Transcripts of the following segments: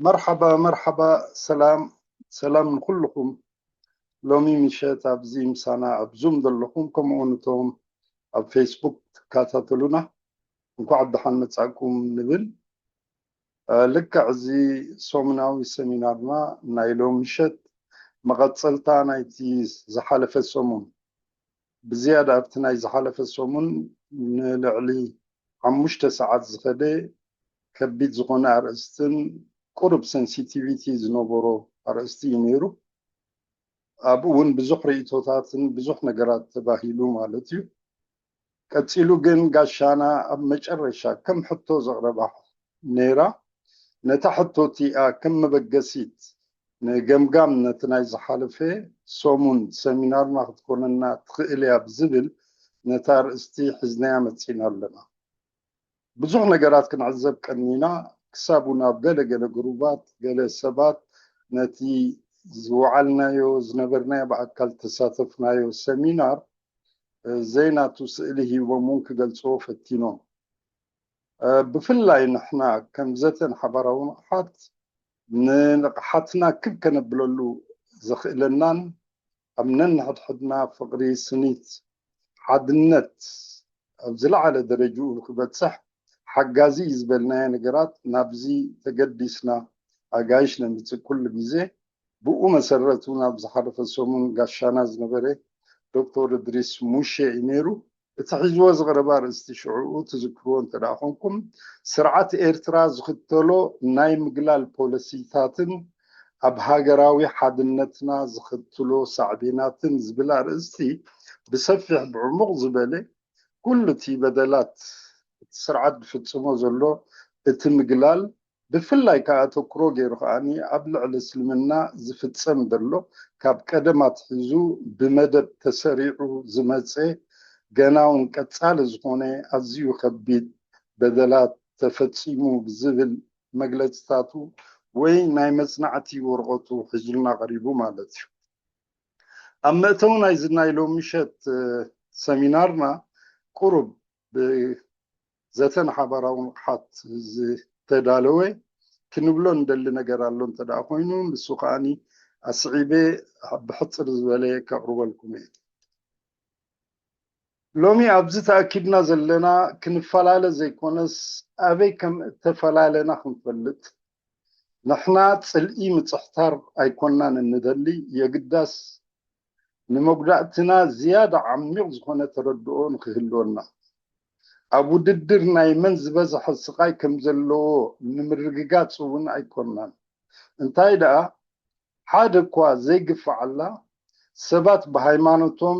መርሓባ መርሓባ፣ ሰላም ሰላም ንኩልኹም። ሎሚ ምሸት ኣብዚ ምሳና ኣብ ዙም ዘለኹም፣ ከምኡ እውን እቶም ኣብ ፌስቡክ ትከታተሉና፣ እንኳዕ ደሓን መጻእኩም ንብል። ልክዕ፣ እዚ ሰሙናዊ ሰሚናርና ናይ ሎም ምሸት መቐጸልታ ናይቲ ዝሓለፈ ሰሙን፣ ብዝያዳ ኣብቲ ናይ ዝሓለፈ ሰሙን ንልዕሊ ሓሙሽተ ሰዓት ዝኸደ ከቢድ ዝኾነ ኣርእስትን ቁሩብ ሰንሲቲቪቲ ዝነበሮ ኣርእስቲ እዩ ነይሩ። ኣብኡ እውን ብዙሕ ርእይቶታትን ብዙሕ ነገራት ተባሂሉ ማለት እዩ። ቀጺሉ ግን ጋሻና ኣብ መጨረሻ ከም ሕቶ ዘቕረባ ነይራ። ነታ ሕቶ እቲኣ ከም መበገሲት ንገምጋም ነቲ ናይ ዝሓለፈ ሰሙን ሰሚናርና ክትኮነና ትኽእል እያ ብዝብል ነታ ኣርእስቲ ሒዝናያ መጺና ኣለና። ብዙሕ ነገራት ክንዕዘብ ቀኒና፣ ክሳብ እውን ኣብ ገለ ገለ ግሩባት ገለ ሰባት ነቲ ዝወዓልናዮ ዝነበርናዮ ብኣካል ተሳተፍናዮ ሰሚናር ዘይናቱ ስእሊ ሂቦም እውን ክገልጽዎ ፈቲኖም። ብፍላይ ንሕና ከም ዘተን ሓባራዊ ንቕሓት ንንቕሓትና ክብ ከነብለሉ ዘኽእለናን ኣብ ነንሕድሕድና ፍቕሪ፣ ስኒት፣ ሓድነት ኣብ ዝለዓለ ደረጅኡ ክበጽሕ ሓጋዚ እዩ ዝበልናዮ ነገራት ናብዚ ተገዲስና ኣጋይሽ ነምጽእ ኩሉ ግዜ። ብኡ መሰረት እውን ኣብ ዝሓለፈ ሰሙን ጋሻና ዝነበረ ዶክተር እድሪስ ሙሼ እዩ ነይሩ። እቲ ሒዝዎ ዝቐረበ ኣርእስቲ ሽዕኡ ትዝክርዎ እንተ ደኣ ኾንኩም፣ ስርዓት ኤርትራ ዝኽተሎ ናይ ምግላል ፖለሲታትን ኣብ ሃገራዊ ሓድነትና ዝኸትሎ ሳዕቤናትን ዝብል ኣርእስቲ ብሰፊሕ ብዕሙቕ ዝበለ ኩሉ እቲ በደላት እቲ ስርዓት ዝፍጽሞ ዘሎ እቲ ምግላል ብፍላይ ከኣ ኣተኩሮ ገይሩ ከኣ ኣብ ልዕሊ እስልምና ዝፍጸም ዘሎ ካብ ቀደም ኣትሒዙ ብመደብ ተሰሪዑ ዝመጸ ገና እውን ቀጻሊ ዝኾነ ኣዝዩ ከቢድ በደላት ተፈጺሙ ብዝብል መግለጽታቱ ወይ ናይ መጽናዕቲ ወረቐቱ ሒዙልና ቀሪቡ ማለት እዩ። ኣብ መእተዊ ናይዚ ናይ ሎም ምሸት ሰሚናርና ቁሩብ ብዘተን ሓባራዊ ንቕሓት ዝተዳለወ ክንብሎ እንደሊ ነገር ኣሎ እንተ ደኣ ኮይኑ፣ ንሱ ከኣኒ ኣስዒበ ብሕጽር ዝበለ ከቕርበልኩም እየ። ሎሚ ኣብዚ ተኣኪብና ዘለና ክንፈላለ ዘይኮነስ ኣበይ ከም እተፈላለና ክንፈልጥ፣ ንሕና ጽልኢ ምጽሕታር ኣይኮናን እንደሊ፣ የግዳስ ንመጉዳእትና ዝያዳ ዓሚቕ ዝኾነ ተረድኦ ንክህልወና፣ ኣብ ውድድር ናይ መን ዝበዝሐ ስቓይ ከም ዘለዎ ንምርግጋጽ እውን ኣይኮናን። እንታይ ደኣ፣ ሓደ እኳ ዘይግፋዓላ፣ ሰባት ብሃይማኖቶም፣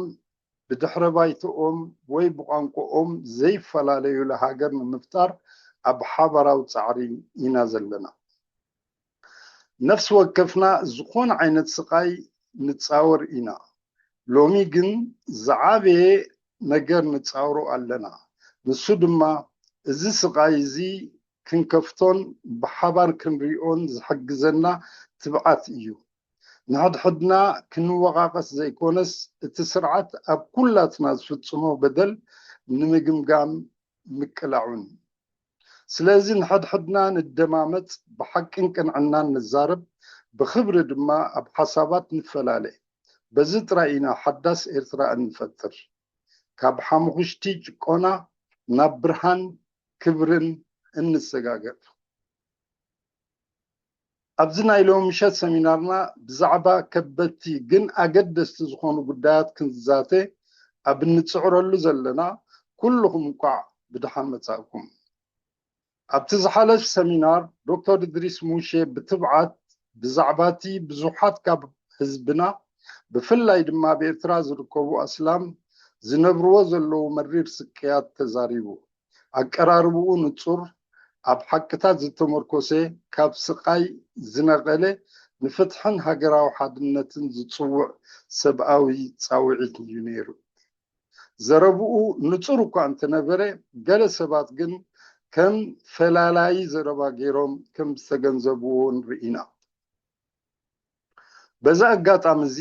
ብድሕረ ባይትኦም ወይ ብቋንቋኦም ዘይፈላለዩላ ሃገር ንምፍጣር ኣብ ሓባራዊ ጻዕሪ ኢና ዘለና። ነፍሲ ወከፍና ዝኾነ ዓይነት ስቓይ ንጻወር ኢና። ሎሚ ግን ዝዓበየ ነገር ንጻወሮ ኣለና። ንሱ ድማ እዚ ስቓይ እዚ ክንከፍቶን ብሓባር ክንሪኦን ዝሕግዘና ትብዓት እዩ። ንሕድሕድና ክንወቓቐስ ዘይኮነስ፣ እቲ ስርዓት ኣብ ኩላትና ዝፍጽሞ በደል ንምግምጋም ምቅላዑን። ስለዚ ንሕድሕድና ንደማመጽ፣ ብሓቅን ቅንዕናን ንዛረብ፣ ብኽብሪ ድማ ኣብ ሓሳባት ንፈላለ። በዚ ጥራይ ኢና ሓዳስ ኤርትራ እንፈጥር። ካብ ሓሙኽሽቲ ጭቆና ናብ ብርሃን ክብርን እንሰጋገር። ኣብዚ ናይ ሎሚ ምሸት ሰሚናርና ብዛዕባ ከበድቲ ግን ኣገደስቲ ዝኾኑ ጉዳያት ክንዛተ ኣብ እንጽዕረሉ ዘለና፣ ኩልኹም እንቋዕ ብደሓን መጻእኩም። ኣብቲ ዝሓለፍ ሰሚናር ዶክተር እድሪስ ሙሼ ብትብዓት ብዛዕባቲ ብዙሓት ካብ ህዝብና ብፍላይ ድማ ኣብ ኤርትራ ዝርከቡ ኣስላም ዝነብርዎ ዘለዉ መሪር ስቅያት ተዛሪቡ። ኣቀራርብኡ ንጹር፣ ኣብ ሓቅታት ዝተመርኮሰ፣ ካብ ስቓይ ዝነቐለ፣ ንፍትሕን ሃገራዊ ሓድነትን ዝጽውዕ ሰብኣዊ ጻውዒት እዩ ነይሩ። ዘረብኡ ንጹር እኳ እንተነበረ፣ ገለ ሰባት ግን ከም ፈላላዪ ዘረባ ገይሮም ከም ዝተገንዘብዎ ንርኢ ኢና። በዚ ኣጋጣሚ እዚ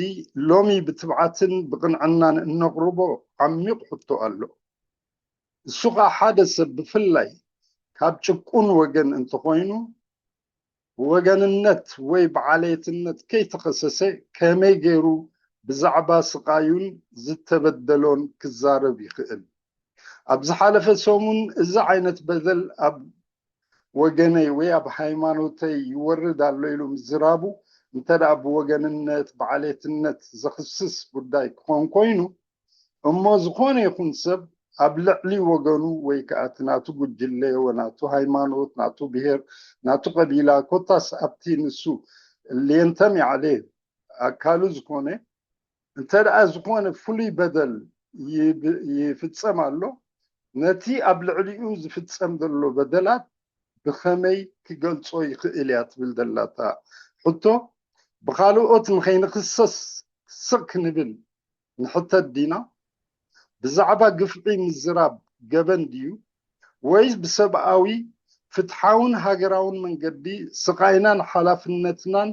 ሎሚ ብትብዓትን ብቕንዕናን እነቕርቦ ዓሚቕ ሕቶ ኣሎ። እሱ ኸኣ ሓደ ሰብ ብፍላይ ካብ ጭቁን ወገን እንተኾይኑ፣ ብወገንነት ወይ ብዓሌትነት ከይተኸሰሰ ከመይ ገይሩ ብዛዕባ ስቓዩን ዝተበደሎን ክዛረብ ይኽእል? ኣብ ዝሓለፈ ሰሙን እዚ ዓይነት በደል ኣብ ወገነይ ወይ ኣብ ሃይማኖተይ ይወርድ ኣሎ ኢሉ ምዝራቡ እንተ ደኣ ብወገንነት ብዓሌትነት ዘኽስስ ጉዳይ ክኾን ኮይኑ እሞ ዝኾነ ይኹን ሰብ ኣብ ልዕሊ ወገኑ ወይ ከኣ እቲ ናቱ ጉጅለ ወናቱ ሃይማኖት ናቱ ብሄር ናቱ ቀቢላ ኮታስ ኣብቲ ንሱ ሌንተም ያዕሌ ኣካሉ ዝኾነ እንተ ደኣ ዝኾነ ፍሉይ በደል ይብ- ይፍጸም ኣሎ ነቲ ኣብ ልዕሊኡ ዝፍጸም ዘሎ በደላት ብኸመይ ክገልጾ ይኽእል እያ ትብል ዘላታ ሕቶ ብኻልኦት ንኸይንኽሰስ ስቕ ክንብል ንሕተት ዲና? ብዛዕባ ግፍዒ ምዝራብ ገበን ድዩ ወይስ ብሰብኣዊ ፍትሓውን ሃገራውን መንገዲ ስቓይናን ሓላፍነትናን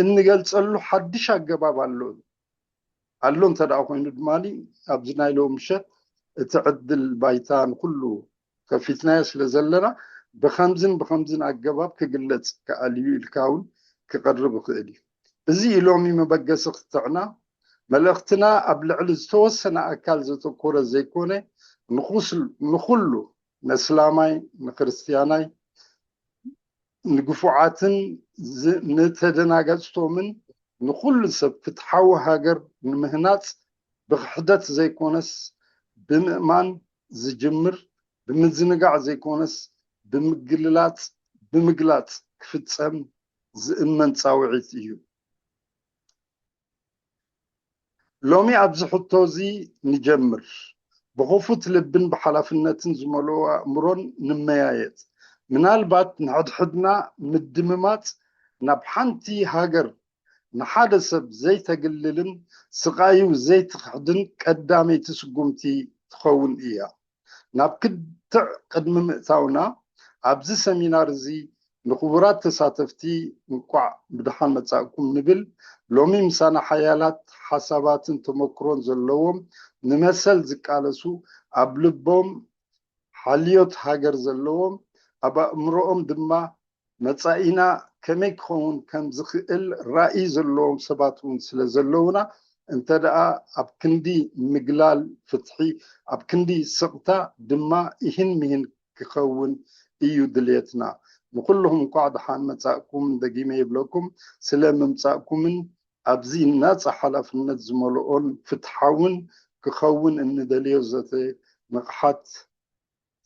እንገልጸሉ ሓድሽ ኣገባብ ኣሎ ኣሎ እንተ ደኣ ኮይኑ ድማ ኣብዚ ናይ ሎም ምሸት እቲ ዕድል ባይታ ንኩሉ ከፊትናዮ ስለ ዘለና ብከምዝን ብከምዝን ኣገባብ ክግለጽ ይከኣል እዩ ኢልካ እውን ክቐርብ ይኽእል እዩ። እዚ ሎሚ መበገሲ ክትዕና መልእኽትና ኣብ ልዕሊ ዝተወሰነ ኣካል ዘተኮረ ዘይኮነ ንኹሉ ነስላማይ ንክርስትያናይ ንግፉዓትን ንተደናገጽቶምን ንኹሉ ሰብ ፍትሓዊ ሃገር ንምህናጽ ብክሕደት ዘይኮነስ ብምእማን ዝጅምር ብምዝንጋዕ ዘይኮነስ ብምግልላጽ ብምግላጽ ክፍጸም ዝእመን ጻውዒት እዩ። ሎሚ ኣብዚ ሕቶ እዚ ንጀምር። ብኽፉት ልብን ብሓላፍነትን ዝመልኦ ኣእምሮን ንመያየጥ። ምናልባት ንሕድሕድና ምድምማጽ ናብ ሓንቲ ሃገር ንሓደ ሰብ ዘይተግልልን ስቓዩ ዘይትኽሕድን ቀዳመይቲ ስጉምቲ ትኸውን እያ። ናብ ክትዕ ቅድሚ ምእታውና ኣብዚ ሰሚናር እዚ ንኽቡራት ተሳተፍቲ እንቋዕ ብደሓን መጻእኩም ንብል። ሎሚ ምሳና ሓያላት ሓሳባትን ተመክሮን ዘለዎም ንመሰል ዝቃለሱ ኣብ ልቦም ሓልዮት ሃገር ዘለዎም ኣብ ኣእምሮኦም ድማ መጻኢና ከመይ ክኸውን ከም ዝኽእል ራእይ ዘለዎም ሰባት እውን ስለ ዘለውና እንተ ደኣ ኣብ ክንዲ ምግላል ፍትሒ ኣብ ክንዲ ስቕታ ድማ ኢህን ሚህን ክኸውን እዩ ድልየትና። ንኹልኹም እንኳዕ ደሓን መጻእኩም ደጊመ ይብለኩም ስለ ምምጻእኩምን ኣብዚ ናጻ ሓላፍነት ዝመልኦን ፍትሓውን ክኸውን እንደልዮ ዘተ ንቕሓት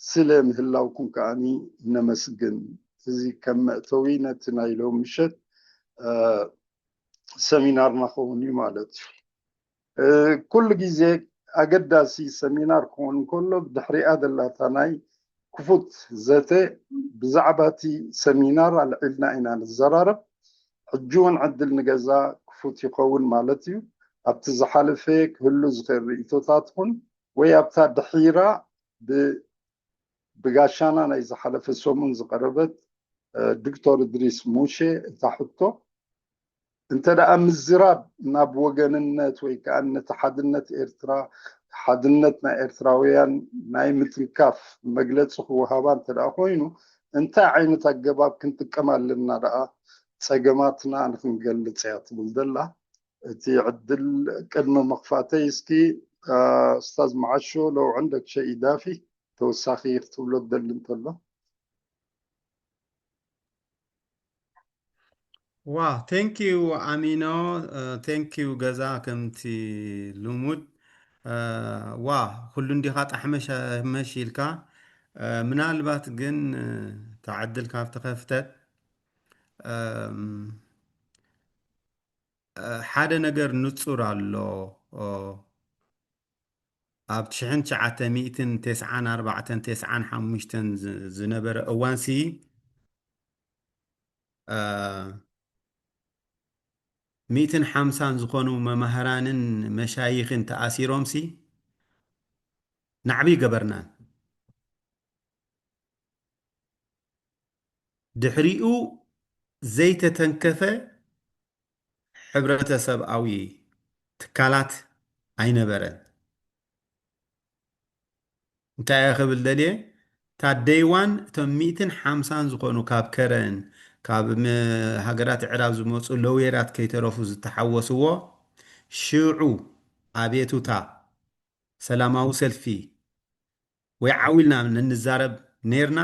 ስለ ምህላውኩም ከኣ ነመስግን። እዚ ከም መእተዊ ነቲ ናይ ሎም ምሸት ሰሚናር ናኸውን እዩ ማለት እዩ። ኩሉ ግዜ ኣገዳሲ ሰሚናር ክኸውን እንከሎ ብድሕሪኣ ዘላታ ናይ ክፉት ዘተ ብዛዕባ እቲ ሰሚናር ኣልዒልና ኢና ንዘራረብ። ሕጂ እውን ዕድል ንገዛ ክፉት ይኸውን ማለት እዩ። ኣብቲ ዝሓለፈ ክህሉ ዝኽእል ርእቶታትኹን ወይ ኣብታ ድሒራ ብጋሻና ናይ ዝሓለፈ ሰሙን ዝቐረበት ዶክተር እድሪስ ሙሼ እታ ሕቶ እንተ ደኣ ምዝራብ ናብ ወገንነት ወይ ከዓ ነቲ ሓድነት ኤርትራ ሓድነት ናይ ኤርትራውያን ናይ ምትንካፍ መግለፂ ክወሃባ እንተ ደኣ ኮይኑ እንታይ ዓይነት ኣገባብ ክንጥቀም ኣለና ደኣ ፀገማትና ንክንገልፅ እያ ትብል ዘላ። እቲ ዕድል ቅድሚ ምኽፋተይ እስኪ ኡስታዝ መዓሾ ለውዕን ደክሸ ኢዳፊ ተወሳኺ ክትብሎ ትደሊ እንተሎ። ዋ ቴንኪዩ ኣሚኖ ቴንኪዩ ገዛ ከምቲ ልሙድ ዋ ኩሉ እንዲኻ ጣሕመሽ ኢልካ ምናልባት ግን ተዓድል ካብ ተኸፍተት ሓደ ነገር ንጹር ኣሎ ኣብ ትሽዓተ ሚእትን ተስዓን ኣርባዕተን ተስዓን ሓሙሽተን ዝነበረ እዋንሲ ሚእትን ሓምሳን ዝኾኑ መማህራንን መሻይኽን ተኣሲሮምሲ ናዕቢ ገበርናን ድሕሪኡ ዘይተተንከፈ ሕብረተሰብኣዊ ትካላት ኣይነበረን። እንታይ እየ ክብል ደልየ? እቲ ታደይዋን እቶም ሚእትን ሓምሳን ዝኾኑ ካብ ከረን ካብ ም- ሃገራት ዕራብ ዝመፁ ለውየራት ከይተረፉ ዝተሓወስዎ ሽዑ ኣቤቱታ ሰላማዊ ሰልፊ ወይ ዓው ኢልና እንዛረብ ነይርና።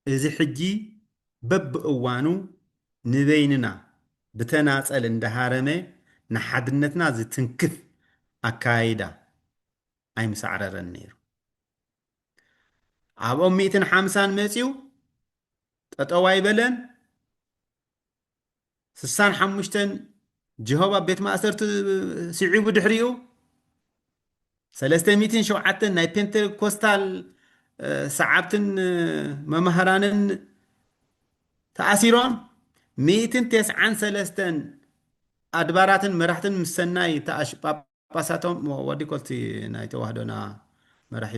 እዚ ሕጂ በብእዋኑ ንበይንና ብተናጸል እንዳሃረመ ንሓድነትና ዝትንክፍ ኣካያይዳ ኣይምሳዕረረን ነይሩ። ኣብኦም ሚእትን ሓምሳን መጺኡ ጠጠው ኣይበለን። ስሳን ሓሙሽተን ጀሆባ ቤት ማእሰርቲ ስዒቡ ድሕሪኡ ሰለስተ ሚእትን ሸውዓተን ናይ ፔንቴኮስታል ሰዓብትን መማህራንን ተኣሲሮም። ሚእትን ተስዓን ሰለስተን ኣድባራትን መራሕትን ምስ ሰናይ ተኣሽ ጳጳሳቶም ወዲ ኮልቲ ናይ ተዋህዶና መራሒ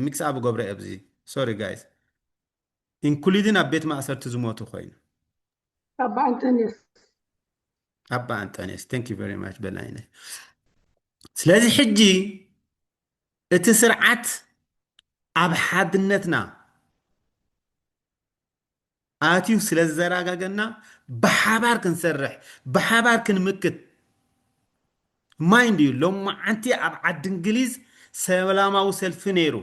ሚክስ ኣብ ገብረ ኣብዚ ሶሪ ጋይስ ኢንክሉዲን ኣብ ቤት ማእሰርቲ ዝሞቱ ኮይኑ ኣባ ኣንጠንዮስ ኣባ ኣንጠንዮስ thank you very much በላይነ። ስለዚ ሕጂ እቲ ስርዓት ኣብ ሓድነትና ኣትዩ ስለ ዝዘራጋገና ብሓባር ክንሰርሕ ብሓባር ክንምክት ማይንድ እዩ። ሎማዓንቲ ኣብ ዓዲ እንግሊዝ ሰላማዊ ሰልፊ ነይሩ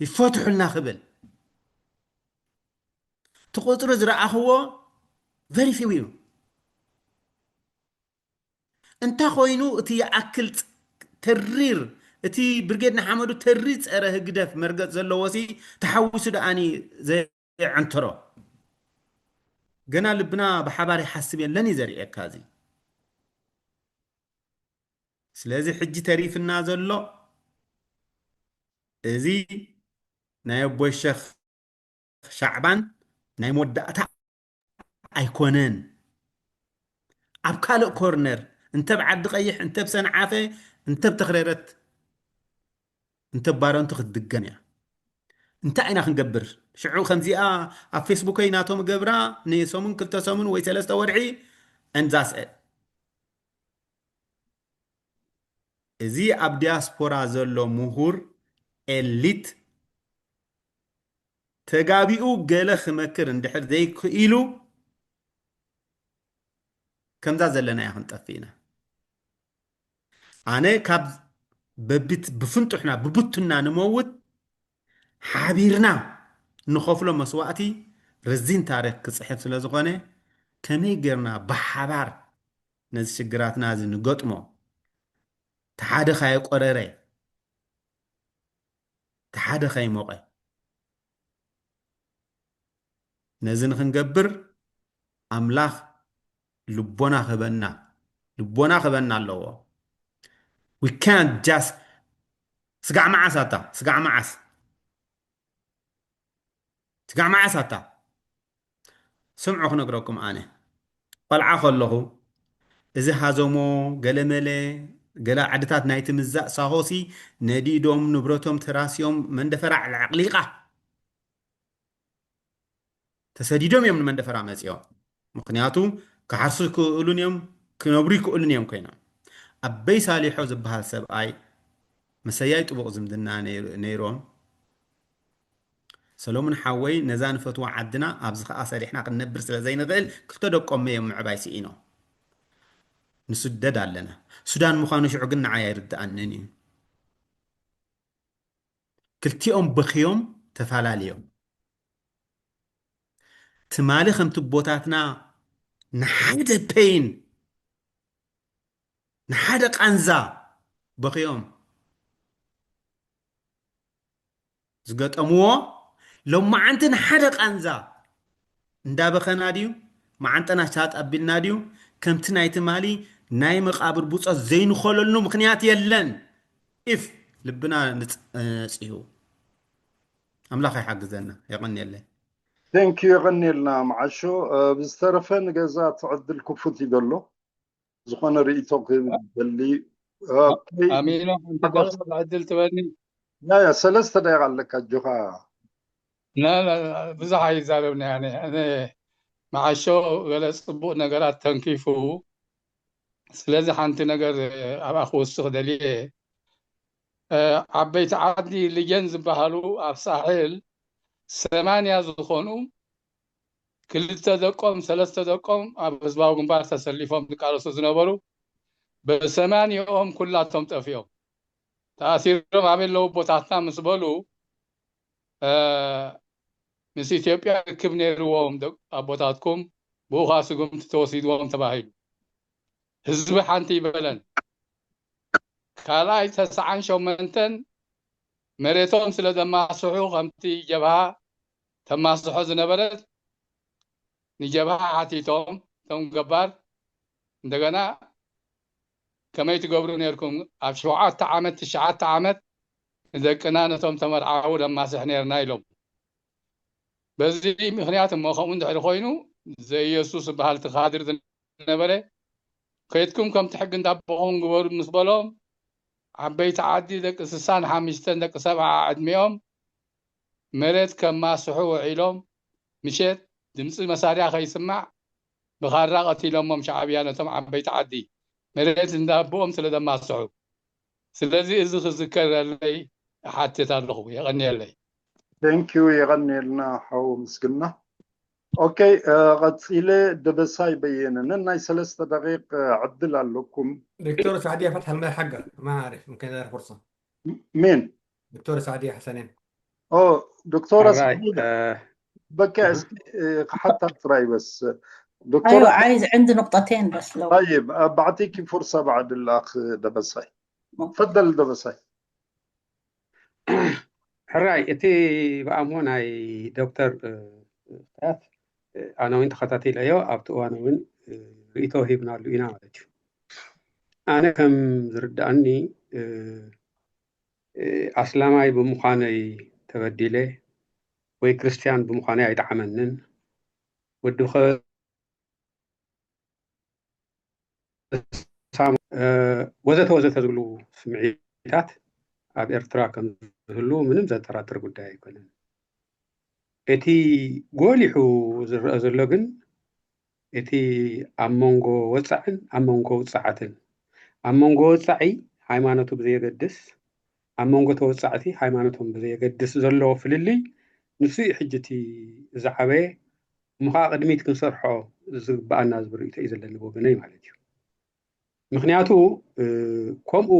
ይፈትሑልና ክብል እቲ ቁፅሪ ዝረኣኽዎ very few እዩ። እንታይ ኮይኑ እቲ ይኣክል ተሪር እቲ ብርጌድ ንሓመዱ ተሪር ፀረ ህግደፍ መርገፅ ዘለዎ ሲ ተሓዊሱ ደኣኒ ዘየዕንትሮ ገና ልብና ብሓባር ይሓስብ የለን እዩ ዘርእየካ እዚ። ስለዚ ሕጂ ተሪፍና ዘሎ እዚ ናይ ኣቦይ ሸኽ ሻዕባን ናይ መወዳእታ ኣይኮነን። ኣብ ካልእ ኮርነር እንተ ኣብ ዓዲ ቀይሕ እንተ ኣብ ሰንዓፈ እንተ ኣብ ተኽረረት እንተ ኣብ ባረንቱ ክትድገም እያ። እንታይ ኢና ክንገብር? ሽዑ ከምዚኣ ኣብ ፌስቡከይ ናቶም ገብራ ንሰሙን ክልተ ሰሙን ወይ ሰለስተ ወርሒ and that's it። እዚ ኣብ ዲያስፖራ ዘሎ ምሁር ኤሊት ተጋቢኡ ገለ ክመክር እንድሕር ዘይክኢሉ ከምዛ ዘለናያ ክንጠፍእ ኢና። ኣነ ካብ በቢት ብፍንጡሕና ብቡትና ንመውት ሓቢርና ንኸፍሎ መስዋእቲ ረዚን ታሪክ ክፅሕፍ ስለ ዝኾነ ከመይ ጌርና ብሓባር ነዚ ሽግራትና እዚ ንገጥሞ ተሓደ ካየቆረረ ተሓደ ከይሞቐ ነዚ ንክንገብር ኣምላኽ ልቦና ክህበና ልቦና ክህበና ኣለዎ። We can't just ስጋዕ መዓስ ኣታ ስጋዕ መዓስ ስጋዕ መዓስ ኣታ ስምዑ ክነግረኩም ኣነ ቆልዓ ከለኹ እዚ ሃዘሞ ገለመለ ገለ ዓድታት ናይቲ ምዛእ ሳሆሲ ነዲዶም ንብረቶም ተራሲዮም መንደፈራ ዕልዕቕሊቓ ተሰዲዶም እዮም ንመንደፈራ መፂኦም። ምክንያቱ ክሓርሱ ክእሉን እዮም ክነብሩ ይክእሉን እዮም ኮይኖም። ኣበይ ሳሊሖ ዝበሃል ሰብኣይ መሰያይ ጥቡቕ ዝምድና ነይሮም ሰሎሙን ሓወይ ነዛ ንፈትዋ ዓድና ኣብዚ ከዓ ሰሪሕና ክንነብር ስለ ዘይንኽእል ክልተ ደቆም እዮም ምዕባይ ስኢኖም ንስደድ ኣለና። ሱዳን ምዃኑ ሽዑ ግን ንዓይ ኣይርድኣንን እዩ። ክልቲኦም በኽዮም ተፈላለዮም። ትማሊ ከምቲ ቦታትና ንሓደ ፔይን ንሓደ ቃንዛ በኽዮም ዝገጠምዎ ሎማዓንቲ ንሓደ ቃንዛ እንዳበኸና ድዩ መዓንጠና ሻጥ ኣቢልና ድዩ ከምቲ ናይ ትማሊ ናይ መቃብር ብፆት ዘይንኾለሉ ምኽንያት የለን። ኢፍ ልብና ንፅሁ ኣምላኽ ይሓግዘና። የቐንየለይ። Thank you የቐንየልና መዓሾ። ብዝተረፈ ንገዛ ትዕድል ክፉት እዩ ዘሎ ዝኾነ ርእቶ ክበሊ ኣሚኖ ሓንቲ ደቂቕ ዕድል ትበኒ። ያ ያ ሰለስተ ደቂቕ ኣለካ ኣጆኻ። ብዙሕ ኣይዛረብና ያኔ እኔ መዓሾ ገለ ፅቡቅ ነገራት ተንኪፉ ስለዚ ሓንቲ ነገር ኣብኣ ክውስኽ ደልየ። ዓበይቲ ዓዲ ልጀን ዝበሃሉ ኣብ ሳሕል ሰማንያ ዝኾኑ ክልተ ደቆም ሰለስተ ደቆም ኣብ ህዝባዊ ግንባር ተሰሊፎም ዝቃለሱ ዝነበሩ ብሰማንያኦም ኩላቶም ጠፊኦም ተኣሲሮም ኣበይ ኣለዉ ቦታትና ምስ በሉ ምስ ኢትዮጵያ ርክብ ነይርዎም ኣቦታትኩም ብኡ ከዓ ስጉምቲ ተወሲድዎም ተባሂሉ። ህዝቢ ሓንቲ ይበለን። ካልኣይ ተስዓን ሸሞንተን መሬቶም ስለ ዘማስሑ ከምቲ ጀብሃ ተማስሖ ዝነበረት ንጀብሃ ሓቲቶም እቶም ገባር እንደገና ከመይ ትገብሩ ነርኩም ኣብ ሸውዓተ ዓመት ትሽዓተ ዓመት ንደቅና ነቶም ተመርዓዉ ነማስሕ ነርና ኢሎም። በዚ ምክንያት እሞ ከምኡ እንድሕሪ ኮይኑ ዘኢየሱስ ዝበሃል እቲ ካድር ዝነበረ ከይድኩም ከምቲ ሕጊ እንዳቦኹም ግበሩ ምስ በሎም ዓበይቲ ዓዲ ደቂ ስሳን ሓምሽተን ደቂ ሰብዓ ዕድሚኦም መሬት ከማስሑ ውዒሎም ምሸት ድምፂ መሳርያ ከይስማዕ ብኻራ ቀቲሎሞም ሻዕብያ ነቶም ዓበይቲ ዓዲ መሬት እንዳቦኦም ስለ ዘማስሑ። ስለዚ እዚ ክዝከረለይ እሓትት ኣለኹ። የቐንየለይ። Thank you። የቐንየልና ሓው ምስግና። ኦኬ፣ ቀፂለ ደበሳይ በየነ ነናይ ሰለስተ ደቂቅ ዕድል ኣለኩም። دكتور سعدية فتح الماي حقه ما أعرف، ممكن هذا فرصة. مين؟ دكتور سعدية حسنين. اه، دكتورة سعدية. بكى اسكي حتى تراي بس. دكتورة ايوه، عايز عندي نقطتين بس لو طيب، بعطيكي فرصة بعد الاخ دبساي. تفضل دبساي. ሕራይ እቲ ብኣሞ ናይ ዶክተር ኣነ እውን ተኸታቲለዮ ኣብቲ እዋን እውን ርእቶ ሂብናሉ ኢና ማለት እዩ። ኣነ ከም ዝርዳእኒ ኣስላማይ ብምዃነይ ተበዲለ ወይ ክርስትያን ብምዃነይ ኣይጠዓመንን። ወዲ ወዘተ ወዘተ ዝብሉ ስምዒታት ኣብ ኤርትራ ከም ዝህሉ ምንም ዘጠራጥር ጉዳይ ኣይኮነን። እቲ ጎሊሑ ዝረአ ዘሎ ግን እቲ ኣብ መንጎ ወፃዕን ኣብ መንጎ ውፃዓትን ኣብ መንጎ ወፃዒ ሃይማኖቱ ብዘየገድስ ኣብ መንጎ ተወፃዕቲ ሃይማኖቶም ብዘየገድስ ዘሎ ፍልልይ ንሱ እዩ። ሕጂ እቲ ዝዓበየ እሞ ከዓ ቅድሚት ክንሰርሖ ዝግበኣና ዝብል ርእይቶ እዩ ዘለኒ ብወገነይ ማለት እዩ። ምክንያቱ ከምኡ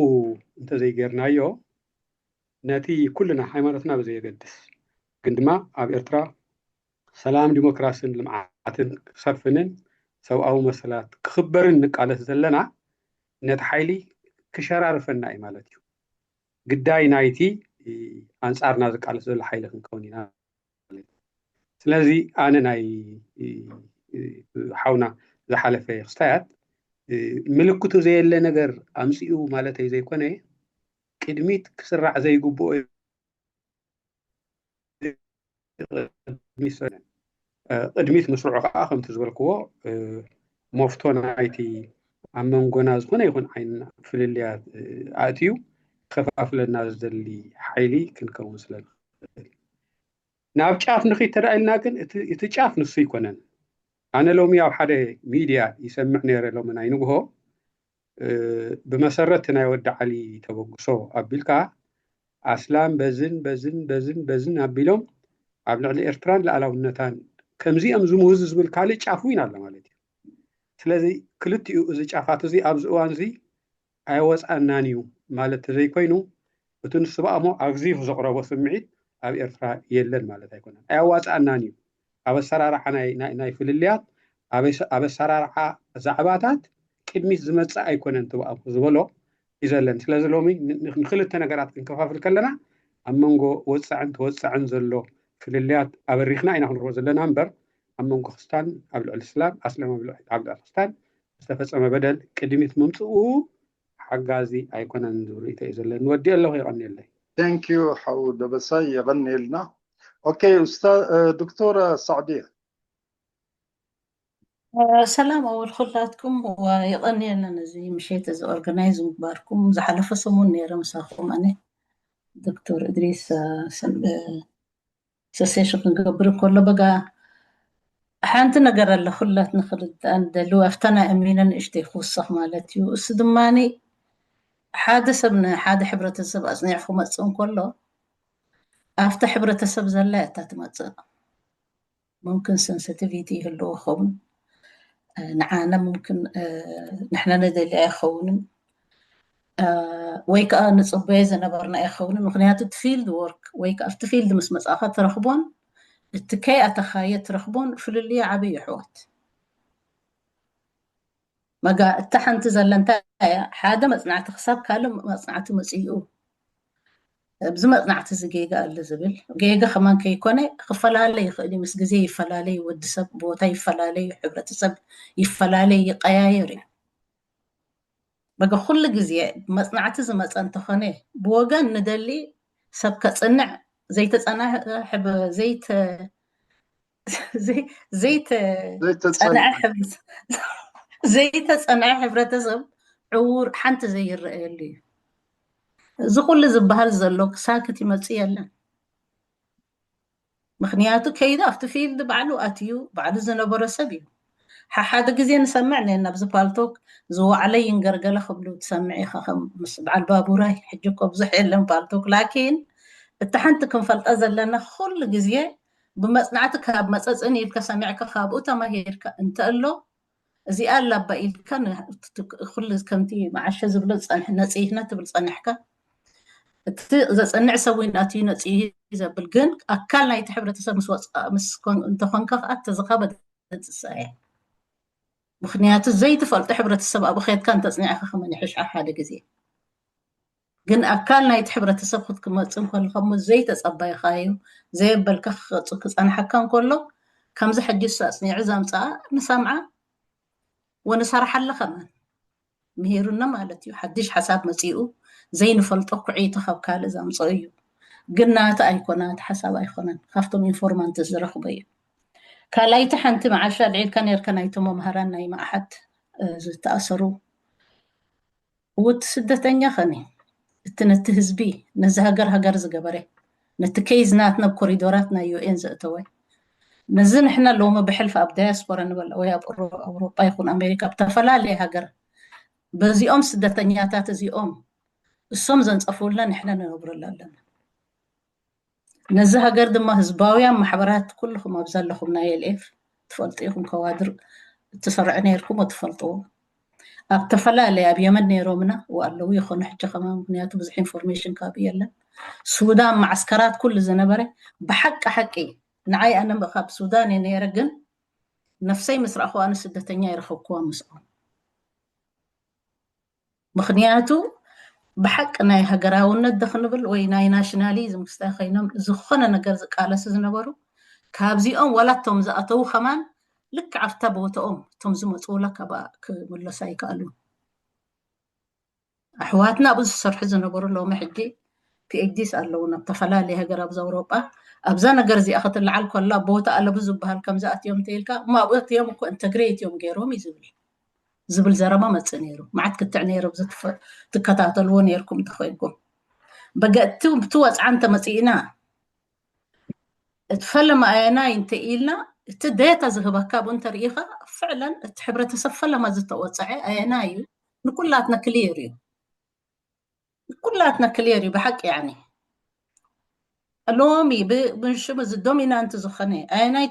እንተዘይጌርናዮ ነቲ ኩልና ሃይማኖትና ብዘየገድስ ግን ድማ ኣብ ኤርትራ ሰላም ዲሞክራስን ልምዓትን ክሰፍንን ሰብኣዊ መሰላት ክኽበርን ንቃለስ ዘለና ነቲ ሓይሊ ክሸራርፈና እዩ ማለት እዩ። ግዳይ ናይቲ ኣንፃርና ዝቃለስ ዘሎ ሓይሊ ክንከውን ኢና። ስለዚ ኣነ ናይ ሓውና ዝሓለፈ ክስታያት ምልክቱ ዘየለ ነገር ኣምፅኡ ማለተይ ዘይኮነ ቅድሚት ክስራዕ ዘይግብኦ ቅድሚት ምስርዑ ከዓ ከምቲ ዝበልክዎ መፍቶ ናይቲ ኣብ መንጎና ዝኾነ ይኹን ዓይን ፍልልያት ኣእትዩ ከፋፍለና ዝደሊ ሓይሊ ክንከውን ስለ ንኽእል ናብ ጫፍ ንኺድ ተዳኢልና ግን እቲ ጫፍ ንሱ ይኮነን። ኣነ ሎሚ ኣብ ሓደ ሚድያ ይሰምዕ ነይረ ሎሚ ናይ ንግሆ ብመሰረት ናይ ወዲ ዓሊ ተበግሶ ኣቢልካ ኣስላም በዝን በዝን በዝን በዝን ኣቢሎም ኣብ ልዕሊ ኤርትራን ልኣላውነታን ከምዚኦም ዝምህዙ ዝብል ካልእ ጫፍ እውን ኣሎ ማለት እዩ። ስለዚ ክልቲኡ እዚ ጫፋት እዚ ኣብዚ እዋን እዚ ኣየወፃእናን እዩ ማለት ተዘይኮይኑ እቲ ንሱ ብኣሞ ኣግዚፍ ዘቕረቦ ስምዒት ኣብ ኤርትራ የለን ማለት ኣይኮነን። ኣየዋፅኣናን እዩ ኣብ ኣሰራርሓ ናይ ፍልልያት ኣብ ኣሰራርሓ ዛዕባታት ቅድሚት ዝመፅእ ኣይኮነን ትብኣም ዝበሎ እዩ ዘለን። ስለዚ ሎሚ ንክልተ ነገራት ክንከፋፍል ከለና ኣብ መንጎ ወፃዕን ተወፃዕን ዘሎ ፍልልያት ኣበሪኽና ኢና ክንርቦ ዘለና እምበር ኣብ መንጎ ክስታን ኣብ ልዕሊ ስላም ኣስላም ኣብ ልዕሊ ክስታን ዝተፈፀመ በደል ቅድሚት ምምፅኡ ሓጋዚ ኣይኮነን ዝብል ርእይቶ እዩ ዘለኒ። ወዲእ ኣለኹ። የቐንየለይ። Thank you ሓው ደበሳይ የቐንየልና። ኦኬ ኡስታ ዶክተር ሳዕድያ ሰላም ኣወል ኩላትኩም የቐንየልና ነዚ ምሸት እዚ ኦርጋናይዝ ምግባርኩም። ዝሓለፈ ሰሙን ነይረ ምሳኹም ኣነ ዶክተር እድሪስ ሰሴሽን ክንገብር ከሎ በጋ ሓንቲ ነገር ኣለ ኩላት ንክርዳእ እንደልው ኣብታ ናይ ኣሚነ ንእሽተይ ክውስኽ ማለት እዩ። እሱ ድማ ሓደ ሰብ ንሓደ ሕብረተሰብ ኣጽኒዑ ክመጽእ እንከሎ ኣብታ ሕብረተሰብ ዘላ እያ እታ ትመጽእ። ሙምክን ሰንሲቲቪቲ ይህልዎ ይኸውን፣ ንዓና ሙምክን ንሕና ነደልያ ኣይኸውንን፣ ወይ ከዓ ንፅበዮ ዝነበርና ኣይኸውንን። ምክንያቱ እቲ ፊልድ ወርክ ወይ ከዓ ኣብቲ ፊልድ ምስ መፃእካ ትረኽቦን እቲ ከይኣተኻዮ ትረኽቦን ፍልልዩ ዓብይ እዩ ኣሕዋት። መጋ እታ ሓንቲ ዘላ እንታይ እያ? ሓደ መፅናዕቲ ክሳብ ካልእ መፅናዕቲ መፅኡ ኣብዚ መፅናዕቲ እዚ ጌጋ ኣሎ ዝብል ጌጋ ከማን ከይኮነ ክፈላለ ይኽእል እዩ። ምስ ግዜ ይፈላለ እዩ። ወዲ ሰብ ቦታ ይፈላለ እዩ። ሕብረተሰብ ይፈላለ ይቀያየር እዩ። በቃ ኩሉ ግዜ መፅናዕቲ ዝመፀ እንተኾነ ብወገን ንደሊ ሰብ ከፅንዕ ዘይተፀናሕ ዘይተ ዘይተፀንዐ ዘይተፀንዐ ሕብረተሰብ ዘይተፀንዐ ሕብረተሰብ ዕውር ሓንቲ ዘይረኣየሉ እዩ። እዚ ኩሉ ዝበሃል ዘሎ ክሳክት ይመፅእ የለን። ምክንያቱ ከይዱ ኣብቲ ፊልድ ባዕሉ ኣትዩ ባዕሉ ዝነበረ ሰብ እዩ። ሓሓደ ግዜ ንሰምዕ ነና ኣብዚ ፓልቶክ ዝወዓለ ይንገርገለ ክብሉ ትሰምዕ ኢኻ ከም ምስ በዓል ባቡራይ። ሕጂ እኮ ብዙሕ የለን ፓልቶክ፣ ላኪን እቲ ሓንቲ ክንፈልጠ ዘለና ኩሉ ግዜ ብመፅናዕቲ ካብ መፀፅን ኢልካ ሰሚዕካ ካብኡ ተማሂርካ እንተእሎ እዚኣ ኣላባ ኢልካ ኩሉ ከምቲ መዓሸ ዝብሎ ዝፀንሕ ነፅሂትና ትብል ፀንሕካ እቲ ዘፀንዕ ሰብ እውን ኣትዩ ነፅሂ ዘብል ግን ኣካል ናይቲ ሕብረተሰብ ምስ ወፃ ምስ እንተኾንካ ከዓ ተዝኸበ ተፅሳ እያ። ምክንያቱ ዘይትፈልጦ ሕብረተሰብ ኣብኡ ከድካ እንተፅኒዕካ ከመን ይሕሽ ሓደ ግዜ ግን ኣካል ናይቲ ሕብረተሰብ ክትመፅእ እንከለካ እሞ ዘይተፀባይካዮ ዘየበልካ ክፀ- ክፀንሓካ እንከሎ ከምዚ ሕጂ እሱ ኣፅኒዑ ዘምፀኣ ንሰምዓ ወንሰርሓለ ከማን ምሂሩና ማለት እዩ። ሓድሽ ሓሳብ መፂኡ ዘይንፈልጦ ኩዒቱ ካብ ካልእ ዘምፀኦ እዩ። ግን ናቲ ኣይኮና እቲ ሓሳብ ኣይኮነን ካብቶም ኢንፎርማንት ዝረኽቦ እዩ። ካልኣይቲ ሓንቲ መዓሻ ኣልዒልካ ነርካ ናይቶም መምሃራን ናይ ማእሓት ዝተኣሰሩ ውት ስደተኛ ኸኒ እቲ ነቲ ህዝቢ ነዚ ሃገር ሃገር ዝገበረ ነቲ ኬዝ ናትና ኣብ ኮሪዶራት ናይ ዩ ኤን ዘእተወ ነዚ ንሕና ሎሚ ብሕልፊ ኣብ ዳያስፖራ ንበል ወይ ኣብ ኣውሮጳ ይኹን ኣሜሪካ ኣብ ተፈላለየ ሃገር በዚኦም ስደተኛታት እዚኦም እሶም ዘንፀፉልና ንሕና ንነብረሉ ኣለና። ነዚ ሃገር ድማ ህዝባውያን ማሕበራት ኩልኹም ኣብ ዘለኹም ናይ ኤልኤፍ ትፈልጡ ኢኹም። ከዋድር እትሰርዑ ነይርኩም ትፈልጥዎ። ኣብ ተፈላለየ ኣብ የመን ነይሮምና ኣለዉ ይኾኑ ሕጂ ከማ ምክንያቱ ብዙሕ ኢንፎርሜሽን ካብ የለን። ሱዳን ማዕስከራት ኩሉ ዝነበረ ብሓቂ ሓቂ ንዓይ ኣነ ካብ ሱዳን እየ ነይረ ግን ነፍሰይ ምስ ረኣኹ ኣነ ስደተኛ ይረኸብኩዋ ምስኦም። ምክንያቱ ብሓቂ ናይ ሃገራውነት ዶ ክንብል ወይ ናይ ናሽናሊዝም ክስታይ ኮይኖም ዝኾነ ነገር ዝቃለሱ ዝነበሩ ካብዚኦም ዋላ እቶም ዝኣተዉ ከማን ልክዕ ኣብታ ቦትኦም እቶም ዝመፅውላ ካብ ክምለሱ ኣይከኣሉን። ኣሕዋትና ኣብኡ ዝሰርሑ ዝነበሩ ሎሚ ሕጂ ፒኤችዲስ ኣለዉ ናብ ተፈላለየ ሃገር ኣብዚ ኣውሮጳ ኣብዛ ነገር እዚኣ ክትለዓል ከላ ቦታ ኣለቡ ዝበሃል ከምዝኣትዮም እንተኢልካ እሞ ኣብኡ ኣትዮም እኮ ኢንተግሬት እዮም ገይሮም እዩ ዝብል ዝብል ዘረባ መፅእ ነይሩ። መዓት ክትዕ ነይሩ ትከታተልዎ ነይርኩም እንተኮይንኩም በገ እቲ ወፅዓ እንተመፅእና እቲ ፈለማ ኣየናይ እንተ ኢልና እቲ ዴታ ዝህበካ ኣብኡ እንተርኢኻ ፍዕለን እቲ ሕብረተሰብ ፈለማ ዝተወፀዐ ኣየናይ እዩ ንኩላትና ክሊር እዩ። ኩላትና ክሊር እዩ ብሓቂ ያኒ ሎሚ ብሽሙ እዚ ዶሚናንት ዝኾነ ኣየናይ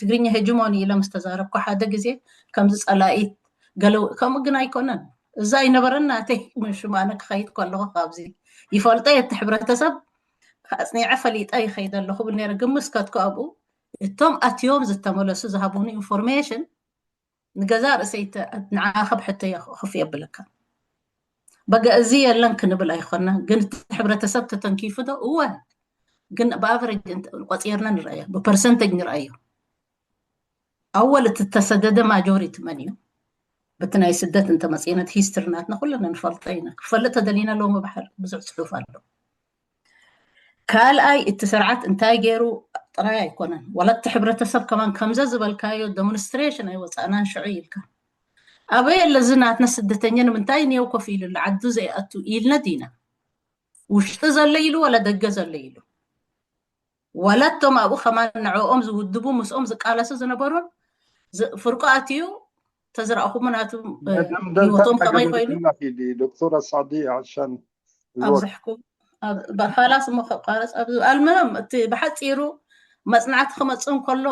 ትግርኛ ሄጅሞኒ ኢሎም ዝተዛረብኩ ሓደ ግዜ ከምዚ ፀላኢት ገለ ከምኡ ግን ኣይኮነን። እዛ ኣይነበረን ናተይ ምሽሙ ኣነ ክኸይድ ከለኹ ካብዚ ይፈልጦ እቲ ሕብረተሰብ ኣፅኒዐ ፈሊጠ ይኸይድ ኣለኹ ብል ነረ ግን ምስ ከድኩ ኣብኡ እቶም ኣትዮም ዝተመለሱ ዝሃቡኒ ኢንፎርሜሽን ንገዛ ርእሰይ ንዓኻ ብሕቶ ከፍ የብለካ። በገ እዚ የለን ክንብል ኣይኮና ግን እቲ ሕብረተሰብ ተተንኪፉ ዶ እወ ግን ብኣቨሬጅ ቆፂርና ንረኣዮ ብፐርሰንተጅ ንረኣዮ። ኣወል እቲ ተሰደደ ማጆሪቲ መን እዩ? በቲ ናይ ስደት እንተመፂእና እቲ ሂስትሪ ናትና ኩልና ንፈልጦ ኢና። ክፈልጥ ተደሊና ሎሚ ባሕር ብዙሕ ፅሑፍ ኣሎ። ካልኣይ እቲ ስርዓት እንታይ ገይሩ ጥራይ ኣይኮነን ዋላ እቲ ሕብረተሰብ ከማን ከምዘ ዝበልካዮ ዶሞንስትሬሽን ኣይወፃእናን ሽዑ ኢልካ ኣበይ ኣለዚ ናትና ስደተኛ ንምንታይ እኒየው ኮፍ ኢሉሉ ዓዱ ዘይኣቱ ኢልና ዲና ውሽጢ ዘሎ ኢሉ ዋላ ደገ ዘሎ ኢሉ ዋላ እቶም ኣብኡ ከማን ንዕኦም ዝውድቡ ምስኦም ዝቃለሱ ዝነበሩን ዝ- ፍርቁ ኣትዩ ተዝረኣኹሞ ናቱ እ፣ መደምደምታ ህይወቶም ከመይ ኮይኑ እናገበርክላ ኪዲ ዶክተር ኣሳዕዲ ዓሻን ዝወቅ ኣብዝሕኩ ኣብ- ባ- ፋላስ እሞ ከቋረፅ ኣብዚ ኣልመም እቲ ብሓፂሩ መፅናዕቲ ክመፅእ እንከሎ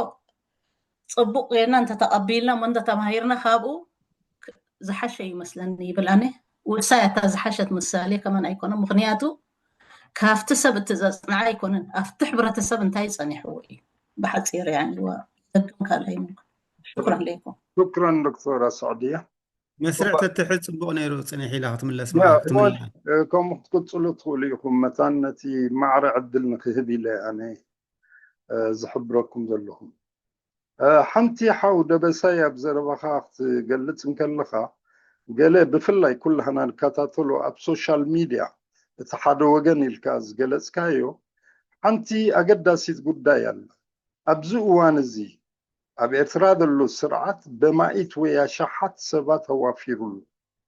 ፅቡቅ ጌርና እንተተቐቢልና እሞ እንተተማሂርና ካብኡ ዝሓሸ ይመስለኒ ይብል ኣነ። ውሳይ ኣታ ዝሓሸት ምሳሌ ከመን ኣይኮነ ምክንያቱ ካብቲ ሰብ እቲ ዘፅንዓ ኣይኮነን ኣብቲ ሕብረተሰብ እንታይ ፀኒሕዎ እዩ። ብሓፂር ያኒ ደቅም ካልኣይ ምንኩ ሽኩራን ለይኩም። ሹክራን ዶክተር ኣሳዕድያ። መስርዕ ተትሕዝ ፅቡቕ ነይሩ። ፅንሕ ኢላ ክትምለስ ያ፣ ማለት እሞን ትምኒና። እ፣ ከምኡ ክትቅፅሉ ትኽእሉ ኢኹም። መታን ነቲ ማዕረ ዕድል ንክህብ ኢለ ኣነ እ፣ ዝሕብረኩም ዘለኹም። እ፣ ሓንቲ ሓው ደበሳይ ኣብ ዘረባኻ ክትገልጽ እንከለኻ ገለ ብፍላይ ኩላህና ንከታተሎ ኣብ ሶሻል ሚድያ እቲ ሓደ ወገን ኢልካ ዝገለጽካዮ ሓንቲ ኣገዳሲት ጉዳይ ኣላ። ኣብዚ እዋን እዚ ኣብ ኤርትራ ዘሎ ስርዓት በማኢት ወይ ኣሽሓት ሰባት ኣዋፊሩሉ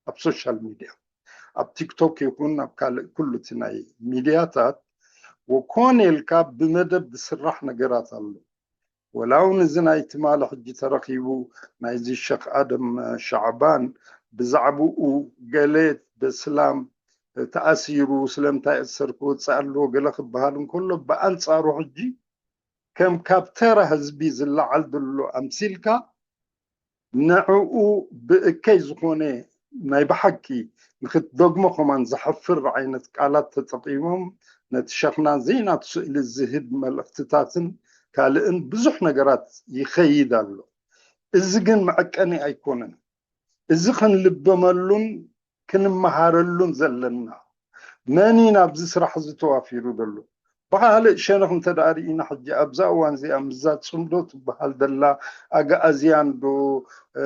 ኣብ ሶሻል ሚድያ ኣብ ቲክቶክ ይኹን ኣብ ካልእ ኩሉ እቲ ናይ ሚድያታት ወኮነ ኢልካ ብመደብ ዝስራሕ ነገራት ኣሎ። ወላ እውን እዚ ናይ ትማሊ ሕጂ ተረኺቡ ናይዚ ሸኽ ኣደም ሻዕባን ብዛዕባኡ ገለ በስላም ተኣሲሩ ስለምንታይ እሰር ክወፅእ ኣለዎ ገለ ክበሃል እንከሎ ብኣንፃሩ ሕጂ ከም ካብ ተራ ህዝቢ ዝለዓል ዘሎ ኣምሲልካ ንዕኡ ብእከይ ዝኾነ ናይ ብሓቂ ንክትደግሞ ከማን ዘሕፍር ዓይነት ቃላት ተጠቂሞም ነቲ ሸኽና ዘይናቱ ስእሊ ዝህብ መልእኽትታትን ካልእን ብዙሕ ነገራት ይኸይድ ኣሎ። እዚ ግን መዐቀኒ ኣይኮነን። እዚ ክንልበመሉን ክንመሃረሉን ዘለና መን እዩ ናብዚ ስራሕ እዚ ተዋፊሩ ዘሎ? ብካልእ ሸነኽ እንተ ደኣ ርኢና ሕጂ ኣብዛ እዋን እዚኣ ምስዛ ፅምዶ ትበሃል ዘላ ኣግኣዝያን ዶ እ፣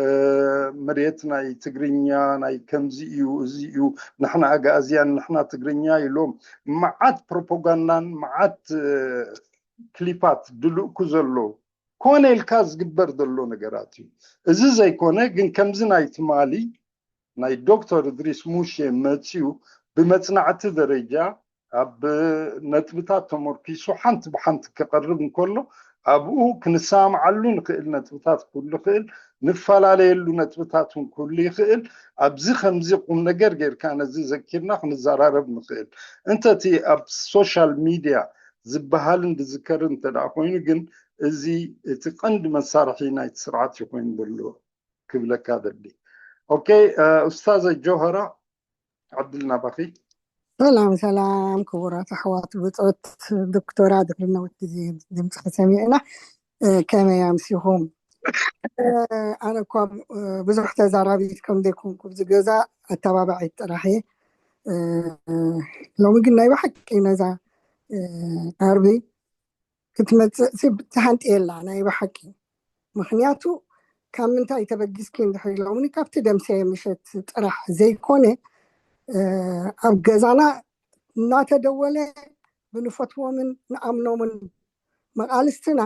መሬት ናይ ትግርኛ ናይ ከምዚ እዩ እዚ እዩ ንሕና ኣግኣዝያን ንሕና ትግርኛ ኢሎም መዓት ፕሮፓጋንዳን መዓት እ፣ ክሊፓት ድልእኩ ዘሎ ኮነ ኢልካ ዝግበር ዘሎ ነገራት እዩ። እዚ ዘይኮነ ግን ከምዚ ናይ ትማሊ ናይ ዶክተር እድሪስ ሙሼ መፅዩ ብመፅናዕቲ ደረጃ ኣብ ነጥብታት ተመርኪሱ ሓንቲ ብሓንቲ ክቐርብ እንከሎ ኣብኡ ክንሰማምዓሉ ንኽእል ነጥብታት ክህሉ ይኽእል፣ ንፈላለየሉ ነጥብታት እውን ክህሉ ይኽእል። ኣብዚ ከምዚ ቁም ነገር ጌርካ ነዚ ዘኪርና ክንዘራረብ ንኽእል። እንተቲ ኣብ ሶሻል ሚድያ ዝበሃልን ዝዝከርን እንተ ደኣ ኮይኑ ግን እዚ እቲ ቀንዲ መሳርሒ ናይቲ ስርዓት እዩ ኮይኑ ዘሎ ክብለካ ደሊ። ኦኬ እ፣ ኡስታዘ ጆሃራ ዕድል ናባኺ። ሰላም ሰላም ክቡራት ኣሕዋት ብፆት ዶክተራ ድሕሪ ነዊሕ ግዜ ድምፂ ከሰሚዕና እ፣ ከመይ ኣምሲኹም? እ፣ ኣነ እኳ እ፣ ብዙሕ ተዛራቢት ከም ዘይኮንኩ ኣብዚ ገዛ ኣተባባዒት ጥራሕ እየ። እ፣ ሎሚ ግን ናይ ብሓቂ ነዛ እ፣ ዓርቢ ክትመፅእ ሲ ተሃንጥየላ ናይ ብሓቂ። ምክንያቱ ካብ ምንታይ ተበጊስኪ እንድሕር ኢሎምኒ ካብቲ ደምሰየ ምሸት ጥራሕ ዘይኮነ እ፣ ኣብ ገዛና እናተደወለ ብንፈትዎምን ንኣምኖምን መቃልስትና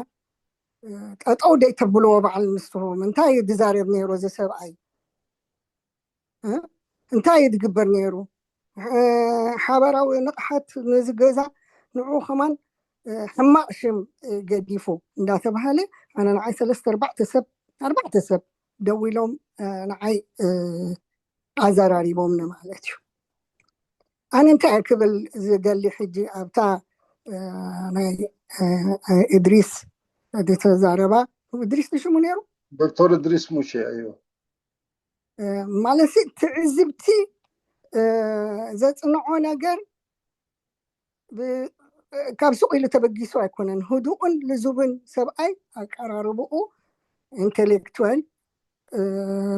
እ፣ ጠጠው ደይተብልዎ በዓል ንስኹም እንታይ እዩ ዝዛረብ ነይሩ እዚ ሰብኣይ እ? እንታይ እዩ ዝግበር ነይሩ እ፣ ሓበራዊ ንቕሓት ነዚ ገዛ ንዑ ከማን እ፣ ሕማቕ ሽም እ፣ ገዲፉ እንዳተባሃለ ኣነ ንዓይ ሰለስተ ኣርባዕተ ሰብ ኣርባዕተ ሰብ ደዊሎም እ፣ ንዓይ እ፣ ኣዘራሪቦምኒ ማለት እዩ። ኣነ እንታይ እየ ክብል ዝደሊ ሕጂ ኣብታ እ፣ ናይ እ፣ እ፣ እድሪስ ዝተዛረባ እድሪስ ንሽሙ ነይሩ ዶክተር እድሪስ ሙሼ እዩ። እ፣ ማለት ሲ ትዕዝብቲ እ፣ ዘፅንዖ ነገር ብ- ካብ ሱቕ ኢሉ ተበጊሱ ኣይኮነን። ህዱእን ልዙብን ሰብኣይ ኣቀራርብኡ ኢንቴሌክቹዋል እ፣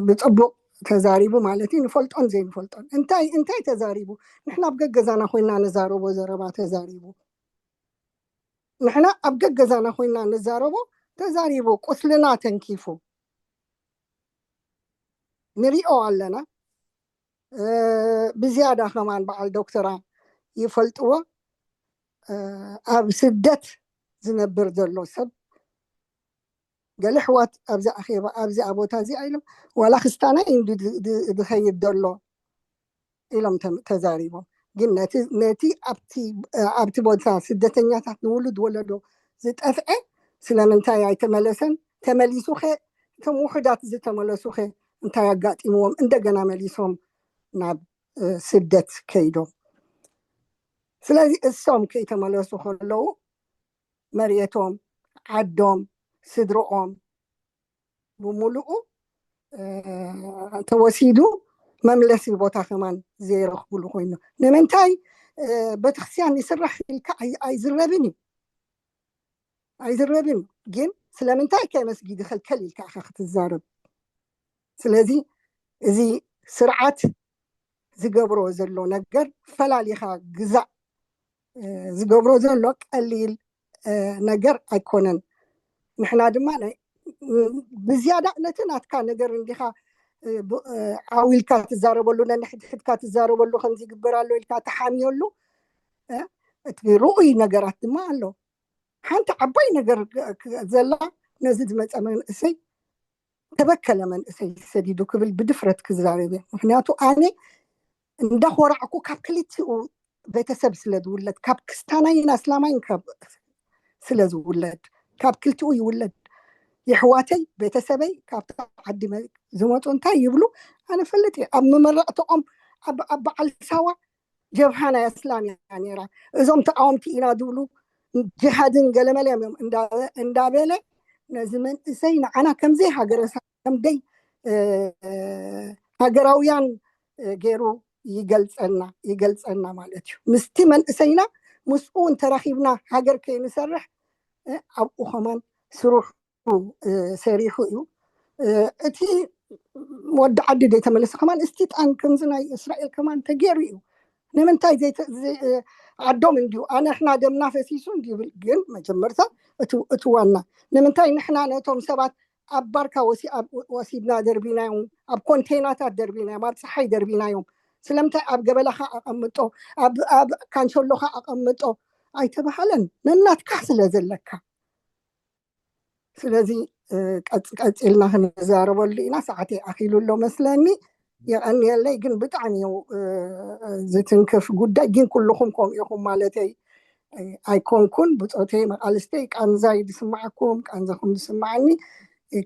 ብፅቡቕ ተዛሪቡ ማለት እዩ። ንፈልጦን ዘይንፈልጦን እንታይ እንታይ ተዛሪቡ ንሕና ኣብ ገገዛና ኮይና ንዛረቦ ዘረባ ተዛሪቡ ንሕና ኣብ ገገዛና ኮይና ንዛረቦ ተዛሪቡ ቁስልና ተንኪፉ ንሪኦ ኣለና። እ፣ ብዝያዳ ከማን በዓል ዶክተራ ይፈልጥዎ እ፣ ኣብ ስደት ዝነብር ዘሎ ሰብ ገለ ኣሕዋት ኣብዚ ኣኼባ ኣብዚኣ ቦታ እዚኣ ኢሎም ዋላ ክስታና እዩ ድ- ድ- ድ- ዝኸይድ ዘሎ ኢሎም ተ- ተዛሪቦም። ግን ነቲ ነቲ ኣብቲ እ፣ ኣብቲ ቦታ ስደተኛታት ንውሉድ ወለዶ ዝጠፍዐ ስለምንታይ ኣይተመለሰን? ተመሊሱ ኸ እቶም ውሑዳት ዝተመለሱ ኸ እንታይ ኣጋጢምዎም እንደገና መሊሶም ናብ ስደት ከይዶም? ስለዚ እሶም ከይተመለሱ ከለዉ መሬቶም፣ ዓዶም፣ ስድርኦም ብምሉኡ ተወሲዱ መምለሲ ቦታ ከማን ዘይረኽብሉ ኮይኑ። ንምንታይ ቤተክርስትያን ይስራሕ ኢልካ ኣይዝረብን እዩ፣ ኣይዝረብን እዩ። ግን ስለምንታይ ከ መስጊድ ይኸልከል ኢልካ ኢኻ ክትዛረብ። ስለዚ እዚ ስርዓት ዝገብሮ ዘሎ ነገር ፈላሊኻ ግዛእ ዝገብሮ ዘሎ ቀሊል ነገር ኣይኮነን። ንሕና ድማ ብዝያዳ ነቲ ናትካ ነገር እንዲኻ ዓው ኢልካ ትዛረበሉ፣ ነንሕድሕድካ ትዛረበሉ፣ ከምዚ ይግበር ኣሎ ኢልካ ተሓምየሉ እቲ ርኡይ ነገራት ድማ ኣሎ። ሓንቲ ዓባይ ነገር ዘላ ነዚ ዝመፀ መንእሰይ ተበከለ መንእሰይ ሰዲዱ ክብል ብድፍረት ክዛረብ እየ። ምክንያቱ ኣነ እንዳኮራዕኩ ካብ ክልቲኡ ቤተሰብ ስለ ዝውለድ፣ ካብ ክስታናይን ኣስላማይን ስለ ዝውለድ፣ ካብ ክልቲኡ ይውለድ። የሕዋተይ ቤተሰበይ ካብታ ዓዲ ዝመፁ እንታይ ይብሉ ኣነ ፈልጥ እየ። ኣብ መመረቅተኦም ኣብ በዓል ሳዋ ጀብሃ ናይ ኣስላም እያ ነራ። እዞም ተቃወምቲ ኢና ዝብሉ ጅሃድን ገለመለ እዮም እንዳበለ ነዚ መንእሰይ ንዓና ከምዘይ ሃገረሰብ ከምደይ ሃገራውያን ገይሩ ይገልፀና ይገልፀና ማለት እዩ። ምስቲ መንእሰይና ምስኡ እንተራኺብና ሃገር ከይንሰርሕ ኣብኡ ከማን ስሩሑ ሰሪሑ እዩ። እቲ ወዲ ዓዲ ዘይተመለሰ ከማን እስቲጣን ከምዚ ናይ እስራኤል ከማን ተገይሩ እዩ። ንምንታይ ዓዶም እንዲዩ ኣነሕና ደምና ፈሲሱ እንዲብል ግን መጀመርታ እቲ ዋና ንምንታይ ንሕና ነቶም ሰባት ኣብ ባርካ ወሲድና ደርቢናዮም፣ ኣብ ኮንቴናታት ደርቢናዮም፣ ኣብ ፀሓይ ደርቢናዮም። ስለምንታይ ኣብ ገበላኻ ኣቐምጦ፣ ኣብ ካንሸሎኻ ኣቐምጦ ኣይተባሃለን። ነናትካ ስለ ዘለካ ስለዚ ቀፂልና ክንዛረበሉ ኢና። ሰዓተይ ኣኺሉ ኣሎ መስለኒ። የቐንየለይ። ግን ብጣዕሚ እዩ ዝትንክፍ ጉዳይ። ግን ኩልኹም ከምኡ ኢኹም ማለተይ ኣይኮንኩን። ብፆተይ መቓልስተይ ቃንዛይ ዝስማዓኩም ቃንዛኹም ዝስማዓኒ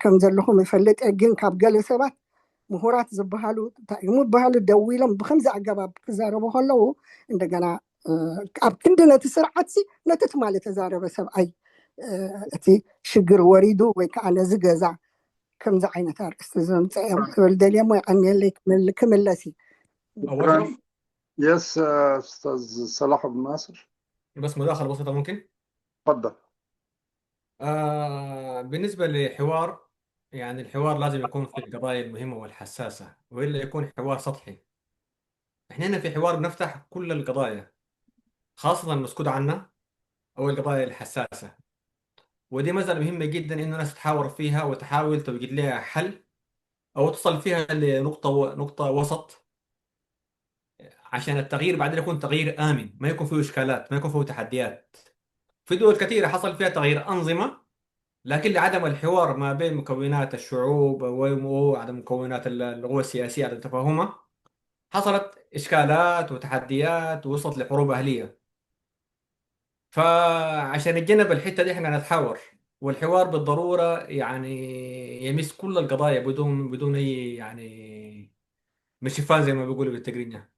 ከም ዘለኹም ይፈልጥ እየ። ግን ካብ ገለ ሰባት ምሁራት ዝበሃሉ እንታይ እዮም ዝበሃሉ ደው ኢሎም ብከምዚ ኣገባብ ክዛረቡ ከለዉ እንደገና ኣብ ክንዲ ነቲ ስርዓትሲ ነቲ ትማሊ ተዛረበ ሰብኣይ እቲ ሽግር ወሪዱ ወይ ከዓ ነዚ ገዛ ከምዚ ዓይነት ኣርእስቲ ዘምፅአ እዮም ክብል ደልየ እሞ የቐንየለይ ክምለስ እዩ። የስ ኡስታዝ ሰላሕ ብናስር بس مداخلة بسيطة ممكن؟ تفضل آه بالنسبة لحوار يعني الحوار لازم يكون في القضايا المهمة والحساسة وإلا يكون حوار سطحي. احنا هنا في حوار بنفتح كل القضايا خاصة المسكوت عنها أو القضايا الحساسة ودي مسألة مهمة جدا إنه الناس تتحاور فيها وتحاول توجد لها حل أو تصل فيها لنقطة و... نقطة وسط عشان التغيير بعدين يكون تغيير آمن ما يكون فيه إشكالات ما يكون فيه تحديات. في دول كثيرة حصل فيها تغيير أنظمة لكن لعدم الحوار ما بين مكونات الشعوب وعدم مكونات القوى السياسية عدم تفاهمها حصلت إشكالات وتحديات ووصلت لحروب أهلية. فعشان نتجنب الحتة دي احنا نتحاور والحوار بالضرورة يعني يمس كل القضايا بدون بدون أي يعني مشفان زي ما بيقولوا بالتقرينيا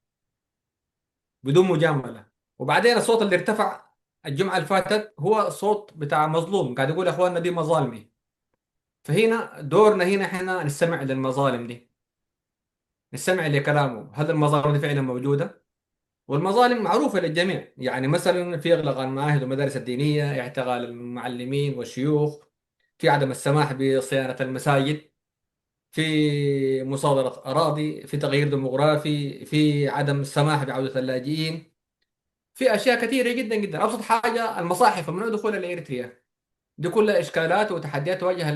بدون مجاملة. وبعدين الصوت اللي ارتفع الجمعة اللي فاتت هو صوت بتاع مظلوم قاعد يقول يا اخواننا دي مظالمي. فهنا دورنا هنا احنا نستمع للمظالم دي نستمع لكلامه هل المظالم دي فعلا موجودة؟ والمظالم معروفة للجميع يعني مثلا في إغلاق المعاهد والمدارس الدينية اعتقال المعلمين والشيوخ في عدم السماح بصيانة المساجد في مصادرة أراضي في تغيير ديموغرافي في عدم السماح بعودة اللاجئين في أشياء كثيرة جدا جدا أبسط حاجة المصاحف ممنوع دخولها لإريتريا. دي كلها إشكالات وتحديات تواجه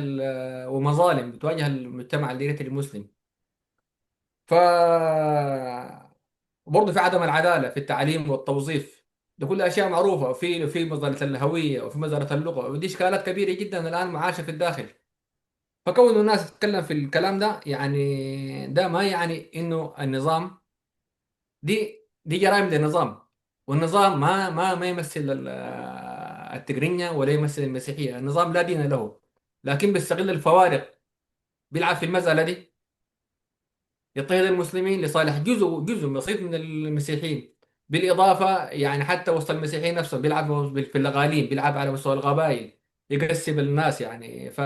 ومظالم بتواجه المجتمع الإريتري المسلم. ف برضه في عدم العداله في التعليم والتوظيف. دي كلها اشياء معروفه وفي في مظله الهويه وفي مظله اللغه ودي اشكالات كبيره جدا الان معاشه في الداخل. فكون الناس تتكلم في الكلام ده يعني ده ما يعني انه النظام دي دي جرائم للنظام والنظام ما ما ما يمثل التقرينيا ولا يمثل المسيحية. النظام لا دين له، لكن بيستغل الفوارق، بيلعب في المسألة دي، يضطهد المسلمين لصالح جزء، جزء بسيط من المسيحيين. بالإضافة يعني حتى وسط المسيحيين نفسهم بيلعب في الأقاليم، بيلعب على مستوى القبائل، يقسم الناس يعني. ف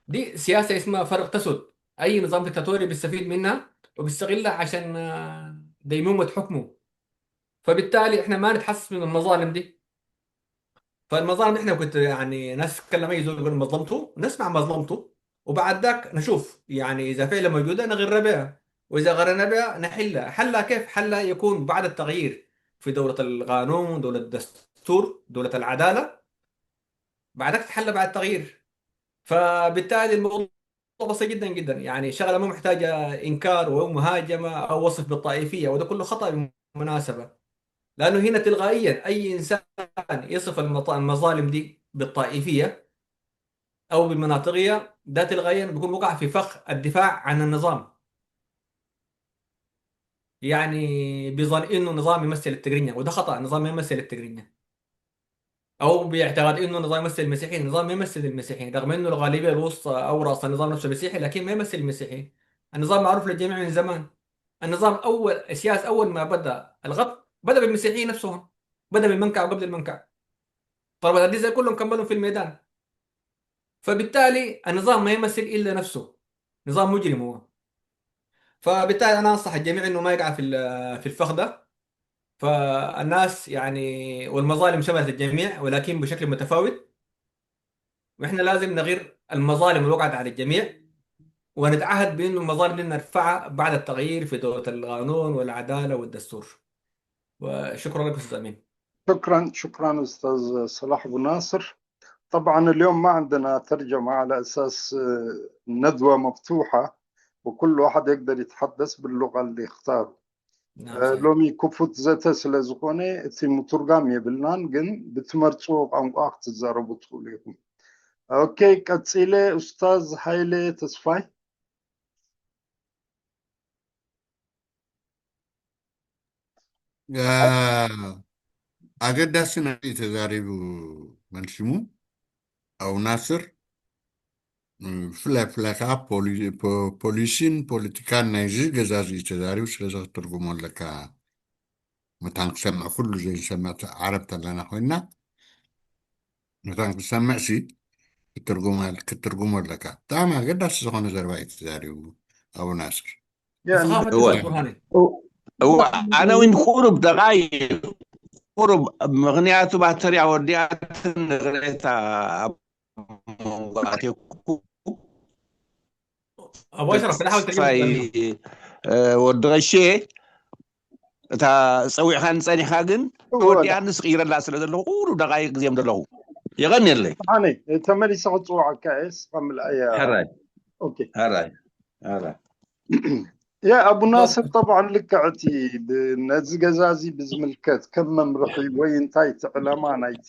دي سياسة اسمها فرق تسد. أي نظام ديكتاتوري بيستفيد منها وبيستغلها عشان آه، ديمومة حكمه. فبالتالي إحنا ما نتحسس من المظالم دي. فالمظالم إحنا كنت يعني ناس تتكلم، أي زول يقول مظلمته، نسمع مظلمته، وبعد ذاك نشوف يعني إذا فعلا موجودة نغر بها، وإذا غرنا بها نحلها. حلها كيف؟ حلها يكون بعد التغيير في دولة القانون، دولة الدستور، دولة العدالة، بعدك تحل بعد التغيير. فبالتالي الموضوع بسيط جدا جدا، يعني شغله مو محتاجه انكار او مهاجمه او وصف بالطائفيه، وده كله خطا بالمناسبه. لانه هنا تلقائيا اي انسان يصف المط- المظالم دي بالطائفيه او بالمناطقيه، ده تلقائيا بيكون وقع في فخ الدفاع عن النظام. يعني بيظن انه نظام يمثل التقرينيا، وده خطا. النظام ما يمثل التقرينيا. او باعتقاد انه النظام يمثل المسيحيين. النظام ما يمثل المسيحيين، رغم انه الغالبيه الوسطى او راس النظام نفسه مسيحي، لكن ما يمثل المسيحيين. النظام معروف للجميع من زمان. النظام اول، السياسه اول ما بدا الغرب، بدا بالمسيحيين نفسهم، بدا بالمنكع وقبل المنكع. طلبه الدين زي كلهم كملوا في الميدان. فبالتالي النظام ما يمثل الا نفسه، نظام مجرم هو. فبالتالي انا انصح الجميع انه ما يقع في في الفخ ده. فالناس يعني، والمظالم شملت الجميع ولكن بشكل متفاوت، واحنا لازم نغير المظالم الوقعت على الجميع، ونتعهد بانه المظالم دي نرفعها بعد التغيير في دوله القانون والعداله والدستور. وشكرا لك استاذ امين. شكرا شكرا استاذ صلاح ابو ناصر. طبعا اليوم ما عندنا ترجمه على اساس الندوه مفتوحه، وكل واحد يقدر يتحدث باللغه اللي اختاره. نعم صحيح. ሎሚ ክፉት ዘተ ስለ ዝኾነ እቲ ምትርጓም የብልናን፣ ግን ብትመርፅዎ ቋንቋ ክትዛረቡ ትኽእሉ ኢኹም። ኦኬ፣ ቀፂለ ኡስታዝ ሃይለ ተስፋይ። ኣገዳሲ ነጥቢ ተዛሪቡ። መልሽሙ ኣቡ ናስር፣ ብፍላይ ብፍላይ ከዓ ፖሊሲን ፖለቲካን ናይዚ ገዛ እዚ ተዛሪቡ። ስለዚ ክትርጉሞ ኣለካ። መታን ክሰምዕ ኩሉ ዘይንሰምዕ ዓረብ ተለና ኮይና፣ መታን ክሰምዕ ሲ ክትርጉሞ ኣለካ። ብጣዕሚ ኣገዳሲ ዝኾነ ዘረባ እዩ ተዛሪቡ ኣቡ ናስር። እወ። ኣነ እውን ቁሩብ ደቓይ ቁሩብ፣ ምኽንያቱ ባተርያ ወዲኣትን ንቕሬታ ኣብ መንጎ ኣትየኩ። ኣቦ ኣሽረፍ፣ ብድሓን ትርጉም ተስፋይ፣ ትፈልግ። እ፣ ወዲ ቐሼ፣ እታ ጸዊዕካኒ ጸኒሕካ ግን እወ፣ ተወዲኣንስ ቅይረላ ስለ ዘለኹ ቁሩብ ደቓይቕ ግዜ ዘለኹ። የቐንየለይ። ኣነ ተመሊሰ ክጽውዓካ እየ፣ ስኻ ምልኣያ። ሕራይ ኦኬ። ሕራይ ሕራይ። ያ ኣቡ ናስር፣ ጠብዓን ልክዕ እቲ ብ- ነዚ ገዛ እዚ ብዝምልከት ከም መምርሒ ወይ እንታይ እቲ ዕላማ ናይቲ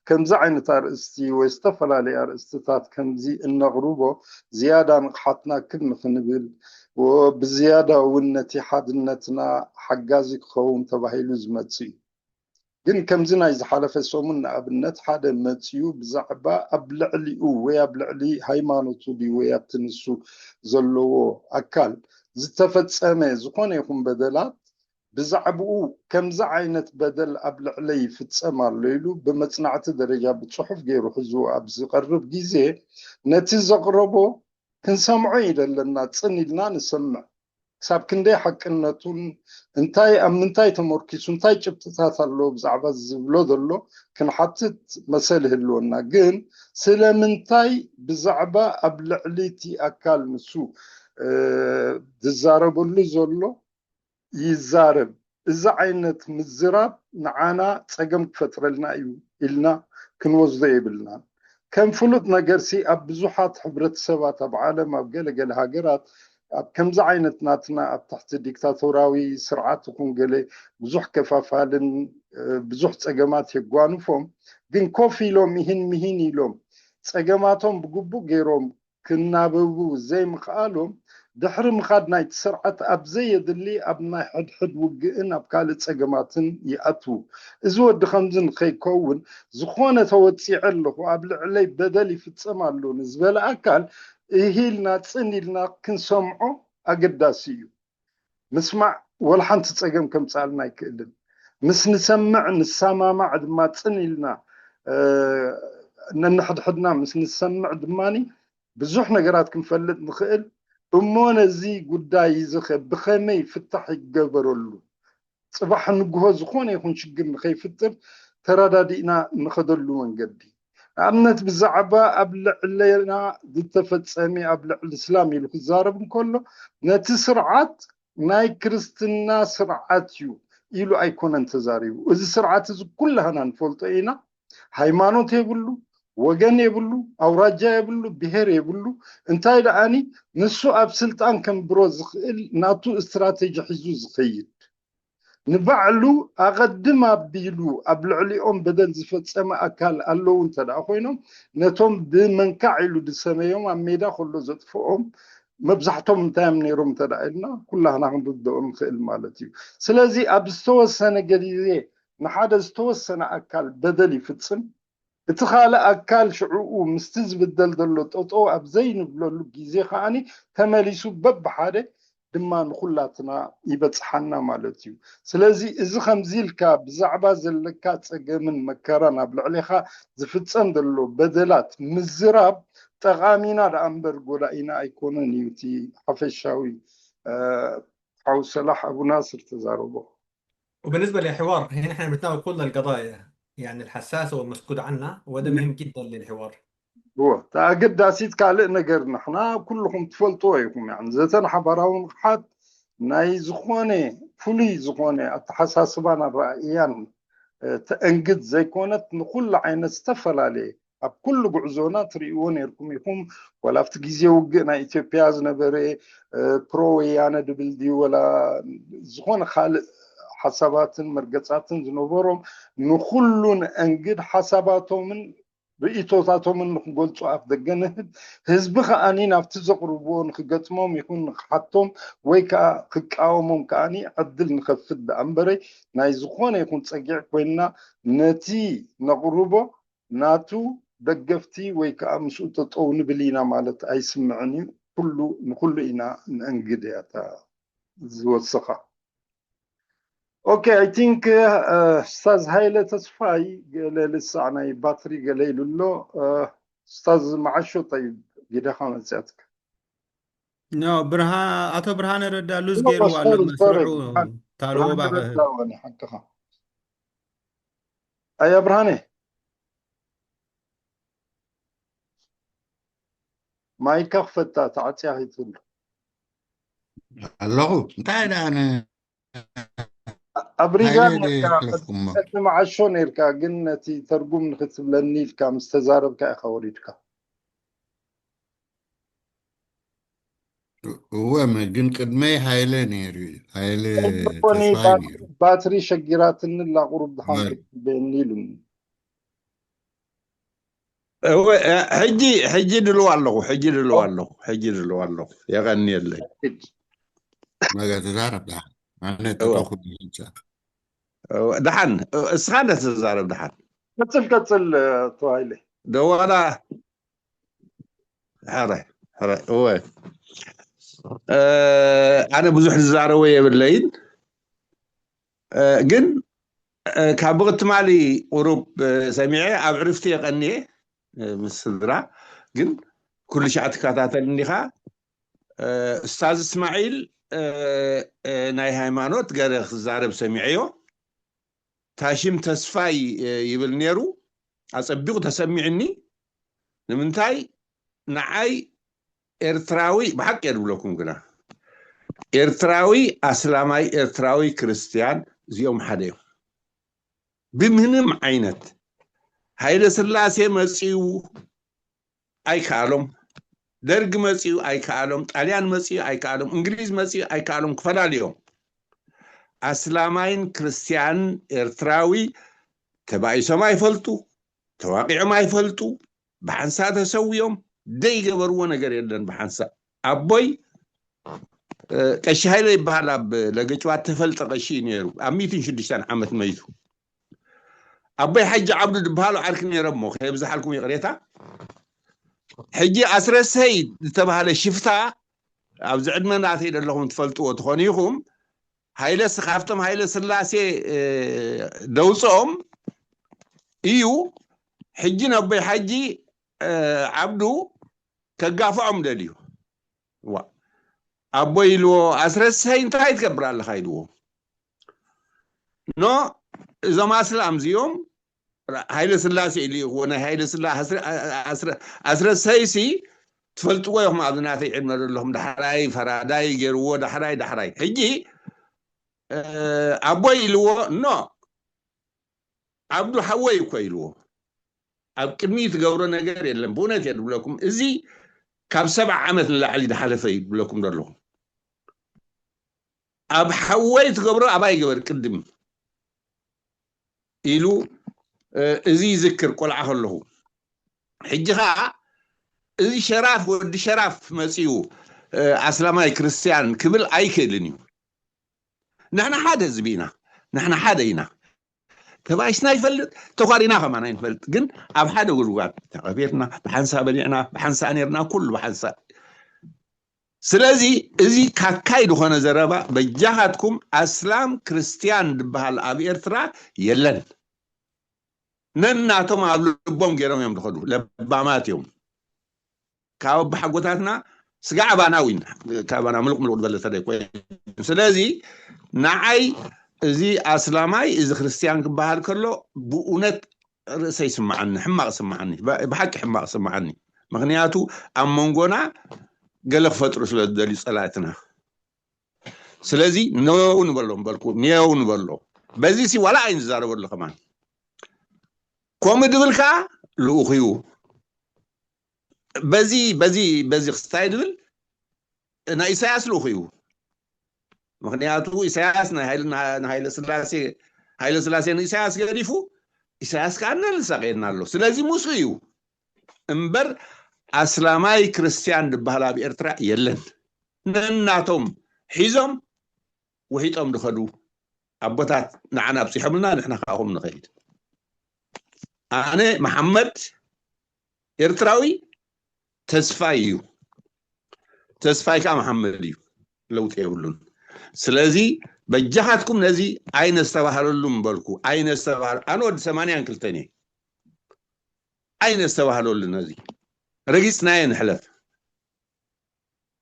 ከምዚ ዓይነት ኣርእስቲ ወይ ዝተፈላለዩ ኣርእስትታት ከምዚ እነቕርቦ ዝያዳ ንቕሓትና ክብ ንኽንብል፣ ወ- ብዝያዳ እውን ነቲ ሓድነትና ሓጋዚ ክኸውን ተባሂሉ ዝመጽእ እዩ። ግን ከምዚ ናይ ዝሓለፈ ሰሙን ንኣብነት ሓደ መጽዩ ብዛዕባ ኣብ ልዕሊኡ ወይ ኣብ ልዕሊ ሃይማኖቱ ድዩ ወይ ኣብቲ ንሱ ዘለዎ ኣካል ዝተፈጸመ ዝኾነ ይኹን በደላት ብዛዕባኡ ከምዚ ዓይነት በደል ኣብ ልዕለይ ይፍጸም ኣሎ ኢሉ ብመጽናዕቲ ደረጃ ብጽሑፍ ገይሩ ሒዙ ኣብ ዝቐርብ ግዜ ነቲ ዘቕረቦ ክንሰምዖ እዩ ዘለና፣ ጽን ኢልና ንሰምዕ። ክሳብ ክንደይ ሓቅነቱን እንታይ ኣብ ምንታይ ተመርኪሱ እንታይ ጭብጥታት ኣለዎ ብዛዕባ ዝብሎ ዘሎ ክንሓትት መሰል ይህልወና። ግን ስለምንታይ ብዛዕባ ኣብ ልዕሊ እቲ ኣካል ንሱ እ፣ ዝዛረበሉ ዘሎ ይዛረብ። እዚ ዓይነት ምዝራብ ንዓና ጸገም ክፈጥረልና እዩ ኢልና ክንወስዶ የብልናን። ከም ፍሉጥ ነገርሲ ኣብ ብዙሓት ሕብረተሰባት ኣብ ዓለም ኣብ ገለ ገለ ሃገራት ኣብ ከምዚ ዓይነት ናትና ኣብ ትሕቲ ዲክታቶራዊ ስርዓት ይኹን ገለ ብዙሕ ከፋፋልን እ፣ ብዙሕ ጸገማት የጓንፎም፣ ግን ኮፍ ኢሎም ይህን ምሂን ኢሎም ጸገማቶም ብግቡእ ገይሮም ክናበቡ ዘይምኽኣሎም ድሕሪ ምኻድ ናይቲ ስርዓት ኣብ ዘየድሊ ኣብ ናይ ሕድሕድ ውግእን ኣብ ካልእ ጸገማትን ይኣትዉ። እዚ ወዲ ከምዚ ንኸይከውን ዝኾነ ተወጺዐ ኣለኹ፣ ኣብ ልዕለይ በደል ይፍጸም ኣሎ ንዝበለ ኣካል እሂልና ጽን ኢልና ክንሰምዖ ኣገዳሲ እዩ። ምስማዕ ወላ ሓንቲ ጸገም ከምጽኣልና ኣይክእልን። ምስ ንሰምዕ ንሰማማዕ ድማ ጽን ኢልና ነንሕድሕድና ምስ ንሰምዕ ድማ ብዙሕ ነገራት ክንፈልጥ ንኽእል። እሞ ነዚ ጉዳይ እዚ ኸ ብኸመይ ፍታሕ ይገበረሉ? ጽባሕ ንግሆ ዝኾነ ይኹን ሽግር ንኸይፍጥር ተረዳዲእና ንኸደሉ መንገዲ፣ ንኣብነት ብዛዕባ ኣብ ልዕለና ዝተፈጸመ ኣብ ልዕሊ እስላም ኢሉ ክዛረብ እንከሎ ነቲ ስርዓት ናይ ክርስትና ስርዓት እዩ ኢሉ ኣይኮነን ተዛሪቡ። እዚ ስርዓት እዚ ኩላህና ንፈልጦ ኢና። ሃይማኖት የብሉ፣ ወገን የብሉ፣ ኣውራጃ የብሉ፣ ብሄር የብሉ። እንታይ ደኣኒ ንሱ ኣብ ስልጣን ከንብሮ ዝኽእል ናቱ ስትራቴጂ ሒዙ ዝኸይድ ንባዕሉ ኣቐድም ኣቢሉ ኣብ ልዕሊኦም በደል ዝፈጸመ ኣካል ኣለዉ እንተ ደኣ ኮይኖም ነቶም ብመንካዕ ኢሉ ዝሰመዮም ኣብ ሜዳ ከሎ ዘጥፍኦም መብዛሕቶም እንታይ እዮም ነይሮም እንተ ደኣ ኢልና ኩላህና ክንርድኦ ንኽእል ማለት እዩ። ስለዚ ኣብ ዝተወሰነ ግዜ ንሓደ ዝተወሰነ ኣካል በደል ይፍጽም፣ እቲ ካልእ ኣካል ሽዕኡ ምስቲ ዝብደል ዘሎ ጠጠው ኣብ ዘይንብለሉ ግዜ ከኣኒ ተመሊሱ በብሓደ ድማ ንኹላትና ይበጽሓና ማለት እዩ። ስለዚ እዚ ከምዚ ኢልካ ብዛዕባ ዘለካ ጸገምን መከራን ኣብ ልዕሌኻ ዝፍጸም ዘሎ በደላት ምዝራብ ጠቓሚና ደኣ እምበር ጎዳኢና ኣይኮነን እዩ እቲ ሓፈሻዊ ሓው ሰላሕ ኣቡ ናስር ተዛረቦ። وبالنسبة للحوار هنا احنا بنتناول كل القضايا يعني الحساسة والمسكوت عنها وهذا مهم جدا للحوار. እዎ ተኣገዳሲት ካልእ ነገር ንሕና ኩልኹም ትፈልጥዎ ኢኹም። ያን ዘተን ሓባራዊ ንቕሓት ናይ ዝኾነ ፍሉይ ዝኾነ ኣተሓሳስባን ኣረኣእያን ተእንግድ ዘይኮነት ንኹሉ ዓይነት ዝተፈላለየ ኣብ ኩሉ ጉዕዞና ትርእይዎ ነርኩም ኢኹም። ወላ ኣብቲ ግዜ ውግእ ናይ ኢትዮጵያ ዝነበረ ፕሮ ወያነ ድብል ድዩ ወላ ዝኾነ ካልእ ሓሳባትን መርገጻትን ዝነበሮም ንኹሉ ንእንግድ ሓሳባቶምን ርእይቶታቶምን ንክገልፁ ኣፍ ደገ ንህብ። ህዝቢ ከኣኒ ናብቲ ዘቕርብዎ ንክገጥሞም ይኹን ንክሓቶም ወይ ከዓ ክቃወሞም ከኣኒ ዕድል ንኸፍት ደኣ እምበረይ ናይ ዝኾነ ይኹን ፀጊዕ ኮይንና ነቲ ነቕርቦ ናቱ ደገፍቲ ወይ ከዓ ምስኡ ጠጠው ንብል ኢና ማለት ኣይስምዕን እዩ። ኩሉ ንኩሉ ኢና ንእንግድ እያ እታ ዝወሰኻ። Okay, I think ኡስታዝ ሃይለ ተስፋይ ገለ ልሳዕ ናይ ባትሪ ገለ ኢሉ ኣሎ። ኡስታዝ መዓሾ ጠይብ ጊደኻ መፅያትካ። No ብርሃ ኣቶ ብርሃነ ረዳ ሉዝ ገይርዎ ኣሎ መስርሑ። ታልዎ ባኸ ሓቅኻ ኣያ ብርሃነ ማይካ ክፈታ ተዓፅያ ከይትህሉ ኣለኹ። እንታይ ደኣ ነ ኣብ ሪጋ ሃይለ ነርካ የሕለፍኩሞ። ቅድሚ መዓሾ ነርካ፣ ግን ነቲ ተርጉም ንክትብለኒ ኢልካ ምስ ተዛረብካ ኢኻ ወሪድካ። እወ፣ ም- ግን ቅድመይ ሃይለ ነይሩ እዩ። ሃይለ ኮኒ ተስፋይ ነይሩ። ባትሪ ሸጊራትኒ ላቁሩብ ድሓን ወይ። ክትበየኒ ኢሉኒ። እወ፣ እ፣ ሕጂ ሕጂ ድልው ኣለኹ፣ ሕጂ ድልው ኣለኹ፣ ሕጂ ድልው ኣለኹ። የቐንየለይ። ነገ ተዛረብ ደሓን። ኣነ እወ። ተተኹ ይንሳ። እወ፣ ደሓን፣ እ፣ እስኻ እንደ ተዛረብ ደሓን። ቀፅል ቀፅል ተባሂለ። ደዋላ፣ ሕረ፣ ሕረ፣ እወ። እ፣ ኣነ ብዙሕ ዝዛረቦ የብለይን። እ፣ ግን፣ እ፣ ካብ ብቕትማሊ ቁሩብ፣ እ፣ ሰሚዐ ኣብ ዕርፍቲ የቐንየ፣ እ፣ ምስ ስድራ። ግን ኩሉ ሻዕ ትከታተል እንዲኻ። እ፣ ኡስታዝ እስማዒል፣ እ፣ እ፣ ናይ ሃይማኖት ገለ ክዛረብ ሰሚዐዮ። ታሽም ተስፋይ፣ እ፣ ይብል ነይሩ። ኣጸቢቑ ተሰሚዕኒ። ንምንታይ ንዓይ ኤርትራዊ፣ ብሓቂ እየ ድብለኩም ግና፣ ኤርትራዊ ኣስላማይ፣ ኤርትራዊ ክርስትያን፣ እዚኦም ሓደ እዮም። ብምንም ዓይነት ሃይለ ስላሴ መጺኡ ኣይከኣሎም፣ ደርግ መጺኡ ኣይከኣሎም፣ ጣልያን መጺኡ ኣይከኣሎም፣ እንግሊዝ መጺኡ ኣይከኣሎም፣ ክፈላልዮም። ኣስላማይን ክርስትያንን ኤርትራዊ ተባኢሶም ኣይፈልጡ፣ ተዋቂዖም ኣይፈልጡ፣ ብሓንሳ ተሰውዮም፣ ደይገበርዎ ነገር የለን ብሓንሳ። ኣቦይ ቀሺ ሃይለ ይበሃል። ኣብ ለገጭዋት ተፈልጠ ቀሺ እዩ ነይሩ። ኣብ ሚእትን ሽዱሽተን ዓመት መይቱ። ኣቦይ ሓጂ ዓብዱ ዝበሃሉ ዓርኪ ነይሮም እሞ ከየብዝሓልኩም ይቕሬታ። ሕጂ ኣስረሰይ ዝተባህለ ሽፍታ ኣብዚ ዕድመ ናተይ ዘለኹም ትፈልጥዎ ትኾኑ ኢኹም። ሃይለ ስ- ካብቶም ሃይለ ስላሴ ደውፅኦም እዩ። ሕጂ ነቦይ ሓጂ ዓብዱ ከጋፍዖም ደልዩ። ዋ ኣቦይ ኢልዎ፣ ኣስረሰይ እንታይ ትገብር ኣለኻ ኢልዎ። ኖ እዞም ኣስላም እዚኦም ሃይለ ስላሴ ኢሉ ይኽዎ ናይ ሃይለ ስላ ኣስረሰይሲ ትፈልጥዎ ኢኹም። ኣብዚ ናተይ ዕድመ ዘለኹም ዳሕራይ ፈራዳይ ገይርዎ ዳሕራይ ዳሕራይ ሕጂ ኣቦይ ኢልዎ። ኖ ዓብዱ ሓወይ እኮ ኢልዎ። ኣብ ቅድሚ ትገብሮ ነገር የለን። ብእውነት እየ ድብለኩም፣ እዚ ካብ ሰብዓ ዓመት ንላዕሊ ዝሓለፈ እዩ ድብለኩም ዘለኹ። ኣብ ሓወይ ትገብሮ ኣባይ ገበር ቅድም ኢሉ እዚ ይዝክር ቆልዓ ከለኹ። ሕጂ ከዓ እዚ ሸራፍ ወዲ ሸራፍ መፂኡ ኣስላማይ ክርስቲያን ክብል ኣይክእልን እዩ። ንሕና ሓደ ህዝቢ ኢና። ንሕና ሓደ ኢና። ተባኢስና ይፈልጥ፣ ተኳሪና ከማን ኣይንፈልጥ። ግን ኣብ ሓደ ጉድጓድ ተቐቢርና፣ ብሓንሳ በሊዕና፣ ብሓንሳ ነርና፣ ኩሉ ብሓንሳ። ስለዚ እዚ ካካይ ዝኾነ ዘረባ በጃኻትኩም ኣስላም ክርስቲያን ዝበሃል ኣብ ኤርትራ የለን። ነናቶም ኣብ ልቦም ገይሮም እዮም ዝኸዱ፣ ለባማት እዮም። ካብ ኣቦሓጎታትና ስጋዕ ኣባና ዊን ካባና ምሉቕ ምሉቕ ዝበለ ተደይ ኮይኑ። ስለዚ ንዓይ እዚ ኣስላማይ እዚ ክርስትያን ክበሃል ከሎ ብእውነት ርእሰ ይስምዓኒ፣ ሕማቕ ይስምዓኒ፣ ብሓቂ ሕማቕ ይስምዓኒ። ምክንያቱ ኣብ መንጎና ገለ ክፈጥሩ ስለ ዝደልዩ ጸላእትና። ስለዚ ነው ንበሎም በልኩ፣ ነው ንበሎ። በዚ ሲ ዋላ ኣይንዛረበሉ ከማን። ከምኡ ድብል ከዓ ልኡኽ እዩ። በዚ በዚ በዚ ክስታይ ድብል ናይ ኢሳያስ ልኡኽ እዩ። ምክንያቱ ኢሳያስ ናይ ሃይለ ስላሴ ሃይለ ስላሴ ንኢሳያስ ገዲፉ ኢሳያስ ከዓ ነልሳ ከየድና ኣሎ። ስለዚ ምስኡ እዩ እምበር ኣስላማይ ክርስቲያን ዝበሃል ኣብ ኤርትራ የለን። ነናቶም ሒዞም ውሒጦም ዝኸዱ ኣቦታት ንዓና ኣብፂሖምልና ንሕና ካብኦም ንኸይድ። ኣነ መሓመድ ኤርትራዊ ተስፋይ እዩ። ተስፋይ ከዓ መሓመድ እዩ። ለውጢ የብሉን። ስለዚ በጃኻትኩም ነዚ ኣይነስተባህለሉን በልኩ። ኣይነስተባህል ኣነ ወዲ ሰማንያን ክልተን እየ። ኣይነስተባህለሉ ነዚ ረጊፅናዮ ንሕለፍ።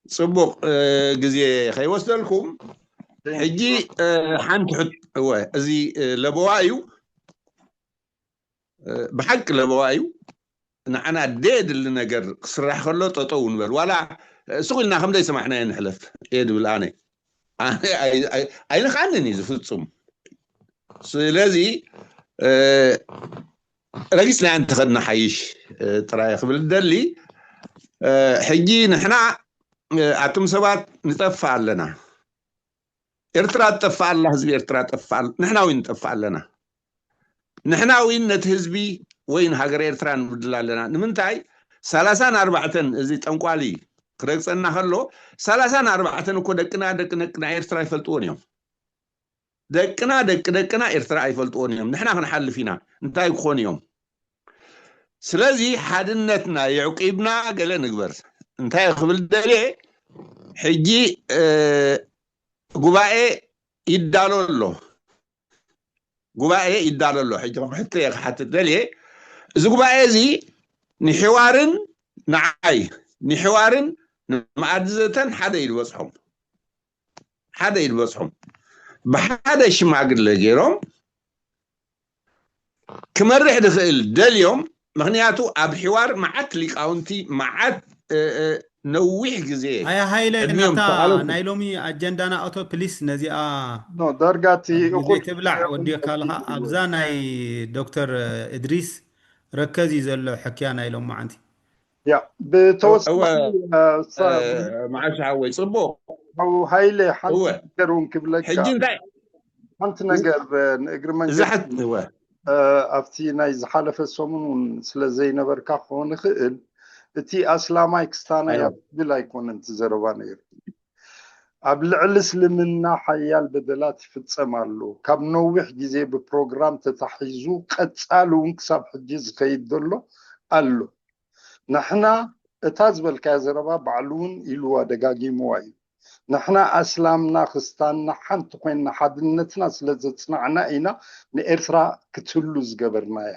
ፅቡቕ ግዜ ከይወስደልኩም ሕጂ ሓንቲ ሕት እወ እዚ ለበዋ እዩ። ብሓቂ ለበዋ እዩ። ንዓና ደየድሊ ነገር ክስራሕ ከሎ ጠጠው ንበል። ዋላ ስቕ ኢልና ከም ዘይሰማዕናዮ ንሕለፍ እየ ድብል ኣነ። ኣይንኽኣንን እዩ ዝፍፁም። ስለዚ ረጊፅና እንተኸድና ሓይሽ ጥራይ ክብል ደሊ። ሕጂ ንሕና ኣቱም ሰባት ንጠፍእ ኣለና። ኤርትራ ትጠፍእ ኣላ፣ ህዝቢ ኤርትራ ጠፍእ ኣላ፣ ንሕና እውን ንጠፍእ ኣለና። ንሕና እውን ነቲ ህዝቢ ወይ ንሃገር ኤርትራ ንብድል ኣለና። ንምንታይ ሰላሳን ኣርባዕተን እዚ ጠንቋሊ ክረግፀና ከሎ ሰላሳን ኣርባዕተን እኮ ደቅና ደቂ ደቅና ኤርትራ ይፈልጥዎን እዮም። ደቅና ደቂ ደቅና ኤርትራ ኣይፈልጥዎን እዮም። ንሕና ክንሓልፍ ኢና እንታይ ክኾኑ እዮም? ስለዚ ሓድነትና የዕቂብና ገለ ንግበር። እንታይ ክብል ደልየ ሕጂ ጉባኤ ይዳሎ ኣሎ። ጉባኤ ይዳሎ ኣሎ። ሕጂ ከም ሕቶ እየ ክሓትት ደልየ። እዚ ጉባኤ እዚ ንሕዋርን ንዓይ ንሕዋርን ንመኣዲ ዘተን ሓደ እዩ ዝበፅሖም። ሓደ እዩ ዝበፅሖም። ብሓደ ሽማግለ ገይሮም ክመርሕ ዝኽእል ደልዮም። ምክንያቱ ኣብ ሕዋር መዓት ሊቃውንቲ መዓት ነዊሕ ግዜ ኣያ ሃይለ ናታ ናይ ሎሚ ኣጀንዳና ኣቶ ፕሊስ ነዚኣ ዳርጋቲ ዘይትብላዕ ወዲእካ ኣለኻ። ኣብዛ ናይ ዶክተር እድሪስ ረከዚ ዘሎ ሕክያ ናይ ሎም መዓንቲ ያ ብተወሳኺ መዓሽ ሓወይ ፅቡቅ ሃይለ ሓንቲ ነገር እውን ክብለካ። ሓንቲ ነገር ንእግሪ መንገዲ ኣብቲ ናይ ዝሓለፈ ሰሙን እውን ስለ ዘይነበርካ ክኸውን ይኽእል። እቲ ኣስላማይ ክስታናይ ኣብ ትብል ኣይኮነን እቲ ዘረባ ነይሩ። ኣብ ልዕሊ እስልምና ሓያል በደላት ይፍጸም ኣሎ። ካብ ነዊሕ ግዜ ብፕሮግራም ተታሒዙ ቀጻሊ እውን ክሳብ ሕጂ ዝኸይድ ዘሎ ኣሎ። ንሕና እታ ዝበልካያ ዘረባ ባዕሉ እውን ኢልዋ ደጋጊምዋ እዩ። ንሕና ኣስላምና ክስታንና ሓንቲ ኮይንና ሓድነትና ስለ ዘጽናዕና ኢና ንኤርትራ ክትህሉ ዝገበርናያ።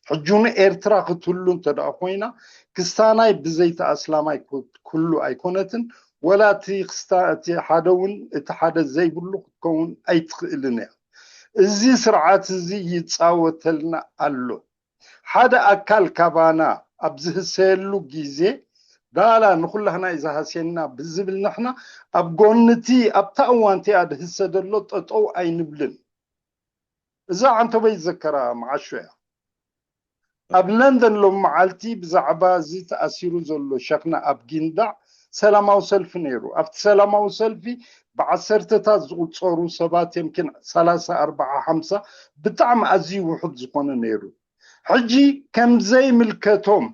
ሕጂ እውን ኤርትራ ክትህሉ እንተ ደኣ ኮይና ክስታናይ ብዘይቲ ኣስላማይ ክህሉ ኣይኮነትን። ወላ እቲ ክስታ እቲ ሓደ እውን እቲ ሓደ ዘይብሉ ክትከውን ኣይትኽእልን እያ። እዚ ስርዓት እዚ ይጻወተልና ኣሎ። ሓደ ኣካል ካባና ኣብ ዝህሰየሉ ግዜ ዳላ ንኹላህና እዩ ዝሃስየና ብዝብል ንሕና ኣብ ጎኒ እቲ ኣብታ እዋን እቲኣ ዝህሰ ዘሎ ጠጠው ኣይንብልን። እዛ ዓንተቦይ ዝዘከራ መዓሾ እያ። ኣብ ለንደን ሎም መዓልቲ ብዛዕባ እዚ ተኣሲሩ ዘሎ ሸኽና ኣብ ጊንዳዕ ሰላማዊ ሰልፊ ነይሩ። ኣብቲ ሰላማዊ ሰልፊ ብዓሰርተታት ዝቑጸሩ ሰባት የምኪን ሰላሳ ኣርባዓ ሓምሳ ብጣዕሚ ኣዝዩ ውሑድ ዝኾነ ነይሩ። ሕጂ ከም ዘይምልከቶም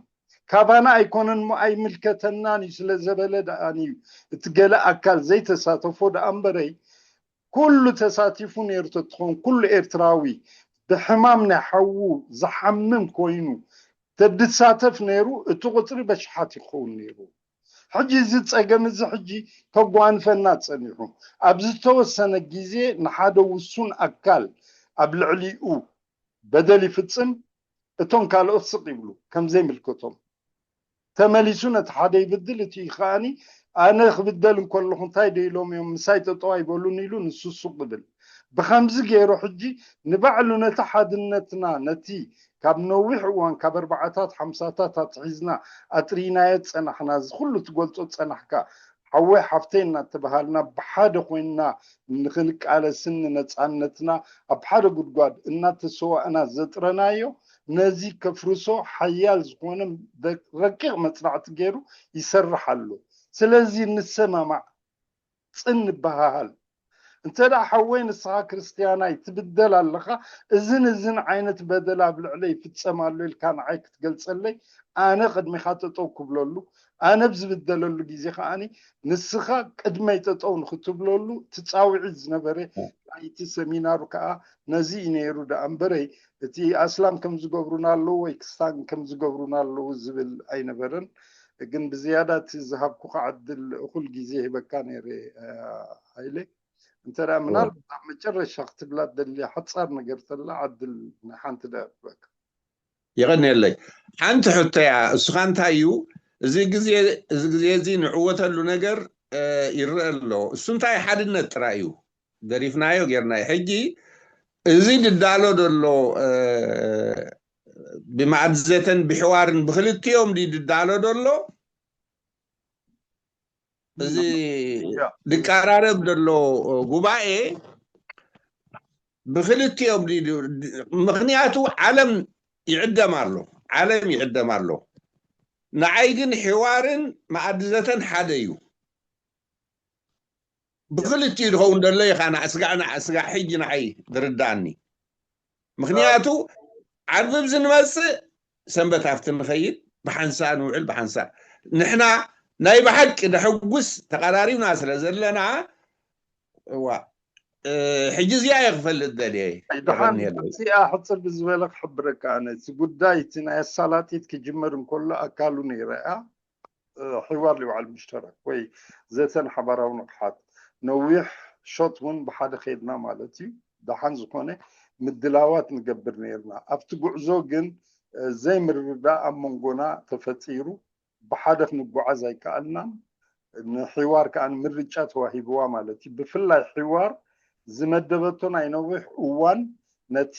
ካባና ኣይኮነን እሞ ኣይምልከተናን እዩ ስለ ዘበለ ደኣን እዩ እቲ ገለ ኣካል ዘይተሳተፎ ደኣ እምበረይ ኩሉ ተሳቲፉ ነይሩ ተትኸውን ኩሉ ኤርትራዊ ብሕማም ናይ ሓዉ ዝሓምም ኮይኑ ተድሳተፍ ነይሩ እቲ ቁፅሪ በሽሓት ይኸውን ነይሩ። ሕጂ እዚ ፀገም እዚ ሕጂ ከጓንፈና ፀኒሑ ኣብ ዝተወሰነ ግዜ ንሓደ ውሱን ኣካል ኣብ ልዕሊኡ በደል ይፍፅም እቶም ካልኦት ስቕ ይብሉ ከም ዘይምልከቶም ተመሊሱ ነቲ ሓደ ይብድል እቲ ከዓኒ ኣነ ክብደል እንከለኹ እንታይ ዶ ኢሎም እዮም ምሳይ ጠጠው ኣይበሉን ኢሉ ንሱ ሱቕ ይብል። ብኸምዚ ገይሩ ሕጂ ንባዕሉ ነቲ ሓድነትና ነቲ ካብ ነዊሕ እዋን ካብ ኣርባዓታት ሓምሳታት ኣትሒዝና ኣጥሪናዮ ዝጸናሕና እዚ ኩሉ ትገልጾ ዝጸናሕካ ሓወይ ሓፍተይ እናተባሃልና ብሓደ ኮይንና ንኽንቃለስን ንነጻነትና ኣብ ሓደ ጉድጓድ እናተሰዋእና ዘጥረናዮ ነዚ ከፍርሶ ሓያል ዝኾነ ረቂቕ መጽናዕቲ ገይሩ ይሰርሕ ኣሎ። ስለዚ ንሰማማዕ፣ ጽን ንበሃሃል። እንተ ደኣ ሓወይ ንስኻ ክርስትያናይ ትብደል ኣለኻ፣ እዝን እዝን ዓይነት በደል ኣብ ልዕለይ ይፍጸም ኣሎ ኢልካ ንዓይ ክትገልጸለይ ኣነ ቅድሚኻ ጠጠው ክብለሉ፣ ኣነ ብዝብደለሉ ግዜ ከዓኒ ንስኻ ቅድመይ ጠጠው ንክትብለሉ ትጻውዒ ዝነበረ ናይቲ ሰሚናር ከኣ ነዚ እዩ ነይሩ ደኣ እምበረይ እቲ ኣስላም ከም ዝገብሩና ኣለዉ ወይ ክስታን ከም ዝገብሩና ኣለዉ ዝብል ኣይነበረን። ግን ብዝያዳ እቲ ዝሃብኩካ ዕድል እኹል ግዜ ሂበካ ነይረ። ሃይለ እንተ ደኣ ምናልባት ኣብ መጨረሻ ክትብላ ደልያ ሓጻር ነገር ተላ ዕድል ናይ ሓንቲ ደቂቕ ክበካ። የቐንየለይ። ሓንቲ ሕቶ እያ። እሱኻ እንታይ እዩ እዚ ግዜ እዚ ግዜ እዚ ንዕወተሉ ነገር ይረአ ኣሎ። እሱ እንታይ ሓድነት ጥራይ እዩ። ደሪፍናዮ ጌርናዮ። ሕጂ እዚ ድዳሎ ዘሎ ብማዕድዘተን ብሕዋርን ብክልቲኦም ድዳሎ ዘሎ እዚ ድቀራረብ ዘሎ ጉባኤ ብክልቲኦም ምክንያቱ ዓለም ይዕደም ኣሎ። ዓለም ይዕደም ኣሎ። ንዓይ ግን ሕዋርን መኣድዘተን ሓደ እዩ። ብክልቲኡ ዝኸውን ዘሎ ኢኻ ስጋዕ ስጋዕ ሕጂ ንዓይ ዝርዳእኒ። ምክንያቱ ዓርቢ ዝንመፅእ ሰንበት ኣብቲ ንኸይድ ብሓንሳእ ንውዕል ብሓንሳእ ንሕና ናይ ብሓቂ ደሐጉስ ተቐራሪብና ስለ ዘለና እዋ ሕጂ እዚኣ እየ ክፈልጥ ደልየ። እዚኣ ሕፅር ብዝበለ ክሕብረካ ኣነ እቲ ጉዳይ እቲ ናይ ኣሳላጢት ክጅመር እንከሎ ኣካሉ ነይረ እያ። ሕዋር ሊባዕል ምሽተረክ ወይ ዘተን ሓባራዊ ንቕሓት ነዊሕ ሾት እውን ብሓደ ከይድና ማለት እዩ። ደሓን ዝኾነ ምድላዋት ንገብር ነይርና። ኣብቲ ጉዕዞ ግን ዘይምርድዳእ ኣብ መንጎና ተፈጢሩ። ብሓደ ክንጓዓዝ ኣይከኣልናን። ንሕዋር ከዓ ምርጫ ተዋሂብዋ ማለት እዩ። ብፍላይ ሕዋር ዝመደበቶ ናይ ነዊሕ እዋን ነቲ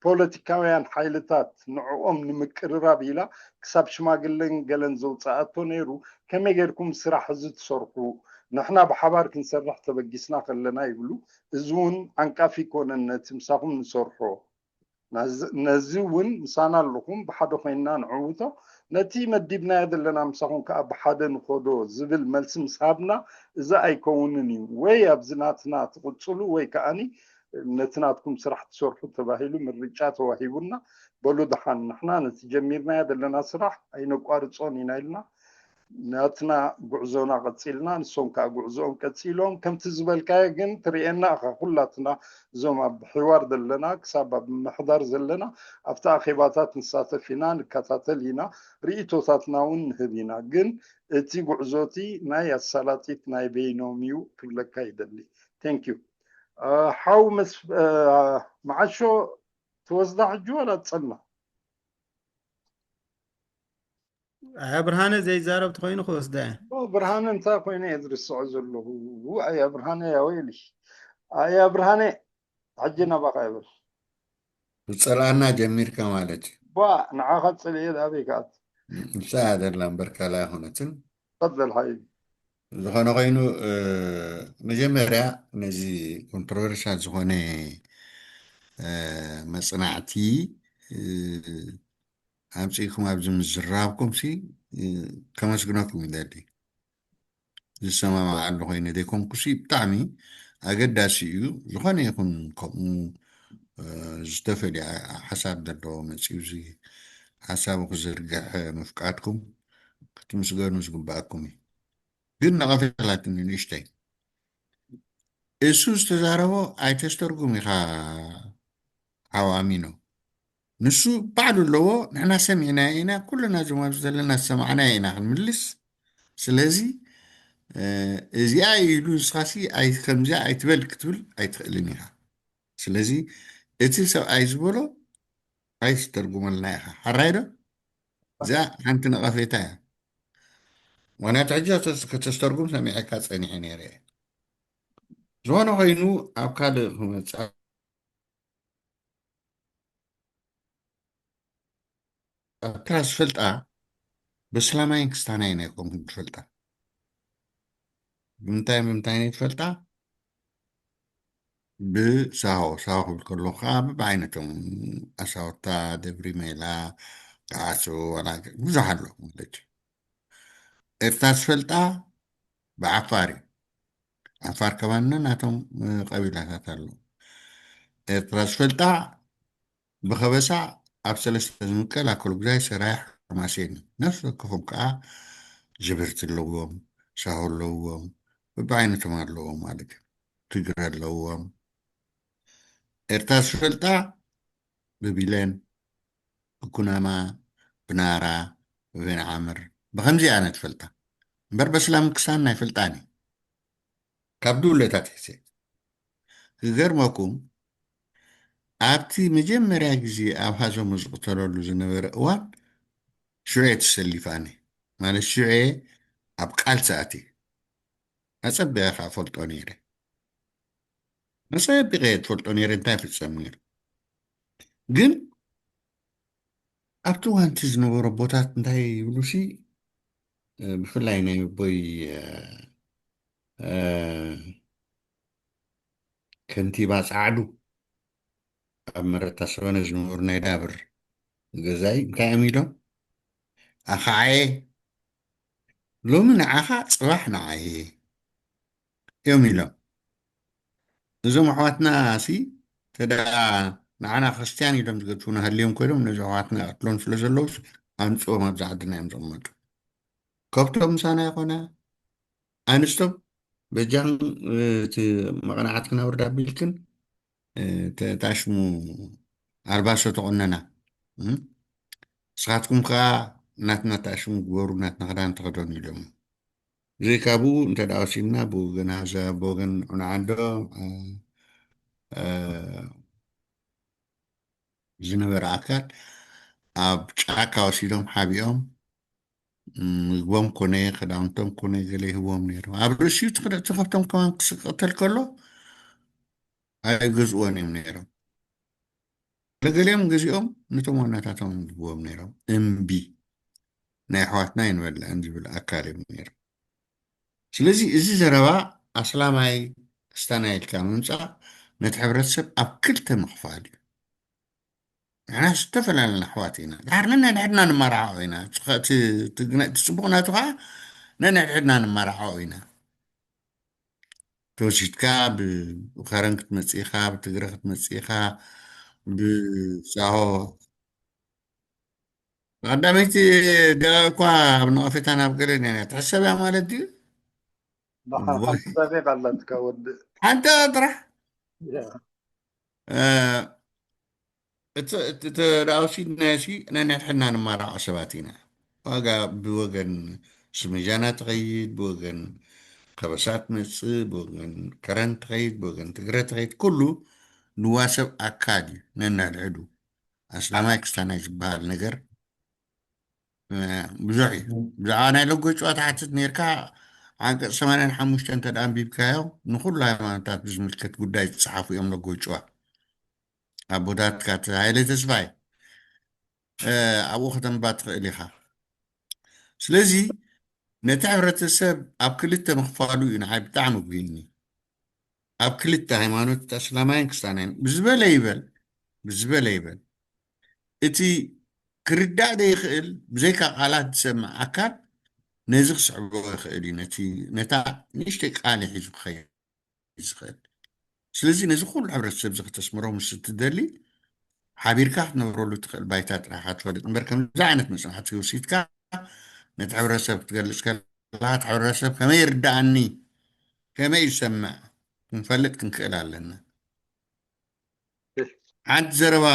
ፖለቲካውያን ሓይልታት ንዕኦም ንምቅርራብ ኢላ ክሳብ ሽማግለን ገለን ዘውፅኣቶ ነይሩ። ከመይ ጌርኩም ስራሕ እዚ ትሰርሑ? ንሕና ብሓባር ክንሰርሕ ተበጊስና ከለና ይብሉ። እዚ እውን ዓንቃፊ ይኮነን ነቲ ምሳኹም ንሰርሖ። ነዚ እውን ምሳና ኣለኹም ብሓደ ኮይንና ንዕውቶ። ነቲ መዲብናዮ ዘለና ምሳኹም ከዓ ብሓደ ንኸዶ ዝብል መልሲ ምስ ሃብና እዚ ኣይከውንን እዩ። ወይ ኣብዚ ናትና ትቕፅሉ ወይ ከዓኒ ነቲ ናትኩም ስራሕ ትሰርሑ ተባሂሉ ምርጫ ተዋሂቡና። በሉ ደሓን ንሕና ነቲ ጀሚርናዮ ዘለና ስራሕ ኣይነቋርፆን ኢና ኢልና ናትና ጉዕዞና ቀፂልና፣ ንሶም ከዓ ጉዕዞኦም ቀፂሎም። ከምቲ ዝበልካዮ ግን ትርእየና ኢኻ፣ ኩላትና እዞም ኣብ ሕዋር ዘለና፣ ክሳብ ኣብ ምሕዳር ዘለና፣ ኣብቲ ኣኼባታት ንሳተፍ ኢና፣ ንከታተል ኢና፣ ርኢቶታትና እውን ንህብ ኢና። ግን እቲ ጉዕዞ እቲ ናይ ኣሳላጢት ናይ በይኖም እዩ ክብለካ ይደሊ። Thank you። ሓው መዓሾ፣ ትወስዳ ሕጂ ዋላ ትጸና? ኣያ ብርሃነ ዘይዛረብ ተኮይኑ ክወስዳ እየ። ብርሃነ እንታይ ኮይነ እየ ዝርስዖ ዘለኹ? ኣያ ብርሃነ፣ ያወይሊ። ኣያ ብርሃነ፣ ሕጂ ናባኻ ይብል። ብፀልኣና ጀሚርካ ማለት እዩ። ባ ንዓኻ ፅልየ ኣበይ ከኣት? ንሳ ደላ እምበር ካልእ ኣይኮነትን። ፈደል ሓይ ዝኾነ ኮይኑ፣ መጀመርያ ነዚ ኮንትሮቨርሻል ዝኾነ መፅናዕቲ ኣምፅእኩም ኣብዚ ምዝራብኩም ሲ ከመስግነኩም ይደሊ። ዝሰማማዓሉ ኮይነ ዘይኮንኩሲ ብጣዕሚ ኣገዳሲ እዩ። ዝኾነ ይኹን ከምኡ ዝተፈልየ ሓሳብ ዘለዎ መፅኡ እዚ ሓሳቡ ክዝርግሕ ምፍቃድኩም ክትምስገኑ ዝግባኣኩም እዩ። ግን ነቐፌታላትኒ ንእሽተይ እሱ ዝተዛረቦ ኣይተስተርጉም ኢኻ ሓው ኣሚኖ። ንሱ ባዕሉ ኣለዎ። ንሕና ሰሚዕናዮ ኢና፣ ኩልና እዞም ኣብዚ ዘለና ዝሰማዕናዮ ኢና ክንምልስ። ስለዚ እዚኣ ኢሉ ንስኻሲ ከምዚኣ ኣይትበል ክትብል ኣይትኽእልን ኢኻ። ስለዚ እቲ ሰብኣይ ዝበሎ ኣይትተርጉመልና ኢኻ። ሓራይ ዶ? እዚኣ ሓንቲ ነቐፌታ እያ። ምክንያቱ ሕጂ ከተስተርጉም ሰሚዐካ ፀኒሐ ነይረ እየ። ዝኾነ ኮይኑ ኣብ ካልእ ክመፅእ ኣብታ ዝፈልጣ በስላማይን ክስታናይን ኣይኮንኩን ትፈልጣ። ብምንታይ ብምንታይ ናይ ትፈልጣ? ብሳሆ ሳሆ ክብል ከሎ ከዓ ብብዓይነቶም ኣሳወታ ደብሪ ሜላ፣ ከዓሶ ዋላ ብዙሕ ኣሎ ማለት እዩ። ኤርትራ ዝፈልጣ ብዓፋር እዩ። ዓፋር ከማን ናቶም ቀቢላታት ኣሎ። ኤርትራ ዝፈልጣ ብኸበሳ ኣብ ሰለስተ ዝምቀል ኣከለጉዛይ፣ ሰራይ፣ ሓማሴን እዩ። ነፍሲ ወከፎም ከዓ ጅብርቲ ኣለዎም፣ ሳሆ ኣለዎም፣ በብዓይነቶም ኣለዎም ማለት እዩ። ትግረ ኣለዎም። ኤርትራ ዝፈልጣ ብቢለን፣ ብኩናማ፣ ብናራ፣ ብቤንዓምር፣ ብኸምዚ ኣነ ትፈልጣ እምበር በስላም ክሳን ናይ ፈልጣን እዩ። ካብ ድውለታት ሒዘ ክገርመኩም ኣብቲ መጀመርያ ግዜ ኣብ ሃዘሙ ዝቕተለሉ ዝነበረ እዋን ሽዑ እየ ተሰሊፋኒ ማለት ሽዑ እየ ኣብ ቃልሲ ኣትየ ኣጸቢቐ ከዓ ፈልጦ ነይረ ኣጸቢቐ እየ ትፈልጦ ነይረ እንታይ ፍጸም ነይሩ ግን ኣብቲ እዋንቲ ዝነበሩ ኣቦታት እንታይ ይብሉ ሲ ብፍላይ ናይ ኣቦይ ከንቲባ ፃዕዱ ኣብ መረታ ሰበነ ዝነበሩ ናይ ዳብር ገዛይ እንታይ እዮም ኢሎም ኣኸዓየ ሎሚ ንዓኻ ፅባሕ ንዓየ እዮም ኢሎም እዞም ኣሕዋትና ሲ ተዳ ንዓና ክርስትያን ኢሎም ዝገድፉና ሃልዮም ኮይኖም ነዚ ኣሕዋትና ይቐትሎም ስለ ዘለውስ ኣምፅኦም ኣብዚ ዓድና እዮም ዝቕመጡ ከብቶም ምሳና ይኾና ኣንስቶም በጃኹም እቲ መቐናዓት ክነብርዳ ኣቢልክን ተሽሙ ኣልባሶ ተቆነና ንስኻትኩም ከዓ ናትና ተሽሙ ግበሩ ናትና ክዳን ተኸደኑ ኢሎም ብዘይካ ብኡ እንተ ደኣ ወሲድና ብወገን ሃዛ ብወገን ዑናዓንዶ ዝነበረ ኣካል ኣብ ጫካ ወሲዶም ሓቢኦም ምግቦም ኮነ ክዳውንቶም ኮነ ገለ ይህብዎም ነይሮም ኣብ ርእሲኡ እቲ ከብቶም ከማን ክስቀተል ከሎ ኣይገዝእዎን እዮም ነይሮም ገለገሊኦም ገዚኦም ነቶም ዋናታቶም ይህብዎም ነይሮም እምቢ ናይ ኣሕዋትና ይንበልዐን ዝብል ኣካል እዮም ነይሮም ስለዚ እዚ ዘረባ ኣስላማይ ክስታናይ ኢልካ ምምፃእ ነቲ ሕብረተሰብ ኣብ ክልተ ምኽፋል እዩ ንሕና ዝተፈላለና ኣሕዋት ኢና ድሓር ነናይ ድሕድና ንመራሕዖ ኢና እቲ ፅቡቕ ናቱ ከዓ ነናይ ድሕድና ንመራሕዖ ኢና ተወሲድካ ብኸረን ክትመፅእ ኢኻ ብትግረ ክትመፅእ ኢኻ ብሳሆ ቀዳመይቲ ደቂቕ እኳ ኣብ ነቐፌታ ናብ ገለ እያ ትሕሰብ እያ ማለት ድዩ? ደሓር ሓንቲ ደቂቕ ኣላትካ ወዲ ሓንቲ ጥራሕ እ፣ እቲ እቲ ተዳውሲድናዮ ሲ ነንሕድሕድና ንማራዖ ሰባት ኢና። ዋጋ ብወገን ስምጃና ትኸይድ፣ ብወገን ከበሳ ትመጽእ፣ ብወገን ከረን ትኸይድ፣ ብወገን ትግረ ትኸይድ፣ ኩሉ ንዋሰብ ኣካል እዩ ነንሕድሕዱ። ኣስላማይ ክስታናይ ዝበሃል ነገር እ፣ ብዙሕ እዩ። ብዛዕባ ናይ ለጎ ጭዋ ትሓትት ነርካ፣ ዓንቀጽ ሰማንያን ሓሙሽተ እንተ ደኣ ኣንቢብካዮ፣ ንኹሉ ሃይማኖታት ብዝምልከት ጉዳይ ዝጸሓፉ እዮም ለጎ ጭዋ። ኣቦታትካ እቲ ሃይለ ተስፋይ እ፣ ኣብኡ ከተንባ ትኽእል ኢኻ። ስለዚ ነቲ ሕብረተሰብ ኣብ ክልተ ምኽፋሉ እዩ ንዓይ ብጣዕሚ ኣጉሂኒ። ኣብ ክልተ ሃይማኖት፣ ኣስላማይን ክስታናይን ብዝበለ ይበል፣ ብዝበለ ይበል፣ እቲ ክርዳእ ዘይክእል ብዘይካ ቃላት ዝሰምዕ ኣካል ነዚ ክስዕቦ ይኽእል እዩ። ነቲ ነታ ንእሽተይ ቃል ሒዙ ክኸይድ ዝኽእል። ስለዚ ነዚ ኩሉ ሕብረተሰብ እዚ ከተስምሮ ምስ እትደሊ ሓቢርካ ክትነብረሉ ትኽእል ባይታ ጥራሕ ኢኻ ትፈልጥ እምበር ከምዚ ዓይነት መጽናዕቲ ወሲድካ ነቲ ሕብረተሰብ ክትገልጽ ከለኻ እቲ ሕብረተሰብ ከመይ ይርድኣኒ ከመይ ይሰምዕ ክንፈልጥ ክንክእል ኣለና። ሓንቲ ዘረባ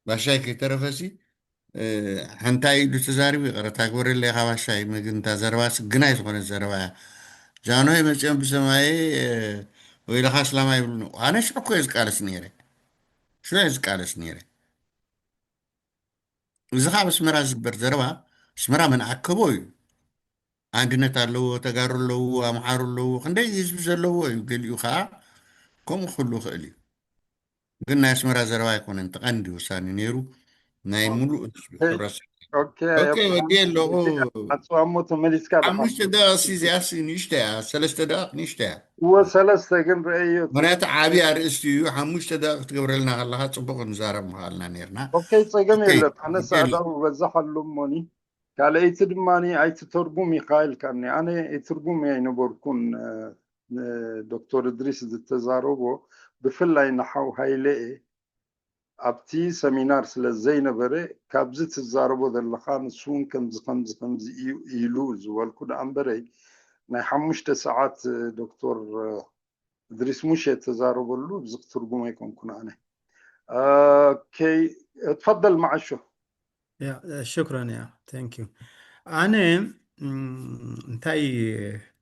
ባሻይ ከይተረፈሲ ሓንታይ ኢሉ ተዛሪቡ ይቕረታ ግበረለይ ኢኻ ባሻይ መግንታ ዘረባ ስግናይ ዝኾነት ዘረባ እያ። ጃንሆይ መፂኦም ብሰማየ ወይለኻ ስላማ ይብሉ። ኣነ ሽዑ እኮ እየ ዝቃለስ ነይረ፣ ሽዑ እየ ዝቃለስ ነይረ። እዚ ካብ ኣስመራ ዝግበር ዘረባ ኣስመራ መን ኣከቦ እዩ። ኣንድነት ኣለዎ፣ ተጋሩ ኣለዎ፣ ኣምሓሩ ኣለዎ፣ ክንደይ ህዝቢ ዘለዎ እዩ። ገሊኡ ከዓ ከምኡ ክህሉ ይኽእል እዩ። ግን ናይ ኣስመራ ዘረባ ኣይኮነን ተቐንዲ ወሳኒ ነይሩ ናይ ሙሉእ ህዝቢ ሕብረተሰብ። ኦኬ፣ ወዲ ኣለኹ። ኣፅዋሞ ተመሊስካ ብሓ- ሓሙሽተ ደቂቕ ሲ እዚኣ ሲ ንእሽተ እያ፣ ሰለስተ ደቂቕ ንእሽተ እያ። እወ ሰለስተ ግን ረአዮ። ምክንያቱ ዓብዪ ኣርእስቲ እዩ። ሓሙሽተ ደቂቕ ክትገብረልና ከለኻ ፅቡቕ ንዛረብ ምኽኣልና ነርና። ኦኬ፣ ፀገም ኦኬ፣ የለን። ኣነ ኦኬ። ሰኣዳው በዛሕ ኣሉሞኒ ካልኣይቲ ድማ ኣይትተርጉም ኢኻ ኢልካኒ። ኣነ ይትርጉም እየ ኣይነበርኩን። እ፣ ንዶክተር እድሪስ ዝተዛረቦ ብፍላይ ንሓው ሃይለ እየ ኣብቲ ሰሚናር ስለ ዘይነበረ ካብዚ ትዛረቦ ዘለኻ ንሱ እውን ከምዚ ከምዚ ከምዚ እዩ ኢሉ ዝበልኩ ደኣ እምበረይ ናይ ሓሙሽተ ሰዓት ዶክተር እድሪስ ሙሽ የተዛረበሉ እዚ ክትርጉሞ ኣይኮንኩን ኣነ። ኦኬ፣ اتفضل معشو. ያ ሽክረን ያ thank you ኣነ እንታይ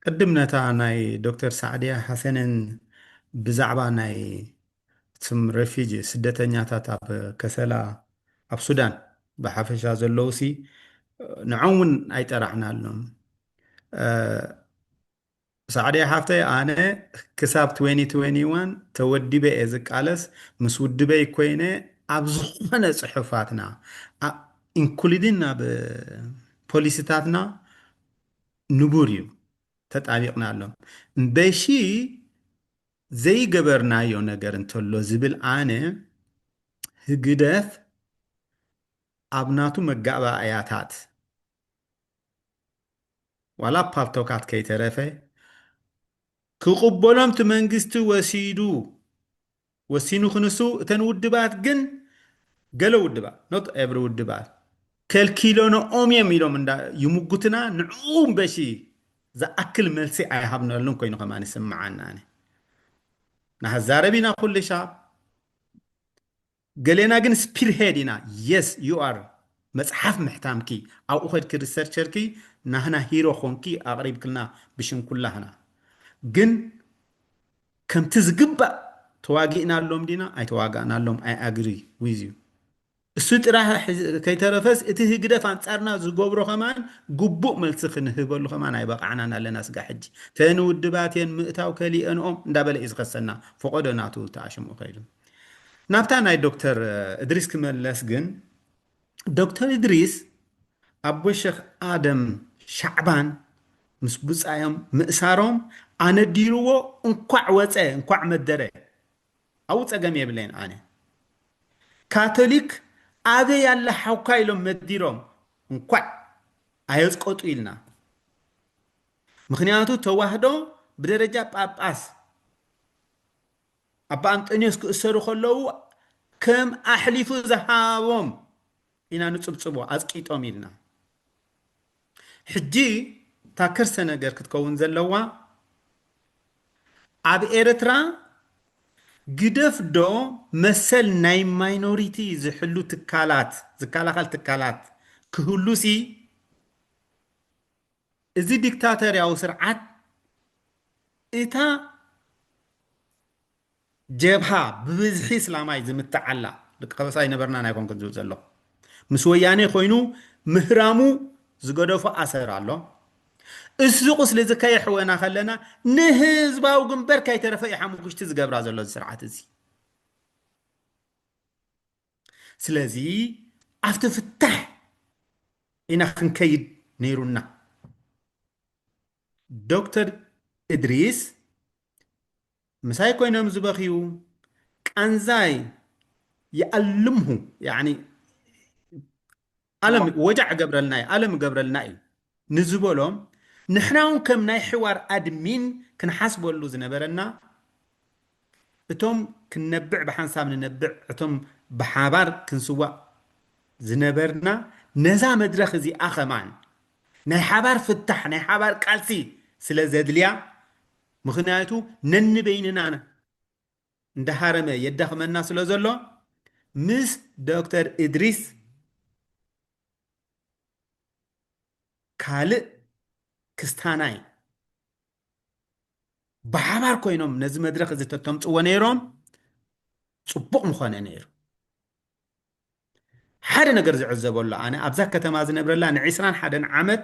ቅድም ነታ ናይ ዶክተር ሳዕድያ ሓሰንን ብዛዕባ ናይ ትም ሬፊጂ ስደተኛታት ኣብ ከሰላ ኣብ ሱዳን ብሓፈሻ ዘለዉ ሲ ንዖም እውን ኣይጠራዕናሎም ሳዕድያ ሓፍተይ ኣነ ክሳብ twenty twenty-one ተወዲበ እየ ዝቃለስ ምስ ውድበይ ኮይነ ኣብ ዝኾነ ፅሑፋትና including ኣብ ፖሊሲታትና ንቡር እዩ ተጣቢቕናሎም እምበሺ ዘይገበርናዮ ነገር እንተሎ ዝብል ኣነ ህግደፍ ኣብ ናቱ መጋባእያታት ዋላ ፓልቶካት ከይተረፈ ክቕበሎም እቲ መንግስቲ ወሲዱ ወሲኑ ክንሱ እተን ውድባት ግን ገለ ውድባት not every ውድባት ከልኪሎኖኦም እዮም ኢሎም እንዳ ይምጉትና ንዕኡ እምበሺ ዝኣክል መልሲ ኣይሃብነሉን ኮይኑ ከማን ይስምዓና ኣነ ናሃዛረብ ኢና ኩልሻ ገሌና ግን ስፒርሄድ ኢና yes you are መፅሓፍ ምሕታምኪ ኣብኡ ከድኪ ሪሰርቸርኪ ናህና ሂሮ ኮንኪ ኣቕሪብክልና ብሽም ኩላህና ግን ከምቲ ዝግባእ ተዋጊእናሎም ዲና ኣይተዋጋእናሎም I agree with you እሱ ጥራሕ ከይተረፈስ እቲ ህግደፍ ኣንፃርና ዝገብሮ ከማን ግቡእ መልሲ ክንህበሉ ከማን ኣይበቃዕናን ኣለና ስጋ ሕጂ ተን ውድባት የን ምእታው ከሊአንኦም እንዳበለ እዩ ዝኸሰና ፈቆዶ ናቱ ተኣሽምኡ ከይዱ ናብታ ናይ ዶክተር እድሪስ ክመለስ ግን ዶክተር እድሪስ ኣቦ ሸኽ ኣደም ሻዕባን ምስ ብፃዮም ምእሳሮም ኣነዲርዎ እንኳዕ ወፀ እንኳዕ መደረ ኣብኡ ፀገም የብለይን ኣነ ካቶሊክ ኣበይ ኣለ ሓውካ ኢሎም መዲሮም እንኳዕ ኣየፅቀጡ ኢልና ምክንያቱ ተዋህዶ ብደረጃ ጳጳስ ኣባ ኣንጠኒዮስ ክእሰሩ ከለዉ ከም ኣሕሊፉ ዝሃቦም ኢና ንጽብጽቦ ኣጽቂጦም ኢልና። ሕጂ እታ ከርሰ ነገር ክትከውን ዘለዋ ኣብ ኤርትራ ግደፍ ዶ መሰል ናይ ማይኖሪቲ ዝሕሉ ትካላት ዝከላኸል ትካላት ክህሉሲ እዚ ዲክታተርያዊ ስርዓት እታ ጀብሃ ብብዝሒ እስላማይ ዝምትዓላ ደቂ ከበሳ ኣይነበርናን ኣይኮንኩን ዝብል ዘለኹ ምስ ወያኔ ኮይኑ ምህራሙ ዝገደፎ ኣሰር ኣሎ። እዚ ቁስሊ እዚ ከየሕወና ከለና ንህዝባዊ ግንበር ከይተረፈ እዩ ሓሙሽቲ ዝገብራ ዘሎ እዚ ስርዓት እዚ። ስለዚ ኣብቲ ፍታሕ ኢና ክንከይድ ነይሩና። ዶክተር እድሪስ ምሳይ ኮይኖም ዝበኽዩ ቃንዛይ ይኣልምሁ ያኒ ኣለም ወጃዕ ገብረልና እዩ ኣለም ገብረልና እዩ ንዝበሎም ንሕና እውን ከም ናይ ሕዋር ኣድሚን ክንሓስበሉ ዝነበረና እቶም ክንነብዕ ብሓንሳብ ንነብዕ እቶም ብሓባር ክንስዋእ ዝነበርና ነዛ መድረኽ እዚኣ ኸማን ናይ ሓባር ፍታሕ ናይ ሓባር ቃልሲ ስለ ዘድልያ ምኽንያቱ ነንበይንና እንዳሃረመ የዳኽመና ስለ ዘሎ ምስ ዶክተር እድሪስ ካልእ ክስታናይ ብሓባር ኮይኖም ነዚ መድረኽ እዚ ተተምፅዎ ነይሮም ፅቡቕ ምኾነ ነይሩ። ሓደ ነገር ዝዕዘበሉ ኣነ ኣብዛ ከተማ ዝነብረላ ንዕስራን ሓደን ዓመት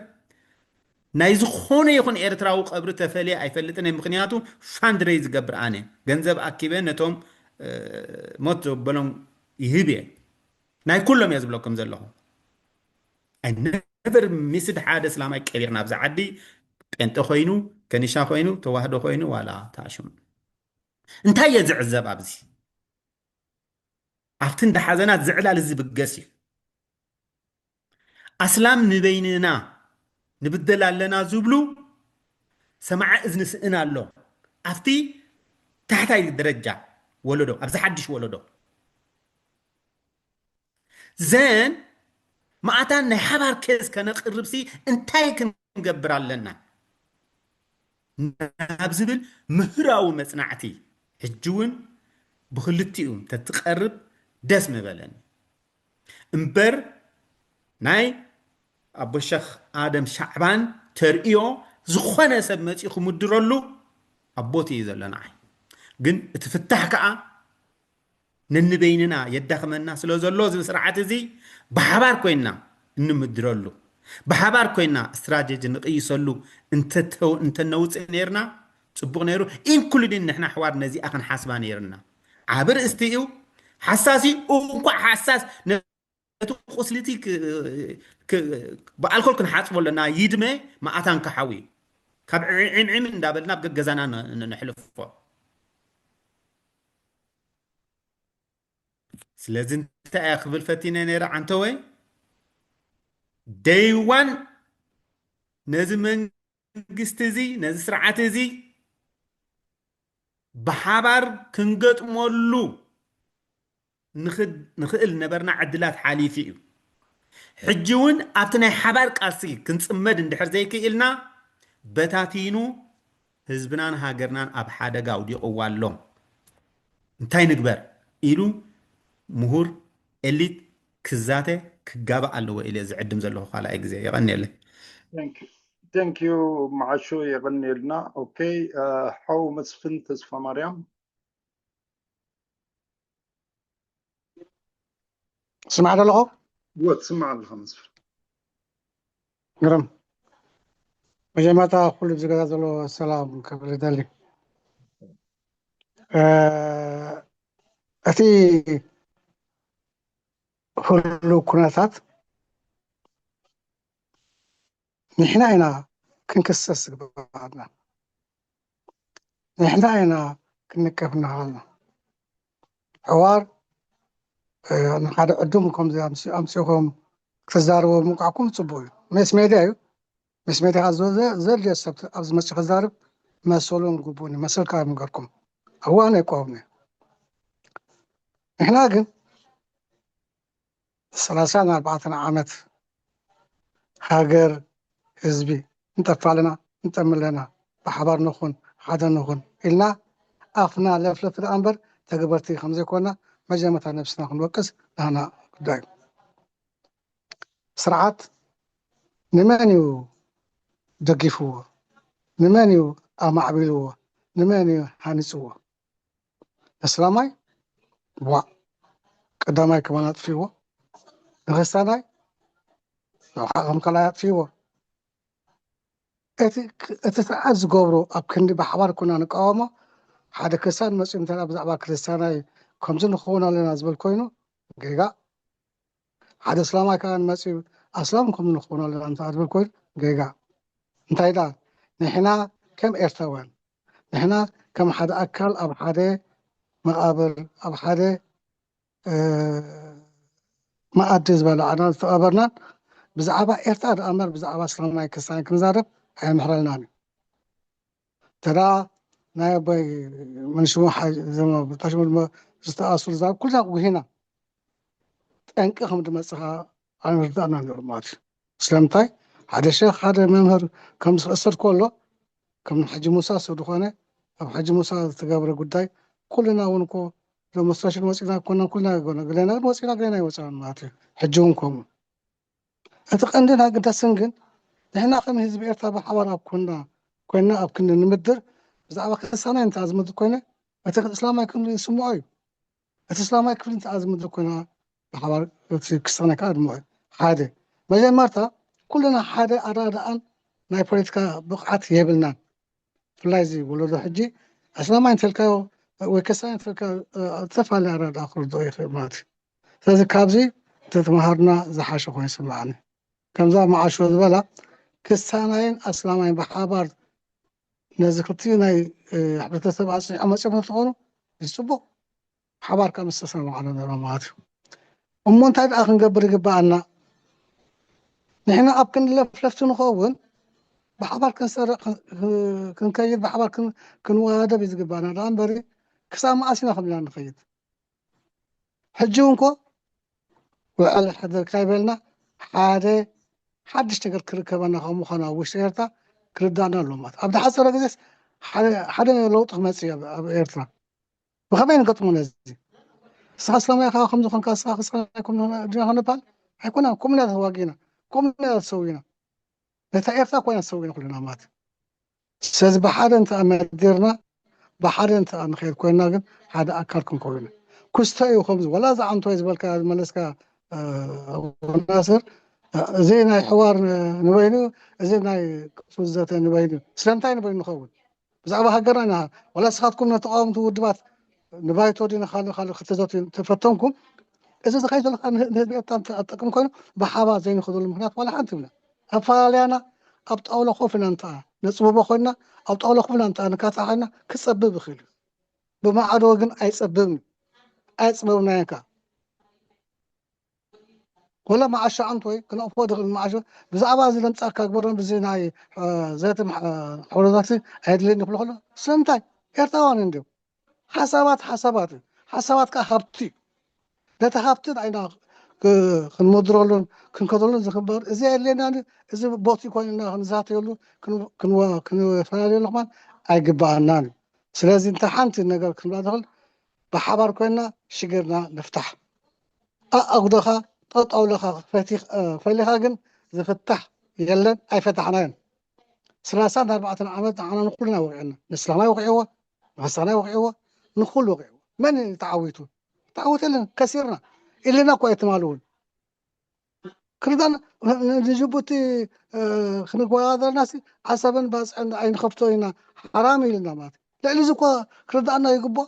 ናይ ዝኾነ ይኹን ኤርትራዊ ቀብሪ ተፈልየ ኣይፈልጥን እየ። ምኽንያቱ ፋንድረይ ዝገብር ኣነ ገንዘብ ኣኪበ ነቶም ሞት ዘበሎም ይህብ እየ። ናይ ኩሎም እየ ዝብለኩም ዘለኹ። ነቨር ሚስድ ሓደ እስላማይ ቀቢርና ኣብዚ ዓዲ ጴንጠ ኮይኑ ከኒሻ ኮይኑ ተዋህዶ ኮይኑ ዋላ ተኣሽሙ እንታይ እየ ዝዕዘብ ኣብዚ ኣብቲ እንዳ ሓዘናት ዝዕላል እዚ ብገስ እዩ። ኣስላም ንበይንና ንብደል ኣለና ዝብሉ ሰማዓ እዝኒ ስእን ኣሎ ኣብቲ ታሕታይ ደረጃ ወለዶ ኣብዚ ሓድሽ ወለዶ ዘን ማኣታን ናይ ሓባር ኬዝ ከነቅርብሲ እንታይ ክንገብር ኣለና ናብ ዝብል ምህራዊ መጽናዕቲ ሕጂ እውን ብክልቲኡ ተትቀርብ ደስ ምበለኒ እምበር ናይ ኣቦ ሸኽ ኣደም ሻዕባን ተርእዮ ዝኾነ ሰብ መፂኡ ክምድረሉ ኣቦት እዩ ዘሎ ንዓይ ግን እቲ ፍታሕ ከዓ ነንበይንና የዳኽመና ስለ ዘሎ እዚ ስርዓት እዚ ብሓባር ኮይንና እንምድረሉ ብሓባር ኮይንና ስትራቴጂ ንቕይሰሉ እንተነውፅእ ነርና ፅቡቕ ነይሩ ኢንክሉዲን ንሕና ኣሕዋር ነዚኣ ክንሓስባ ነይርና ዓብ ርእስቲ እዩ ሓሳስ እዩ እንኳዕ ሓሳስ ነቲ ቁስሊቲ ብኣልኮል ክንሓፅቦ ኣለና ይድመ መኣታን ክሓዊ ካብ ዕምዕም እንዳበልና ኣብ ገገዛና ነሕልፎ ስለዚ እንታይ እያ ክብል ፈቲነ ነይረ ዓንተወይ ደይዋን ነዚ መንግስቲ እዚ ነዚ ስርዓት እዚ ብሓባር ክንገጥመሉ ንኽእል ነበርና ዕድላት ሓሊፉ እዩ ሕጂ እውን ኣብቲ ናይ ሓባር ቃልሲ ክንፅመድ እንድሕር ዘይክኢልና በታቲኑ ህዝብናን ሃገርናን ኣብ ሓደጋ ኣውዲቕዋ ኣሎ እንታይ ንግበር ኢሉ ምሁር ኤሊት ክዛተ ክጋባእ ኣለዎ ኢለ ዝዕድም ዘለኹ ካልኣይ ግዜ የቐንየለይ Thank you መዓሾ የቐንየልና okay ሓው መስፍን ተስፋ ማርያም ስማዕ ኣለኹ እወ ትስማዕ ኣለኻ መስፍን ግርም መጀመርታ ኩሉ ዝገዛ ዘሎ ሰላም ክብል ይደሊ እቲ ህሉ ኩነታት ንሕና ኢና ክንክሰስ ዝግበኣና ንሕና ኢና ክንቀፍ እናሃልና ሕዋር ንሓደ ዕዱም ከምዚ ኣምሲኹም ክትዛረቡ ምውቃዕኩም ፅቡቅ እዩ ምስ ሜድያ እዩ ምስ ሜድያ ዘድልዮ ሰብ ኣብዚ መፂ ክዛርብ መሰሉን ግቡን እዩ መሰልካ ምገርኩም እዋን ኣይቋወም እዩ ንሕና ግን ሰላሳን ኣርባዕተን ዓመት ሃገር ህዝቢ እንጠፋ ኣለና እንጠሚ ኣለና፣ ብሓባር ንኹን ሓደ ንኹን ኢልና ኣፍና ለፍለፍ ደኣ እምበር ተግበርቲ ከምዘይኮና መጀመርታ ነብስና ክንወቅስ ናህና ጉዳይ እዩ። ስርዓት ንመን እዩ ደጊፍዎ? ንመን እዩ ኣማዕቢልዎ? ንመን እዩ ሃኒፅዎ? ንስላማይ ዋእ ቀዳማይ ከማን ኣጥፊዎ፣ ንክስታናይ ንውሓ ከም ካልኣይ ኣጥፊዎ። እቲ እቲ ስርዓት ዝገብሮ ኣብ ክንዲ ብሓባር ኩና ንቃወሞ ሓደ ክርስቲያን መፂኡ እንተ ብዛዕባ ክርስቲያናይ ከምዚ ንኸውን ኣለና ዝብል ኮይኑ ጌጋ፣ ሓደ እስላማይ ከዓ መፂኡ ኣስላም ከምዚ ንኸውን ኣለና እንተ ዝብል ኮይኑ ጌጋ። እንታይ ደኣ ንሕና ከም ኤርትራውያን ንሕና ከም ሓደ ኣካል ኣብ ሓደ መቓብር ኣብ ሓደ መኣዲ ዝበላዕናን ዝተቐበርናን ብዛዕባ ኤርትራ ደኣ እምበር ብዛዕባ እስላማይ ክርስቲያን ክንዛረብ ኣየምሕረልናን እዩ። ተዳ ናይ ኣቦይ መንሽሙ ዝተኣስሩ ዛ ኩልና ጉሂና ጠንቂ ከም ድመፅኻ ኣይርዳእና ነሩ ማለት እዩ። ስለምንታይ ሓደ ሸኽ ሓደ መምህር ከም ዝኽእሰር ከሎ ከም ሓጂ ሙሳ ሰብ ዝኾነ ኣብ ሓጂ ሙሳ ዝተገብረ ጉዳይ ኩልና እውን እኮ ሎመስትራሽን ወፂና ኮና ኩልና ገና ገለና ግን ወፂና ገለና ይወፅና ማለት እዩ። ሕጂ እውን ከምኡ እቲ ቀንድን ኣገዳስን ግን ንሕና ከም ህዝቢ ኤርትራ ብሓባር ኣብ ኮና ኮይና ኣብ ክንዲ ንምድር ብዛዕባ ክሳና እንተ ዝምድር ኮይነ እቲ እስላማይ ክንዲ ይስምዖ እዩ። እቲ እስላማይ ክፍሊ እንተ ዝምድር ኮይና ብሓባር እቲ ክሳና ከዓ ድምዖ እዩ። ሓደ መጀመርታ ኩልና ሓደ ኣረዳድኣን ናይ ፖለቲካ ብቕዓት የብልናን። ብፍላይ እዚ ወለዶ ሕጂ ኣስላማይ እንተልካዮ ወይ ከሳይ እንተልካ ዝተፈላለየ ኣረዳድኣ ክርድኦ ይኽእል ማለት እዩ። ስለዚ ካብዚ ተተምሃርና ዝሓሸ ኮይኑ ይስምዓኒ። ከምዛ መዓሾ ዝበላ ክስታናይን ኣስላማይን ብሓባር ነዚ ክልቲኡ ናይ ሕብረተሰብ ኣፅኒዖም መፅኦም እንትኾኑ እዚ ፅቡቕ ሓባር ካብ ዝተሰማማዕና ነይሮም ማለት እዩ። እሞ እንታይ ደኣ ክንገብር ይግባኣና? ንሕና ኣብ ክንዲ ለፍለፍቲ ንኸውን ብሓባር ክንሰርዕ ክንከይድ ብሓባር ክንወዳደብ እዩ ዝግባኣና ደኣ እምበሪ ክሳብ መኣስ ኢና ከምልና ንኸይድ? ሕጂ እውን ኮ ውዕል ሕደር ካይበልና ሓደ ሓድሽ ነገር ክርከበና ከም ምዃኑ ኣብ ውሽጢ ኤርትራ ክርዳእና ኣሎ ማለት ኣብ ዝሓፀረ ግዜስ ሓደ ለውጢ ክመፅእ እዩ ኣብ ኤርትራ። ብኸመይ ንገጥሞ ነዚ? ንስኻ እስላማይ ኢኻ ከምዚ ኮንካ ንስኻ ክርስትያን ኣይኮንካ ድና ክንባል ኣይኮነን። ከምኡ ኢና ተዋጊእና፣ ከምኡ ኢና ተሰዊና። ነታ ኤርትራ ኮይና ተሰዊና ኩልና ማለት እዩ። ስለዚ ብሓደ እንተ መዲርና ብሓደ እንተ ንኸይድ ኮይና ግን ሓደ ኣካል ክንከውን ኢና። ክስተ እዩ ከምዚ ወላ እዚ ዓንቶይ ዝበልካ ዝመለስካ ናስር እዚ ናይ ሕዋር ንበይኑ እዚ ናይ ቅሱል ዘተ ንበይኑ ስለምንታይ ንበይኑ ንኸውን ብዛዕባ ሃገርና ኢና። ዋላ ንስኻትኩም ናይ ተቓወምቲ ውድባት ንባይቶ ድዩ ንኻልእ ካልእ ክተዘትዩ ተፈተንኩም፣ እዚ ዝኸይድ ዘሎ ከዓ ንህዝቢ ኤርትራ እንተ ኣጠቅም ኮይኑ ብሓባር ዘይንኸደሉ ምኽንያት ዋላ ሓንቲ የብልና። ኣፈላለያና ኣብ ጣውላ ኮፍ ኢና እንተኣ ነፅብቦ ኮይንና ኣብ ጣውላ ኮፍ ኢና እንተኣ ንካታዕ ኮይንና ክፀብብ ይኽእል እዩ። ብማዕዶ ግን ኣይፀብብን እዩ። ኣየፅበብናዮን ከዓ። ወላ መዓሻ ኣንት ወይ ክነቕፎ ድኽእል መዓሾ ብዛዕባ እዚ ለምጻካ ግበሮም ብዚ ናይ ዘቲ ሕብረታት ኣየድልየኒ ክብሎ ከሎ ስለምንታይ ኤርትራውያን እንድዮም። ሓሳባት ሓሳባት እዩ። ሓሳባት ከዓ ሃብቲ እዩ። ነቲ ሃብቲ ንዓይና ክንመድረሉን ክንከደሉን ዝግበር እዚ ኣየድልየና እዚ ቦቲ ኮይንና ክንዛተየሉ ክንፈላለየሉ ከማን ኣይግበኣናን እዩ። ስለዚ እንተ ሓንቲ ነገር ክንብላ ንኽእል ብሓባር ኮይና ሽግርና ንፍታሕ። ኣኣጉደኻ ጠጠው ኢልኻ ፈቲኽ- እ፣ ፈሊኻ ግን ዝፍታሕ የለን፣ ኣይፈታሕናዮን። ሰላሳን ኣርባዕተን ዓመት ንዓና ንኩልና ወቂዕና፣ ንስላማይ ወቂዕዎ፣ ንክስታናይ ወቂዕዎ፣ ንኩሉ ወቂዕዎ። መን እዩ ተዓዊቱ? ተዓወተ የለን፣ ከሲርና ኢልና እኮ ኣይትማልውን። ክርዳን ንጅቡቲ ክንወዳደርና ዓሰብን ባፅዕን ኣይንኸፍቶ ኢና ሓራም ኢልና ማለት ልዕሊ እዚ እኮ ክርዳእና ይግቦ።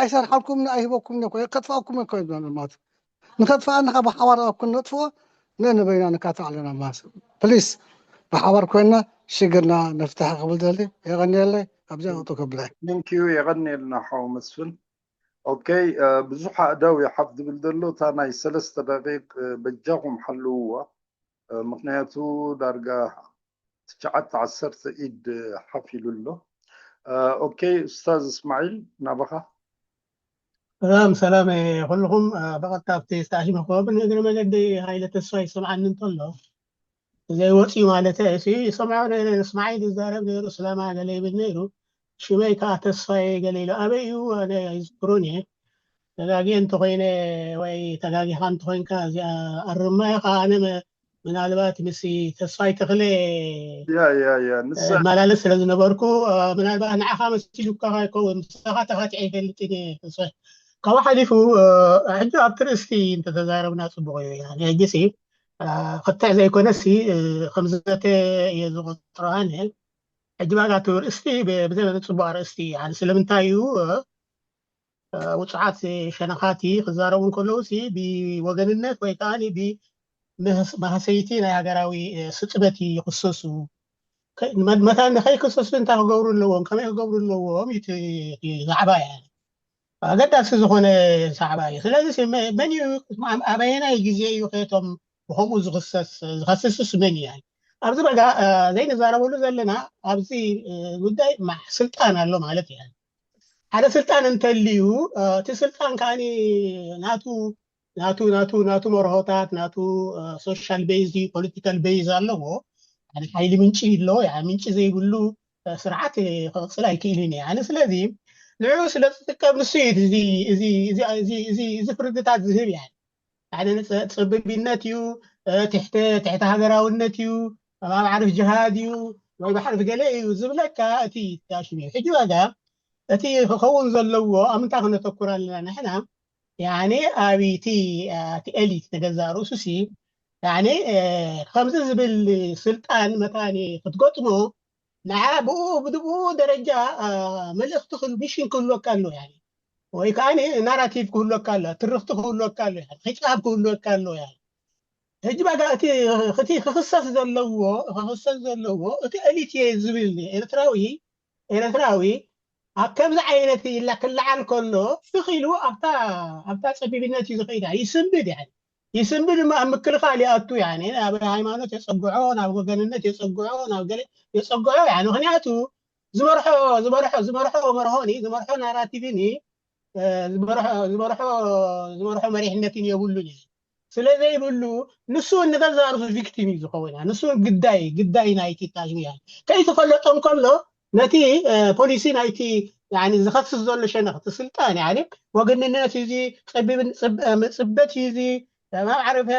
ኣይሰርሓልኩም ኣይህበኩም እኮ ከጥፋእኩም እኮ ማለት ንኸጥፋእና ካብ ሓባር ኣብ ክንነጥፍኦ ንንበይና ንካታ ኣለና ማለት ፕሊስ ብሓባር ኮይና ሽግርና ነፍትሐ ክብል ደሊ የቐንየለይ። ኣብዚኣ ውጡ ከብላይ ንኪዩ የቐንየልና ሓው መስፍን። ኦኬ ብዙሕ ኣእዳው ይሓፍ ዝብል ዘሎ እታ ናይ ሰለስተ ደቂቅ በጃኹም ሓልውዋ። ምኽንያቱ ዳርጋ ትሽዓተ ዓሰርተ ኢድ ሓፍ ኢሉ ኣሎ። ኦኬ ኡስታዝ እስማዒል ናባኻ። ሰላም ሰላም ኩልኹም። ብቐጥታ ኣብቲ ዝተኣሽመ ክወብል ንእግሪ መገዲ ሃይለ ተስፋ ይሰምዓኒ እንተሎ ዘይወፅዩ ማለት እሲ ይሰምዖ ነይረ። ንስማዒ ዝዛረብ ነይሩ፣ ስላማ ገለ ይብል ነይሩ። ሽመይ ከዓ ተስፋዬ ገለ ኢሉ ኣበይ እዩ ኣነ ኣይዝክሮን እየ። ተጋጊየ እንተኮይነ ወይ ተጋጊኻ እንተኮይንካ እዚኣ ኣርማ ኢኻ። ኣነ ምናልባት ምስ ተስፋይ ተኽለ ያ ያ ያ ንሳ እመላለስ ስለ ዝነበርኩ ምናልባት ንዓኻ መሲሉካ ይከውን። ምሳኻ ተኻቲዐ ይፈልጥ እየ ተስፋይ። ካብኡ ሓሊፉ ሕጂ ኣብቲ ርእስቲ እንተተዛረብና ፅቡቕ እዩ። ሕጂ ሲ ክትዕ ዘይኮነሲ ከምዝዘተ እየ ዝቆፅሮ ኣነ። ሕጂ ባጋ እቲ ርእስቲ ብዘበነ ፅቡቕ ርእስቲ ስለምንታይ እዩ ውፁዓት ሸነኻቲ ክዛረቡ እንከለዉ ሲ ብወገንነት ወይ ከዓ ብመህሰይቲ ናይ ሃገራዊ ስጥበት ይክሰሱ። መታን ንከይክሰሱ እንታይ ክገብሩ ኣለዎም፣ ከመይ ክገብሩ ኣለዎም ዛዕባ እያ። ኣገዳሲ ዝኾነ ዛዕባ እዩ። ስለዚ መን እዩ ኣበየናይ ግዜ እዩ ከቶም ብከምኡ ዝክሰስ ዝከስስስ መን እዩ? ኣብዚ በጋ ዘይንዛረበሉ ዘለና ኣብዚ ጉዳይ ስልጣን ኣሎ ማለት እዩ። ሓደ ስልጣን እንተልዩ እቲ ስልጣን ከዓ ናቱ ናቱ ናቱ ናቱ መርሆታት ናቱ ሶሻል ቤዝ ፖለቲካል ቤዝ ኣለዎ። ሓይሊ ምንጪ ኣሎ። ምንጪ ዘይብሉ ስርዓት ክቕፅል ኣይክእልን እዩ። ስለዚ ንዕኡ ስለ ዝጥቀም ንሱ እዚ ፍርድታት ዝህብ ያ ሓደ ንፀብቢነት እዩ፣ ትሕተ ሃገራውነት እዩ፣ ኣብ ዓርፍ ጅሃድ እዩ ወይ ባሕርፍ ገለ እዩ ዝብለካ እቲ ታሽም እዩ። ሕጂ ዋጋ እቲ ክኸውን ዘለዎ ኣብ ምንታይ ክነተኩር ኣለና ንሕና ያኔ ኣብቲ እቲ ኤሊት ንገዛ ርእሱ ሲ ያኔ ከምዚ ዝብል ስልጣን መታኒ ክትገጥሞ ንዓ ብኡ ብድብኡ ደረጃ መልእክቲ ክህሉ ሚሽን ክህልወካ ኣሎ። ወይ ከዓ ናራቲቭ ክህልወካ ኣሎ፣ ትርክቲ ክህልወካ ኣሎ፣ ሒፃብ ክህልወካ ኣሎ። ሕጂ ባጋ እቲ ክክሰስ ዘለዎ ክክሰስ ዘለዎ እቲ ኤሊት እየ ዝብል ኤርትራዊ ኤርትራዊ ኣብ ከምዚ ዓይነት ኢላ ክለዓል ከሎ ስኺሉ ኣብታ ኣብታ ፀቢብነት እዩ ዝኸይዳ ይስንብድ ያ ይስንብድ ኣብ ምክልኻል ይኣቱ ያ ናብ ሃይማኖት የፀግዖ ናብ ወገንነት የፀግዖ ናብ ገለ የፀግዖ ያ ምክንያቱ ዝመርሖ ዝመርሖ ዝመርሖ መርሆኒ ዝመርሖ ናራቲቭኒ ዝመርሖ ዝመርሖ ዝመርሖ መሪሕነትን የብሉን እዩ። ስለ ዘይብሉ ንሱ ንገዛ ርእሱ ቪክቲም እዩ ዝኸውን። ንሱ ግዳይ ግዳይ ናይቲ ታሽም እያ ከይተፈለጦ እንከሎ ነቲ ፖሊሲ ናይቲ ዝኸስስ ዘሎ ሸነኽ እቲ ስልጣን ወገንነት እዩ፣ ፅበት እዩ፣ ማዕረፍ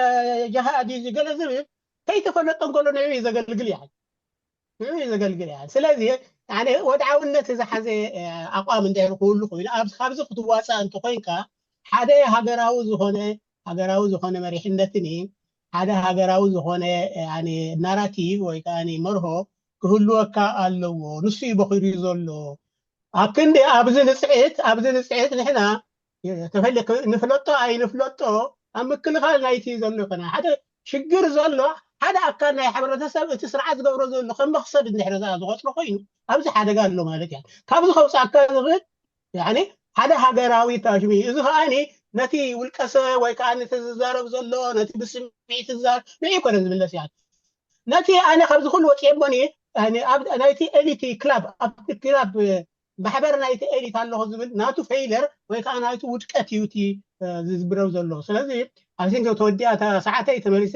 ጀሃድ እዩ ገለ ዝብል ከይተፈለጦ እንከሎ ንዕኡ እዩ ዘገልግል እያ ንዕኡ እዩ ዘገልግል እያ። ስለዚ ወድዓውነት ዝሓዘ ኣቋም እንድሕር ክህሉ ኮይኑ ኣብዚ ካብዚ ክትዋፃእ እንተኮይንካ ሓደ ሃገራዊ ዝኾነ ሃገራዊ ዝኾነ መሪሕነትን ሓደ ሃገራዊ ዝኾነ ናራቲቭ ወይ ከዓ መርሆ ክህልወካ ኣለዎ። ንሱ እዩ በኺሩ ዘሎ። ኣብ ክንዲ ኣብዚ ንፅዕት ኣብዚ ንፅዕት ንሕና ተፈሊ ንፍለጦ ኣይንፍለጦ ኣብ ምክልኻል ናይቲ ዘሎ ይኮና ሓደ ሽግር ዘሎ ሓደ ኣካል ናይ ሕብረተሰብ እቲ ስርዓት ዝገብሮ ዘሎ ከም መክሰብ እንድሕር ዝቆፅሮ ኮይኑ ኣብዚ ሓደጋ ኣሎ ማለት እያ። ካብዚ ከውፃእካ ዝኽእል ሓደ ሃገራዊ ታሽሚ እዚ ከዓ ነቲ ውልቀሰብ ወይ ከዓ ነቲ ዝዛረብ ዘሎ ነቲ ብስምዒት ዝዛረብ ንዒ ኮነ ዝምለስ እያ። ነቲ ኣነ ካብዚ ኩሉ ወፂኤ እሞኒ ናይቲ ኤሊት ክላብ ኣብቲ ክላብ ማሕበር ናይቲ ኤሊት ኣለኹ ዝብል ናቱ ፌይለር ወይ ከዓ ናቱ ውድቀት እዩ እቲ ዝዝብረው ዘሎ። ስለዚ ኣብዚን ተወዲኣ እታ ሰዓተይ ተመሊሰ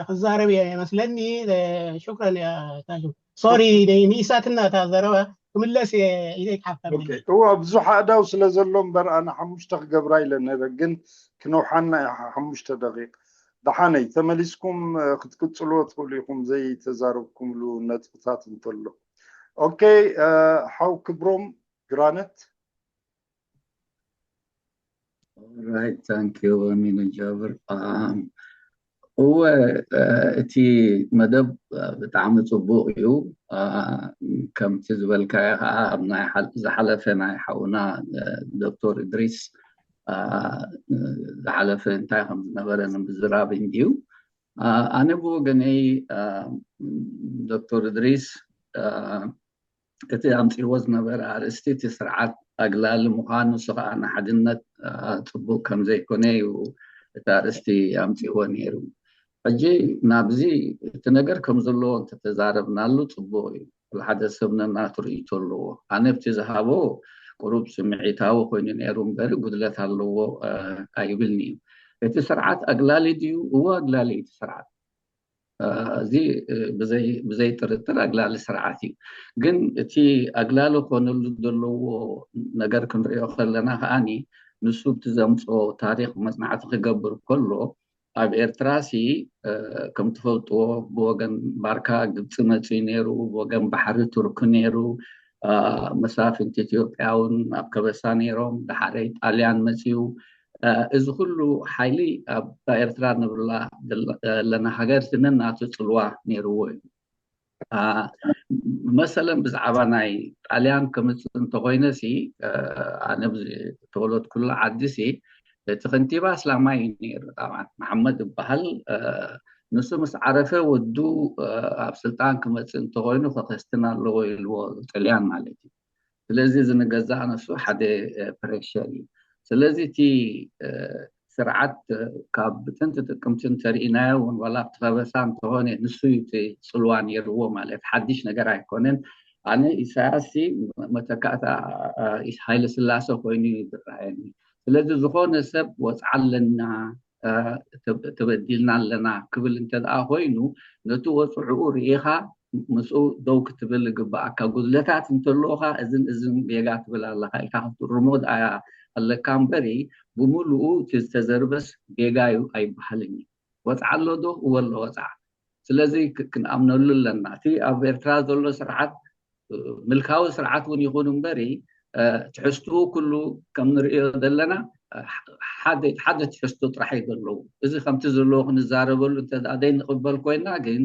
ክዛረብ እየ መስለኒ። ሽክረን ታሽሚ ሶሪ ንኢሳትና እታ ዘረባ ክምለስ እየ ኢለይ ክሓፍታ እዋ ብዙሕ ኣእዳው ስለ ዘሎ እምበር ኣነ ሓሙሽተ ክገብራ ኢለ ነረ ግን ክነውሓና ሓሙሽተ ደቂቕ ደሓነይ ተመሊስኩም ክትቅፅልዎ ትኽእሉ ኢኹም ዘይተዛረብኩምሉ ነጥብታት እንተሎ። ኦኬ ሓው ክብሮም ግራነት right thank you ኣሚኑ ጃብር እወ እቲ መደብ ብጣዕሚ ፅቡቅ እዩ። ከምቲ ዝበልካዮ ከዓ ኣብ ናይ ዝሓለፈ ናይ ሓውና ዶክተር እድሪስ ዝሓለፈ እንታይ ከም ዝነበረ ንምዝራብ እንድዩ። ኣነ ብወገነይ ዶክተር እድሪስ እቲ ኣምፅእዎ ዝነበረ ኣርእስቲ እቲ ስርዓት ኣግላሊ ምዃኑ ንሱ ከዓ ንሓድነት ፅቡቅ ከምዘይኮነ እዩ እቲ ኣርእስቲ ኣምፅእዎ ነይሩ። ሕጂ ናብዚ እቲ ነገር ከም ዘለዎ እንተተዛረብናሉ ፅቡቅ እዩ። ኩሉ ሓደ ሰብ ነናቱ ርእይቶ ኣለዎ። ኣነ ብቲ ዝሃቦ ቁሩብ ስምዒታዊ ኮይኑ ነይሩ እምበር ጉድለት ኣለዎ ኣይብልኒ እዩ። እቲ ስርዓት ኣግላሊ ድዩ? እዎ ኣግላሊ እቲ ስርዓት። እዚ ብዘይ ጥርጥር ኣግላሊ ስርዓት እዩ። ግን እቲ ኣግላሊ ክኾነሉ ዘለዎ ነገር ክንሪኦ ከለና ከዓኒ ንሱ እቲ ዘምፅኦ ታሪክ መፅናዕቲ ክገብር ከሎ ኣብ ኤርትራ ሲ ከም ትፈልጥዎ ብወገን ባርካ ግብፂ መፅኡ ነይሩ፣ ብወገን ባሕሪ ቱርክ ነይሩ፣ መሳፍንቲ ኢትዮጵያ እውን ኣብ ከበሳ ነይሮም፣ ዳሓረይ ጣልያን መፅኡ። እዚ ኩሉ ሓይሊ ኣብ ኤርትራ ንብላ ኣለና ሃገር ነናቱ ፅልዋ ነይርዎ እዩ። መሰለን ብዛዕባ ናይ ጣልያን ከምፅእ እንተኮይነ ሲ ኣነ ተወለድኩሉ ዓዲ ሲ እቲ ከንቲባ ኣስላማይ እዩ ነይሩ። መሓመድ ዝበሃል ንሱ ምስ ዓረፈ ወዱ ኣብ ስልጣን ክመፅእ እንተኮይኑ ከከስትን ኣለዎ ኢልዎ ጥልያን ማለት እዩ። ስለዚ እዚ ንገዛእ ነሱ ሓደ ፕሬሸር እዩ። ስለዚ እቲ ስርዓት ካብ ብጥንቲ ጥቅምቲ እንተርኢናዮ እውን ዋላ ኣብቲ ከበሳ እንተኾነ ንሱ እዩ እቲ ፅልዋ ነይርዎ ማለት ሓድሽ ነገር ኣይኮነን። ኣነ ኢሳያስ መተካእታ ሃይለ ስላሰ ኮይኑ ይዝረኣየኒ። ስለዚ ዝኾነ ሰብ ወፅዓ ኣለና ተበዲልና ኣለና ክብል እንተ ደኣ ኮይኑ ነቲ ወፅዕኡ ርኢኻ ምስኡ ደው ክትብል ይግባኣካ። ጉድለታት እንተለዎ ኸዓ እዝን እዝን ጌጋ ትብል ኣለኻ ኢልካ ክትእርሞ ደኣ ኣለካ እምበሪ ብምሉኡ እቲ ዝተዘርበስ ጌጋ እዩ ኣይበሃልን እዩ። ወፅዓ ኣሎ ዶ? እወ ኣሎ ወፅዓ። ስለዚ ክንኣምነሉ ኣለና። እቲ ኣብ ኤርትራ ዘሎ ስርዓት ምልካዊ ስርዓት እውን ይኹን እምበሪ ትሕዝትኡ ኩሉ ከም ንርእዮ ዘለና ሓደ ትሕዝቶ ጥራሕ እዩ ዘለዎ። እዚ ከምቲ ዘለዎ ክንዛረበሉ እንተ ዘይንቕበል ኮይና ግን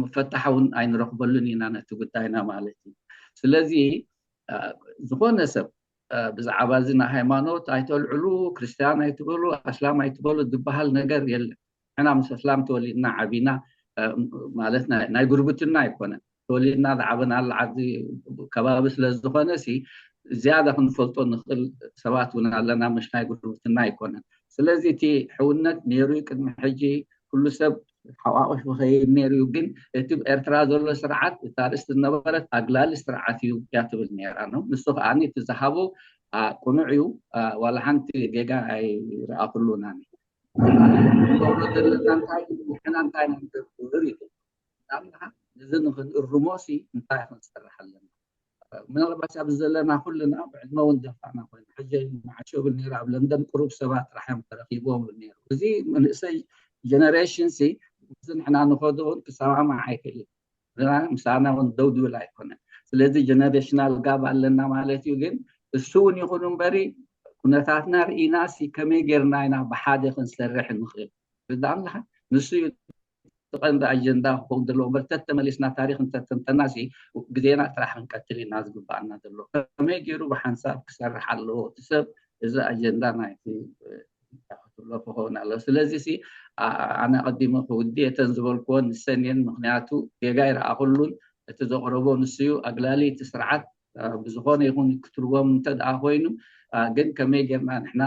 መፈታሕ እውን ኣይንረኽበሉን ኢና ነቲ ጉዳይና ማለት እዩ። ስለዚ ዝኾነ ሰብ ብዛዕባ እዚ ናይ ሃይማኖት ኣይተልዕሉ፣ ክርስትያን ኣይትበሉ፣ ኣስላም ኣይትበሉ ዝበሃል ነገር የለን። ንሕና ምስ ኣስላም ተወሊድና ዓቢና ማለት ናይ ጉርብትና ኣይኮነን። ተወሊድና ዝዓበናሉ ዓዲ ከባቢ ስለ ዝኾነ ሲ ዝያዳ ክንፈልጦ ንኽእል ሰባት እውን ኣለና፣ ምሽ ናይ ጉርብትና ኣይኮነን። ስለዚ እቲ ሕውነት ነይሩ እዩ ቅድሚ ሕጂ ኩሉ ሰብ ሓቋቑፍ ይኸይድ ነይሩ እዩ። ግን እቲ ኤርትራ ዘሎ ስርዓት እታ ርእስቲ ዝነበረት ኣግላሊ ስርዓት እዩ እያ ትብል ነይራ ነው። ንሱ ከዓ እቲ ዝሃቦ ቅኑዕ እዩ። ዋላ ሓንቲ ጌጋ ኣይረኣኹሉን ኣነ። ንገብሮ ዘለና እንታይ እዩ? ንሕና እንታይ ኢና ንገብር እዩ? ንኣብነት ነዚ ንክንእርሞ ሲ እንታይ ክንሰርሕ ኣለና? ምናልባት ኣብዚ ዘለና ኩልና ብዕድመ እውን ደፋእና ኮይና ሕጂ መዓሾ ብል ነይሩ ኣብ ለንደን ቅሩብ ሰባት ጥራሕ እዮም ተረኪቦም ብል ነይሩ። እዚ መንእሰይ ጀነሬሽን ሲ እዚ ንሕና ንኸዶ እውን ክሰማማዕ ኣይክእልን። ምሳና እውን ደው ድብል ኣይኮነን። ስለዚ ጀነሬሽናል ጋብ ኣለና ማለት እዩ። ግን እሱ እውን ይኹን እምበሪ ኩነታትና ርኢና ሲ ከመይ ጌርና ኢና ብሓደ ክንሰርሕ ንኽእል? ርዳእ ኣለኻ? ንሱ እዩ እቲ ቀንዲ ኣጀንዳ ክኸውን ዘለዎ። በርተት ተመሊስና ታሪክ እንተተንተና ሲ ግዜና ጥራሕ ክንቀትል ኢና ዝግባኣና ዘሎ። ከመይ ገይሩ ብሓንሳብ ክሰርሕ ኣለዎ እቲ ሰብ? እዚ ኣጀንዳ ናይቲ ክትብሎ ክኸውን ኣለዎ። ስለዚ ሲ ኣነ ኣቐዲመ ክውዲ የተን ዝበልክዎ ንሰን እየን። ምክንያቱ ጌጋ ይረኣኹሉን እቲ ዘቕረቦ ንሱ እዩ። ኣግላሊ እቲ ስርዓት ብዝኾነ ይኹን ክትርጎም እንተ ደኣ ኮይኑ ግን ከመይ ጌርና ንሕና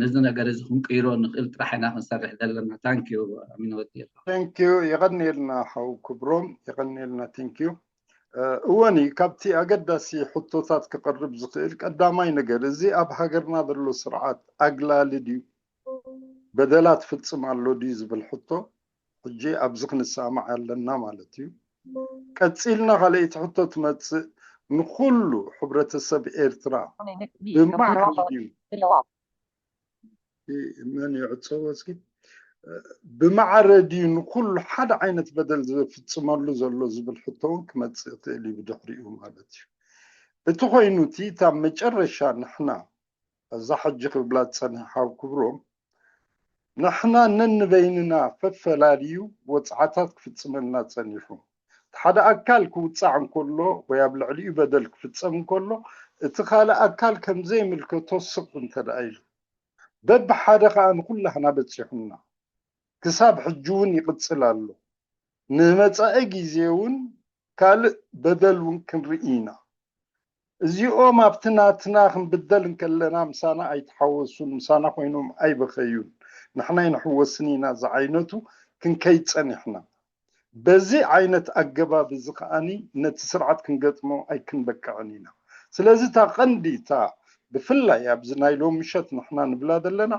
ነዚ ነገር እዚ ክንቅይሮ ንኽእል ጥራሕ ኢና ክንሰርሕ ዘለና። ታንኪዩ ኣሚን ወዲ። ታንኪዩ። የቐንየልና ሓው ክብሮም፣ የቐንየልና። ታንኪዩ። እወኒ ካብቲ ኣገዳሲ ሕቶታት ክቐርብ ዝኽእል ቀዳማይ ነገር እዚ ኣብ ሃገርና ዘሎ ስርዓት ኣግላሊ ድዩ? በደላት ፍጽም ኣሎ ድዩ ዝብል ሕቶ ሕጂ ኣብዚ ክንሰማማዕ ኣለና ማለት እዩ። ቀጺልና ካልኣይቲ ሕቶ ትመጽእ፣ ንኹሉ ሕብረተሰብ ኤርትራ ብማዕረ ድዩ መን ይዕጸዎ እስኪ ብማዕረ ድዩ ንኩሉ ሓደ ዓይነት በደል ዝፍጽመሉ ዘሎ ዝብል ሕቶ እውን ክመጽእ ይኽእል እዩ ብድሕሪኡ ማለት እዩ። እቲ ኮይኑ እቲ እታ መጨረሻ ንሕና እዛ ሕጂ ክብላ ዝጸንሐ ሓው ክብሮም ንሕና ነንበይንና ፈፈላልዩ ወጽዓታት ክፍጽመልና ጸኒሑ። እቲ ሓደ ኣካል ክውጻዕ እንከሎ ወይ ኣብ ልዕሊኡ በደል ክፍጸም እንከሎ እቲ ካልእ ኣካል ከም ዘይምልከቶ ስቕ እንተ ደኣ ኢሉ በብሓደ ከኣ ንኩላህና በጺሑና ክሳብ ሕጂ እውን ይቕጽል ኣሎ። ንመጻኢ ግዜ እውን ካልእ በደል እውን ክንርኢ ኢና። እዚኦም ኣብቲ ናትና ክንብደል እንከለና ምሳና ኣይተሓወሱን፣ ምሳና ኮይኖም ኣይበኸዩን። ንሕና ኣይንሕወስን ኢና ዝዓይነቱ ክንከይድ ጸኒሕና። በዚ ዓይነት ኣገባብ እዚ ከኣኒ ነቲ ስርዓት ክንገጥሞ ኣይክንበቅዕን ኢና። ስለዚ እታ ቀንዲ እታ ብፍላይ ኣብዚ ናይ ሎም ምሸት ንሕና ንብላ ዘለና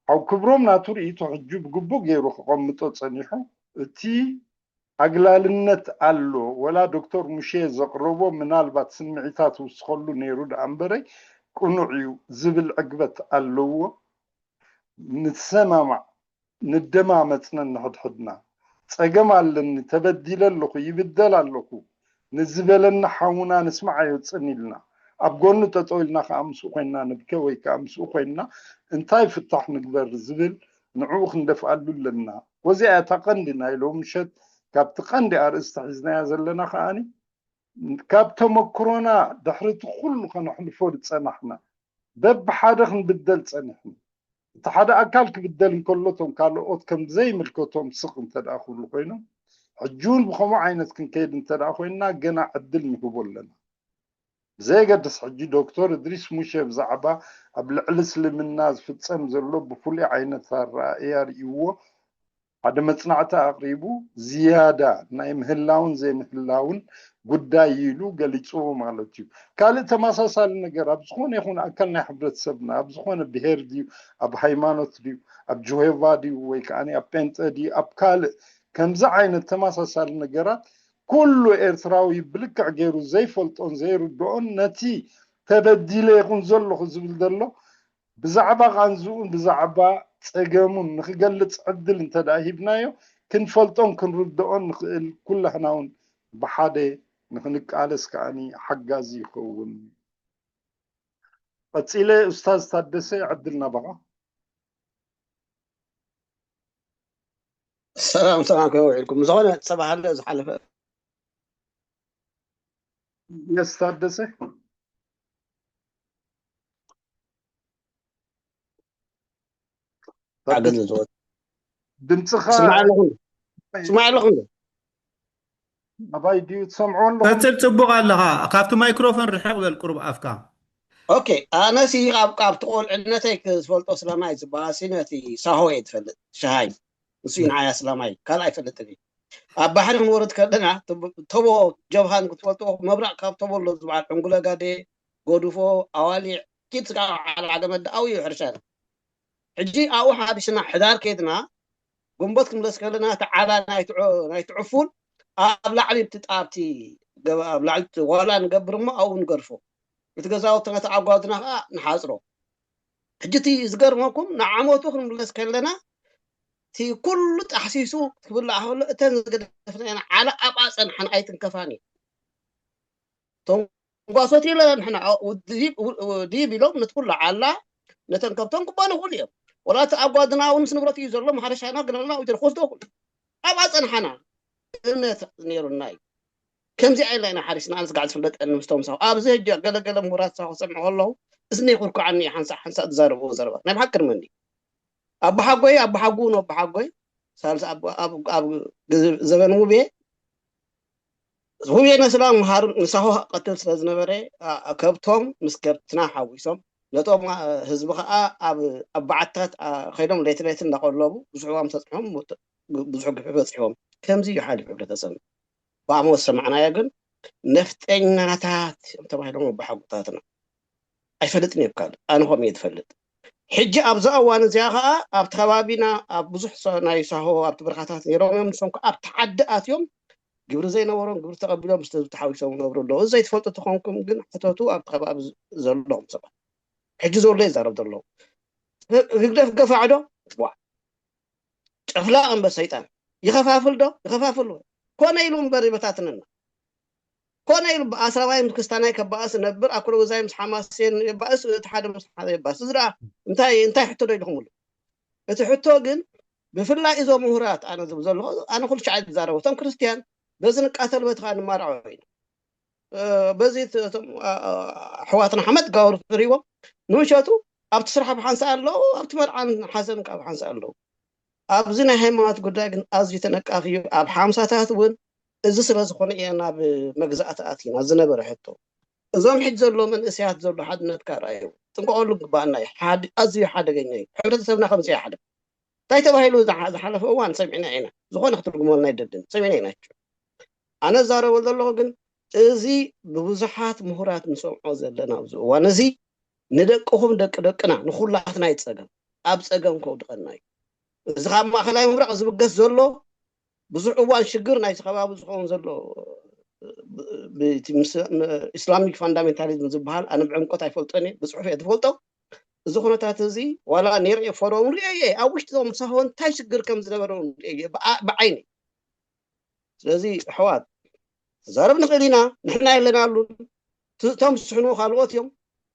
ሓው ክብሮም ናቱ ርእይቶ ሕጂ ብግቡእ ገይሩ ክቐምጦ ጸኒሑ እቲ ኣግላልነት ኣሎ ወላ ዶክተር ሙሼ ዘቕረቦ ምናልባት ስምዒታት ውስኸሉ ነይሩ ደኣ እምበረይ ቅኑዕ እዩ ዝብል ዕግበት ኣለዎ። ንሰማማዕ ንደማመጽ ነንሕድሕድና። ጸገም ኣለኒ፣ ተበዲለ ኣለኹ፣ ይብደል ኣለኹ ንዝበለና ሓውና ንስምዓዮ ጽን ኢልና ኣብ ጎኑ ጠጠው ኢልና ከዓ ምስኡ ኮይንና ንብከ ወይ ከዓ ምስኡ ኮይንና እንታይ ፍታሕ ንግበር ዝብል ንዕኡ ክንደፍኣሉ ኣለና። ወዚኣ እታ ቀንዲ ናይ ሎምሸት ካብቲ ቀንዲ ኣርእስቲ ሒዝናያ ዘለና ከዓኒ ካብ ተመክሮና ድሕሪ እቲ ኩሉ ከነሕልፎ ዝጸናሕና በብሓደ ክንብደል ጸኒሕና እቲ ሓደ ኣካል ክብደል እንከሎ እቶም ካልኦት ከም ዘይምልከቶም ስቕ እንተ ደኣ ክብሉ ኮይኖም ሕጂ እውን ብኸምኡ ዓይነት ክንከይድ እንተ ደኣ ኮይንና ገና ዕድል ንህቦ ኣለና። ብዘየገድስ ሕጂ ዶክተር እድሪስ ሙሼ ብዛዕባ ኣብ ልዕሊ እስልምና ዝፍጸም ዘሎ ብፍሉይ ዓይነት ኣረኣእያ ርእይዎ ሓደ መጽናዕቲ ኣቕሪቡ ዝያዳ ናይ ምህላውን ዘይምህላውን ጉዳይ ኢሉ ገሊፅዎ ማለት እዩ። ካልእ ተመሳሳሊ ነገር ኣብ ዝኾነ ይኹን ኣካል ናይ ሕብረተሰብና ኣብ ዝኾነ ብሄር ድዩ ኣብ ሃይማኖት ድዩ ኣብ ጆሄቫ ድዩ ወይ ከዓ ኣብ ጴንጠ ድዩ ኣብ ካልእ ከምዚ ዓይነት ተመሳሳሊ ነገራት ኩሉ ኤርትራዊ ብልክዕ ገይሩ ዘይፈልጦን ዘይርድኦን ነቲ ተበዲለ ይኹን ዘለኹ ዝብል ዘሎ ብዛዕባ ቃንዝኡን ብዛዕባ ጸገሙን ንኽገልጽ ዕድል እንተ ደኣ ሂብናዮ ክንፈልጦን ክንርድኦን ንኽእል ኩላህና እውን ብሓደ ንኽንቃለስ ከኣኒ ሓጋዚ ይኸውን። ቀጺለ ኡስታዝ ታደሰ ዕድል ናባኻ። ሰላም ሰላም ከመይ ውዒልኩም? ዝኾነ ዝተባህለ ዝሓለፈ የስ ታደሰ ኣገዝ ዝወ- ድምፅኻ ስማዕ ኣለኹ ስማዕ ኣለኹ ኣባይ ድዩ ትሰምዖ ኣለኹ? ቀፅል፣ ፅቡቕ ኣለኻ። ካብቲ ማይክሮፎን ርሕቕ በል ቁሩብ ኣፍካ። ኦኬ፣ ኣነሲ ካብ ካብቲ ቆልዕነተይ ክዝፈልጦ ስለማይ ዝበሃል ሲ ነቲ ሳሆ እየ ዝፈልጥ። ሸሃይ እሱ እዩ ንዓይ ኣስላማይ፣ ካልእ ኣይፈልጥን እየ። ኣብ ባሕሪ ክንወርድ ከለና ተቦ ጀብሃን ክትፈልጥዎ፣ መብራቕ ካብ ተቦ ኣሎ ዝበሃል ዕንጉለ ጋዴ፣ ጎድፎ፣ ኣዋሊዕ፣ ኪድ ስጋብ ዓላ ዓገመ ደኣዊ እዩ ሕርሻና። ሕጂ ኣብኡ ሓሪስና ሕዳር ከይድና ጉንበት ክንብለስ ከለና እቲ ዓላ ናይቲ ዕፉን ኣብ ላዕሊ ኣብቲ ጣብቲ ኣብ ላዕሊ ዋላ ንገብር እሞ ኣብኡ ንገድፎ። እቲ ገዛውትና ተዓጓዝና ከዓ ንሓፅሮ። ሕጂ እቲ ዝገርመኩም ንዓመቱ ክንምለስ ከለና እቲ ኩሉ ጣሕሲሱ ክብላዕ ከሎ እተን ዝገደፍናየን ዓላ ኣብኣ ፀንሓን ኣይትንከፋን እዩ። እቶም ጓሶት ኢለ ንሕና ዲብ ኢሎም ነቲ ኩሉ ዓላ ነተን ከብቶም ክበኑ ይኽእሉ እዮም። ወላ እቲ ኣጓዝና እውን ምስ ንብረት እዩ ዘሎ ማሕረሻና ገለና ውጀር ክወስዶ ይኽእሉ ኣብኣ ፀንሓና እምነት ነይሩና እዩ። ከምዚ ዓይልና ኢና ሓሪስና ኣነ ስጋዕ ዝፍለጠኒ ምስቶም ሳሆ ኣብዚ ሕጂ ገለገለ ምሁራት ሳሆ ክሰምዑ ከለዉ እዝነይ ኩርኩዓኒ እዩ ሓንሳእ ሓንሳእ ዝዛረብዎ ዘረባ ናይ ብሓቂ ርመኒ ኣቦሓጎይ ኣቦሓጉ ንኣቦሓጎይ ሳልስ ኣብ ኣብ ኣብ ግዜ ዘበን ውቤ ውቤ ነስላ ምሃር ንሳሆ ቀትል ስለ ዝነበረ ከብቶም ምስ ከብትና ሓዊሶም ነቶም ህዝቢ ከዓ ኣብ ኣብ በዓትታት ከይዶም ለይቲ ለይቲ እንዳቆለቡ ብዙሕ ዋም ተፅሖም ብዙሕ ግፍዒ በፂሕዎም። ከምዚ እዩ ሓሊፉ ሕብረተሰብና። ብኣሞ ዝሰማዕናዮ ግን ነፍጠኛታት እዮም ተባሂሎም ኣቦሓጎታትና። ኣይፈልጥን እየ ካልእ ኣነ ከምኡ እየ ዝፈልጥ። ሕጂ ኣብዛ እዋን እዚኣ ከዓ ኣብቲ ከባቢና ኣብ ብዙሕ ናይ ሳሆ ኣብቲ በረኻታት ነይሮም እዮም። ንሶም ከዓ ኣብቲ ዓዲ ኣትዮም ግብሪ ዘይነበሮም ግብሪ ተቐቢሎም ምስቲ ህዝቢ ተሓዊሶም ይነብሩ ኣለዉ። እዚ ዘይትፈልጡ ተኾንኩም ግን ሕተቱ ኣብቲ ከባቢ ዘለኹም ሰባት። ሕጂ ዘሎ ይዛረብ ዘለዉ ህግደፍ ገፋዕ ዶ ትቧዕ ጨፍላቕ እምበር ሰይጣን ይኸፋፍል ዶ ይኸፋፍል ኮነ ኢሉ እምበር ይበታትነና ኮነ ኢሉ ኣስራባይ ምስ ክስታናይ ከባእስ ነብር ኣኩለጉዛይ ምስ ሓማሴን የባእስ እቲ ሓደ ምስ ሓደ የባእስ እዚ ደኣ እንታይ እንታይ ሕቶ ዶ ኢልኩምሉ እቲ ሕቶ ግን ብፍላይ እዞም ምሁራት ኣነ ዝብ ዘለኹ ኣነ ኩሉ ሻዕ ዝዛረቡ እቶም ክርስትያን በዚ ንቃተል በቲ ከዓ ንማርዖ ኢና በዚ ኣሕዋትና ሓመድ ጋወሩ ትሪዎም ንምሸቱ ኣብቲ ስራሕ ብሓንሳ ኣለዉ ኣብቲ መርዓን ሓዘን ካብ ሓንሳ ኣለዉ ኣብዚ ናይ ሃይማኖት ጉዳይ ግን ኣዝዩ ተነቃፊ እዩ ኣብ ሓምሳታት እውን እዚ ስለ ዝኾነ እየ ናብ መግዛእቲ ኣቲና ዝነበረ ሕቶ እዞም ሕጂ ዘሎ መንእሰያት ዘሎ ሓድነትካ ርኣዩ ጥንቀቐሉ ግባኣና እዩ ኣዝዩ ሓደገኛ እዩ ሕብረተሰብና ከምዚ ሓደ እንታይ ተባሂሉ ዝሓለፈ እዋን ሰሚዕና ኢና ዝኾነ ክትርጉመልና ኣይደልን ሰሚዕና ኢና ኣነ ዛረበ ዘለኹ ግን እዚ ብብዙሓት ምሁራት ንሰምዖ ዘለና ኣብዚ እዋን እዚ ንደቅኹም ደቂ ደቅና ንኹላትና እዩ ጸገም፣ ኣብ ጸገም ከውድቐና እዩ። እዚ ካብ ማእኸላይ ምብራቕ ዝብገስ ዘሎ ብዙሕ እዋን ሽግር ናይቲ ከባቢ ዝኸውን ዘሎ ብቲ ምስ ኢስላሚክ ፋንዳሜንታሊዝም ዝበሃል ኣነ ብዕምቆት ኣይፈልጦን እየ፣ ብፅሑፍ እየ ዝፈልጦ። እዚ ኩነታት እዚ ዋላ ነይረ እየ ፎሮም ሪኦ እየ፣ ኣብ ውሽጢ ዞም ሳሆ እንታይ ሽግር ከም ዝነበረ እውን ሪኦ እየ ብዓ- ብዓይኒ። ስለዚ ኣሕዋት ክዛረብ ንኽእል ኢና፣ ንሕና የለናሉን። ት- እቶም ዝስሕኑ ካልኦት እዮም።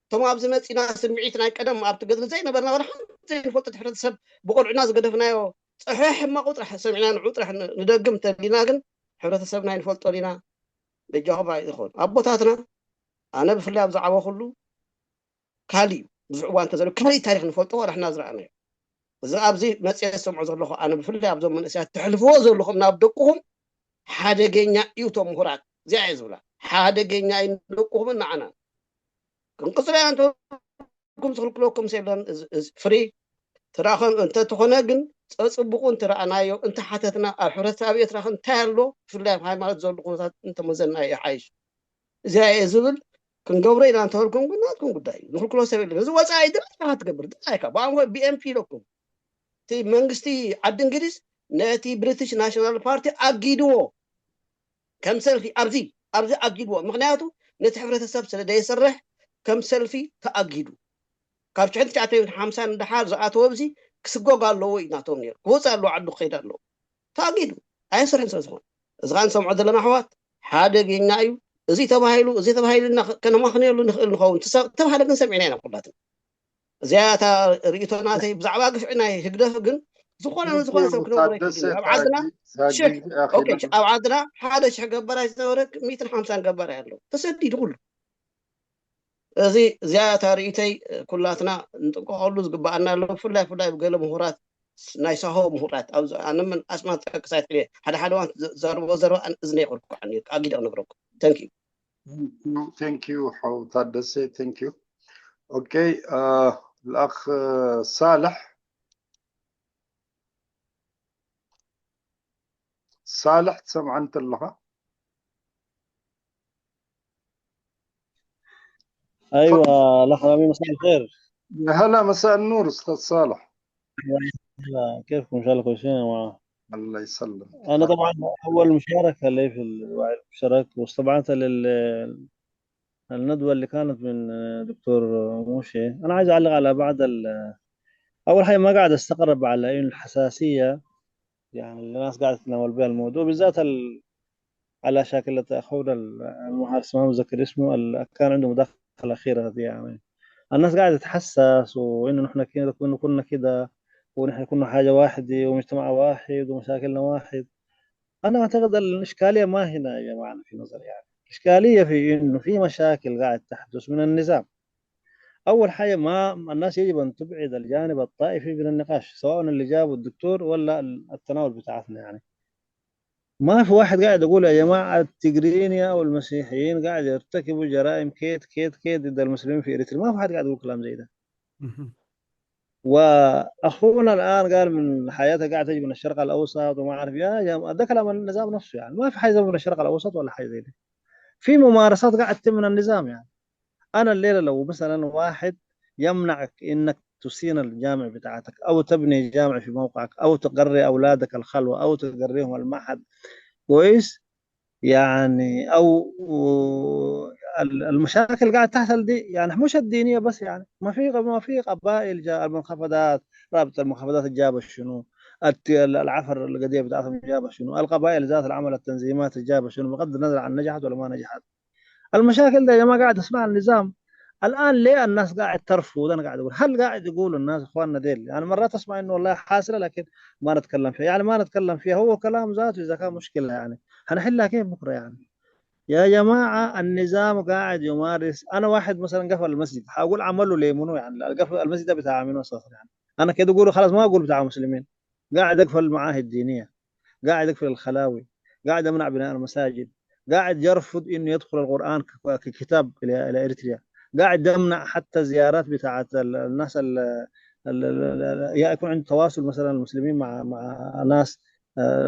እቶም ኣብዚ መፂና ስምዒት ናይ ቀደም ኣብቲ ገድሊ ዘይነበርና ዋላ ሓንቲ ዘይንፈልጦ እቲ ሕብረተሰብ ብቆልዑና ዝገደፍናዮ ፀሐ ሕማቑ ጥራሕ ሰሚዕና ንዑ ጥራሕ ን- ንደግም እንተሊና ግን ሕብረተሰብና ይንፈልጦ ኢና። በጃኹም ኣይትኾን ኣቦታትና ኣነ ብፍላይ ኣብ ዝዓበኹሉ ካሊ ብዙሕ እዋን እንተዘሎ ካሊእ ታሪክ ንፈልጦ ዋላ ሕና ዝረኣናዮ እዚ ኣብዚ መፅአ ዝሰምዖ ዘለኹ ኣነ ብፍላይ ኣብዞም መንእሰያት ተሕልፍዎ ዘለኹም ናብ ደቅኹም ሓደገኛ እዩ እቶም ምሁራት እዚኣ እየ ዝብላ ሓደገኛ እዩ ንደቅኹምን ንዓና ክንቅፅላ ኢና እንተልኩም ዝኽልክለኩም የለን ፍሪ እንተኾነ ግን ፀፅቡቁ እንተረኣናዮ እንተሓተትና ኣብ ሕብረተሰብ ኤርትራ እንታይ ኣሎ ብፍላይ ኣብ ሃይማኖት ዘሎ ኩነታት እንተመዘና ይሓይሽ እዚኣ እየ ዝብል ክንገብሮ ኢና እንተበልኩም ግን ናትኩም ጉዳይ እዩ ዝኽልክሎ ሰብ የለን እዚ ወፃኢ ድላይካ ክትገብር ድላይካ ብኣንጎ ቢኤምፒ ኢለኩም እቲ መንግስቲ ዓዲ እንግሊዝ ነቲ ብሪቲሽ ናሽናል ፓርቲ ኣጊድዎ ከም ሰልፊ ኣብዚ ኣብዚ ኣጊድዎ ምክንያቱ ነቲ ሕብረተሰብ ስለ ደየሰርሕ ከም ሰልፊ ተኣጊዱ ካብ ሽሕን ትሽዓተ ሚእትን ሓምሳን ንደሓር ዝኣተወ ኣብዚ ክስጎግ ኣለዎ እዩ ናቶም ነይሩ ክወፅእ ኣለዎ ዓዱ ክኸይድ ኣለዎ ተኣጊዱ ኣየሰርሕን ስለ ዝኾነ እዚ ከዓ ንሰምዖ ዘለና ኣሕዋት ሓደገኛ እዩ እዚ ተባሂሉ እዚ ተባሂሉና ከነማኽነሉ ንኽእል ንኸውን ተባሃለ ግን ሰሚዕና ኢና ኩላትና እዚኣ እታ ርእቶ ናተይ ብዛዕባ ግፍዒ ናይ ህግደፍ ግን ዝኾነ ንዝኾነ ሰብ ክነግሮ ይክእል ኣብ ዓድና ሽሕ ኣብ ዓድና ሓደ ሽሕ ገባራይ ዝነበረ ሚእትን ሓምሳን ገባራይ ኣለዉ ተሰዲዱ ኩሉ እዚ እዚኣ እታ ርእተይ ኩላትና ንጥንቀቐሉ ዝግባኣና ኣሎ ብፍላይ ፍላይ ብገለ ምሁራት ናይ ሳሆ ምሁራት ኣብዚ ኣነ ምን ኣስማት ጠቅስ ኣይትክእል ሓደ ሓደ ዋን ዘርቦ ዘርባ እዝነ ይቆርኩዓኒ ኣጊደ ክነግረኩም thank you thank you ሓው ታደሰ thank you okay ልኣኽ ሳልሕ ሳልሕ ትሰምዓኒ ኣለኻ ايوه الاخ رامي مساء الخير هلا مساء النور استاذ صالح هلا كيفكم ان شاء الله كويسين يا جماعه الله يسلمك انا طبعا اول مشاركه لي في الوعي المشترك واستمعت لل الندوه اللي كانت من دكتور موشي انا عايز اعلق على بعض ال... اول حاجه ما قاعد استغرب على انه الحساسيه يعني الناس قاعده تتناول بها الموضوع بالذات ال... على شاكلة أخونا المحارس ما متذكر اسمه كان عنده مداخلة أخيرة هذه يعني الناس قاعدة تتحسس وإنه نحن كده وإنه كنا كده ونحن كنا حاجة واحدة ومجتمع واحد ومشاكلنا واحد أنا أعتقد الإشكالية ما هنا يا جماعة في نظري يعني الإشكالية في إنه في مشاكل قاعد تحدث من النظام أول حاجة ما الناس يجب أن تبعد الجانب الطائفي من النقاش سواء اللي جابه الدكتور ولا التناول بتاعتنا يعني ما في واحد قاعد يقول يا جماعة التجرينيا أو المسيحيين قاعد يرتكبوا جرائم كيت كيت كيت ضد المسلمين في إريتريا ما في واحد قاعد يقول كلام زي ده وأخونا الآن قال من حياته قاعد تجي من الشرق الأوسط وما أعرف يا جماعة ده كلام النظام نفسه يعني ما في حاجة من الشرق الأوسط ولا حاجة زي ده في ممارسات قاعد تتم من النظام يعني أنا الليلة لو مثلا واحد يمنعك إنك تسين الجامع بتاعتك أو تبني جامع في موقعك أو تقري أولادك الخلوة أو تقريهم المعهد كويس يعني أو المشاكل قاعد تحصل دي يعني مش الدينية بس يعني ما في ما في قبائل جاء المنخفضات رابطة المنخفضات جابت شنو العفر القضية بتاعتهم جابت شنو القبائل ذات العمل التنظيمات جابت شنو بغض النظر عن نجحت ولا ما نجحت المشاكل ده يا جماعه قاعد اسمع النظام الان ليه الناس قاعد ترفض انا قاعد اقول هل قاعد يقول الناس اخواننا ديل يعني مرات اسمع انه والله حاصله لكن ما نتكلم فيها يعني ما نتكلم فيها هو كلام ذاته اذا كان مشكله يعني هنحلها كيف بكره يعني يا جماعه النظام قاعد يمارس انا واحد مثلا قفل المسجد حقول عمله ليه منو يعني المسجد ده بتاع منو اساسا يعني انا كده اقول خلاص ما اقول بتاع مسلمين قاعد اقفل المعاهد الدينيه قاعد اقفل الخلاوي قاعد امنع بناء المساجد قاعد يرفض انه يدخل القران ككتاب الى اريتريا قاعد يمنع حتى زيارات بتاعت الناس اللي يكون عنده تواصل مثلا المسلمين مع مع ناس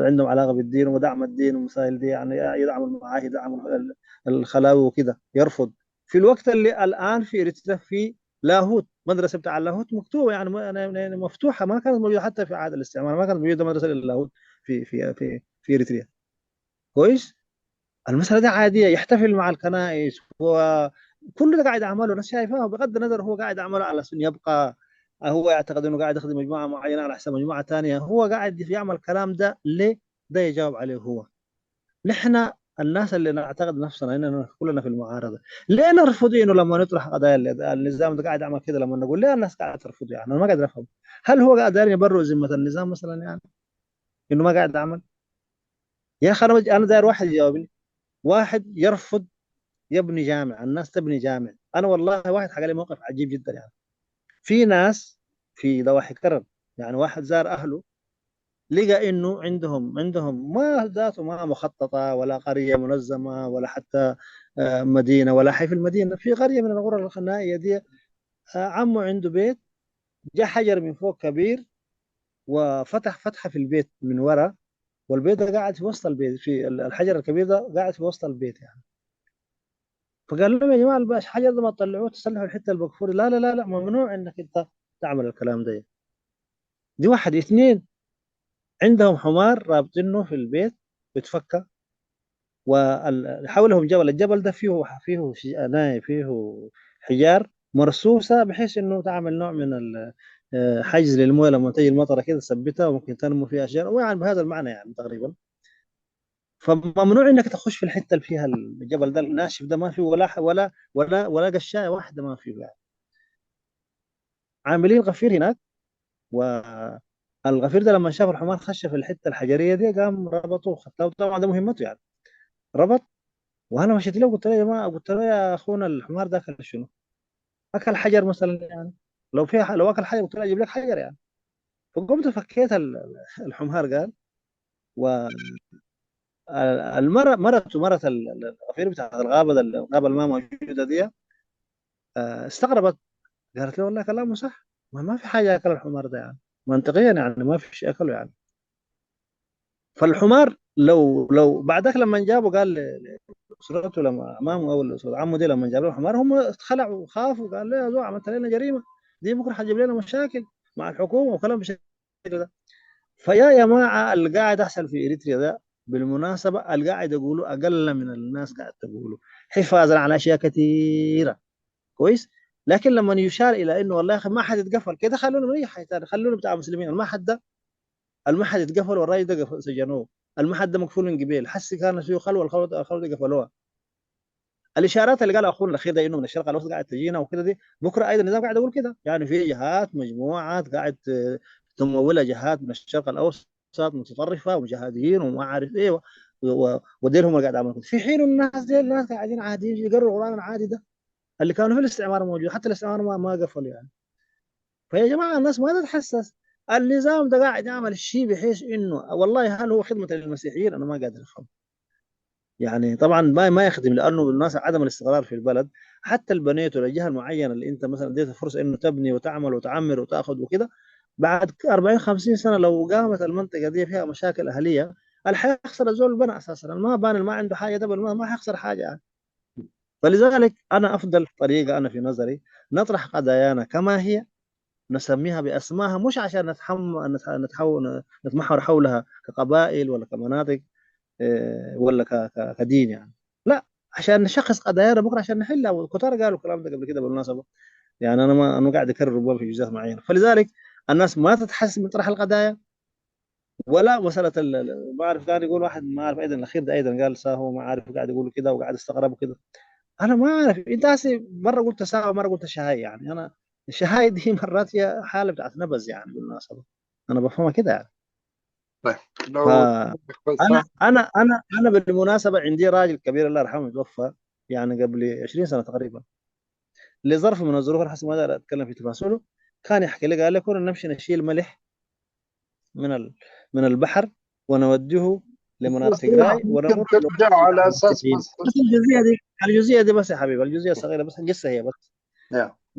عندهم علاقه بالدين ودعم الدين ومسائل دي يعني يدعم المعاهد يدعم الخلاوي وكده، يرفض. في الوقت اللي الآن في إريتريا في لاهوت، مدرسة بتاع اللاهوت مكتوبة، يعني، م-، يعني، يعني مفتوحة، ما كانت موجودة حتى في عهد الاستعمار، ما كانت موجودة مدرسة للاهوت في في في في إريتريا. كويس؟ المسألة دي عادية، يحتفل مع الكنائس، وكل ده قاعد يعمله، الناس شايفاه، بغض النظر هو قاعد يعمله على أساس إنه يبقى، هو يعتقد إنه قاعد يخدم مجموعة معينة على حساب مجموعة تانية، هو قاعد يعمل الكلام ده ليه؟ ده يجاوب عليه هو. نحن الناس اللي نعتقد نفسنا إننا كلنا في المعارضة، ليه نرفض إنه لما نطرح قضايا ال-، النظام ده قاعد يعمل كده، لما نقول ليه الناس قاعدة ترفضه؟ يعني أنا ما قاعد أفهم، هل هو قاعد داير يبرئ ذمة النظام مثلًا؟ يعني إنه ما قاعد يعمل؟ يا أخي، أنا بج-، أنا داير واحد يجاوبني، واحد يرفض يبني جامع، الناس تبني جامع. أنا والله واحد حكى لي موقف عجيب جدًا، يعني، في ناس في ضواحي كرم، يعني، واحد زار أهله، لقى إنه عندهم، عندهم ما ذاته ما مخططة ولا قرية منظمة ولا حتى، آه، مدينة ولا حي في المدينة، في قرية من القرى النائية دي، آه، عمه عنده بيت، جاء حجر من فوق كبير وفتح فتحة في البيت من ورا، والبيت ده قاعد في وسط البيت، في ال-، الحجر الكبير ده قاعد في وسط البيت، يعني. فقال لهم: "يا جماعة، الحجر ده ما تطلعوه، تسلحوا الحتة اللي بكفور." "لا، لا، لا، لا، ممنوع إنك أنت تعمل الكلام ده." دي واحد. اتنين، عندهم حمار رابطينه في البيت بتفكى، وحولهم جبل، الجبل ده فيه، فيه ش-، ناي-، فيه حجار مرصوصة بحيث إنه تعمل نوع من ال-، آه، حجز للموية، لما تجي المطرة كده تثبتها، وممكن تنمو فيها أشجار، ويعني بهذا المعنى، يعني، تقريبًا. فممنوع إنك تخش في الحتة اللي فيها الجبل ده الناشف ده، ما فيه ولا ح-، ولا، ولا، ولا قشاية واحدة ما فيه، يعني. عاملين غفير هناك، والغفير ده لما شاف الحمار خش في الحتة الحجرية دي، قام ربطوه، خدته. طبعًا ده مهمته، يعني. ربط، وأنا مشيت له، قلت له: "يا جماعة"، قلت له: "يا أخونا، الحمار ده أكل شنو؟ أكل حجر مثلًا، يعني؟ لو في ح-، لو أكل حجر"، قلت له: "أجيب لك حجر، يعني." فقمت فكيت ال-، الحمار، قال، و ال-، المرة، مرته، مرة ال-، ال-، الغفير بتاعت الغابة ده، الغابة اللي ما موجودة دي، آه، استغربت. قالت له: "والله كلامه صح، ما، ما في حاجة أكل الحمار ده، يعني، منطقيًا، يعني، ما في شيء أكله، يعني." فالحمار لو، لو بعدك لما جابه قال ل-، لأسرته، لما أمامه أو لأسرة عمه دي، لما جاب له الحمار، هم اتخلعوا وخافوا، قال له: "يا زول، عملت لنا جريمة، دي بكرة حتجيب لنا مشاكل مع الحكومة"، وكلام بالشكل ده. فيا جماعة، اللي قاعد يحصل في إريتريا ده بالمناسبة، اللي قاعد يقولوا أقل من الناس قاعد تقولوا، حفاظًا على أشياء كثيرة. كويس؟ لكن لما يشار إلى إنه: "والله يا أخي، ما حد يتقفل كده، خلونا مريح، خلونا بتاع مسلمين، المحد ده، المحد يتقفل، والراجل ده قف-، سجنوه، المحد ده مقفول من قبيل، حسي كان فيه خلوة، الخلوة، الخلوة دي قفلوها." الإشارات اللي قال أخونا الأخير ده إنه من الشرق الأوسط قاعد تجينا وكده، دي بكرة أيضًا النظام قاعد يقول كده، يعني في جهات، مجموعات قاعد، آه، تمولها جهات من الشرق الأوسط، متطرفة وجهاديين وما عارف إيه، و-، و-، وديلهم اللي قاعد يعملوا كده. في حين الناس ديل ناس قاعدين عاديين يقروا القرآن العادي ده، اللي كانوا في الاستعمار موجود، حتى الاستعمار ما، ما قفلوا، يعني. فيا جماعة، الناس ما تتحسس. النظام ده قاعد يعمل شيء بحيث إنه، والله، هل هو خدمة للمسيحيين؟ أنا ما قادر أفهم. يعني، طبعًا ما، ما يخدم، لأنه الناس عدم الاستقرار في البلد، حتى البنيته للجهة المعينة اللي أنت مثلًا اديته فرصة إنه تبني وتعمل وتعمر وتاخد وكده، بعد أربعين، خمسين سنة لو قامت المنطقة دي فيها مشاكل أهلية، اللي حيخسر الزول البنى أساسًا، ما بان، ما عنده حاجة، ده ما، ما حيخسر حاجة، يعني. فلذلك أنا أفضل طريقة، أنا في نظري، نطرح قضايانا كما هي، نسميها بأسمائها، مش عشان نتحم-، نتح-، نتحو-، نتمحور حولها كقبائل ولا كمناطق، آه، ولا ك-، ك-، كدين، يعني. لا، عشان نشخص قضايانا بكرة، عشان نحلها. وكتار قالوا الكلام ده قبل كده بالمناسبة، يعني، أنا ما، أنا قاعد أكرر ربما في جزئيات معينة. فلذلك الناس ما تتحسس من طرح القضايا، ولا مسألة ال-، ال-، ما أعرف، كان يقول واحد، ما أعرف، أيضًا الأخير ده أيضًا قال ساهو، ما أعرف، قاعد يقول كده وقاعد استغرب وكده. أنا ما أعرف، أنت هسي مرة قلت ساهو، مرة قلت شهاي، يعني أنا الشهاي دي مرات هي حالة بتاعت نبذ، يعني، بالمناسبة أنا بفهمها كده، يعني. طيب، لو فأنا، أنا، أنا، أنا بالمناسبة عندي راجل كبير، الله يرحمه، متوفى، يعني، قبل عشرين سنة تقريبًا، لظرف من الظروف، أنا حسب ما أقدر أتكلم في تفاصيله، كان يحكي لي، قال لي: "كنا نمشي نشيل ملح من ال-، من البحر ونوديه لمناطق تجراي، ونمر على ترجع على أساس بس. بس الجزئية دي، الجزئية دي بس يا حبيبي، الجزئية الصغيرة بس، قصة هي بس."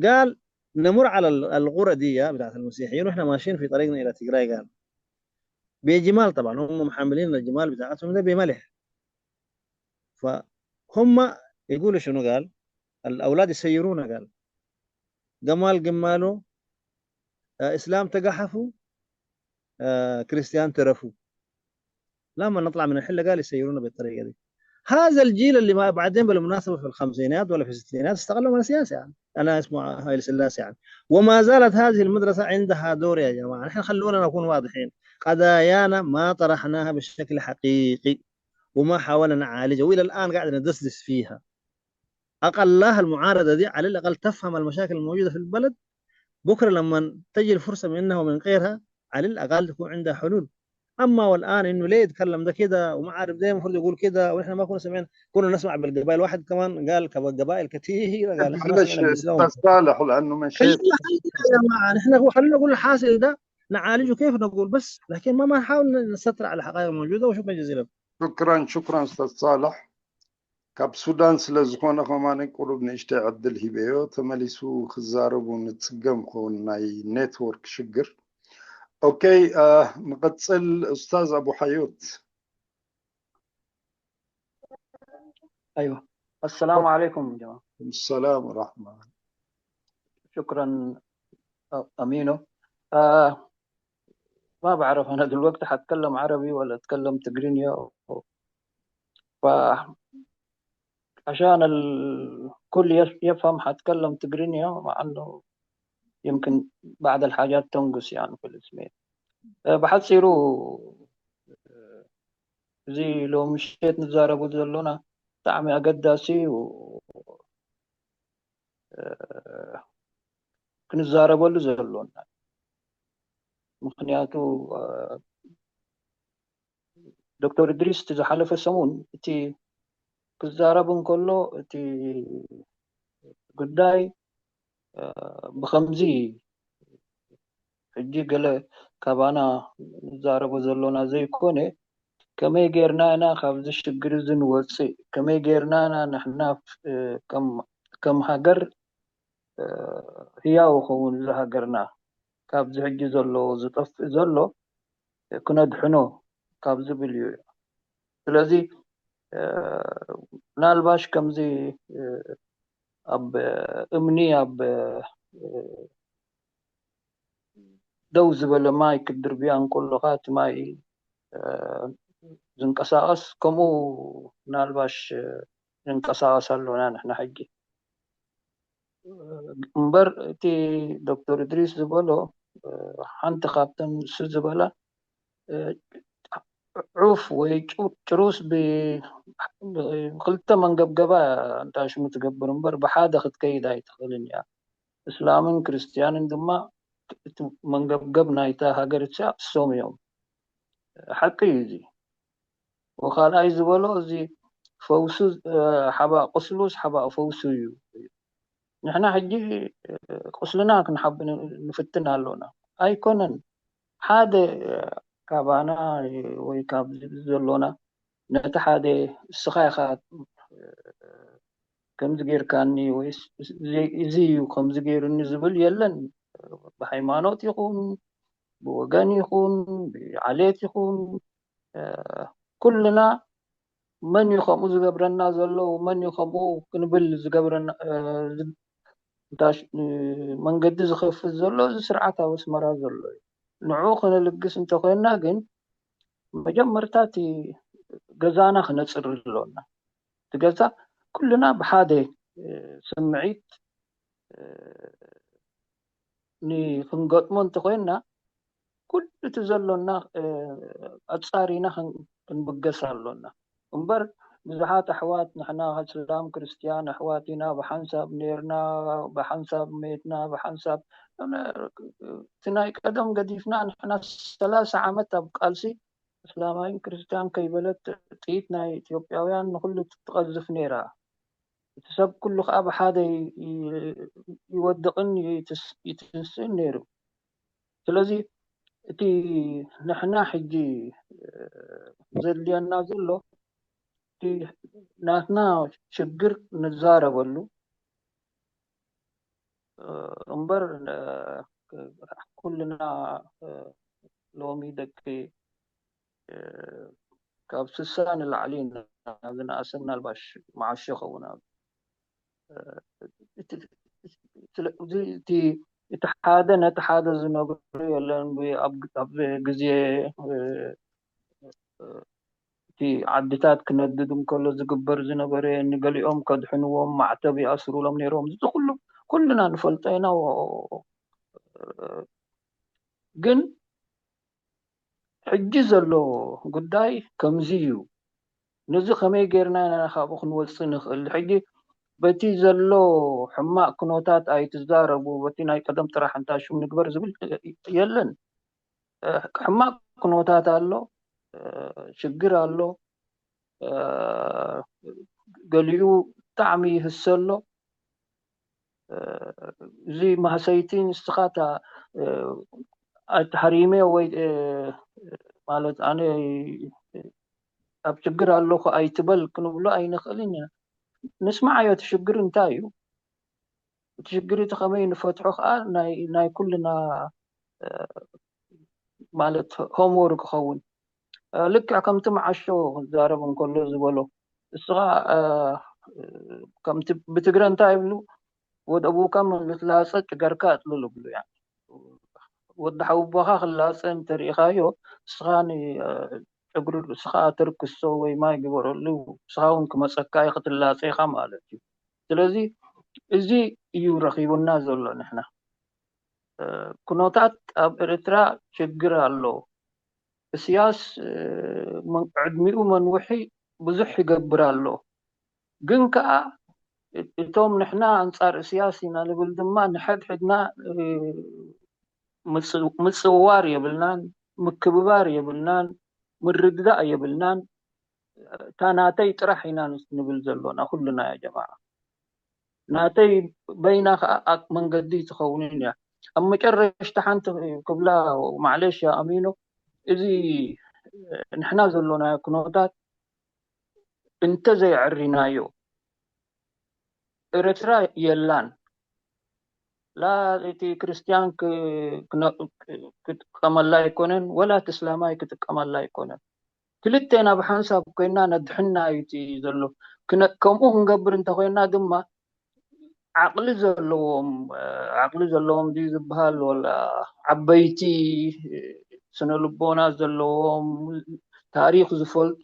قال: "نمر على ال-، القرى دي بتاعت المسيحيين وإحنا ماشيين في طريقنا إلى تجراي"، قال، "بجمال"، طبعًا هم محملين الجمال بتاعتهم ده بملح. ف هم يقولوا شنو قال؟ الأولاد يسيرونا قال: قمال قماله، آه، إسلام تقحفوا، آه، كريستيان ترفوا. لما نطلع من الحلة قال يسيرونا بالطريقة دي. هذا الجيل اللي ما بعدين بالمناسبة في الخمسينات ولا في الستينات استغلوا من السياسة، يعني. أنا اسمه هايل سلاسي، يعني. وما زالت هذه المدرسة عندها دور يا جماعة. نحن خلونا نكون واضحين. قضايانا ما طرحناها بشكل حقيقي، وما حاولنا نعالجها، وإلى الآن قاعد ندسدس فيها. أقلها المعارضة دي على الأقل تفهم المشاكل الموجودة في البلد. بكرة لما تجي الفرصة منها ومن غيرها، على الأقل تكون عندها حلول. أما والآن إنه ليه يتكلم ده كده وما عارف ده المفروض يقول كده، ونحن ما كنا سمعنا، كنا نسمع بالقبائل. واحد كمان قال كب-، قبائل كثيرة، قال: "نحن ما معلش، سمعنا بالإسلام." أستاذ صالح، لأنه من خلينا شيء يا جماعة، نحن هو خلينا نقول الحاصل ده نعالجه كيف نقول بس، لكن ما، ما نحاول نستر على الحقائق الموجودة. وشكرًا جزيلًا. شكرًا، شكرًا أستاذ صالح. ካብ ሱዳን ስለ ዝኾነ ከማን ቁሩብ ንእሽተይ ዕድል ሂበዮ፣ ተመሊሱ ክዛረቡ ንጽገም ክኸውን ናይ ኔትወርክ ሽግር። ኦኬ፣ አ፣ ንቐጽል። ኡስታዝ ኣቡ ሓዮት። أيوة. السلام عليكم جماعة. ሰላም ወራሕማ። شكرًا أمينو. آه، ما بعرف أنا دلوقتي حتكلم عربي ولا أتكلم تقرينيا. فعشان الكل يف-، يفهم حتكلم تقرينيا، مع أنه يمكن بعض الحاجات تنقص يعني في الاسمين. آه، بحصيرو، آه، زي لو مشيت نتزاربو زلونا تعمي أقداسي و، آه، ክንዛረበሉ ዘሎና። ምኽንያቱ፣ አ፣ ዶክተር እድሪስ እቲ ዝሓለፈ ሰሙን እቲ ክዛረብ እንከሎ እቲ ጉዳይ፣ አ፣ ብኸምዚ ሕጂ ገለ ካባና ንዛረቦ ዘሎና ዘይኮነ፣ ከመይ ጌርና ኢና ካብዚ ሽግር እዚ ንወፅእ? ከመይ ጌርና ኢና ንሕና፣ እ፣ ከም፣ ከም ሃገር፣ እ፣ ህያው ክኸውን እዚ ሃገርና ካብዚ ሕጂ ዘሎ ዝጠፍእ ዘሎ ክነድሕኖ ካብ ዝብል እዩ። ስለዚ፣ እ፣ ምናልባሽ ከምዚ፣ እ፣ ኣብ እምኒ ኣብ፣ እ፣ ደው ዝበለ ማይ ክትድርብያ እንከለኻ እቲ ማይ፣ እ፣ ዝንቀሳቐስ ከምኡ ምናልባሽ፣ እ፣ ንንቀሳቐስ ኣሎና ንሕና ሕጂ። እምበር እቲ ዶክተር እድሪስ ዝበሎ፣ እ፣ ሓንቲ ካብተን ንሱ ዝበላ፣ እ፣ ዑፍ ወይ ጭ-፣ ጭሩስ ብ-፣ ብክልተ መንገብገባ እንዳ ሽሙ ትገብር እምበር ብሓደ ክትከይድ ኣይትኽእልን እያ። እስላምን ክርስትያንን ድማ እቲ መንገብገብ ናይታ ሃገር እቲኣ እሶም እዮም። ሓቂ እዩ እዚ። ወካልኣይ ዝበሎ እዚ ፈውሱ፣ እ፣ ሓባእ ቁስሉስ ሓባእ ፈውሱ እዩ። ንሕና ሕጂ፣ እ፣ ቁስልና ክንሓብ ን-፣ ንፍትን ኣሎና። ኣይኮነን ሓደ፣ እ፣ ካባና ወይ ካብ ዘሎና ነቲ ሓደ እስኻ ኢኻ፣ እ፣ ከምዚ ጌርካኒ ወይ ስ-፣ ስ-፣ እዚ እዩ ከምዚ ጌሩኒ ዝብል የለን። ብሃይማኖት ይኹን፣ ብወገን ይኹን፣ ብዓሌት ይኹን፣ እ፣ ኩልና መን እዩ ከምኡ ዝገብረና ዘሎ፣ መን እዩ ከምኡ ክንብል ዝገብረና፣ እ፣ ዝ-፣ እንታይ ሽ-፣ እ፣ መንገዲ ዝኸፍት ዘሎ እዚ ስርዓት ኣብ ኣስመራ ዘሎ እዩ። ንዕኡ ክነልግስ እንተኾይንና ግን መጀመርታ እቲ ገዛና ክነጽሪ ኣሎና። እቲ ገዛ ኩልና ብሓደ፣ እ፣ ስምዒት፣ እ፣ ንክንገጥሞ እንተኾይንና ኩሉ እቲ ዘሎና፣ እ፣ ኣጻሪና ክን-፣ ክንብገስ ኣሎና። እምበር ብዙሓት ኣሕዋት ንሕና እስላም ክርስትያን ኣሕዋት ኢና፣ ብሓንሳብ ኔርና፣ ብሓንሳብ ሜትና፣ ብሓንሳብ፣ እቲ ናይ ቀደም ገዲፍና ንሕና ሰላሳ ዓመት ኣብ ቃልሲ እስላማይን ክርስትያን ከይበለት ጥይት ናይ ኢትዮጵያውያን ንኹሉ ትቐዝፍ ነይራ። እቲ ሰብ ኩሉ ከዓ ብሓደ ይ-፣ ይ-፣ ይወድቕን ይትስ-፣ ይትንስእን ነይሩ። ስለዚ እቲ ንሕና ሕጂ፣ እ፣ ዘድልየና ዘሎ እቲ ናትና ሽግር ንዛረበሉ፣ እ፣ እምበር፣ እ፣ ኩልና፣ እ፣ ሎሚ ደቂ፣ እ፣ ካብ ስሳ ንላዕሊ ኢና ዝነኣሰ፣ ምናልባሽ መዓሾ ይኸውን። ኣብ እቲ ሓደ ነቲ ሓደ ዝነግሩ የለን። ኣብ ግዜ እቲ ዓድታት ክነድድ እንከሎ ዝግበር ዝነበረ፣ ንገሊኦም ከድሕንዎም ማዕተብ ይኣስሩሎም ነይሮም። እዚ ኩሉ ኩልና ንፈልጦ ኢና። ግን ሕጂ ዘሎ ጉዳይ ከምዚ እዩ። ነዚ ከመይ ጌርና ኢና ካብኡ ክንወፅእ ንኽእል? ሕጂ በቲ ዘሎ ሕማቕ ኩነታት ኣይትዛረቡ፣ በቲ ናይ ቀደም ጥራሕ እንታ ሽም ንግበር ዝብል የለን። ሕማቕ ኩነታት ኣሎ፣ ሽግር ኣሎ፣ ገሊኡ ብጣዕሚ ይህሰ ኣሎ። እዚ ማህሰይቲ ንስኻ ኣትሃሪመ ወይ ማለት ኣነ ኣብ ሽግር ኣለኹ ኣይትበል ክንብሎ ኣይንኽእልን ኢና። ንስማዓዮ፣ እቲ ሽግር እንታይ እዩ? እቲ ሽግር እቲ ከመይ ንፈትሖ ከዓ ናይ ኩልና ማለት ሆምወርክ ክኸውን። ልክዕ ከምቲ መዓሾ ክዛረብ እንከሎ ዝበሎ፣ እስኻ ከምቲ ብትግረ እንታይ ይብሉ፣ ወድ ኣቡካ ልትላጸ ጭገርካ ኣጥልሉ ብሉ። ወዲ ሓውቦኻ ክላጸ እንተሪኢኻዮ፣ እስኻ ጨጉሪ ርእስኻ ኣትርክሶ ወይ ማይ ግበረሉ፣ እስኻ እውን ክመጸካ እዩ፣ ክትላጸ ኢኻ ማለት እዩ። ስለዚ እዚ እዩ ረኺቡና ዘሎ። ንሕና ኩነታት ኣብ ኤርትራ ችግር ኣሎ። እስያስ ዕድሚኡ መንውሒ ብዙሕ ይገብር ኣሎ። ግን ከኣ እቶም ንሕና ኣንጻር እስያስ ኢና ንብል ድማ ንሕድሕድና ምጽዋር የብልናን፣ ምክብባር የብልናን፣ ምርድዳእ የብልናን። እታ ናተይ ጥራሕ ኢና ንብል ዘሎና ኩልና ያ ጀማዓ። ናተይ በይና ከዓ መንገዲ ትኸውንን እያ። ኣብ መጨረሽታ ሓንቲ ክብላ፣ ማዕለሽ ያ ኣሚኖ፣ እዚ ንሕና ዘሎናዮ ኩነታት እንተዘይዕሪናዮ ኤርትራ የላን። ላ እቲ ክርስትያን ክጥቀመላ ኣይኮነን፣ ወላ እቲ እስላማይ ክጥቀመላ ኣይኮነን። ክልቴና ብሓንሳብ ኮይና ነድሕና እዩ እቲ ዘሎ። ከምኡ ክንገብር እንተኮይና ድማ ዓቕሊ ዘለዎም፣ ዓቕሊ ዘለዎም ድዩ ዝበሃል፣ ወላ ዓበይቲ ስነ ልቦና ዘለዎም፣ ታሪኽ ዝፈልጡ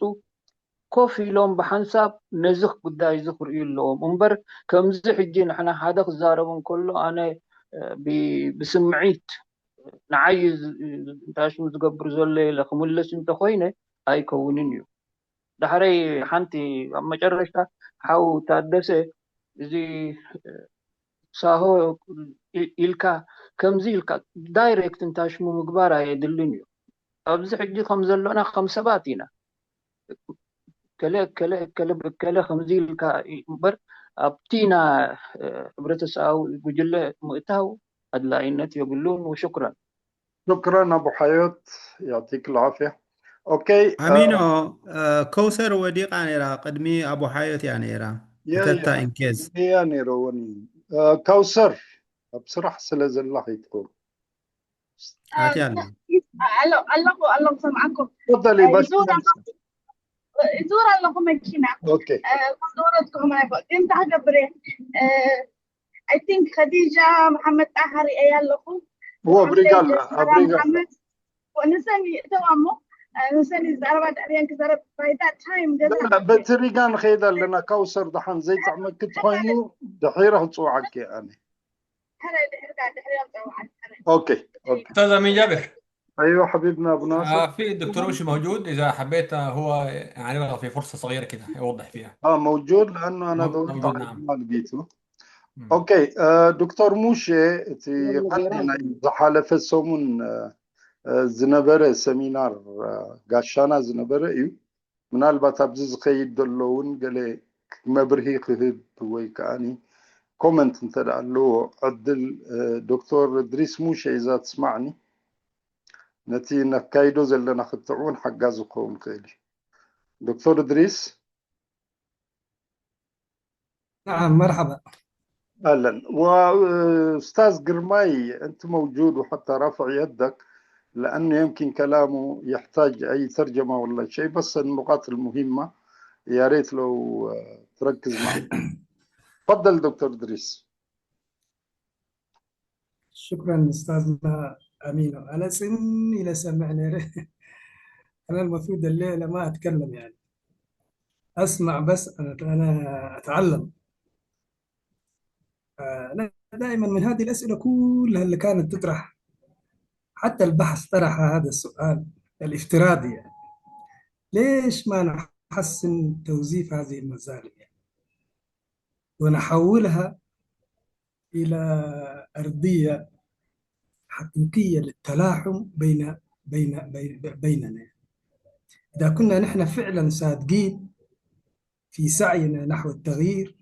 ኮፍ ኢሎም ብሓንሳብ ነዚ ጉዳይ እዚ ክርእዩ ኣለዎም እምበር፣ ከምዚ ሕጂ ንሕና ሓደ ክዛረብ እንከሎ ኣነ ብስምዒት ንዓይ እንታይ ሽሙ ዝገብር ዘሎ ኢለ ክምልስ እንተኮይነ ኣይከውንን እዩ። ዳሕረይ ሓንቲ ኣብ መጨረሽታ ሓው ታደሰ እዚ ሳሆ ኢልካ ከምዚ ኢልካ ዳይሬክት እንታይ ሽሙ ምግባር ኣየድልን እዩ። ኣብዚ ሕጂ ከም ዘሎና ከም ሰባት ኢና። ከለ ከለ ከለ ከለ ከምዚ ኢልካ እምበር ኣብቲ ና ሕብረተሰባዊ ጉጅለ ምእታው ኣድላይነት የብሉን። ወሽክረን። شكرا أبو حياة، يعطيك العافية. أوكي. ኣሚኖ፣ ከውሰር ወዲቓ ነይራ፣ ቅድሚ ኣቡ ሓዮት እያ ነይራ። ከተታ ኢንኬዝ እያ ነይረወኒ። ከውሰር ኣብ ስራሕ ስለ ዘላ ከይትኸውን። ኣትያ ኣላ። ኣለኹ ኣለኹ ሰምዓኩም። تفضلي بس. ይዙር ኣለኹ መኪና። أوكي. ዝወረድኩም ኣይኮ ግን እንታይ ክገብር እየ? I think ከዲጃ መሓመድ ጣሃር እየ ኣለኹ። Obrigado. Obrigado. ንሰኒ እተዋ እሞ ንሰኒ ዝዛረባ ድሕሪየን ክዛረብ by that time ገዛ በቲ ሪጋ ንኸይድ ኣለና። ካውሰር ደሓን ዘይጥዕመኪ ተኾይኑ ድሒረ ክፅውዓኪ ኣነ። ሕረ ድሕርካ ድሕሪኦም ፀውዓል። ኦኬ ኦኬ። استاذ امين جابر. ايوه حبيبنا ابو ناصر. آه، في الدكتور مش موجود، اذا حبيت، آه، هو يعني يبغى في فرصه صغيره كده يوضح فيها. اه موجود لانه انا مو- دورت موجود، على نعم. والديته. مم. ኦኬ እ፣ ዶክተር ሙሼ እቲ ቀንዲ ናይ ዝሓለፈ ሰሙን እ፣ እ፣ ዝነበረ ሰሚናር እ፣ ጋሻና ዝነበረ እዩ። ምናልባት ኣብዚ ዝኸይድ ዘሎ እውን ገለ መብርሂ ክህብ ወይ ከዓኒ ኮመንት እንተ ደኣ ኣለዎ ዕድል እ፣ ዶክተር እድሪስ ሙሼ እዛ ትስማዕኒ ነቲ ነካይዶ ዘለና ክትዕ እውን ሓጋዚ ክኸውን ይኽእል እዩ። ዶክተር እድሪስ نعم، مرحبا. اهلا. واستاذ قرماي، انت موجود وحتى رافع يدك. لأنه يمكن كلامه يحتاج أي ترجمة ولا شيء، بس النقاط المهمة يا ريت لو، آه، تركز معي. تفضل دكتور إدريس. شكرا أستاذنا أمينو. أنا سن إلى سمع نيري. أنا المفروض الليلة ما أتكلم، يعني أسمع بس، أنا أنا أتعلم. آه، أنا دائما من هذه الأسئلة كلها اللي كانت تطرح، حتى البحث طرح هذا السؤال الافتراضي، يعني ليش ما نحسن توظيف هذه المظالم، يعني، ونحولها إلى أرضية حقيقية للتلاحم بين بين بين بيننا؟ إذا كنا نحن فعلا صادقين في سعينا نحو التغيير،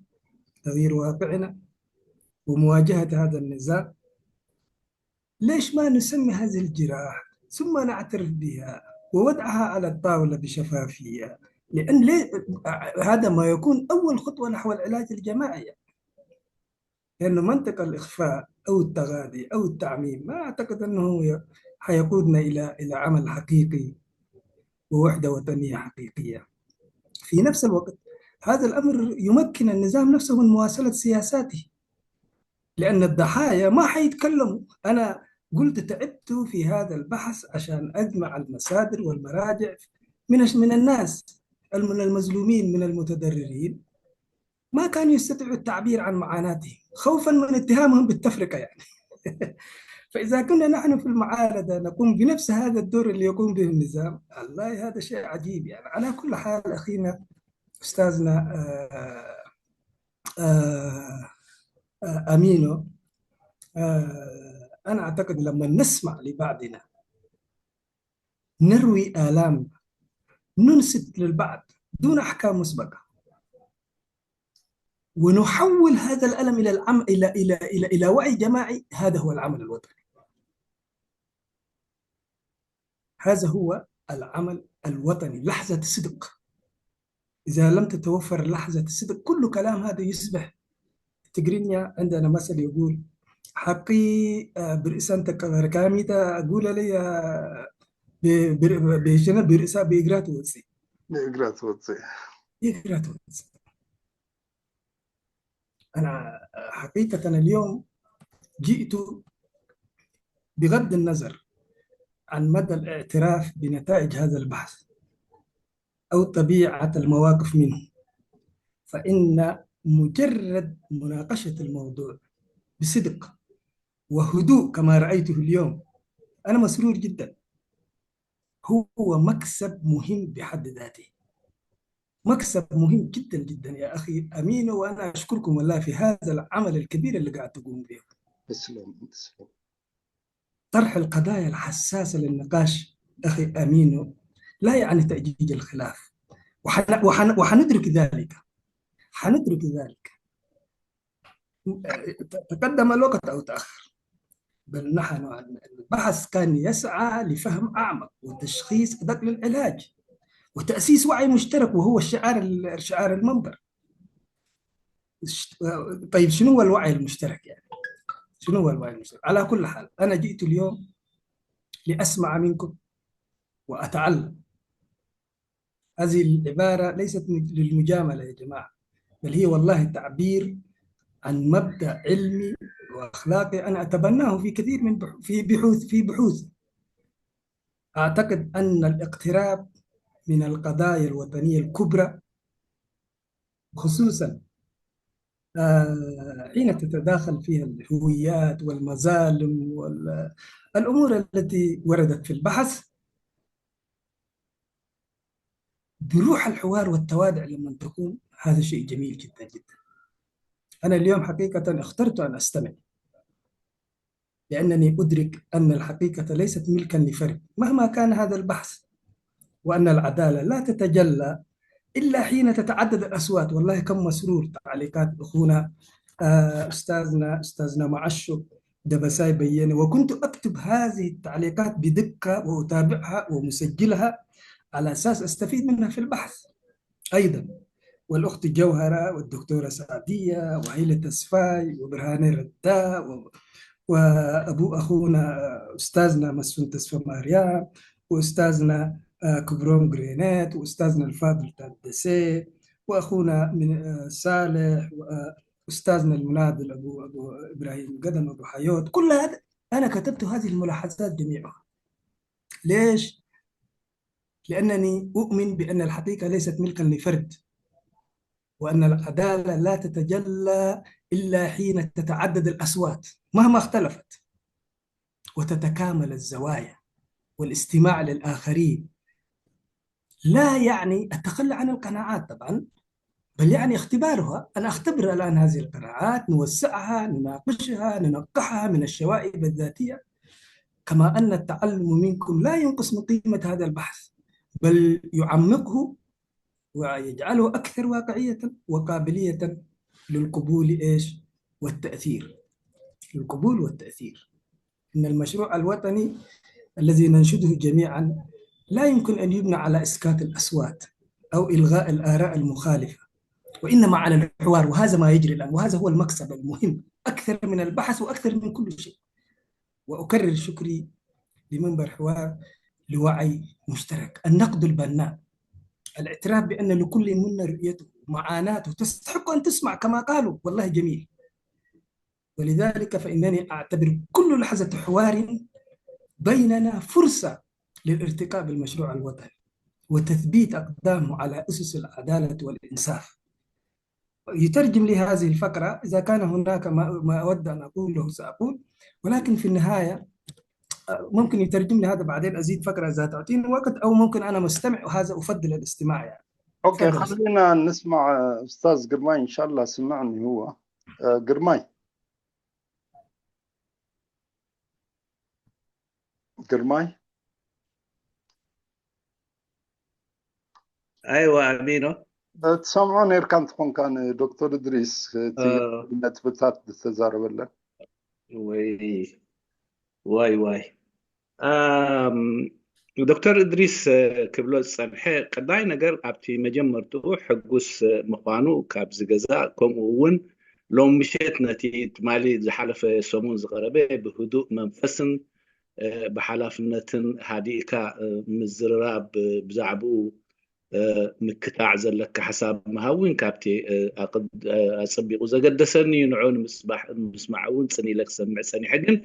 تغيير واقعنا ومواجهة هذا النزاع، ليش ما نسمي هذه الجراح ثم نعترف بها ووضعها على الطاولة بشفافية؟ لأن لي... هذا ما يكون أول خطوة نحو العلاج الجماعي، لأنه منطق الإخفاء أو التغاضي أو التعميم ما أعتقد أنه ي- حيقودنا إلى إلى عمل حقيقي ووحدة وطنية حقيقية. في نفس الوقت هذا الأمر يمكن النظام نفسه من مواصلة سياساته، لأن الضحايا ما حيتكلموا. أنا قلت تعبت في هذا البحث عشان أجمع المصادر والمراجع من من الناس، من المظلومين، من المتضررين، ما كانوا يستطيعوا التعبير عن معاناتهم خوفا من اتهامهم بالتفرقة، يعني. فإذا كنا نحن في المعارضة نقوم بنفس هذا الدور اللي يقوم به النظام، والله هذا شيء عجيب، يعني. على كل حال أخينا أستاذنا، آه، آه، آه، أمينو، آه، أنا أعتقد لما نسمع لبعضنا، نروي آلام، ننصت للبعض دون أحكام مسبقة، ونحول هذا الألم إلى العم إلى إلى إلى إلى وعي جماعي، هذا هو العمل الوطني. هذا هو العمل الوطني، لحظة صدق. إذا لم تتوفر لحظة الصدق، كل كلام هذا يصبح تقرينيا. عندنا مثل يقول: حقي، آه، برئسان تكبر كاميتا أقول لي، آه، ب- بر- بيشنا برئسا بإجرات وتسي. إجرات وتسي. إجرات وتسي. أنا حقيقة اليوم جئت بغض النظر عن مدى الاعتراف بنتائج هذا البحث أو طبيعة المواقف منه، فإن مجرد مناقشة الموضوع بصدق وهدوء كما رأيته اليوم، أنا مسرور جدًا. هو مكسب مهم بحد ذاته، مكسب مهم جدًا جدًا يا أخي أمين، وأنا أشكركم والله في هذا العمل الكبير اللي قاعد تقوموا به. تسلم، تسلم. طرح القضايا الحساسة للنقاش أخي أمين لا يعني تأجيج الخلاف، وحن... وحن... وحندرك ذلك، حندرك ذلك. تقدم الوقت أو تأخر، بل نحن البحث كان يسعى لفهم أعمق وتشخيص أدق للعلاج وتأسيس وعي مشترك، وهو الشعار، الشعار المنبر. طيب، شنو هو الوعي المشترك يعني؟ شنو هو الوعي المشترك؟ على كل حال، أنا جئت اليوم لأسمع منكم وأتعلم. هذه العبارة ليست للمجاملة يا جماعة، بل هي والله تعبير عن مبدأ علمي وأخلاقي أنا أتبناه في كثير من بح- في بحوث في بحوث. أعتقد أن الاقتراب من القضايا الوطنية الكبرى، خصوصا آه، حين تتداخل فيها الهويات والمظالم والأمور التي وردت في البحث، بروح الحوار والتوادع لما تقوم، هذا شيء جميل جدًا جدًا. أنا اليوم حقيقة اخترت أن أستمع، لأنني أدرك أن الحقيقة ليست ملكا لفرد مهما كان هذا البحث، وأن العدالة لا تتجلى إلا حين تتعدد الأصوات. والله كم مسرور تعليقات أخونا، آه، أستاذنا أستاذنا معشو دبساي بيني، وكنت أكتب هذه التعليقات بدقة وأتابعها ومسجلها على أساس أستفيد منها في البحث أيضًا. والأخت جوهرة والدكتورة سعدية وهيلة تسفاي وبرهاني ردا و- وأبو أخونا أستاذنا مسفن تسفى ماريا، وأستاذنا آه، كبروم غرينيت، وأستاذنا الفاضل تادسي، وأخونا من آه، صالح، وأستاذنا المناضل أبو أبو إبراهيم قدم، أبو حيوت. كل هذا أنا كتبت هذه الملاحظات جميعها. ليش؟ لأنني أؤمن بأن الحقيقة ليست ملكا لفرد، وأن العدالة لا تتجلى إلا حين تتعدد الأصوات مهما اختلفت، وتتكامل الزوايا والاستماع للآخرين. لا يعني التخلي عن القناعات طبعا، بل يعني اختبارها. أنا أختبر الآن هذه القناعات، نوسعها، نناقشها، ننقحها من الشوائب الذاتية، كما أن التعلم منكم لا ينقص من قيمة هذا البحث، بل يعمقه ويجعله أكثر واقعية وقابلية للقبول إيش؟ والتأثير. للقبول والتأثير. إن المشروع الوطني الذي ننشده جميعا لا يمكن أن يبنى على إسكات الأصوات أو إلغاء الآراء المخالفة، وإنما على الحوار. وهذا ما يجري الآن، وهذا هو المكسب المهم أكثر من البحث وأكثر من كل شيء. وأكرر شكري لمنبر حوار لوعي مشترك، النقد البناء، الاعتراف بأن لكل منا رؤيته، معاناته تستحق أن تسمع كما قالوا، والله جميل. ولذلك فإنني أعتبر كل لحظة حوار بيننا فرصة للارتقاء بالمشروع الوطني وتثبيت أقدامه على أسس العدالة والإنصاف. يترجم لي هذه الفقرة، إذا كان هناك ما, ما أود أن أقوله سأقول، ولكن في النهاية آه، ممكن يترجم لي هذا بعدين، أزيد فقرة إذا تعطيني وقت، أو ممكن أنا مستمع وهذا أفضل الاستماع يعني. أوكي، تفضل. خلينا نسمع آه، أستاذ قرماي، إن شاء الله سمعني هو. آه، قرماي. قرماي. ኣይዋ ኣሚኖ ትሰምዖ ኔርካ እንትኾንካ ንዶክተር እድሪስ እቲ እ። ነጥብታት ዝተዛረበለን ወይ ዋይ ዋይ ኣም፣ ዶክተር እድሪስ እ፣ ክብሎ ዝጸንሐ ቀዳይ ነገር ኣብቲ መጀመርትኡ ሕጉስ እ፣ ምዃኑ ካብዚ ገዛ ከምኡ እውን ሎም ምሸት ነቲ ትማሊ ዝሓለፈ ሰሙን ዝቐረበ ብህዱእ መንፈስን እ፣ ብሓላፍነትን ሃዲእካ እ፣ ምዝርራብ እ፣ ብዛዕባኡ እ፣ ምክታዕ ዘለካ ሓሳብ ምሃብ እውን ካብቲ እ፣ ኣቕድ- እ፣ ኣጸቢቑ ዘገደሰኒ እዩ። ንዑ ንምስባሕ- ንምስማዕ እውን ጽን ኢለ ክሰምዕ ጸኒሐ። ግን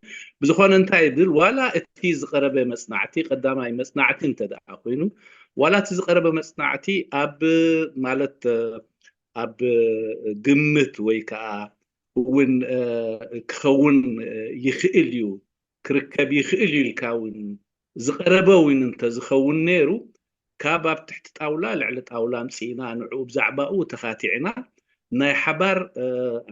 ብዝኾነ እንታይ ይብል ዋላ እቲ ዝቐረበ መጽናዕቲ ቀዳማይ መጽናዕቲ እንተ ደኣ ኮይኑ ዋላ እቲ ዝቐረበ መጽናዕቲ ኣብ ማለት እ፣ ኣብ ግምት ወይ ከዓ እውን እ፣ ክኸውን እ፣ ይኽእል እዩ ክርከብ ይኽእል እዩ ኢልካ እውን ዝቐረበ እውን እንተዝኸውን ነይሩ ካብ ኣብ ትሕቲ ጣውላ ልዕሊ ጣውላ ኣምፂእና ንዕኡ ብዛዕባኡ ተኻቲዕና ናይ ሓባር እ፣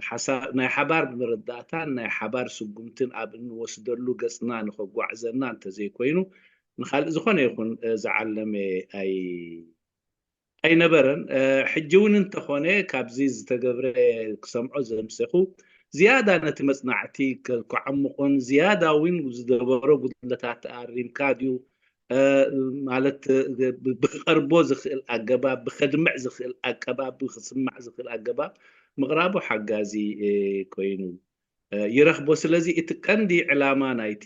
ሓሳ- ናይ ሓባር መረዳእታን ናይ ሓባር ስጉምትን ኣብ እንወስደሉ ገፅና ንኸጓዕዘና እንተዘይኮይኑ ንካልእ ዝኾነ ይኹን እ፣ ዝዓለመ ኣይ ኣይነበረን። እ፣ ሕጂ እውን እንተኾነ ካብዚ ዝተገብረ ክሰምዖ ዘምሰኹ ዝያዳ ነቲ መጽናዕቲ ከ- ከዓምቑን ዝያዳ እውን ዝገበሮ ጉድለታት ኣሪምካ ድዩ እ፣ ማለት እ፣ ብ- ብክቐርቦ ዝኽእል ኣገባብ ብከድምዕ ዝኽእል ኣገባብ ብክስማዕ ዝኽእል ኣገባብ ምቕራቡ ሓጋዚ እ፣ ኮይኑ ይረኽቦ። ስለዚ እቲ ቀንዲ ዕላማ ናይቲ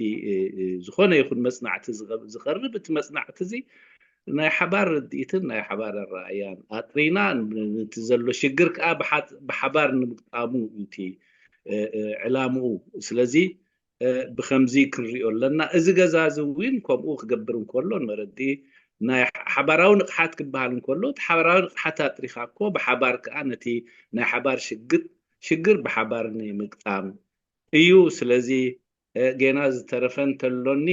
ዝኾነ ይኹን መፅናዕቲ ዝቐርብ እቲ መፅናዕቲ እዚ ናይ ሓባር ርድኢትን ናይ ሓባር ኣረኣእያን ኣጥሪና ነቲ ዘሎ ሽግር ከዓ ብሓባር ንምግጣሙ እዩ እቲ ዕላምኡ። ስለዚ ብከምዚ ክንሪኦ ኣለና። እዚ ገዛ እዚ እውን ከምኡ ክገብር እንከሎ ንመረዲ ናይ ሓባራዊ ንቕሓት ክበሃል እንከሎ እቲ ሓባራዊ ንቕሓት ኣጥሪኻ እኮ ብሓባር ከዓ ነቲ ናይ ሓባር ሽግር ሽግር ብሓባር ንምግጣም እዩ። ስለዚ ጌና ዝተረፈ እንተሎኒ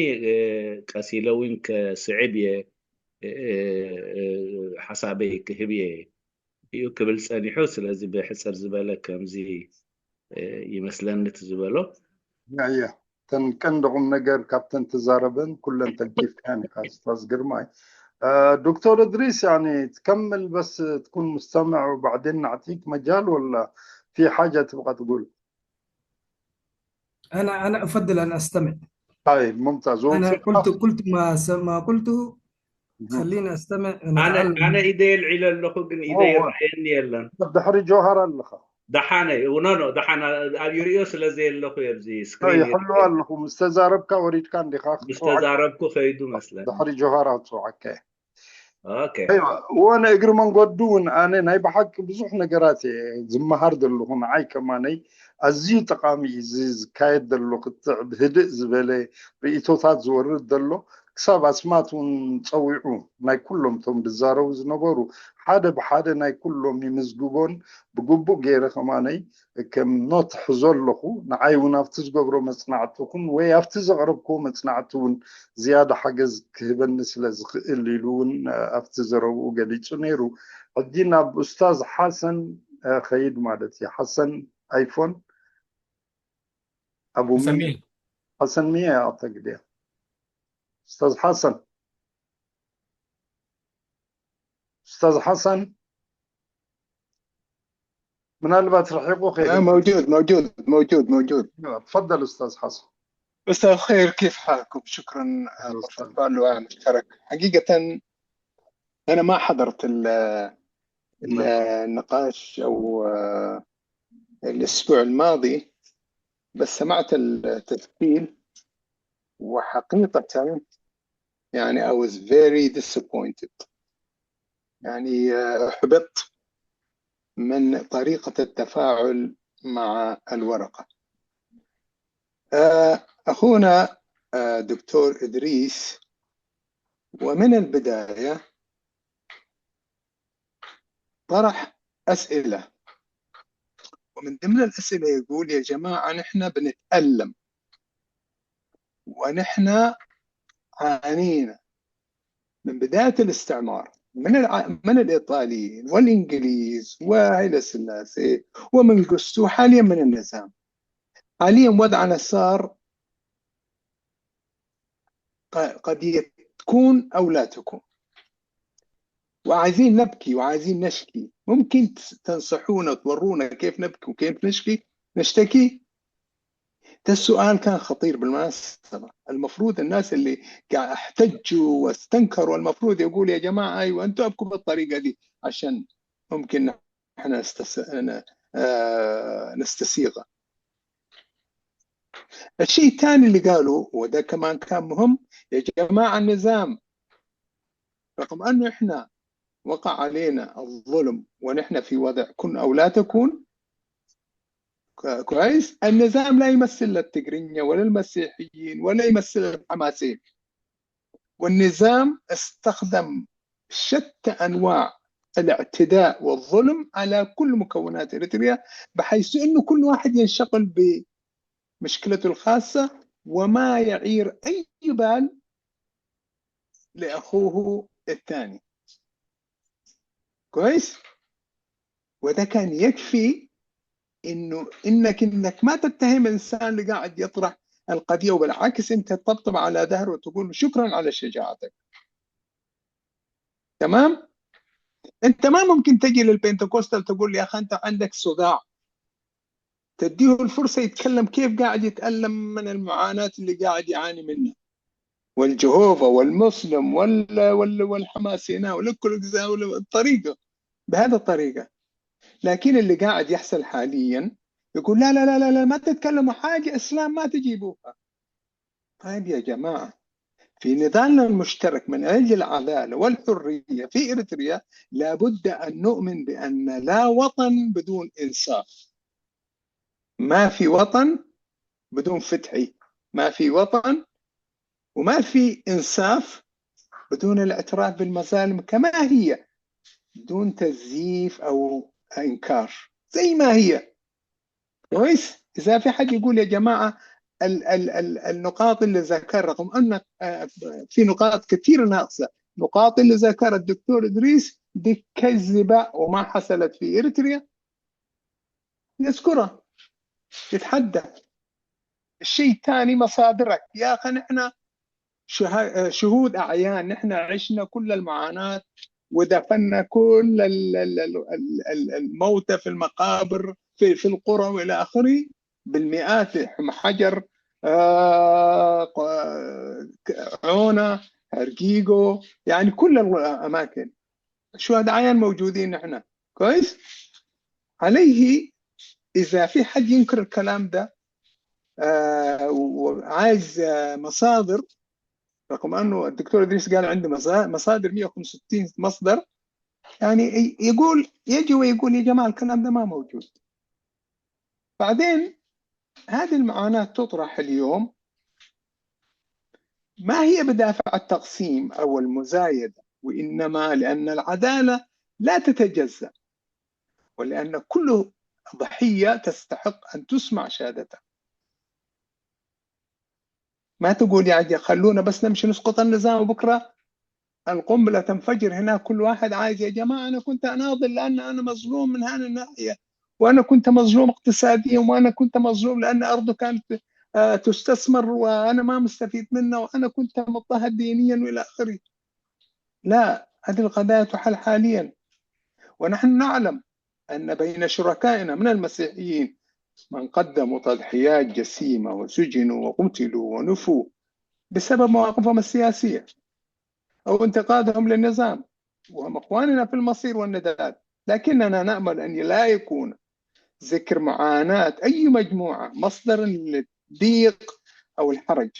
ቀስ ኢለ እውን ከስዕብ እየ ሓሳበይ ክህብ እየ እዩ ክብል ፀኒሑ። ስለዚ ብሕፅር ዝበለ ከምዚ ይመስለኒ እቲ ዝበሎ። እያ እተን ቀንዲ ቁም ነገር ካብተን ተዛረበን ኩለን ተንኪፍካን ኢኻ ኡስታዝ ግርማይ። ዶክተር እድሪስ يعني تكمل بس تكون مستمع وبعدين نعطيك مجال ولا في حاجة تبغى تقول؟ أنا أنا أفضل أن أستمع. طيب ممتاز. أنا قلت قلت ما ما قلته، خليني أستمع. ኣነ ኣነ ኢደይ ኣልዒለ ኣለኹ ግን ኢደይ ይረኣየኒ የለን። ድሕሪ ጆሃር ኣለኻ። ደሓነ እዩ። ኖ፣ ኖ፣ ደሓን ኣብ ይርእዮ ስለ ዘየለኹ እየ ኣብዚ ስክሪን ይሕልዎ ኣለኹ። ምስ ተዛረብካ ወሪድካ እንዲኻ ምስ ተዛረብኩ ከይዱ መስለኒ። ድሕሪ ጆሃር ኣውፅዋዓካ እየ። ኦኬ። ኣይዋ፣ እዎ ንእግሪ መንገዱ እውን ኣነ ናይ ብሓቂ ብዙሕ ነገራት እየ ዝመሃር ዘለኹ። ንዓይ ከማነይ ኣዝዩ ጠቓሚ እዩ እዚ ዝካየድ ዘሎ ክትዕ ብህድእ ዝበለ ርእቶታት ዝወርድ ዘሎ ክሳብ ኣስማት እውን ጸዊዑ ናይ ኩሎም እቶም ዝዛረቡ ዝነበሩ ሓደ ብሓደ ናይ ኩሎም ይምዝግቦን ብግቡእ ገይረ ከማነይ ከም ኖት ሕዞ ኣለኹ። ንዓይ እውን ኣብቲ ዝገብሮ መጽናዕቲ ኹን ወይ ኣብቲ ዘቕረብክዎ መጽናዕቲ እውን ዝያዳ ሓገዝ ክህበኒ ስለ ዝኽእል ኢሉ እውን ኣብቲ ዘረብኡ ገሊጹ ነይሩ። ሕጂ ናብ ኡስታዝ ሓሰን ኸይድ ማለት እዩ። ሓሰን ኣይፎን ኣቡ ሰሚ ሓሰን ሚያ ኣተግድያ ኡስታዝ ሓሰን ኡስታዝ ሓሰን ምናልባት ርሒቑ ከይደ موجود موجود موجود موجود تفضل أستاذ حسن مساء الخير، كيف حالكم؟ شكرا على الفعل المشترك. حقيقة أنا ما حضرت ال- ال- النقاش أو آه، الأسبوع الماضي، بس سمعت التسجيل وحقيقة يعني I was very disappointed. يعني آه، أحبطت من طريقة التفاعل مع الورقة. آه، أخونا آه، دكتور إدريس ومن البداية طرح أسئلة، ومن ضمن الأسئلة يقول: يا جماعة، نحن بنتألم ونحن عانينا من بداية الاستعمار، من الع... من الإيطاليين والإنجليز وهيلة سلاسي ومنغستو، حاليا من النظام. حاليا وضعنا صار ق- قد تكون أو لا تكون، وعايزين نبكي وعايزين نشكي. ممكن تس- تنصحونا، تورونا كيف نبكي وكيف نشكي، نشتكي؟ ده السؤال كان خطير بالمناسبة. المفروض الناس اللي قاعد احتجوا واستنكروا المفروض يقول: يا جماعة، أيوة، أنتوا ابكوا بالطريقة دي عشان ممكن احنا نستس... ن- آه، نستسيغه. الشيء الثاني اللي قالوا، وده كمان كان مهم: يا جماعة، النظام رغم أنه إحنا وقع علينا الظلم ونحن في وضع كن أو لا تكون، ك- كويس، النظام لا يمثل لا التقرينية ولا المسيحيين ولا يمثل الحماسيين. والنظام استخدم شتى أنواع الاعتداء والظلم على كل مكونات إريتريا، بحيث أنه كل واحد ينشغل بمشكلته الخاصة وما يعير أي بال لأخوه الثاني. كويس؟ وده كان يكفي انه انك انك ما تتهم الانسان اللي قاعد يطرح القضيه، وبالعكس انت تطبطب على ظهره وتقول له: شكرا على شجاعتك. تمام؟ انت ما ممكن تجي للبنتكوستال تقول: يا اخي، انت عندك صداع، تديه الفرصه يتكلم كيف قاعد يتالم من المعاناه اللي قاعد يعاني منها، والجهوفا والمسلم وال وال والحماسينا ولكل الطريقه، بهذه الطريقه. لكن اللي قاعد يحصل حاليا يقول: لا لا لا لا لا، ما تتكلموا حاجه اسلام ما تجيبوها. طيب يا جماعه، في نضالنا المشترك من اجل العداله والحريه في اريتريا، لابد ان نؤمن بان لا وطن بدون انصاف. ما في وطن بدون فتحي، ما في وطن وما في انصاف بدون الاعتراف بالمظالم كما هي، بدون تزييف او انكار زي ما هي. كويس؟ اذا في حد يقول: يا جماعه، ال ال ال النقاط اللي ذكر، رغم ان آه، في نقاط كثيره ناقصه، النقاط اللي ذكر الدكتور ادريس دي كذبه وما حصلت في اريتريا، يذكرها، يتحدى. الشيء الثاني مصادرك. يا اخي، نحن شها- شهود اعيان، نحن عشنا كل المعاناه ودفنا كل ال- ال- ال- ال- ال- الموتى في المقابر في في القرى والى اخره بالمئات، حجر، آه، ق- عونه، ارقيقو، يعني كل الاماكن. شهداء اعيان موجودين نحن. كويس؟ عليه اذا في حد ينكر الكلام ده، آه، وعايز، آه، مصادر، رغم انه الدكتور ادريس قال عندي مصا- مصادر، مية وستين مصدر، يعني ي- يقول، يجي ويقول: يا جماعه، الكلام ده ما موجود. بعدين هذه المعاناه تطرح اليوم، ما هي بدافع التقسيم او المزايده، وانما لان العداله لا تتجزا، ولان كل ضحيه تستحق ان تسمع شهادتها. ما تقول: يا عجل، خلونا بس نمشي نسقط النظام وبكره القنبله تنفجر هناك، كل واحد عايز: يا جماعه، انا كنت اناضل لان انا مظلوم من هذه الناحيه، وانا كنت مظلوم اقتصاديا، وانا كنت مظلوم لان ارضه كانت، آه، تستثمر، وانا ما مستفيد منها، وانا كنت مضطهد دينيا والى اخره. لا، هذه القضايا تحل حاليا، ونحن نعلم ان بين شركائنا من المسيحيين من قدموا تضحيات جسيمه وسجنوا وقتلوا ونفوا بسبب مواقفهم السياسيه او انتقادهم للنظام، وهم اخواننا في المصير والنضال. لكننا نامل ان لا يكون ذكر معاناه اي مجموعه مصدرا للضيق او الحرج،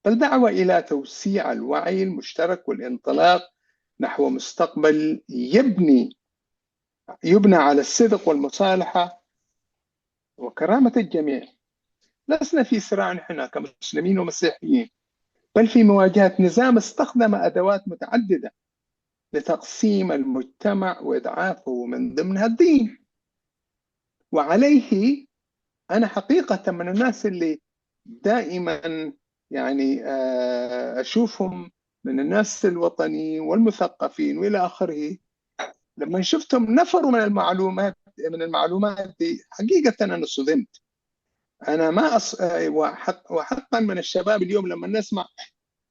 بل دعوه الى توسيع الوعي المشترك والانطلاق نحو مستقبل يبني يبنى على الصدق والمصالحه وكرامه الجميع. لسنا في صراع نحن كمسلمين ومسيحيين، بل في مواجهه نظام استخدم ادوات متعدده لتقسيم المجتمع واضعافه، من ضمنها الدين. وعليه انا حقيقه من الناس اللي دائما، يعني، آه، اشوفهم من الناس الوطنيين والمثقفين والى اخره، لما شفتهم نفروا من المعلومات، من المعلومات دي، حقيقه انا صدمت. انا ما أص... آه، وحق... وحقا من الشباب اليوم لما نسمع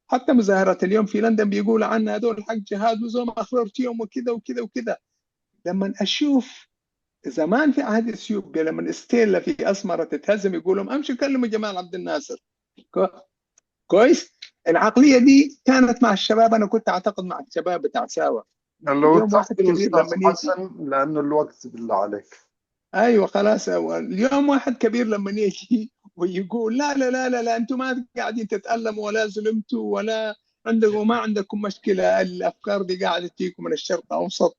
حتى مظاهرات اليوم في لندن بيقول عنا هذول حق جهاد وزوم اخرتيهم وكذا وكذا وكذا. لما اشوف زمان في عهد اثيوبيا، لما استيلا في اسمره تتهزم، يقول لهم: امشوا كلموا جمال عبد الناصر. كو... كويس. العقليه دي كانت مع الشباب، انا كنت اعتقد مع الشباب بتاع ساوا. لو تحكي الاستاذ حسن، لانه الوقت بالله عليك. ايوه، خلاص. اليوم واحد كبير لما يجي ويقول: لا لا لا لا, لا انتم ما قاعدين تتالموا ولا ظلمتوا ولا عندكم، ما عندكم مشكله، الافكار دي قاعده تجيكم من الشرق الاوسط.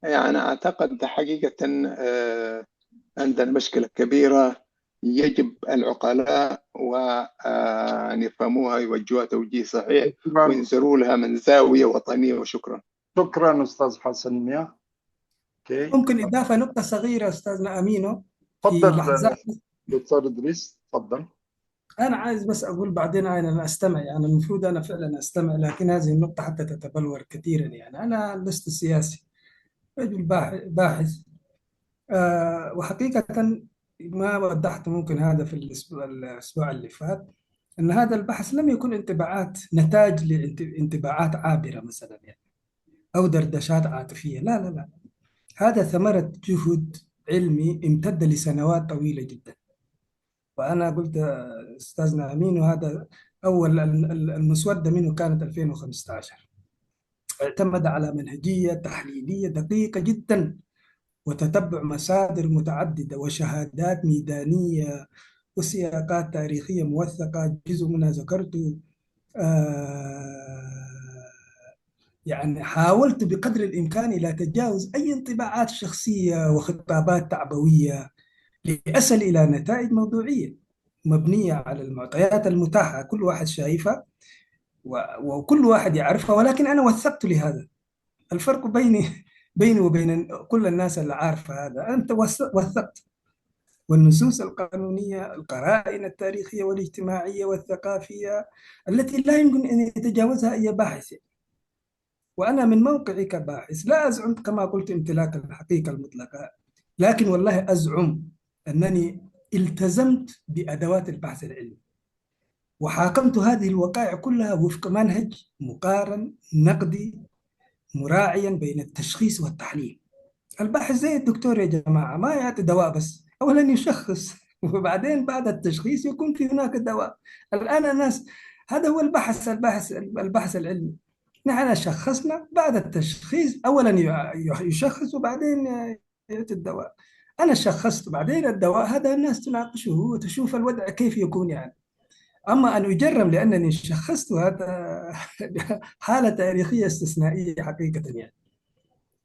يعني اعتقد حقيقه، آه، عندنا مشكله كبيره، يجب العقلاء وان يفهموها، يوجهوها توجيه صحيح، وينظروا لها من زاويه وطنيه. وشكرا. شكرا استاذ حسن مياه. اوكي، ممكن اضافه نقطه صغيره استاذنا امينو؟ تفضل دكتور ادريس، تفضل. انا عايز بس اقول بعدين، انا استمع، يعني المفروض انا فعلا استمع، لكن هذه النقطه حتى تتبلور كثيرا، يعني انا لست سياسي، رجل باحث. آه، وحقيقه ما وضحت ممكن هذا في الاسبوع اللي فات، ان هذا البحث لم يكن انطباعات، نتاج لانطباعات عابره مثلا، يعني، او دردشات عاطفيه. لا لا لا، هذا ثمره جهد علمي امتد لسنوات طويله جدا. وانا قلت استاذنا امين، وهذا اول المسوده منه كانت ألفين وخمستاشر. اعتمد على منهجيه تحليليه دقيقه جدا، وتتبع مصادر متعدده وشهادات ميدانيه وسياقات تاريخيه موثقه، جزء منها ذكرته. آه يعني حاولت بقدر الامكان الى تجاوز اي انطباعات شخصيه وخطابات تعبويه لاصل الى نتائج موضوعيه مبنيه على المعطيات المتاحه، كل واحد شايفها وكل واحد يعرفها، ولكن انا وثقت لهذا. الفرق بيني بيني وبين كل الناس اللي عارفه هذا، انت وثقت، والنصوص القانونيه، القرائن التاريخيه والاجتماعيه والثقافيه التي لا يمكن ان يتجاوزها اي باحث. وانا من موقعي كباحث لا ازعم كما قلت امتلاك الحقيقه المطلقه، لكن والله ازعم انني التزمت بادوات البحث العلمي، وحاكمت هذه الوقائع كلها وفق منهج مقارن نقدي مراعيا بين التشخيص والتحليل. الباحث زي الدكتور يا جماعه، ما يعطي دواء بس، اولا يشخص وبعدين بعد التشخيص يكون في هناك دواء. الان الناس، هذا هو البحث البحث البحث العلمي. نحن شخصنا، بعد التشخيص اولا يشخص وبعدين يعطي الدواء. أنا شخصت، بعدين الدواء هذا الناس تناقشه وتشوف الوضع كيف يكون يعني. أما أن أجرم لأنني شخصت، هذا حالة تاريخية استثنائية حقيقة يعني.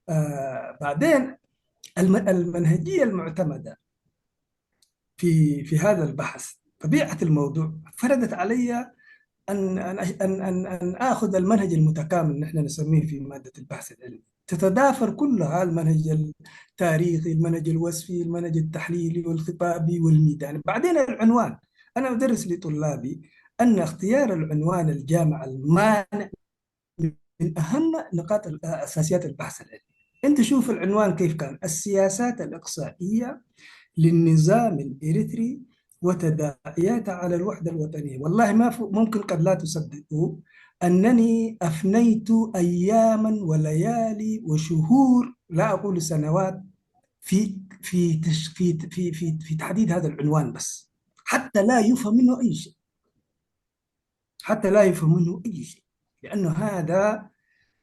آه بعدين الم- المنهجية المعتمدة في في هذا البحث، طبيعة الموضوع فرضت علي أن أن أن أن أن آخذ المنهج المتكامل نحن نسميه في مادة البحث العلمي، تتضافر كلها، المنهج التاريخي، المنهج الوصفي، المنهج التحليلي والخطابي والميداني. بعدين العنوان، أنا أدرس لطلابي أن اختيار العنوان الجامع المانع من أهم نقاط ال- أساسيات البحث العلمي. أنت شوف العنوان كيف كان: السياسات الإقصائية للنظام الإريتري وتداعياتها على الوحدة الوطنية. والله ما ف- ممكن قد لا تصدقوا أنني أفنيت أياما وليالي وشهور، لا أقول سنوات، في في تش في في في في, في تحديد هذا العنوان بس، حتى لا يفهم منه أي شيء، حتى لا يفهم منه أي شيء، لأنه هذا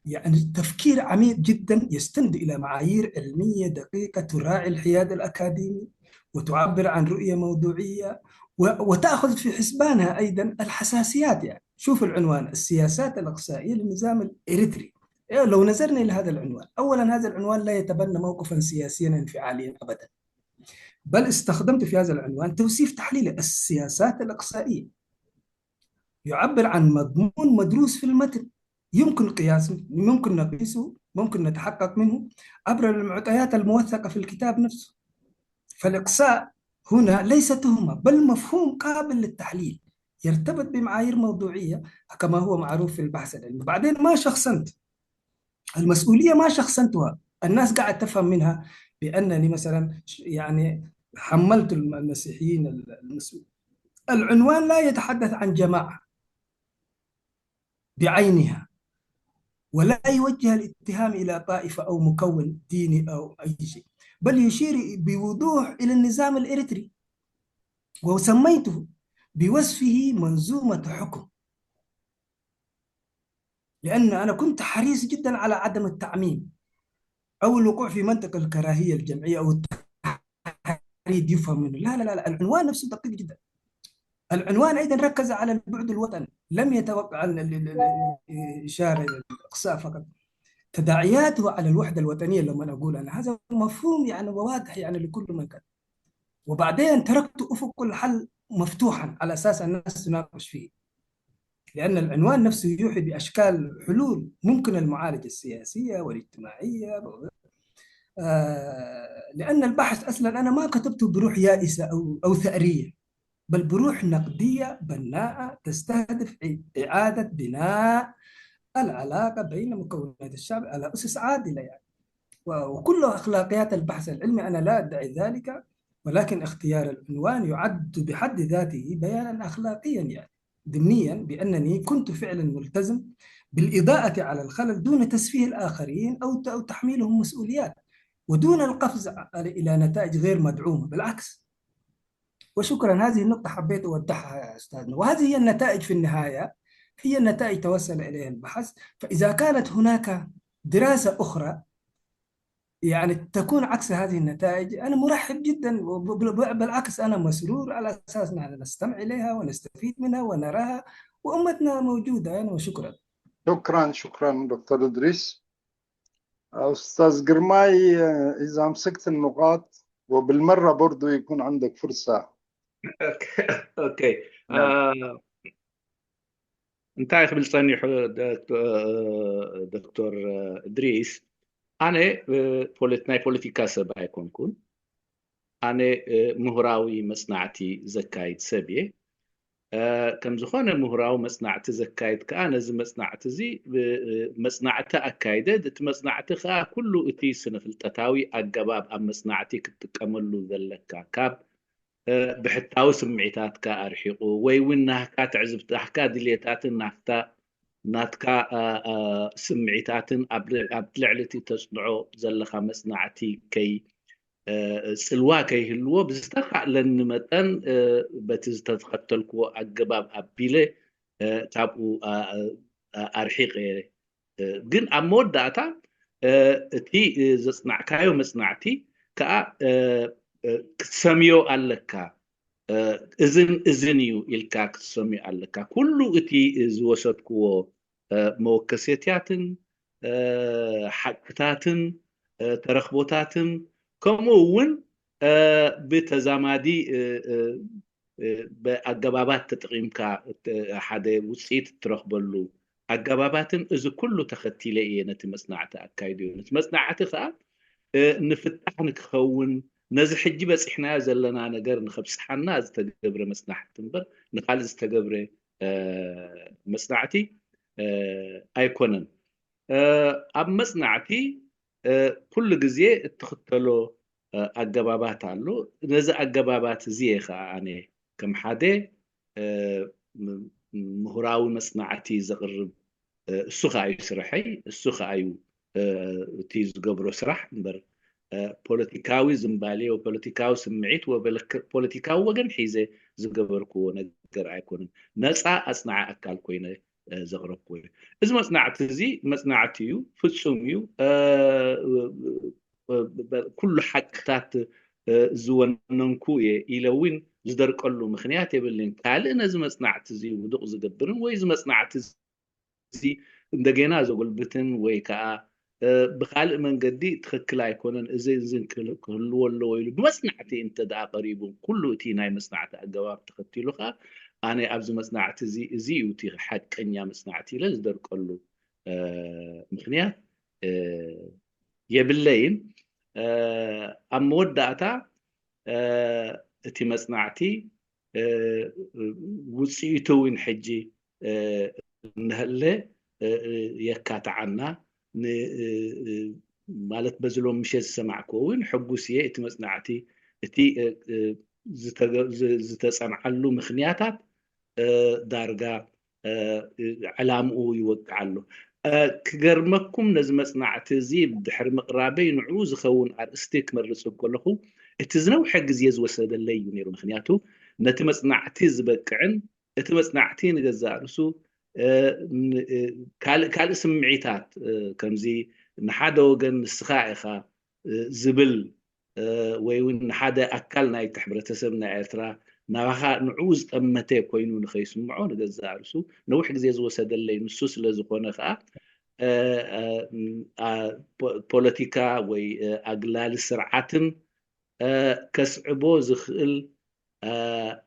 يعني تفكير عميق جدا، يستند إلى معايير علمية دقيقة تراعي الحياد الأكاديمي وتعبر عن رؤية موضوعية و- وتأخذ في حسبانها أيضا الحساسيات. يعني شوف العنوان: السياسات الإقصائية للنظام الإريتري. إيه، لو نظرنا إلى هذا العنوان، أولا هذا العنوان لا يتبنى موقفا سياسيا انفعاليا أبدا، بل استخدمت في هذا العنوان توصيف تحليلي: السياسات الإقصائية. يعبر عن مضمون مدروس في المتن، يمكن قياسه، ممكن نقيسه، ممكن نتحقق منه عبر المعطيات الموثقة في الكتاب نفسه. فالإقصاء هنا ليس تهمة، بل مفهوم قابل للتحليل، يرتبط بمعايير موضوعية كما هو معروف في البحث العلمي. بعدين ما شخصنت المسؤولية، ما شخصنتها. الناس قاعد تفهم منها بأنني مثلا ش- يعني حملت الم- المسيحيين ال- المسؤول. العنوان لا يتحدث عن جماعة بعينها، ولا يوجه الاتهام إلى طائفة أو مكون ديني أو أي شيء، بل يشير بوضوح إلى النظام الإريتري، وسميته بوصفه منظومة حكم، لأن أنا كنت حريص جدا على عدم التعميم أو الوقوع في منطق الكراهية الجمعية أو التحريض يفهم منه. لا، لا، لا، لا. العنوان نفسه دقيق جدا. العنوان أيضا ركز على البعد الوطني، لم يتوقع ال- ال- ال- ال- الإشارة إلى الإقصاء فقط، تداعياته على الوحدة الوطنية. لما أقول أنا، هذا مفهوم يعني واضح يعني لكل من كان. وبعدين تركت أفق الحل مفتوحا على أساس الناس تناقش فيه، لأن العنوان نفسه يوحي بأشكال حلول ممكن المعالجة السياسية والاجتماعية. آه، لأن البحث أصلا أنا ما كتبته بروح يائسة أو أو ثأرية، بل بروح نقدية بناءة تستهدف إعادة بناء العلاقة بين مكونات الشعب على أسس عادلة يعني. وكل أخلاقيات البحث العلمي، أنا لا أدعي ذلك، ولكن اختيار العنوان يعد بحد ذاته بيانا أخلاقيا يعني ضمنيا بأنني كنت فعلا ملتزم بالإضاءة على الخلل دون تسفيه الآخرين أو أو تحميلهم مسؤوليات، ودون القفز على إلى نتائج غير مدعومة، بالعكس. وشكرا، هذه النقطة حبيت أوضحها يا أستاذنا، وهذه هي النتائج في النهاية، هي النتائج توصل إليها البحث. فإذا كانت هناك دراسة أخرى يعني تكون عكس هذه النتائج، أنا مرحب جدا، وبالعكس أنا مسرور على أساس نحن نستمع إليها ونستفيد منها ونراها، وأمتنا موجودة يعني. وشكرا. شكرا، شكرا دكتور إدريس. أستاذ قرماي، إذا مسكت النقاط وبالمرة برضو يكون عندك فرصة. ኦኬ። እንታይ ክብል ጸኒሑ ዶክተር እድሪስ? ኣነ ናይ ፖለቲካ ሰብ ኣይኮንኩን። ኣነ ምሁራዊ መጽናዕቲ ዘካይድ ሰብ እየ። ከም ዝኾነ ምሁራዊ መጽናዕቲ ዘካይድ ከኣ ነዚ መጽናዕቲ እዚ መጽናዕቲ ኣካይደ። እቲ መጽናዕቲ ከኣ ኩሉ እቲ ስነ ፍልጠታዊ ኣገባብ ኣብ መጽናዕቲ ክትጥቀመሉ ዘለካ ካብ ብሕታዊ ስምዒታትካ ኣርሒቑ ወይ እውን ናህካ ትዕዝብቲ ናህካ ድሌታትን ናህካ ናትካ ስምዒታትን ኣብ ልዕሊ እቲ ተጽንዖ ዘለካ መጽናዕቲ ከይ ጽልዋ ከይህልዎ ብዝተኻእለኒ መጠን በቲ ዝተኸተልክዎ ኣገባብ ኣቢለ ካብኡ ኣርሒቐ። ግን ኣብ መወዳእታ እቲ ዘጽናዕካዮ መጽናዕቲ ከኣ ክትሰምዮ ኣለካ። እዝን እዝን እዩ ኢልካ ክትሰምዮ ኣለካ። ኩሉ እቲ ዝወሰድክዎ መወከሴትያትን ሓቅታትን ተረኽቦታትን ከምኡ እውን ብተዛማዲ ብኣገባባት ተጠቒምካ ሓደ ውፅኢት እትረኽበሉ ኣገባባትን እዚ ኩሉ ተኸቲለ እየ ነቲ መፅናዕቲ ኣካይድዮ። ነቲ መፅናዕቲ ከዓ ንፍታሕ ንክኸውን ነዚ ሕጂ በፂሕናዮ ዘለና ነገር ንኸብፅሓና ዝተገብረ መፅናዕቲ እምበር ንካልእ ዝተገብረ መፅናዕቲ ኣይኮነን። ኣብ መፅናዕቲ ኩሉ ግዜ እትኽተሎ ኣገባባት ኣሎ። ነዚ ኣገባባት እዚ እየ ከዓ ኣነ ከም ሓደ ምሁራዊ መፅናዕቲ ዘቕርብ። እሱ ከዓ እዩ ስርሐይ፣ እሱ ከዓ እዩ እቲ ዝገብሮ ስራሕ እምበር ፖለቲካዊ ዝንባሌ ወይ ፖለቲካዊ ስምዒት ወይ ፖለቲካዊ ወገን ሒዘ ዝገበርክዎ ነገር ኣይኮነን። ነፃ ኣፅናዒ ኣካል ኮይነ ዘቕረብክዎ እዩ። እዚ መፅናዕቲ እዚ መፅናዕቲ እዩ፣ ፍፁም እዩ። ኩሉ ሓቅታት ዝወነንኩ እየ ኢለ እውን ዝደርቀሉ ምክንያት የብልን። ካልእ ነዚ መፅናዕቲ እዚ ውዱቕ ዝገብርን ወይ እዚ መፅናዕቲ እዚ እንደገና ዘጉልብትን ወይ ከዓ ብካልእ መንገዲ ትኽክል ኣይኮነን፣ እዚ እዚ ክህልዎ ኣለዎ ኢሉ ብመፅናዕቲ እንተ ደኣ ቀሪቡ ኩሉ እቲ ናይ መፅናዕቲ ኣገባብ ተኸቲሉ ከዓ ኣነ ኣብዚ መፅናዕቲ እዚ እዚ እዩ እቲ ሓቀኛ መፅናዕቲ ኢለ ዝደርቀሉ ምክንያት የብለይን። ኣብ መወዳእታ እቲ መፅናዕቲ ውፅኢቱ እውን ሕጂ እንሀለ የካትዓና ማለት በዚ ሎም ምሸት ዝሰማዕክዎ እውን ሕጉስ እየ። እቲ መፅናዕቲ እቲ ዝተፀንዓሉ ምክንያታት ዳርጋ ዕላምኡ ይወቅዕ ኣሎ። ክገርመኩም ነዚ መፅናዕቲ እዚ ድሕሪ ምቕራበይ ንዕኡ ዝኸውን ኣርእስቲ ክመርፅ እንከለኹ እቲ ዝነውሐ ግዜ ዝወሰደለይ እዩ ነይሩ። ምክንያቱ ነቲ መፅናዕቲ ዝበቅዕን እቲ መፅናዕቲ ንገዛእ ርእሱ ካልእ ካልእ ስምዒታት ከምዚ ንሓደ ወገን ንስኻ ኢኻ ዝብል ወይ እውን ንሓደ ኣካል ናይቲ ሕብረተሰብ ናይ ኤርትራ ናባኻ ንዕኡ ዝጠመተ ኮይኑ ንኸይስምዖ ንገዛእ ርእሱ ነዊሕ ግዜ ዝወሰደለይ ንሱ ስለ ዝኾነ ከዓ ፖለቲካ ወይ ኣግላሊ ስርዓትን ከስዕቦ ዝኽእል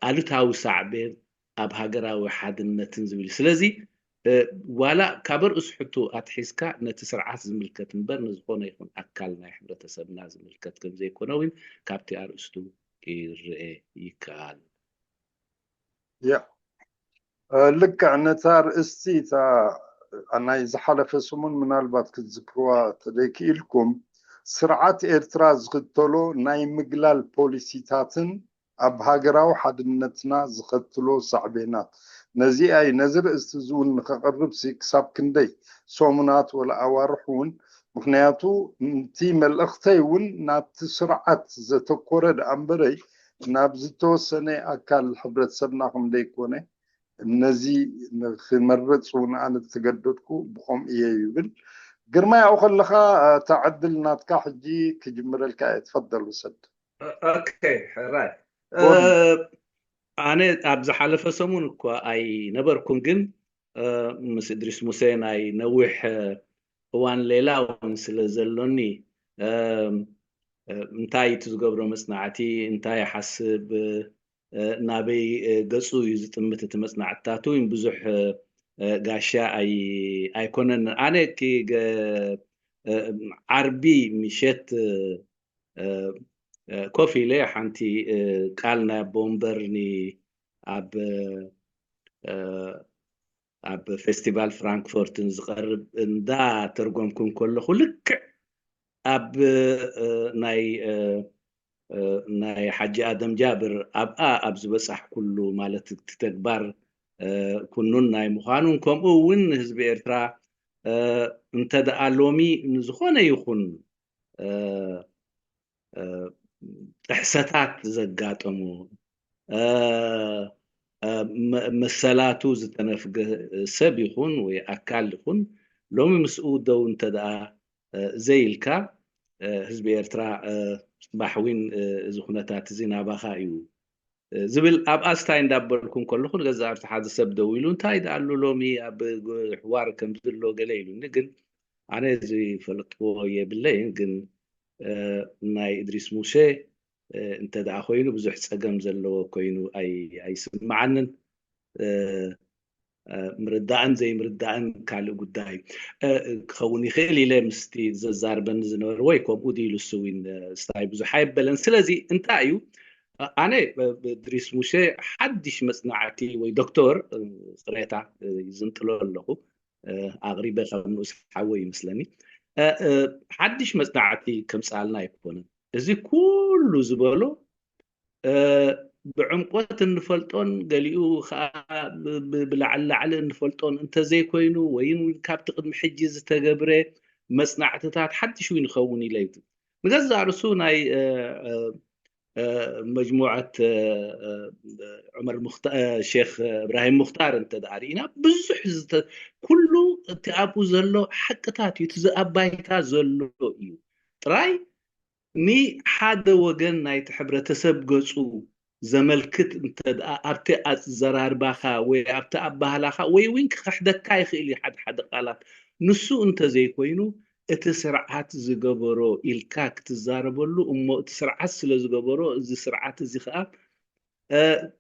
ኣሉታዊ ሳዕቤን ኣብ ሃገራዊ ሓድነትን ዝብል እዩ። ስለዚ ዋላ ካብ ኣርእስቱ ኣትሒዝካ ነቲ ስርዓት ዝምልከት እምበር ንዝኾነ ይኹን ኣካል ናይ ሕብረተሰብና ዝምልከት ከም ዘይኮነ እውን ካብቲ ኣርእስቱ ክርአ ይከኣል። ያ ልክዕ ነታ ኣርእስቲ እታ ናይ ዝሓለፈ ሰሙን ምናልባት ክትዝክርዋ ተደይክኢልኩም ስርዓት ኤርትራ ዝኽተሎ ናይ ምግላል ፖሊሲታትን ኣብ ሃገራዊ ሓድነትና ዝኸትሎ ሳዕቤናት ነዚኣ እዩ። ነዚ ርእስቲ እዚ እውን ንኸቕርብ ሲ ክሳብ ክንደይ ሰሙናት ወላ ኣዋርሕ እውን ምክንያቱ እቲ መልእኽተይ እውን ናብቲ ስርዓት ዘተኮረ ደኣ እምበረይ ናብ ዝተወሰነ ኣካል ሕብረተሰብና ከም ዘይኮነ ነዚ ንክመርፅ እውን ኣነ ዝተገደድኩ ብኸምኡ እየ ይብል። ግርማይ ኣብኡ ከለኻ እታ ዕድል ናትካ ሕጂ ክጅምረልካ እየ። ትፈደል ውሰድ። ኦኬ ሕራይ ኣነ ኣብ ዝሓለፈ ሰሙን እኳ ኣይነበርኩን ግን ምስ እድሪስ ሙሴ ናይ ነዊሕ እዋን ሌላ እውን ስለ ዘሎኒ እንታይ እቲ ዝገብሮ መፅናዕቲ እንታይ ይሓስብ ናበይ ገፁ እዩ ዝጥምት እቲ መፅናዕትታቱ ብዙሕ ጋሻ ኣይኮነን ኣነ ዓርቢ ምሸት ኮፍ ኢለ ሓንቲ ቃል ናይ ኣቦ ወንበር ኣብ ኣብ ፌስቲቫል ፍራንክፎርትን ዝቐርብ እንዳ ተርጎምኩ እንከለኹ ልክዕ ኣብ ናይ ናይ ሓጂ ኣደም ጃብር ኣብኣ ኣብ ዝበፃሕኩሉ ማለት እቲ ተግባር ኩኑን ናይ ምዃኑን ከምኡ እውን ንህዝቢ ኤርትራ እንተ ደኣ ሎሚ ንዝኾነ ይኹን ጥሕሰታት ዘጋጠሙ መሰላቱ ዝተነፍገ ሰብ ይኹን ወይ ኣካል ይኹን ሎሚ ምስኡ ደው እንተ ደኣ ዘይልካ ህዝቢ ኤርትራ ጽባሕ እውን እዚ ኩነታት እዚ ናባኻ እዩ ዝብል ኣብ ኣስታይ እንዳበልኩ ከለኹ ንገዛ ኣብቲ ሓደ ሰብ ደው ኢሉ እንታይ ደኣሉ ሎሚ ኣብ ሕዋር ከም ዘሎ ገለ ኢሉኒ። ግን ኣነ ዝፈልጥዎ የብለይን። ግን ናይ እድሪስ ሙሴ እንተ ደኣ ኮይኑ ብዙሕ ጸገም ዘለዎ ኮይኑ ኣይስምዓንን። ምርዳእን ዘይምርዳእን ካልእ ጉዳይ ክኸውን ይኽእል ኢለ ምስቲ ዘዛርበኒ ዝነበረ ወይ ከምኡ ድዩ ኢሉ እሱ እውን ስታይ ብዙሕ ኣይበለን። ስለዚ እንታይ እዩ ኣነ እድሪስ ሙሴ ሓድሽ መጽናዕቲ ወይ ዶክተር ቅሬታ ይዝንጥሎ ኣለኹ ኣቕሪበ ካብ ንኡስ ሓወይ ይመስለኒ ሓድሽ መጽናዕቲ ከምጽኣልና ኣይኮነን። እዚ ኩሉ ዝበሎ ብዕምቆት እንፈልጦን ገሊኡ ከዓ ብላዕሊ ላዕሊ እንፈልጦን እንተዘይኮይኑ ወይም ካብቲ ቅድሚ ሕጂ ዝተገብረ መፅናዕትታት ሓድሽ እውን ይኸውን ኢለ ይብል። ንገዛእ ርእሱ ናይ መጅሙዐት ዑመር ሼክ እብራሂም ሙክታር እንተ ደኣ ርኢና ብዙሕ ኩሉ እቲ ኣብኡ ዘሎ ሓቅታት እዩ። እቲ ኣብ ባይታ ዘሎ እዩ ጥራይ ንሓደ ወገን ናይቲ ሕብረተሰብ ገጹ ዘመልክት እንተ ደኣ ኣብቲ ኣዘራርባኻ ወይ ኣብቲ ኣባህላኻ ወይ እውን ክኽሕደካ ይኽእል እዩ ሓደ ሓደ ቃላት ንሱ እንተዘይኮይኑ እቲ ስርዓት ዝገበሮ ኢልካ ክትዛረበሉ እሞ እቲ ስርዓት ስለ ዝገበሮ እዚ ስርዓት እዚ ከዓ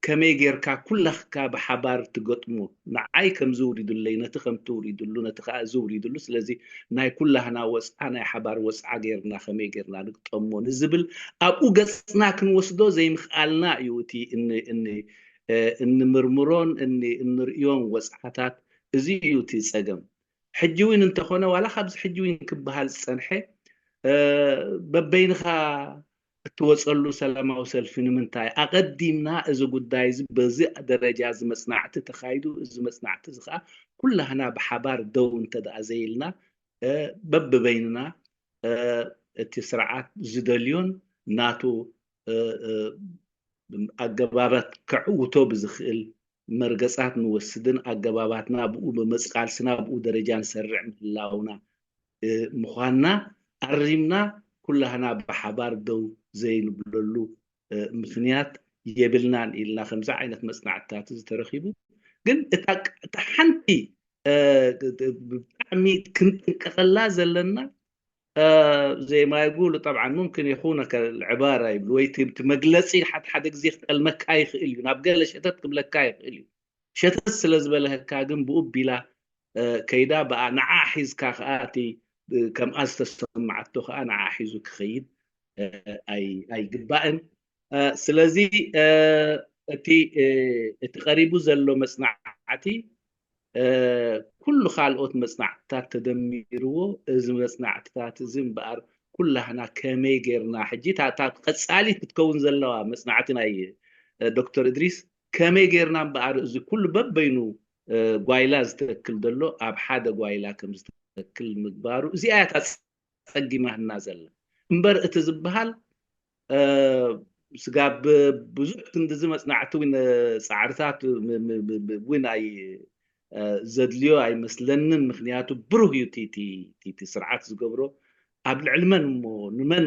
ከመይ ጌርካ ኩላኽካ ብሓባር ትገጥሞ ንዓይ ከምዚ ውሪዱለይ ነቲ ከምቲ ውሪዱሉ ነቲ ከዓ እዚ ውሪዱሉ ስለዚ ናይ ኩላህና ወፅዓ ናይ ሓባር ወፅዓ ጌርና ከመይ ጌርና ንግጠሞ ንዝብል ኣብኡ ገፅና ክንወስዶ ዘይምኽኣልና እዩ እቲ እንምርምሮን እንርእዮን ወፅዓታት እዚ እዩ እቲ ፀገም ሕጂ እውን እንተኾነ ዋላ ካብዚ ሕጂ እውን ክበሃል ዝፀንሐ በበይንኻ እትወፀሉ ሰላማዊ ሰልፊ ንምንታይ ኣቐዲምና እዚ ጉዳይ እዚ በዚ ደረጃ እዚ መፅናዕቲ ተኻይዱ እዚ መፅናዕቲ እዚ ከዓ ኩላህና ብሓባር ደው እንተ ደኣ ዘይልና በብበይንና እቲ ስርዓት ዝደልዮን ናቱ ኣገባባት ከዕውቶ ብዝኽእል መርገፃት ንወስድን ኣገባባትና ብኡ ብምፅቃልስና ብኡ ደረጃ ንሰርዕ ምህላውና ምዃንና ኣሪምና ኩላህና ብሓባር ደው ዘይንብለሉ ምኽንያት የብልናን ኢልና ከምዚ ዓይነት መፅናዕትታት ዝተረኺቡ ግን እታ ሓንቲ ብጣዕሚ ክንጥንቀቐላ ዘለና زي ما يقولوا طبعا ممكن يخونك العبارة ይብሉ ወይ እቲ መግለፂ ሓደ ሓደ ግዜ ክጠልመካ ይኽእል እዩ ናብ ገለ ሸተት ክብለካ ይኽእል እዩ ሸተት ስለ ዝበለካ ግን ብኡ ቢላ ከይዳ ብኣ ንዓ ሒዝካ ከዓ እቲ ከምኣ ዝተሰማዓቶ ከዓ ንዓ ሒዙ ክኸይድ ኣይግባእን ስለዚ እቲ እቲ ቀሪቡ ዘሎ መፅናዕቲ ኩሉ ካልኦት መፅናዕትታት ተደሚርዎ እዚ መፅናዕትታት እዚ እምበኣር ኩላህና ከመይ ጌርና ሕጂ እታ ቀፃሊት ክትከውን ዘለዋ መፅናዕቲ ናይ ዶክተር እድሪስ ከመይ ጌርና እምበኣር እዚ ኩሉ በበይኑ ጓይላ ዝተክል ዘሎ ኣብ ሓደ ጓይላ ከም ዝተክል ምግባሩ እዚኣ እያ ጸጊማህና ዘላ እምበር እቲ ዝበሃል ስጋብ ብዙሕ ክንድዚ መፅናዕቲ እውን ፃዕርታት እውን ኣይ ዘድልዮ ኣይመስለንን ምክንያቱ ብሩህ እዩ እቲ ስርዓት ዝገብሮ ኣብ ልዕሊ መን እሞ ንመን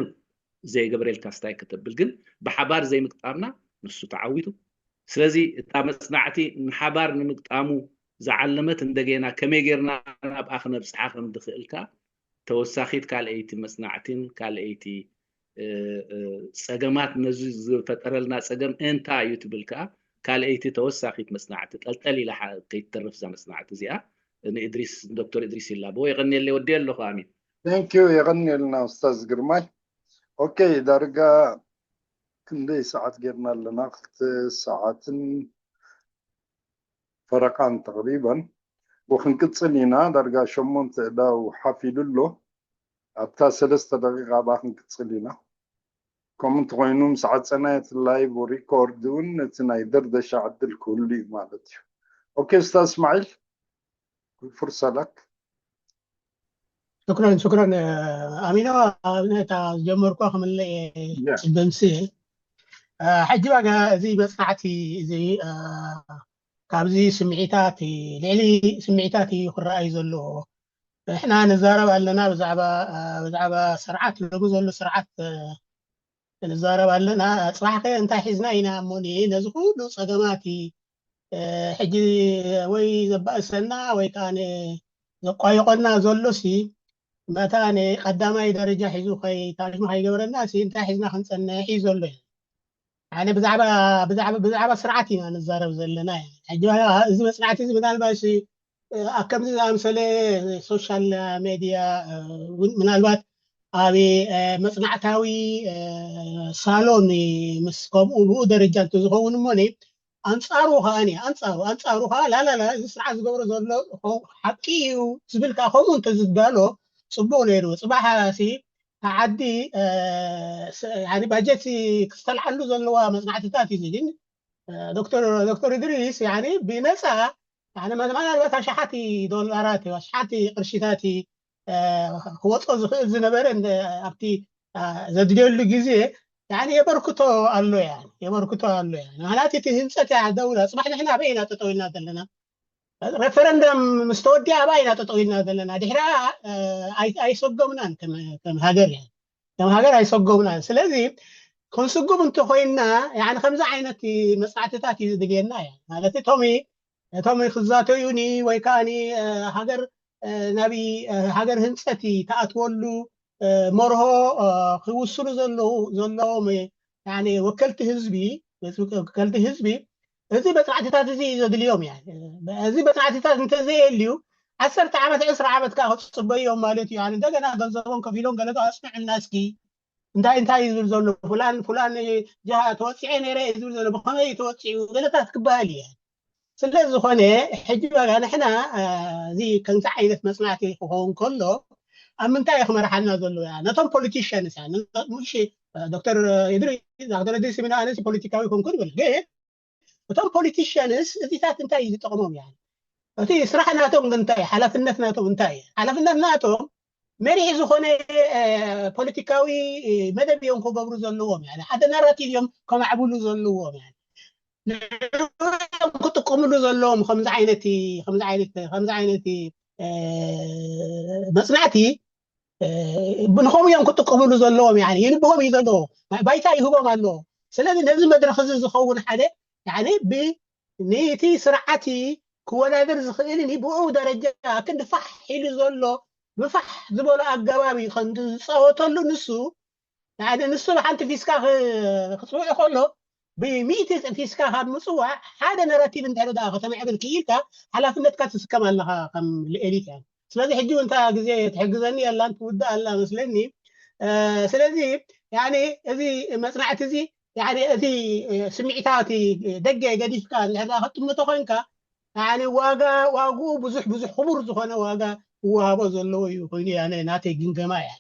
ዘይገብረልካ ስታይ ከተብል ግን ብሓባር ዘይምግጣምና ንሱ ተዓዊቱ ስለዚ እታ መፅናዕቲ ንሓባር ንምግጣሙ ዝዓለመት እንደገና ከመይ ጌርና ናብኣ ክነብፅሓ ከም ድኽእል ከዓ ተወሳኺት ካልኣይቲ መፅናዕቲን ካልኣይቲ ፀገማት ነዚ ዝፈጠረልና ፀገም እንታይ እዩ ትብል ከዓ ካልኣይቲ ተወሳኺት መፅናዕቲ ጠልጠል ኢላ ከይትተርፍ እዛ መፅናዕቲ እዚኣ ንእድሪስ ዶክተር እድሪስ ይላቦ የቐንየለይ ወዲ ኣለኹ ኣሚን ቴንኪዩ የቐንየልና ኡስታዝ ግርማይ ኦኬ ዳርጋ ክንደይ ሰዓት ጌርና ኣለና ክልተ ሰዓትን ፈረቃን ተቅሪበን ወክንቅፅል ኢና ዳርጋ ሸሞንተ እዳው ሓፊሉ ኣሎ ኣብታ ሰለስተ ደቂቃ ኣብኣ ክንቅፅል ኢና ከምኡ እንተኮይኑ ምስ ዓፀና እቲ ላይቭ ሪኮርድ እውን ነቲ ናይ ደርደሻ ዕድል ክህሉ እዩ ማለት እዩ ኦኬ ስታ እስማዒል ፍርሳ ለክ ሽክረን ሽክረን ኣሚና ኣብነታ ዝጀመርኳ ክምለ እየ ጽበምሲ ሕጂ ዋጋ እዚ መፅናዕቲ እዚ ካብዚ ስምዒታት ልዕሊ ስምዒታት እዩ ክረኣዩ ዘለዎ ንሕና ንዛረብ ኣለና ብዛዕባ ብዛዕባ ስርዓት ሎሚ ዘሎ ስርዓት ንዛረብ ኣለና። ጽባሕ ከ እንታይ ሒዝና ኢና እሞ ነዚ ኩሉ ጸገማት ሕጂ ወይ ዘባእሰና ወይ ከዓ ዘቋይቆና ዘሎ ሲ መታ ቀዳማይ ደረጃ ሒዙ ታሪኽና ከይገበረና ሲ እንታይ ሒዝና ክንፀንሕ እዩ ዘሎ? ብዛዕባ ስርዓት ኢና ንዛረብ ዘለና። ሕጂ እዚ መፅናዕቲ እዚ ምናልባት ኣብ ከምዚ ዝኣምሰለ ሶሻል ሜድያ ምናልባት ኣብ መፅናዕታዊ ሳሎን ምስ ከምኡ ብኡ ደረጃ እንተዝኸውን እሞ ኣንፃሩ ከዓ ኣንፃሩ ኣንፃሩ ከዓ ላላላ እዚ ስርዓት ዝገብሮ ዘሎ ሓቂ እዩ ዝብል ከዓ ከምኡ እንተዝዳሎ ፅቡቅ ነይሩ። ፅባሕ ዓዲ ባጀት ክስተልዓሉ ዘለዋ መፅናዕትታት እዩ ግን ዶክተር እድሪስ ብነፃ ምናልባት ኣሽሓት ዶላራት ኣሽሓት ቅርሽታት ክወፆ ዝኽእል ዝነበረ ኣብቲ ዘድልየሉ ግዜ የበርክቶ ኣሎ የበርክቶ ኣሎ። ምክንያቱ እቲ ህንፀት ደውላ ፅባሕ ንሕና ኣበይ ኢና ጠጠው ኢልና ዘለና? ሬፈረንደም ምስ ተወዲኣ ኣበይ ኢና ጠጠው ኢልና ዘለና? ድሕሪኣ ኣይሰጎምናን ከም ሃገር ከም ሃገር ኣይሰጎምናን። ስለዚ ክንስጉም እንተኮይንና ከምዚ ዓይነት መፅናዕትታት እዩ ዝድልየና። ማለት እቶም እቶም ክዛተዩኒ ወይ ከዓ ሃገር ናብ ሃገር ህንፀት ተኣትወሉ መርሆ ክውስኑ ዘለዎም ወከልቲ ህዝቢ ወከልቲ ህዝቢ እዚ መፅናዕትታት እዚ ዘድልዮም። እዚ መፅናዕትታት እንተዘየልዩ ዓሰርተ ዓመት ዕስራ ዓመት ከዓ ክፅበዮም ማለት እዩ። እንደገና ገንዘቦም ከፊሎም ገለ ኣፅንዑና እስኪ እንታይ እንታይ እዩ ዝብል ዘሎ ፍላን ፍላን ጃ ተወፂዐ ነይረ እዩ ዝብል ዘሎ ብከመይ እዩ ተወፂዑ ገለታት ክበሃል እየ። ስለ ዝኾነ ሕጂ በቃ ንሕና እዚ ከምዚ ዓይነት መፅናዕቲ ክኸውን ከሎ ኣብ ምንታይ እዩ ክመርሓና ዘሎ? ነቶም ፖለቲሽንስ ዶክተር ድሪ ዶክተር ድሪ ስሚና ኣነስ ፖለቲካዊ ኮንኩ ንብል ግን እቶም ፖለቲሽንስ እዚታት እንታይ እዩ ዝጠቕሞም? ያ እቲ ስራሕ ናቶም እንታይ ሓላፍነት ናቶም እንታይ እዩ? ሓላፍነት ናቶም መሪሕ ዝኾነ ፖለቲካዊ መደብ እዮም ክገብሩ ዘለዎም። ሓደ ናራቲቭ እዮም ከማዕብሉ ዘለዎም። ንዕኦም ክጥቀምሉ ዘለዎም ከምዚ ዓይነት መፅናዕቲ ንኸምኡ እዮም ክጥቀምሉ ዘለዎም። ይንብቦም እዩ ዘለዎ ባይታ ይህቦም ኣለዎ። ስለዚ ነዚ መድረክ እዚ ዝኸውን ሓደ ብነቲ ስርዓት ክወዳደር ዝኽእል ብኡ ደረጃ ክንዲ ፋሕ ኢሉ ዘሎ ብፋሕ ዝበሎ ኣገባብ ዝፃወተሉ ንሱ ንሱ ብሓንቲ ፊስካ ክፅውዕ ከሎ ብሚእቲ ፊስካ ካብ ምፅዋዕ ሓደ ነረቲቭ እንድሕር ዳ ከተምዕብል ክኢልካ ሓላፍነትካ ትስከም ኣለካ ከም ኤሊት እያ። ስለዚ ሕጂ እውን እታ ግዜ ትሕግዘኒ ኣላን ትውድእ ኣላ መስለኒ። ስለዚ እዚ መፅናዕቲ እዚ እቲ ስምዒታዊ ደገ ገዲፍካ እንድሕር ክትጥምቶ ኮይንካ ዋጋ ዋግኡ ብዙሕ ብዙሕ ክቡር ዝኾነ ዋጋ ክወሃቦ ዘለዎ እዩ ኮይኑ ናተይ ግምገማ እያ።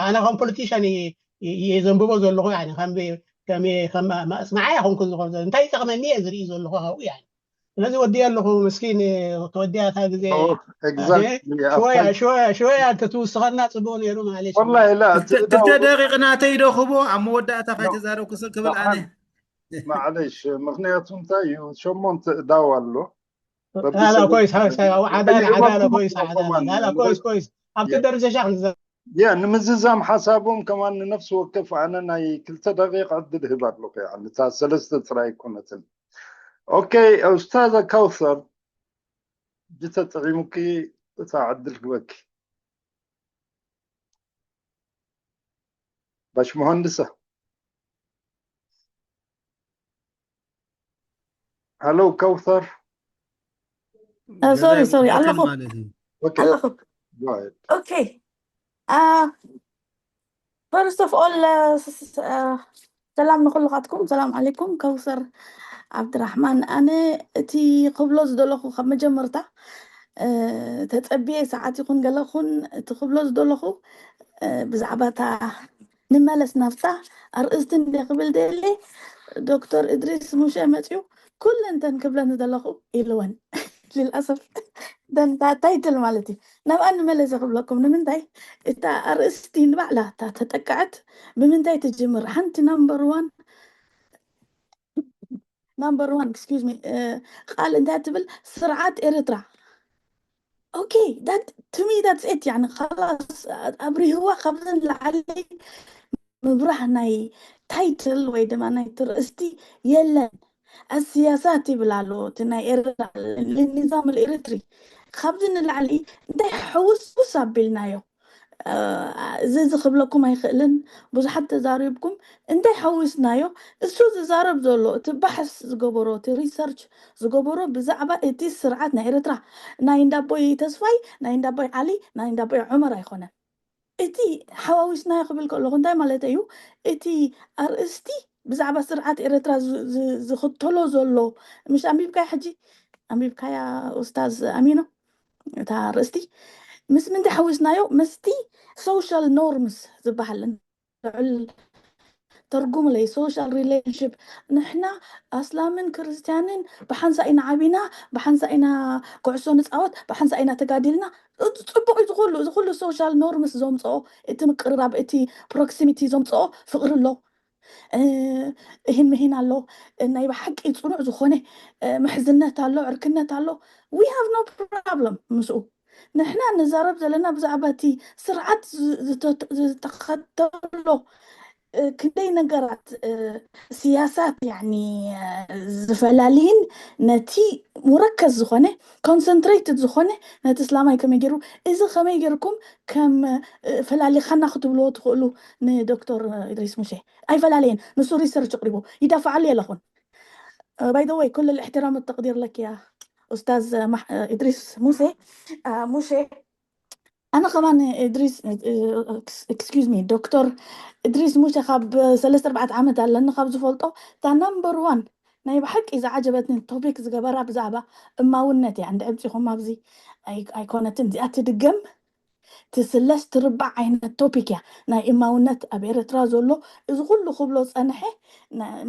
ኣነ ከም ፖለቲሽን እየ ዘንብቦ ዘለኹ ከም ኣፅናዓይ ኣይኮንኩን ዝኾነ እንታይ ይጠቕመኒ እየ ዝርኢ ዘለኹ ካብኡ እያ። ስለዚ ወዲአ ኣለኹ ምስኪን ተወዲኣታ ግዜ ሽወያ ሽወያ እንተትውስኸልና ፅቡቅ ነይሩ ማለት ክልተ ደቂቕ ናተይ ዶ ክቦ ኣብ መወዳእታ ካይተዛረብኩ ስቕ ክብል ኣነ ማዕለሽ ምክንያቱ እንታይ እዩ ሸሞንተ እዳው ኣሎ ላላ ኮይስ ሓሳይ ዓዳላ ዓዳላ ኮይስ ዓዳላ ላላ ኮይስ ኮይስ ኣብቲ ደረጃ ሻክ ንዘ ያ ንምዝዛም ሓሳቦም ከማን ንነፍሲ ወከፍ ኣነ ናይ ክልተ ደቂቕ ዕድል ህብ ኣለኹ እያ እታ ሰለስተ ጥራይ ኣይኮነትን ኦኬ ኡስታዘ ከውሰር ብተጠቒሙኪ እታ ዕድል ህበኪ ባሽ መሃንድሰ ሃሎ ከውሰር ሶሪ ሶሪ ኣለኹ ኣለኹ ኦኬ ፈርስት ኦፍ ኦል ሰላም ንኩልኻትኩም ሰላም ዓለይኩም ከውሰር ዓብድራሕማን ኣነ እቲ ክብሎ ዝደለኹ ካብ መጀመርታ ተፀቢየ ሰዓት ይኹን ገለኹን እቲ ክብሎ ዝደለኹ ብዛዕባ እታ ንመለስ ናብታ ኣርእስቲ እንደ ክብል ደሊ ዶክተር እድሪስ ሙሸ መፅዩ ኩለንተን ክብለን ዝደለኹ ኢልወን ልልኣሰፍ ደንታ ታይትል ማለት እዩ ናብኣ ንመለሰ ክብለኩም ንምንታይ እታ ኣርእስቲ ንባዕላ እታ ተጠቅዐት ብምንታይ ትጅምር ሓንቲ ናምበር ዋን ናምበር ዋን ኤክስኪዝ ሚ ቃል እንታይ ትብል ስርዓት ኤርትራ ኦኬ ዳት ቱ ሚ ዳትስ ኢት ያኒ ላስ ኣብሪህዋ ካብዚ ንላዕሊ ምብራህ ናይ ታይትል ወይ ድማ ናይቲ ርእስቲ የለን። ኣስያሳት ይብል ኣሎ እቲ ናይ ኤርትራ ንዛም ኤርትሪ። ካብዚ ንላዕሊ እንታይ ሕውስውስ ኣቢልናዮ? እዚ እዚ ክብለኩም ኣይኽእልን። ብዙሓት ተዛሪብኩም እንታይ ሓዊስናዮ? እሱ ዝዛረብ ዘሎ እቲ ባሕስ ዝገበሮ እቲ ሪሰርች ዝገበሮ ብዛዕባ እቲ ስርዓት ናይ ኤርትራ ናይ እንዳቦይ ተስፋይ ናይ እንዳቦይ ዓሊ ናይ እንዳቦይ ዑመር ኣይኮነን። እቲ ሓዋዊስናዮ ክብል ከለኹ እንታይ ማለት እዩ? እቲ ኣርእስቲ ብዛዕባ ስርዓት ኤርትራ ዝኽተሎ ዘሎ ምሽ ኣንቢብካያ ሕጂ ኣንቢብካያ ኡስታዝ ኣሚኖ እታ ኣርእስቲ ምስ ምንታይ ሓዊስናዮ? ምስቲ ሶሻል ኖርምስ ዝበሃል ልዑል ተርጉምለይ social relationship ንሕና ኣስላምን ክርስትያንን ብሓንሳ ኢና ዓቢና ብሓንሳ ኢና ኩዕሶ ንፃወት ብሓንሳ ኢና ተጋዲልና። ፅቡቅ እዩ ዝኩሉ እዚ ኩሉ social norms ዘምፅኦ እቲ ምቅርራብ እቲ proximity ዘምፅኦ ፍቅሪ ኣሎ። እህን ምሂን ኣሎ። ናይ ብሓቂ ፅኑዕ ዝኾነ ምሕዝነት ኣሎ ዕርክነት ኣሎ። We have no problem ምስኡ። ንሕና ንዛረብ ዘለና ብዛዕባ እቲ ስርዓት ዝተኸተሎ ክንደይ ነገራት ስያሳት ዝፈላልይን ነቲ ሙረከዝ ዝኾነ concentrated ዝኾነ ነቲ እስላማይ ከመይ ገይሩ እዚ ከመይ ገይርኩም ከም ፈላሊኻና ክትብልዎ ትኽእሉ ንዶክተር ኢድሪስ ሙሴ ኣይፈላለየን። ንሱ research ኣቕሪቡ ይዳፍዓሉ የለኹን። By the way كل الاحترام والتقدير لك يا أستاذ إدريس موسى ሙሴ ኣነ ከማን እድሪስ excuse me ዶክተር እድሪስ ሙሴ ካብ ሰለስተ ኣርባዕተ ዓመት ኣለኒ ካብ ዝፈልጦ እታ number one ናይ ብሓቂ ዝዓጀበትኒ topic ዝገበራ ብዛዕባ እማውነት እያ። እንድዒ ኣምፂኹማ ኣብዚ ኣይኮነትን እዚኣ ትድገም ትስለስ ትርባዕ ዓይነት topic እያ። ናይ እማውነት ኣብ ኤርትራ ዘሎ እዚ ኩሉ ክብሎ ዝፀንሐ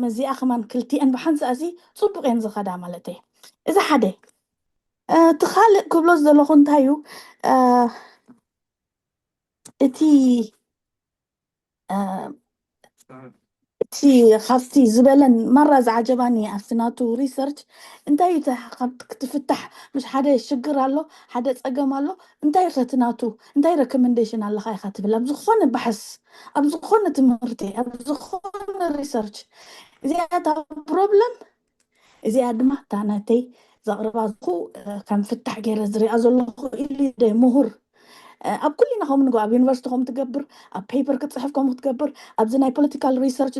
መዚኣ ከማን ክልቲአን ብሓንሳእ እዚ ፅቡቅ እየን ዝኸዳ ማለት እየ። እዚ ሓደ እቲ ካልእ ክብሎ ዝደለኹ እንታይ እዩ እቲ እቲ ካብቲ ዝበለን ማራ ዝዓጀባኒ ኣብቲ ናቱ research እንታይ እዩ እቲ ካብ ክትፍታሕ ምስ ሓደ ሽግር ኣሎ ሓደ ፀገም ኣሎ እንታይ ከ እቲ ናቱ እንታይ recommendation ኣለካ ኢካ ትብል ኣብ ዝኾነ ባሕስ ኣብ ዝኾነ ትምህርቲ ኣብ ዝኾነ research እዚኣ እታ problem እዚኣ ድማ እታ ናተይ ዘቕርባ ዘለኹ ከም ፍታሕ ገይረ ዝሪኣ ዘለኹ ኢሉ ደ ምሁር ኣብ ኩሊና ከም ንጎ ኣብ ዩኒቨርሲቲ ከም ትገብር ኣብ paper ክትፅሕፍ ከም ክትገብር ኣብዚ ናይ political research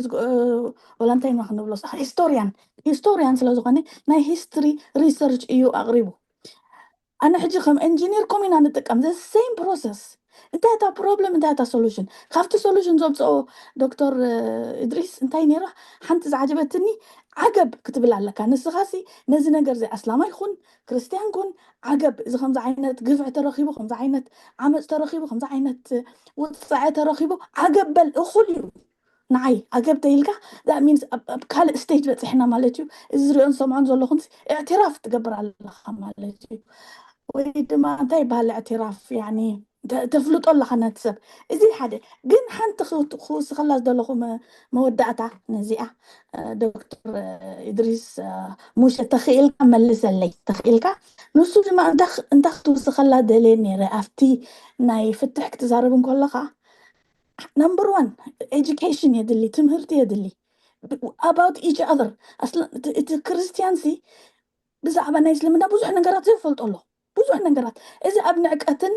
ወላ እንታይ ኢና ክንብሎ historian historian ስለ ዝኾነ ናይ history research እዩ ኣቕሪቡ። ኣነ ሕጂ ከም engineer ኮም ኢና ንጥቀም the same process እንታይ እታ problem እንታይ እታ solution ካብቲ solution ዘምፅኦ ዶክተር እድሪስ እንታይ ነይራ ሓንቲ ዝዓጀበትኒ ዓገብ ክትብል ኣለካ ንስኻሲ ነዚ ነገር እዚ ኣስላማይ ኩን ክርስትያን ኩን ዓገብ እዚ ከምዚ ዓይነት ግፍዒ ተረኺቡ ከምዚ ዓይነት ዓመፅ ተረኺቡ ከምዚ ዓይነት ውፅዐ ተረኺቡ ዓገብ በል እኹል እዩ ንዓይ ዓገብ ተይልካ that means ኣብ ካልእ stage በፂሕና ማለት እዩ እዚ ዝሪኦን ዝሰምዖን ዘለኹም እዕትራፍ ትገብር ኣለኻ ማለት እዩ ወይ ድማ እንታይ ይበሃል እዕትራፍ ያኒ ተፍልጦ ኣለኻ ነቲ ሰብ እዚ ሓደ ግን ሓንቲ ክውስኸላ ዝደለኹ መወዳእታ ነዚኣ ዶክተር ኢድሪስ ሙሸ ተኽኢልካ መልሰለይ ተኽኢልካ ንሱ ድማ እንታይ ክትውስኸላ ደልየ ነይረ ኣብቲ ናይ ፍትሕ ክትዛረብ እንከለኻ number one education የድሊ ትምህርቲ የድሊ about each other እቲ ክርስትያን ሲ ብዛዕባ ናይ እስልምና ብዙሕ ነገራት ዘይፈልጦ ኣሎ ብዙሕ ነገራት እዚ ኣብ ንዕቀትን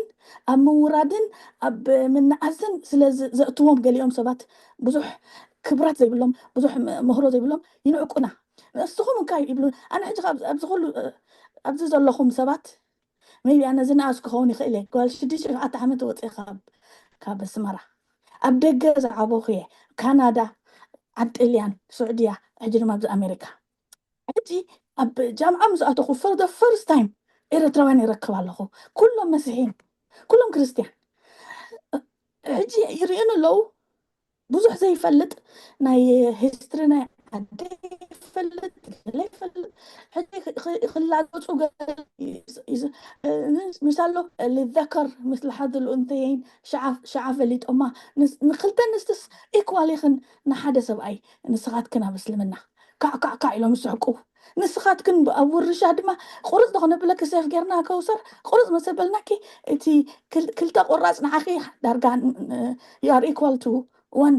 ኣብ ምውራድን ኣብ ምንዓስን ስለ ዘእትዎም ገሊኦም ሰባት ብዙሕ ክብራት ዘይብሎም ብዙሕ ምህሮ ዘይብሎም ይንዕቁና ንስኹም እንታይ ይብሉ ኣነ ሕጂ ኣብዚ ኩሉ ኣብዚ ዘለኹም ሰባት maybe ኣነ ዝነኣስ ክኸውን ይኽእል እየ ጓል ሽዱሽተ ሸውዓተ ዓመት ወፅእ ካብ ካብ ኣስመራ ኣብ ደገ ዝዓበኹ እየ ካናዳ ዓዲ ጥልያን ስዑድያ ሕጂ ድማ ኣብዚ ኣሜሪካ ሕጂ ኣብ ጃምዓ ምስ ኣተኹ for the first time ኤረትራውያን ይረክብ ኣለኹ ኩሎም መስሒን ኩሎም ክርስትያን ሕጂ ይርእዩን ኣለዉ ብዙሕ ዘይፈልጥ ናይ history ናይ ዓደይ ይፈልጥ ገለ ይፈልጥ ሕጂ ክላገፁ ምሳሎ ልዘከር ምስ ልሓዘሉ እንተየይን ሸዓ ፈሊጦማ ንክልተ ኣንስትስ equal ኢኽን ንሓደ ሰብኣይ ንስኻትክን ኣብ እስልምና ካዕ ካዕ ካዕ ኢሎም ይስሕቁ ንስኻትክን ኣብ ውርሻ ድማ ቁርፅ ዶ ክነብለኪ ሴፍ ጌርና ከውሰር ቁርፅ መሰበልናኪ እቲ ክልተ ቁራፅ ንዓኺ ዳርጋ you are equal to one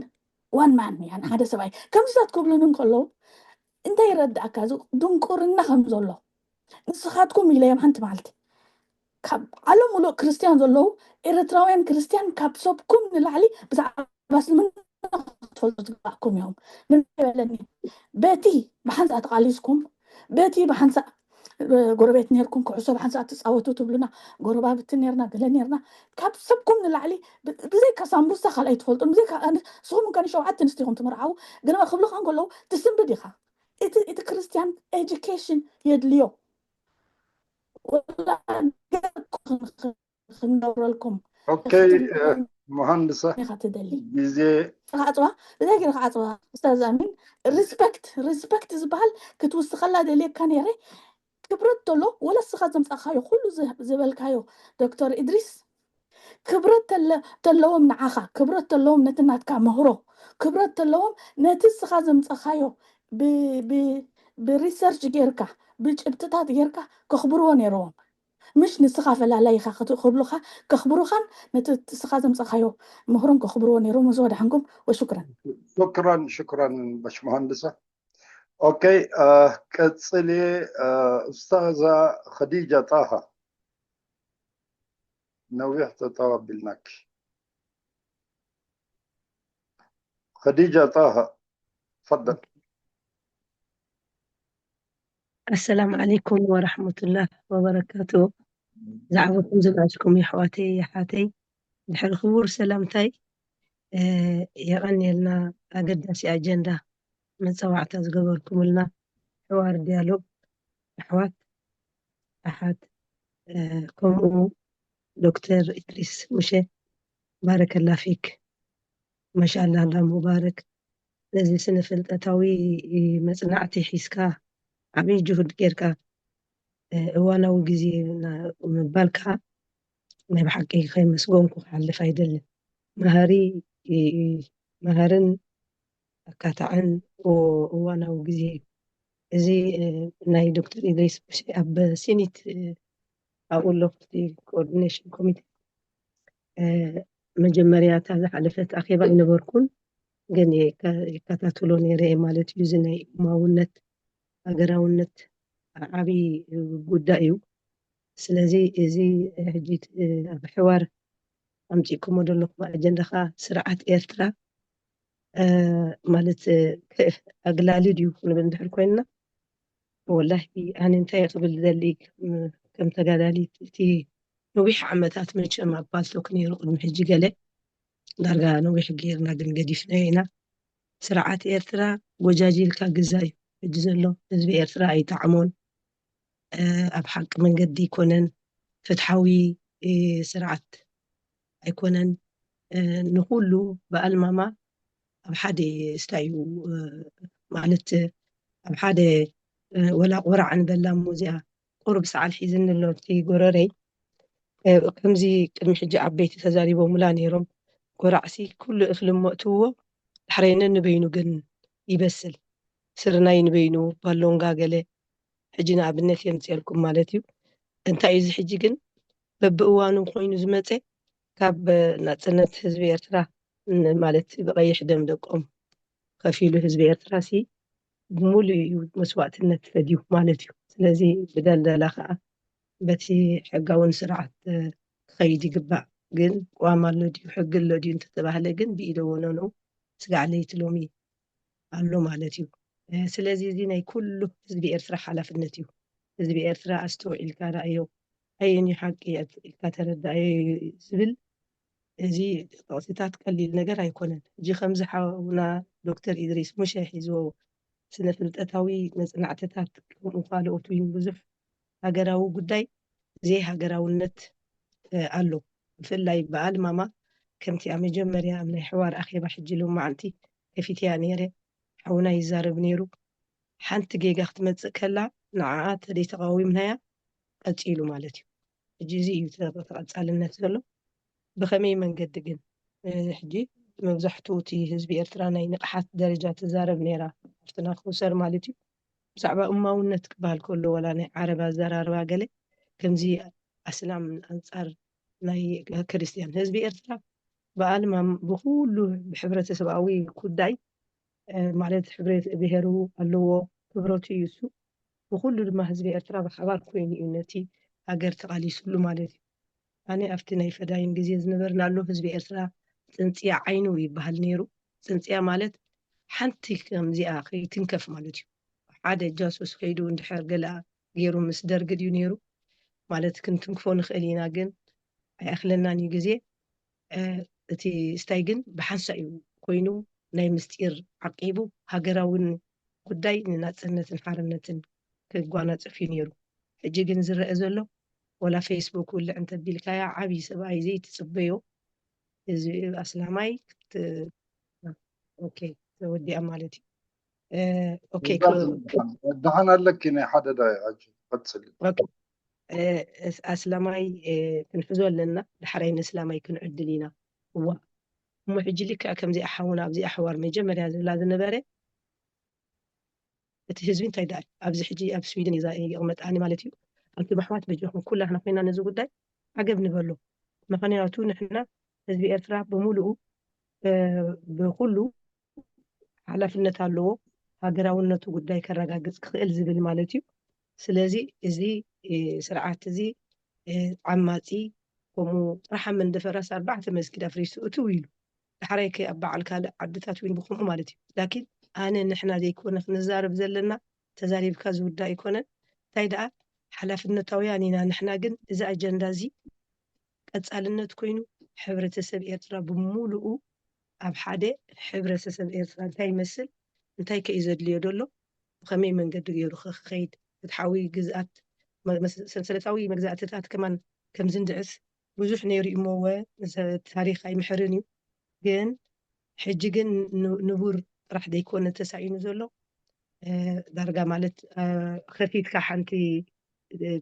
one man፣ ያን ሓደ ሰብኣይ ከምዚታት ክብሉኒ እንከለዉ እንታይ ይረዳእካ? እዚ ድንቁርና ከም ዘሎ ንስኻትኩም ኢለዮም ሓንቲ መዓልቲ ካብ ዓለም ሙሉእ ክርስትያን ዘለዉ ኤርትራውያን ክርስትያን ካብ ሰብኩም ንላዕሊ ብዛዕባ እስልምና ክትፈልጡ ዝግባእኩም እዮም። ንምበለኒ በቲ ብሓንሳእ ተቓሊስኩም በቲ ብሓንሳእ ጎረቤት ነርኩም፣ ኩዕሶ ብሓንሳእ ትፃወቱ ትብሉና፣ ጎረባብቲ ነርና፣ ገለ ነርና። ካብ ሰብኩም ንላዕሊ ብዘይካ ሳምቡሳ ካልኣይ ትፈልጡ፣ ብዘይካ ንስኹም ከ ንሸውዓተ ኣንስቲ ኢኹም ትምርዓዉ። ግን ክብሉኻ እንከለዉ ትስንብድ ኢኻ። እቲ እቲ ክርስትያን ኤጁኬሽን የድልዮ። ወላ ክንገብረልኩም ኦኬ። መሃንድሰ ኢኻ ትደሊ። ግዜ ክዓፅዋ ብዘይ ገለ ክዓፅዋ። ኡስታዝ ኣሚን፣ ሪስፐክት ሪስፐክት ዝበሃል ክትውስኸላ ደልየካ ነይረ። ክብረት ተሎ ወላ እስኻ ዘምፃእካዮ ኩሉ ዝበልካዮ ዶክተር ኢድሪስ ክብረት ተለዎም ንዓኻ፣ ክብረት ተለዎም ነቲ ናትካ ምህሮ፣ ክብረት ተለዎም ነቲ እስኻ ዘምፀኻዮ ብሪሰርች ጌርካ ብጭብጥታት ጌርካ ከኽብርዎ ነይርዎም። ምሽ ንስኻ ፈላላይ ኢኻ ክብሉኻ ከኽብሩኻን ነቲ እስኻ ዘምፀኻዮ ምህሮም ከኽብርዎ ነይሮም። እዚ ወዳሕንኩም ወሽክረን። ሽክራን ሽክራን በሽ መሃንድሰ። ኦኬ፣ ቀጽል እየ። ኡስታዛ ኸዲጃ ጣሃ ነዊሕ ጠጠው ኣቢልናኪ። ኸዲጃ ጣሃ ፈደል። ኣሰላም ዓለይኩም ወራሕመቱላህ ወበረካቱ። ዝዓበኩም ዝናሽኩም የሕዋተይ የሓተይ ድሕሪ ክቡር ሰላምታይ የቐንየልና። ኣገዳሲ ኣጀንዳ መፀዋዕታ ዝገበርኩምልና ሕዋር ዲያሎግ ኣሕዋት ኣሓት ከምኡ ዶክተር ኢድሪስ ሙሸ ባረከላ ፊክ ማሻላ ላ ሙባረክ ነዚ ስነ ፍልጠታዊ መፅናዕቲ ሒዝካ ዓብዪ ጅሁድ ጌርካ እዋናዊ ግዜ ምባልካ ናይ ብሓቂ ከይመስገንኩ ክሓልፍ ኣይደልን። መሃሪ መሃርን ኣካታዕን እዋናዊ ግዜ እዩ። እዚ ናይ ዶክተር ኢድሪስ ሙሴ ኣብ ሲኒት ኣብኡ ኣለኹ እቲ ኮኦርዲኔሽን ኮሚቴ መጀመርያ እታ ዝሓለፈት ኣኼባ ኣይነበርኩን፣ ግን ይከታተሎ ነይረ ማለት እዩ። እዚ ናይ እማውነት ሃገራውነት ዓብዪ ጉዳይ እዩ። ስለዚ እዚ ሕጂ ኣብ ሕዋር ኣምፂእኩሞ ዘለኹም ኣጀንዳ ከዓ ስርዓት ኤርትራ ማለት ኣግላሊ ድዩ ክንብል እንድሕር ኮይንና ወላሂ ኣነ እንታይ ክብል ደሊ ከም ተጋዳሊት እቲ ነዊሕ ዓመታት መቸም ኣብ ፓልቶክ ነይሩ ቅድሚ ሕጂ ገለ ዳርጋ ነዊሕ ጌርና ግን ገዲፍናዮ ኢና። ስርዓት ኤርትራ ጎጃጂልካ ግዛ እዩ ሕጂ ዘሎ ህዝቢ ኤርትራ ኣይጠዓሞን። ኣብ ሓቂ መንገዲ ኣይኮነን፣ ፍትሓዊ ስርዓት ኣይኮነን። ንኩሉ ብኣልማማ ኣብ ሓደ ስታይ እዩ ማለት ኣብ ሓደ ወላ ቆራዕ ንበላ እሞ እዚኣ ቁሩብ ሰዓል ሒዝኒ ኣሎ እቲ ጎረረይ። ከምዚ ቅድሚ ሕጂ ዓበይቲ ተዛሪቦምላ ነይሮም። ጎራዕሲ ኩሉ እኽሊ እሞ እትውዎ ዳሕረይ ነንበይኑ ግን ይበስል። ስርናይ ንበይኑ ባሎንጋ ገለ ሕጂ ንኣብነት የምፅኤልኩም ማለት እዩ። እንታይ እዩ እዚ ሕጂ ግን በብእዋኑ ኮይኑ ዝመፀ ካብ ናፅነት ህዝቢ ኤርትራ ማለት ብቀይሕ ደም ደቆም ከፊሉ ህዝቢ ኤርትራ ሲ ብሙሉ እዩ መስዋእትነት ፈድዩ ማለት እዩ። ስለዚ ብደልደላ ከዓ በቲ ሕጋውን ስርዓት ክኸይድ ይግባእ። ግን ቅዋም ኣሎ ድዩ ሕጊ ኣሎ ድዩ እንተተባህለ ግን ብኢደ ወነኑ ስጋዕ ለይቲ ሎሚ ኣሎ ማለት እዩ። ስለዚ እዚ ናይ ኩሉ ህዝቢ ኤርትራ ሓላፍነት እዩ። ህዝቢ ኤርትራ ኣስተውዒልካ ረኣዮ፣ ኣየንዩ ሓቂ ኢልካ ተረዳኣዮ ዝብል እዚ ጥቕስታት ቀሊል ነገር ኣይኮነን። ሕጂ ከምዚ ሓውና ዶክተር ኢድሪስ ሙሸ ሒዝዎ ስነ ፍልጠታዊ መፅናዕትታት ከምኡ ካልኦት እውን ብዙሕ ሃገራዊ ጉዳይ ዘይሃገራውነት ኣሎ። ብፍላይ በዓል ማማ ከምቲ ኣብ መጀመርያ ኣብ ናይ ሕዋር ኣኼባ ሕጂ ሎማዓንቲ ከፊትያ ነይረ ሓውና ይዛረብ ነይሩ። ሓንቲ ጌጋ ክትመፅእ ከላ ንዓኣ ተደይተቃዊምናያ ቀፂሉ ማለት እዩ። ሕጂ እዚ እዩ ተቐፃልነት ዘሎ። ብኸመይ መንገዲ ግን ሕጂ መብዛሕትኡ እቲ ህዝቢ ኤርትራ ናይ ንቕሓት ደረጃ ትዛረብ ነይራ ኣብቲ ናክውሰር ማለት እዩ። ብዛዕባ እማውነት ክበሃል ከሎ ዋላ ናይ ዓረብ ኣዘራርባ ገለ ከምዚ ኣስላም ኣንጻር ናይ ክርስትያን ህዝቢ ኤርትራ ብኣልማም ብኩሉ ብሕብረተሰብኣዊ ጉዳይ ማለት ሕብረት ብሄሩ ኣለዎ፣ ክብረቱ እዩ እሱ። ብኩሉ ድማ ህዝቢ ኤርትራ ብሓባር ኮይኑ እዩ ነቲ ሃገር ተቓሊስሉ ማለት እዩ። ኣነ ኣብቲ ናይ ፈዳይን ግዜ ዝነበርናሉ ህዝቢ ኤርትራ ጽንጽያ ዓይኑ ይበሃል ነይሩ። ጽንጽያ ማለት ሓንቲ ከምዚኣ ከይትንከፍ ማለት እዩ። ሓደ ጃሱስ ከይዱ እንድሕር ገለ ገይሩ ምስ ደርግ ድዩ ነይሩ ማለት ክንትንክፎ ንኽእል ኢና፣ ግን ኣይኣኽለናን እዩ ግዜ። እቲ ስታይ ግን ብሓንሳእ እዩ ኮይኑ ናይ ምስጢር ዓቂቡ ሃገራውን ጉዳይ ንናጽነትን ሓርነትን ክጓናጸፍ እዩ ነይሩ። ሕጂ ግን ዝረአ ዘሎ ወላ ፌስቡክ ውልዕ እንተቢልካያ ዓብዪ ሰብኣይ ዘይትጽበዮ እዚ ኣስላማይ ኦኬ ተወዲኣ ማለት እዩ። ኦኬ ደሓን ኣለኪ ናይ ሓደ ዳይ ቀፅል። ኣስላማይ ክንሕዞ ኣለና፣ ዳሕራይ ንእስላማይ ክንዕድል ኢና። እዋ እሞ ሕጂ ልክዕ ከምዚ ኣሓውና ኣብዚ ኣሕዋር መጀመርያ ዝብላ ዝነበረ እቲ ህዝቢ እንታይ ደኣ ኣብዚ ሕጂ ኣብ ስዊድን ይቕመጥ ኣነ ማለት እዩ። ኣንቱም ኣሕዋት በጃኹም ኩላህና ኮይና ነዚ ጉዳይ ዓገብ ንበሎ። ምኽንያቱ ንሕና ህዝቢ ኤርትራ ብምሉኡ ብኩሉ ሓላፍነት ኣለዎ ሃገራውነቱ ጉዳይ ከረጋግጽ ክኽእል ዝብል ማለት እዩ። ስለዚ እዚ ስርዓት እዚ ዓማጺ ከምኡ ጥራሕ መንደፈራስ ኣርባዕተ መስጊድ ኣፍሪሱ እትው ኢሉ ዳሕራይ ከ ኣብ በዓል ካልእ ዓድታት እውን ብከምኡ ማለት እዩ። ላኪን ኣነ ንሕና ዘይኮነ ክንዛረብ ዘለና ተዛሪብካ ዝውዳእ ኣይኮነን። እንታይ ደኣ ሓላፍነታውያን ኢና ንሕና። ግን እዚ ኣጀንዳ እዚ ቀጻልነት ኮይኑ ሕብረተሰብ ኤርትራ ብምሉኡ ኣብ ሓደ ሕብረተሰብ ኤርትራ እንታይ ይመስል እንታይ ከ እዩ ዘድልዮ ደሎ ብኸመይ መንገዲ ገይሩ ከ ክኸይድ ፍትሓዊ ግዝኣት ሰንሰለታዊ መግዛእትታት ከማን ከም ዝንድዕስ ብዙሕ ነይሩ እሞ ወ ታሪኽ ኣይምሕርን እዩ። ግን ሕጂ ግን ንቡር ጥራሕ ዘይኮነ ተሳኢኑ ዘሎ ዳርጋ ማለት ከፊትካ ሓንቲ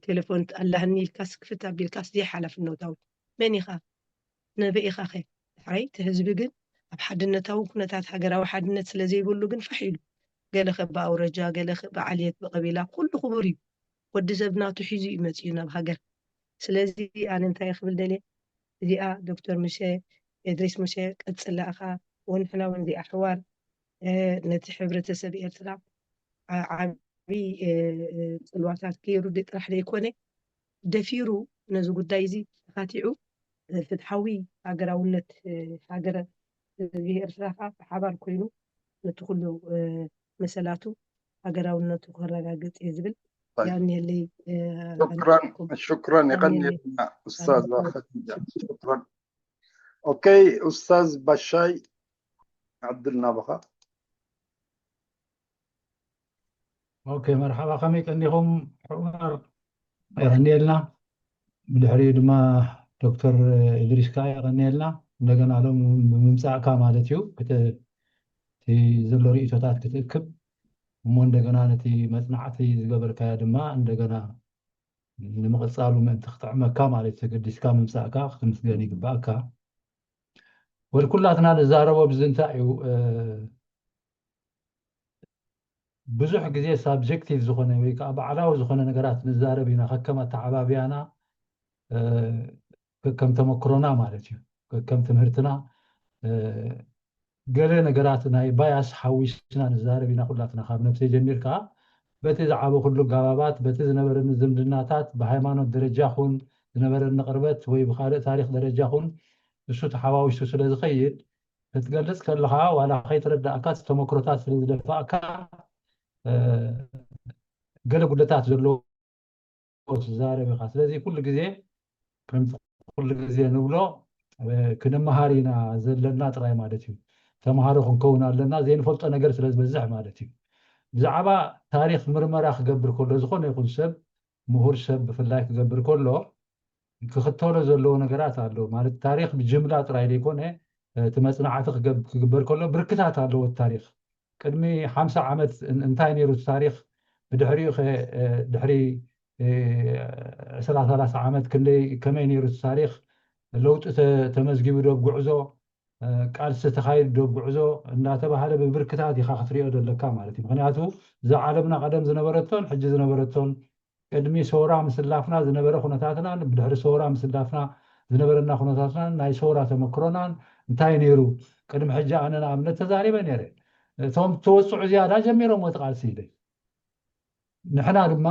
ቴሌፎን ኣላህኒ ኢልካስ ክፍት ኣቢልካስ ዘይሓላፍነታዊ መን ኢኻ? ነበይ ኢኻ ኸ? ሕራይ እቲ ህዝቢ ግን ኣብ ሓድነታዊ ኩነታት ሃገራዊ ሓድነት ስለ ዘይብሉ ግን ፋሕ ኢሉ ገለ ከ ብኣውረጃ ገለ ከ ብዓልየት ብቐቢላ ኩሉ ክቡር እዩ። ወዲ ሰብ ናቱ ሒዙ እዩ መፂኡ ናብ ሃገር። ስለዚ ኣነ እንታይ ክብል ደልየ እዚኣ ዶክተር ምሸ እድሪስ ምሸ ቀፅላ እኻ ወንሕና እውን እዚኣ ሕዋር ነቲ ሕብረተሰብ ኤርትራ ዓብዪ ፅልዋታት ገይሩ ጥራሕ ዘይኮነ ደፊሩ ነዚ ጉዳይ እዚ ተኻቲዑ ፍትሓዊ ሃገራውነት ሃገረ ህዝቢ ኤርትራ ከዓ ብሓባር ኮይኑ ነቲ ኩሉ መሰላቱ ሃገራውነቱ ከረጋግጽ እየ ዝብል። ያኔለይ ሽክረን የቀንየልና ኡስታዝ ኸዲጃ ሽክረን። ኦኬ ኡስታዝ ባሻይ ዕድል ናባኻ። ኦኬ መርሓባ፣ ከመይ ቀኒኹም? ሕዋር የቐንየልና። ብድሕሪኡ ድማ ዶክተር እድሪስ ከዓ የቐንየልና። እንደገና ሎም እውን ብምምፃእካ ማለት እዩ እቲ ዘሎ ርእቶታት ክትእክብ እሞ እንደገና ነቲ መፅናዕቲ ዝገበርካዮ ድማ እንደገና ንምቕፃሉ ምእንቲ ክጥዕመካ ማለት ተገዲስካ ምምፃእካ ክትምስገን ይግባእካ። ወል ኩላትና ንዛረቦ ብዚ እንታይ እዩ ብዙሕ ግዜ ሳብጀክቲቭ ዝኾነ ወይ ከዓ ባዕላዊ ዝኾነ ነገራት ንዛረብ ኢና ከከም ኣተዓባብያና ከከም ተመክሮና ማለት እዩ ከከም ትምህርትና ገለ ነገራት ናይ ባያስ ሓዊስና ንዛረብ ኢና ኩላትና ካብ ነብሰይ ጀሚርካ በቲ ዝዓበኹሉ ኣጋባባት በቲ ዝነበረኒ ዝምድናታት ብሃይማኖት ደረጃ ኹን ዝነበረኒ ቅርበት ወይ ብካልእ ታሪክ ደረጃ ኹን እሱ ተሓዋዊሱ ስለ ዝኸይድ ክትገልፅ ከለኻ ዋላ ከይተረዳእካ ተመክሮታት ስለ ዝደፋእካ ገለ ጉድለታት ዘለዎ ትዛረብ ኢኻ። ስለዚ ኩሉ ግዜ ከምቲ ኩሉ ግዜ ንብሎ ክንመሃር ኢና ዘለና ጥራይ ማለት እዩ። ተምሃሮ ክንከውን ኣለና ዘይንፈልጦ ነገር ስለ ዝበዝሕ ማለት እዩ። ብዛዕባ ታሪክ ምርመራ ክገብር ከሎ ዝኾነ ይኹን ሰብ ምሁር ሰብ ብፍላይ ክገብር ከሎ ክኽተሎ ዘለዎ ነገራት ኣሎ ማለት ታሪክ ብጅምላ ጥራይ ዘይኮነ እቲ መፅናዕቲ ክግበር ከሎ ብርክታት ኣለዎ ታሪክ ቅድሚ ሓምሳ ዓመት እንታይ ነይሩ እቲ ታሪክ ብድሕሪኡ ድሕሪ ዕስራ ሰላሳ ዓመት ክንደይ ከመይ ነይሩ እቲ ታሪክ ለውጢ ተመዝጊቡ ዶ ጉዕዞ ቃልሲ ተኻይዱ ዶ ጉዕዞ እንዳተባሃለ ብብርክታት ኢኻ ክትሪኦ ዘለካ ማለት እዩ ምክንያቱ እዛ ዓለምና ቀደም ዝነበረቶን ሕጂ ዝነበረቶን ቅድሚ ሰውራ ምስላፍና ዝነበረ ኩነታትናን ብድሕሪ ሰውራ ምስላፍና ዝነበረና ኩነታትናን ናይ ሰውራ ተመክሮናን እንታይ ነይሩ? ቅድሚ ሕጂ ኣነ ንኣብነት ተዛሪበ ነይረ። እቶም ተወፅዑ ዝያዳ ጀሚሮም እቲ ቃልሲ ኢለ። ንሕና ድማ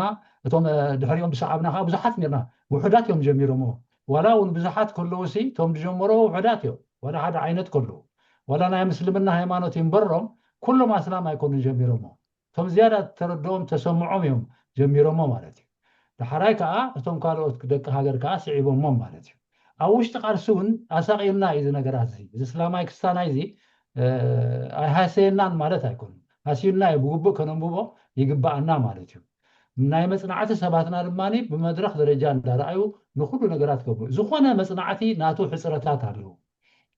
እቶም ድሕሪኦም ዝሰዓብና ከዓ ብዙሓት ነርና። ውሑዳት እዮም ጀሚሮሞ። ዋላ እውን ብዙሓት ከለዉ ሲ እቶም ዝጀመሮ ውሑዳት እዮም። ዋላ ሓደ ዓይነት ከለዉ ዋላ ናይ ምስልምና ሃይማኖት ይንበሮም ኩሎም ኣስላም ኣይኮኑን ጀሚሮሞ። እቶም ዝያዳ ተረድኦም ተሰምዖም እዮም ጀሚሮሞ ማለት እዩ። ዳሕራይ ከዓ እቶም ካልኦት ደቂ ሃገር ከዓ ስዒቦሞም ማለት እዩ። ኣብ ውሽጢ ቃልሲ እውን ኣሳቒልና እዩ እዚ ነገራት እዚ። እዚ እስላማይ ክስታናይ እዚ ኣይሃሰየናን ማለት ኣይኮኑን። ሃስዩና እዩ፣ ብግቡእ ከነንብቦ ይግባኣና ማለት እዩ። ናይ መፅናዕቲ ሰባትና ድማ ብመድረክ ደረጃ እንዳረኣዩ ንኩሉ ነገራት ገብሩ። ዝኾነ መፅናዕቲ ናቱ ሕፅረታት ኣለዎ፣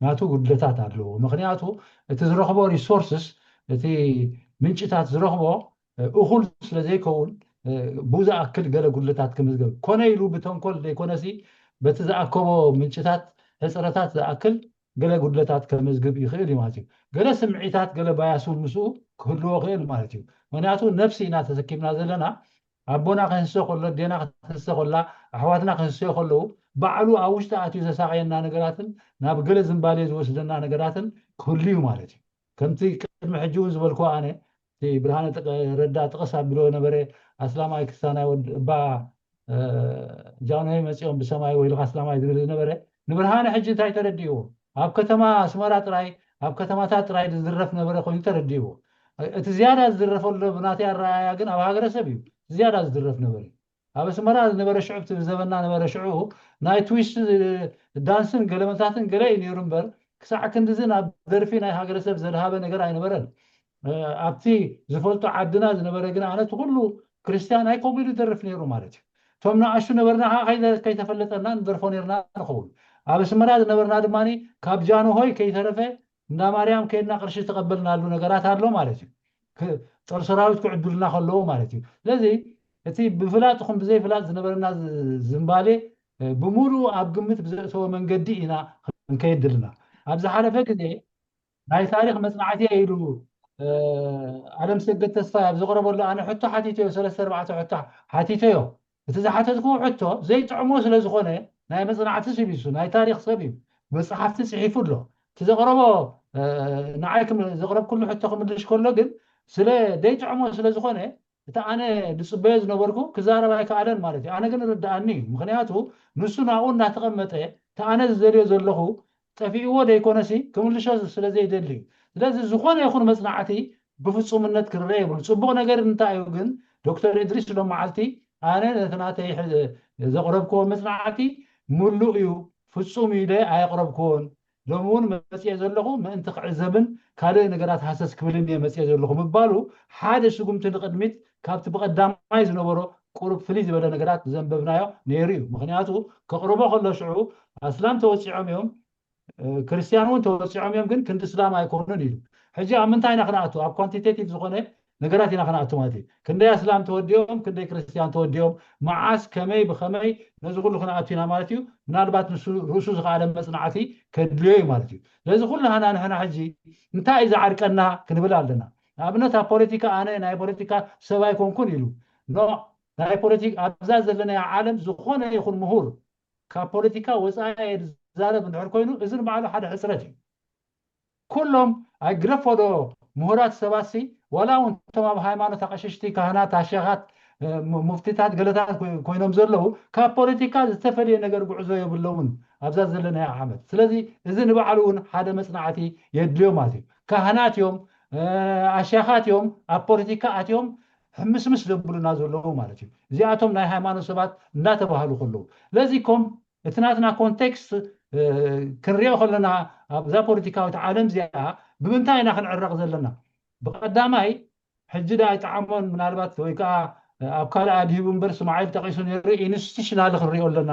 ናቱ ጉድለታት ኣለዎ። ምክንያቱ እቲ ዝረኽቦ ሪሶርስስ፣ እቲ ምንጭታት ዝረኽቦ እኹል ስለ ዘይከውን ብኡ ዝኣክል ገለ ጉድለታት ክምዝገብ ኮነ ኢሉ ብተንኮል ዘይኮነሲ በቲ ዝኣከቦ ምንጭታት ሕፅረታት ዝኣክል ገለ ጉድለታት ከመዝግብ ይኽእል እዩ ማለት እዩ። ገለ ስምዒታት ገለ ባያስ እውን ምስኡ ክህልዎ ክእል ማለት እዩ። ምክንያቱ ነፍሲ ኢና ተሰኪምና ዘለና። ኣቦና ክህሰ ከሎ፣ ኣዴና ክትህሰ ከላ፣ ኣሕዋትና ክህሰዮ ከለዉ ባዕሉ ኣብ ውሽጢ ኣትዩ ዘሳቀየና ነገራትን ናብ ገለ ዝንባሌ ዝወስደና ነገራትን ክህሉ እዩ ማለት እዩ። ከምቲ ቅድሚ ሕጂ እውን ዝበልኩ ኣነ እቲ ብርሃነ ረዳ ጥቕስ ኣቢሎ ነበረ። ኣስላማይ ክስታናይ ወድ እባ ጃንሆይ መፂኦም ብሰማይ ወይልካ ኣስላማይ ዝብል ዝነበረ ንብርሃነ ሕጂ እንታይ ተረዲእዎ? ኣብ ከተማ ኣስመራ ጥራይ ኣብ ከተማታት ጥራይ ዝዝረፍ ነበረ ኮይኑ ተረዲእዎ። እቲ ዝያዳ ዝዝረፈሉ ብናተይ ኣረኣያ ግን ኣብ ሃገረሰብ እዩ ዝያዳ ዝዝረፍ ነበረ። ኣብ ኣስመራ ዝነበረ ሽዑ እቲ ዘበና ነበረ ሽዑ ናይ ትዊስት ዳንስን ገለመታትን ገለ እዩ ነይሩ እምበር ክሳዕ ክንድዚ ናብ ደርፊ ናይ ሃገረሰብ ዘድሃበ ነገር ኣይነበረን። ኣብቲ ዝፈልጦ ዓድና ዝነበረ ግን ኣነ እቲ ኩሉ ክርስትያን ኣይከምኡ ኢሉ ይደርፍ ነይሩ ማለት እዩ። እቶም ንኣሽቱ ነበርና ከዓ ከይተፈለጠና ንደርፎ ነርና ንኸውን። ኣብ ኣስመራ ዝነበርና ድማ ካብ ጃንሆይ ከይተረፈ እንዳ ማርያም ከይድና ቅርሺ ተቐበልናሉ ነገራት ኣሎ ማለት እዩ። ጦር ሰራዊት ክዕዱልና ከለዉ ማለት እዩ። ስለዚ እቲ ብፍላጥ ኹም ብዘይፍላጥ ዝነበረና ዝንባሌ ብምሉእ ኣብ ግምት ብዘእተወ መንገዲ ኢና ክንከይድ ድልና። ኣብ ዝሓለፈ ግዜ ናይ ታሪክ መፅናዕቲ ኢሉ ኣለም ሰገድ ተስፋ ኣብ ዘቅረበሉ ኣነ ሕቶ ሓቲተዮ ሰለስተ ኣርባዕተ ሕቶ ሓቲተዮ። እቲ ዝሓተትኩ ሕቶ ዘይጥዕሞ ስለ ዝኾነ ናይ መፅናዕቲ ሰብ እዩ፣ ናይ ታሪክ ሰብ እዩ፣ መፅሓፍቲ ፅሒፉ ኣሎ። እቲ ዘቅረቦ ንዓይ ዘቅረብኩሉ ሕቶ ክምልሽ ከሎ ግን ስለ ዘይጥዕሞ ስለ ዝኾነ እቲ ኣነ ዝፅበዮ ዝነበርኩ ክዛረብ ኣይከኣለን ማለት እዩ። ኣነ ግን ርድኣኒ እዩ። ምክንያቱ ንሱ ናብኡ እናተቐመጠ እቲ ኣነ ዝደልዮ ዘለኹ ጠፊእዎ ዘይኮነሲ ክምልሾ ስለ ዘይደሊ እዩ። ስለዚ ዝኾነ ይኹን መፅናዕቲ ብፍፁምነት ክረአ የብሉ። ፅቡቕ ነገር እንታይ እዩ ግን ዶክተር እድሪስ ሎም መዓልቲ ኣነ ነቲ ናተይ ዘቕረብክዎ መፅናዕቲ ምሉእ እዩ ፍፁም እዩ ኢለ ኣየቕረብክዎን። ሎሚ እውን መፅየ ዘለኹ ምእንቲ ክዕዘብን ካልእ ነገራት ሃሰስ ክብልን እየ መፅየ ዘለኹ ምባሉ ሓደ ስጉምቲ ንቕድሚት ካብቲ ብቐዳማይ ዝነበሮ ቁሩብ ፍልይ ዝበለ ነገራት ዘንበብናዮ ነይሩ እዩ። ምክንያቱ ከቕርቦ ከሎ ሽዑ ኣስላም ተወፂዖም እዮም፣ ክርስትያን እውን ተወፂዖም እዮም፣ ግን ክንዲ እስላም ኣይኮኑን ኢሉ። ሕጂ ኣብ ምንታይ ኢና ክንኣቱ? ኣብ ኳንቲቴቲቭ ዝኾነ ነገራት ኢና ክንኣቱ ማለት እዩ። ክንደይ ኣስላም ተወዲኦም፣ ክንደይ ክርስትያን ተወዲኦም፣ መዓስ፣ ከመይ፣ ብኸመይ ነዚ ኩሉ ክንኣቱ ኢና ማለት እዩ። ምናልባት ንሱ ርእሱ ዝኸኣለ መፅናዕቲ ከድልዮ እዩ ማለት እዩ። ስለዚ ኩላህና ንሕና ሕጂ እንታይ እዩ ዝዓርቀና ክንብል ኣለና። ንኣብነት ኣብ ፖለቲካ ኣነ ናይ ፖለቲካ ሰብ ኣይኮንኩን ኢሉ ኖ ናይ ፖለቲካ ኣብዛ ዘለናያ ዓለም ዝኾነ ይኹን ምሁር ካብ ፖለቲካ ወፃኢ ዝዛረብ እንድሕር ኮይኑ እዚ ንባዕሉ ሓደ ሕፅረት እዩ። ኩሎም ኣይግደፎ ዶ ምሁራት ሰባት ሲ ዋላ እውን እቶም ኣብ ሃይማኖት ኣቐሽሽቲ ካህናት ኣሸኻት ሙፍቲታት ገለታት ኮይኖም ዘለዉ ካብ ፖለቲካ ዝተፈለየ ነገር ጉዕዞ የብለውን ኣብዛ ዘለናያ ዓመት። ስለዚ እዚ ንባዕሉ እውን ሓደ መፅናዕቲ የድልዮ ማለት እዩ። ካህናት እዮም፣ ኣሸኻት እዮም፣ ኣብ ፖለቲካ ኣትዮም ሕምስምስ ዘብሉና ዘለዉ ማለት እዩ። እዚኣቶም ናይ ሃይማኖት ሰባት እናተባህሉ ከለዉ ስለዚ ኮም እቲ ናትና ኮንቴክስት ክንሪኦ ከለና ኣብዛ ፖለቲካዊት ዓለም እዚኣ ብምንታይ ኢና ክንዕረቕ ዘለና? ብቀዳማይ ሕጂ ዳ ኣይጠዓሞን ምናልባት ወይ ከዓ ኣብ ካልእ ኣድሂቡ እምበር ስማዒል ጠቂሱ ነይሩ ኢንስቲቱሽናል ክንሪኦ ኣለና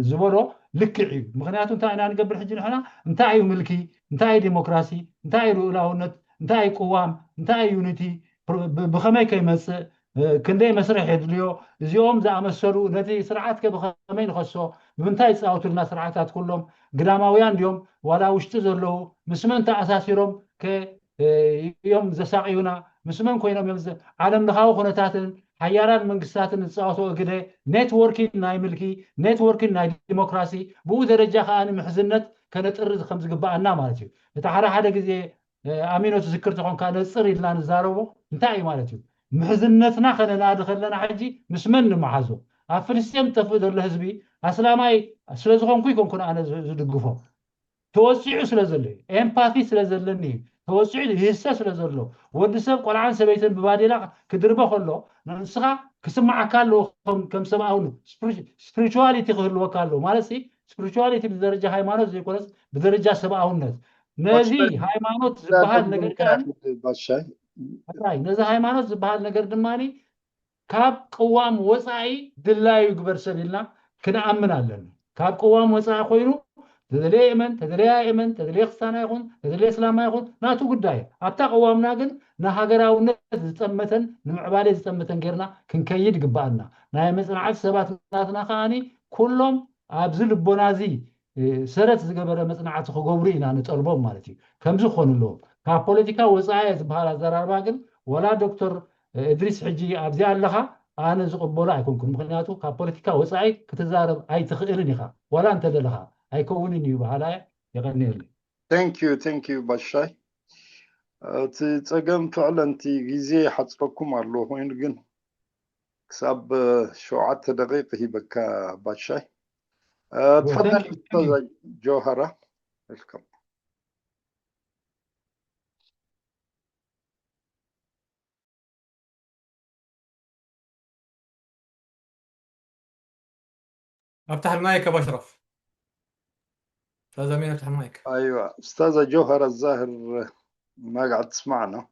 ዝበሎ ልክዕ እዩ። ምክንያቱ እንታይ ኢና ንገብር ሕጂ ንሕና እንታይ እዩ ምልኪ፣ እንታይ እዩ ዲሞክራሲ፣ እንታይ እዩ ልኡላውነት፣ እንታይ እዩ ቅዋም፣ እንታይ እዩ ዩኒቲ፣ ብከመይ ከይመፅእ ክንደይ መስርሕ የድልዮ? እዚኦም ዝኣመሰሉ ነቲ ስርዓት ከ ብኸመይ ንኸሶ? ብምንታይ ይፃወቱልና ስርዓታት ኩሎም ግዳማውያን ድዮም ዋላ ውሽጢ ዘለዉ ምስ መን ተኣሳሲሮም ከ እዮም ዘሳቅዩና? ምስ መን ኮይኖም እዮም ዓለም ለኻዊ ኩነታትን ሓያላን መንግስታትን ዝፃወትዎ ግደ ኔትወርኪን ናይ ምልኪ ኔትወርኪን ናይ ዲሞክራሲ ብኡ ደረጃ ከዓ ንምሕዝነት ከነጥሪ ከም ዝግባኣና ማለት እዩ። እቲ ሓደ ሓደ ግዜ ኣሚኖ ትዝክር ተኾንካ ነፅር ኢልና ንዛረቦ እንታይ እዩ ማለት እዩ? ምሕዝነትና ከነናዲ ከለና ሕጂ ምስ መን ንመሓዞ? ኣብ ፍልስጤም ዝጠፍእ ዘሎ ህዝቢ ኣስላማይ ስለዝኾንኩ ይኮንኩን ኣነ ዝድግፎ፣ ተወፂዑ ስለ ዘሎ እዩ። ኤምፓቲ ስለ ዘለኒ እዩ። ተወፂዑ ይህሰ ስለ ዘሎ ወዲ ሰብ ቆልዓን ሰበይትን ብባዴላ ክድርበ ከሎ ንስኻ ክስማዓካ ኣለዎ። ከም ሰብኣውን ስፕሪቹዋሊቲ ክህልወካ ኣለዎ ማለት ሲ ስፕሪቹዋሊቲ ብደረጃ ሃይማኖት ዘይኮነስ ብደረጃ ሰብኣውነት ነዚ ሃይማኖት ዝበሃል ነገር ባሻይ ራይ ነዚ ሃይማኖት ዝበሃል ነገር ድማ ካብ ቅዋም ወፃኢ ድላዩ ግበር ሰብ ኢልና ክንኣምን ኣለና። ካብ ቅዋም ወፃኢ ኮይኑ ተደለየ እመን ተደለየ ኣይእመን ተደለየ ክስታና ይኹን ተደለየ እስላማ ይኹን ናቱ ጉዳይ። ኣብታ ቅዋምና ግን ንሃገራውነት ዝጠመተን ንምዕባለ ዝጠመተን ጌርና ክንከይድ ይግበኣና። ናይ መፅናዕቲ ሰባት ናትና ከዓኒ ኩሎም ኣብዚ ልቦና እዚ ሰረት ዝገበረ መፅናዕቲ ክገብሩ ኢና ንጠልቦም ማለት እዩ። ከምዚ ክኾኑ ኣለዎም። ካብ ፖለቲካ ወፃኢ ዝበሃል ኣዘራርባ ግን ዋላ ዶክተር እድሪስ ሕጂ ኣብዚ ኣለኻ ኣነ ዝቕበሎ ኣይኮንኩን። ምክንያቱ ካብ ፖለቲካ ወፃኢ ክትዛረብ ኣይትኽእልን ኢኻ። ዋላ እንተደለኻ ኣይከውንን እዩ በሃላ እየ። የቐንየሉ። Thank you, thank you ባሻይ። እቲ ፀገም ፍዕለንቲ ግዜ ይሓፅረኩም ኣሎ ኮይኑ ግን ክሳብ ሸውዓተ ደቂቅ ሂበካ ባሻይ። ትፈደል ጆሃራ። Welcome. افتح المايك ابو اشرف. استاذ امين افتح المايك. ايوه استاذه جوهره الظاهر ما قاعد تسمعنا.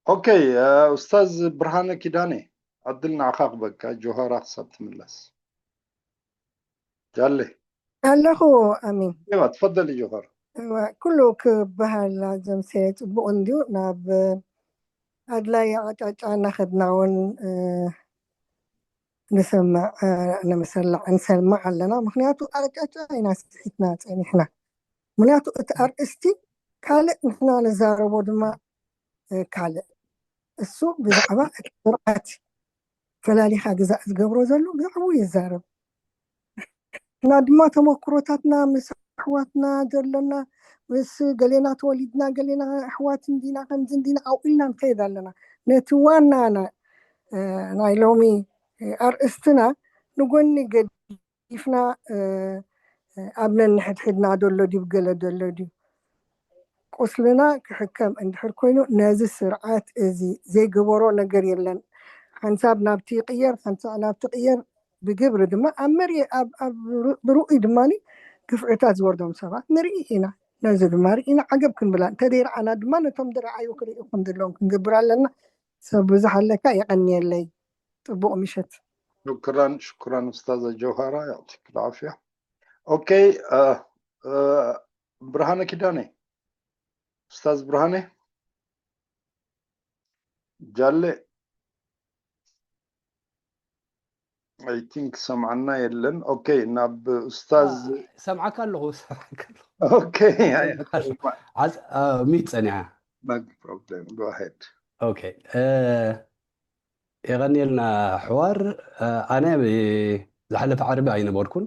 اوكي استاذ برهانه كيداني عدلنا عخاق بك جوهره خصب تملس. ጃሌ ኣለኹ። ኣሚን እዋ ትፈደል ጆኸር። እዋ ኩሉ ክበሃል ዘምሰየ ፅቡቕ እንድዩ። ናብ ኣድላይ ኣቅጣጫ እናኸድና እውን ንሰምዕ ንምሰላዕ ንሰምዕ ኣለና። ምክንያቱ ኣቅጣጫ ኢና ስሒትና ፀኒሕና። ምክንያቱ እቲ ኣርእስቲ ካልእ ንሕና ንዛረቦ ድማ ካልእ እሱ ብዛዕባ እቲ ስርዓት ፈላሊኻ ግዛእ ዝገብሮ ዘሎ ብዛዕባኡ ይዛረብ። እና ድማ ተመክሮታትና ምስ ኣሕዋትና ዘለና ምስ ገሌና ተወሊድና ገሌና ኣሕዋት እንዲና ከምዚ እንዲና ኣብኡ ኢልና ንከይድ ኣለና። ነቲ ዋና ናይ ሎሚ ኣርእስትና ንጎኒ ገዲፍና ኣብ ነንሕድሕድና ዘሎ ድዩ ገለ ዘሎ ድዩ ቁስልና ክሕከም እንድሕር ኮይኑ ነዚ ስርዓት እዚ ዘይገበሮ ነገር የለን። ሓንሳብ ናብቲ ይቅየር ሓንሳብ ናብቲ ቅየር ብግብሪ ድማ ኣብ መሪ ኣብ ኣብ ብርኡይ ድማ ግፍዕታት ዝወርዶም ሰባት ንርኢ ኢና። ነዚ ድማ ርኢና ዓገብ ክንብላ እንተደይረኣና ድማ ነቶም ዝረኣዩ ክርእዩ ከም ዘለዎም ክንገብር ኣለና። ሰብ ብዙሕ ኣለካ የቀንየለይ። ፅቡቅ ምሸት። شكرا شكرا استاذه جوهره يعطيك العافيه. اوكي ብርሃነ ኪዳነ استاذ ብርሃነ ጃለ I think ሰምዓና የለን። ኦኬ ናብ استاذ ሰምዓካ ኣለኹ ሰምዓካ ኣለኹ። ኦኬ ሚት ጸኒዓ no problem go ahead. ኦኬ የቐንየልና ኣሕዋር። ኣነ ዝሓለፈ ዓርቢ ኣይነበርኩን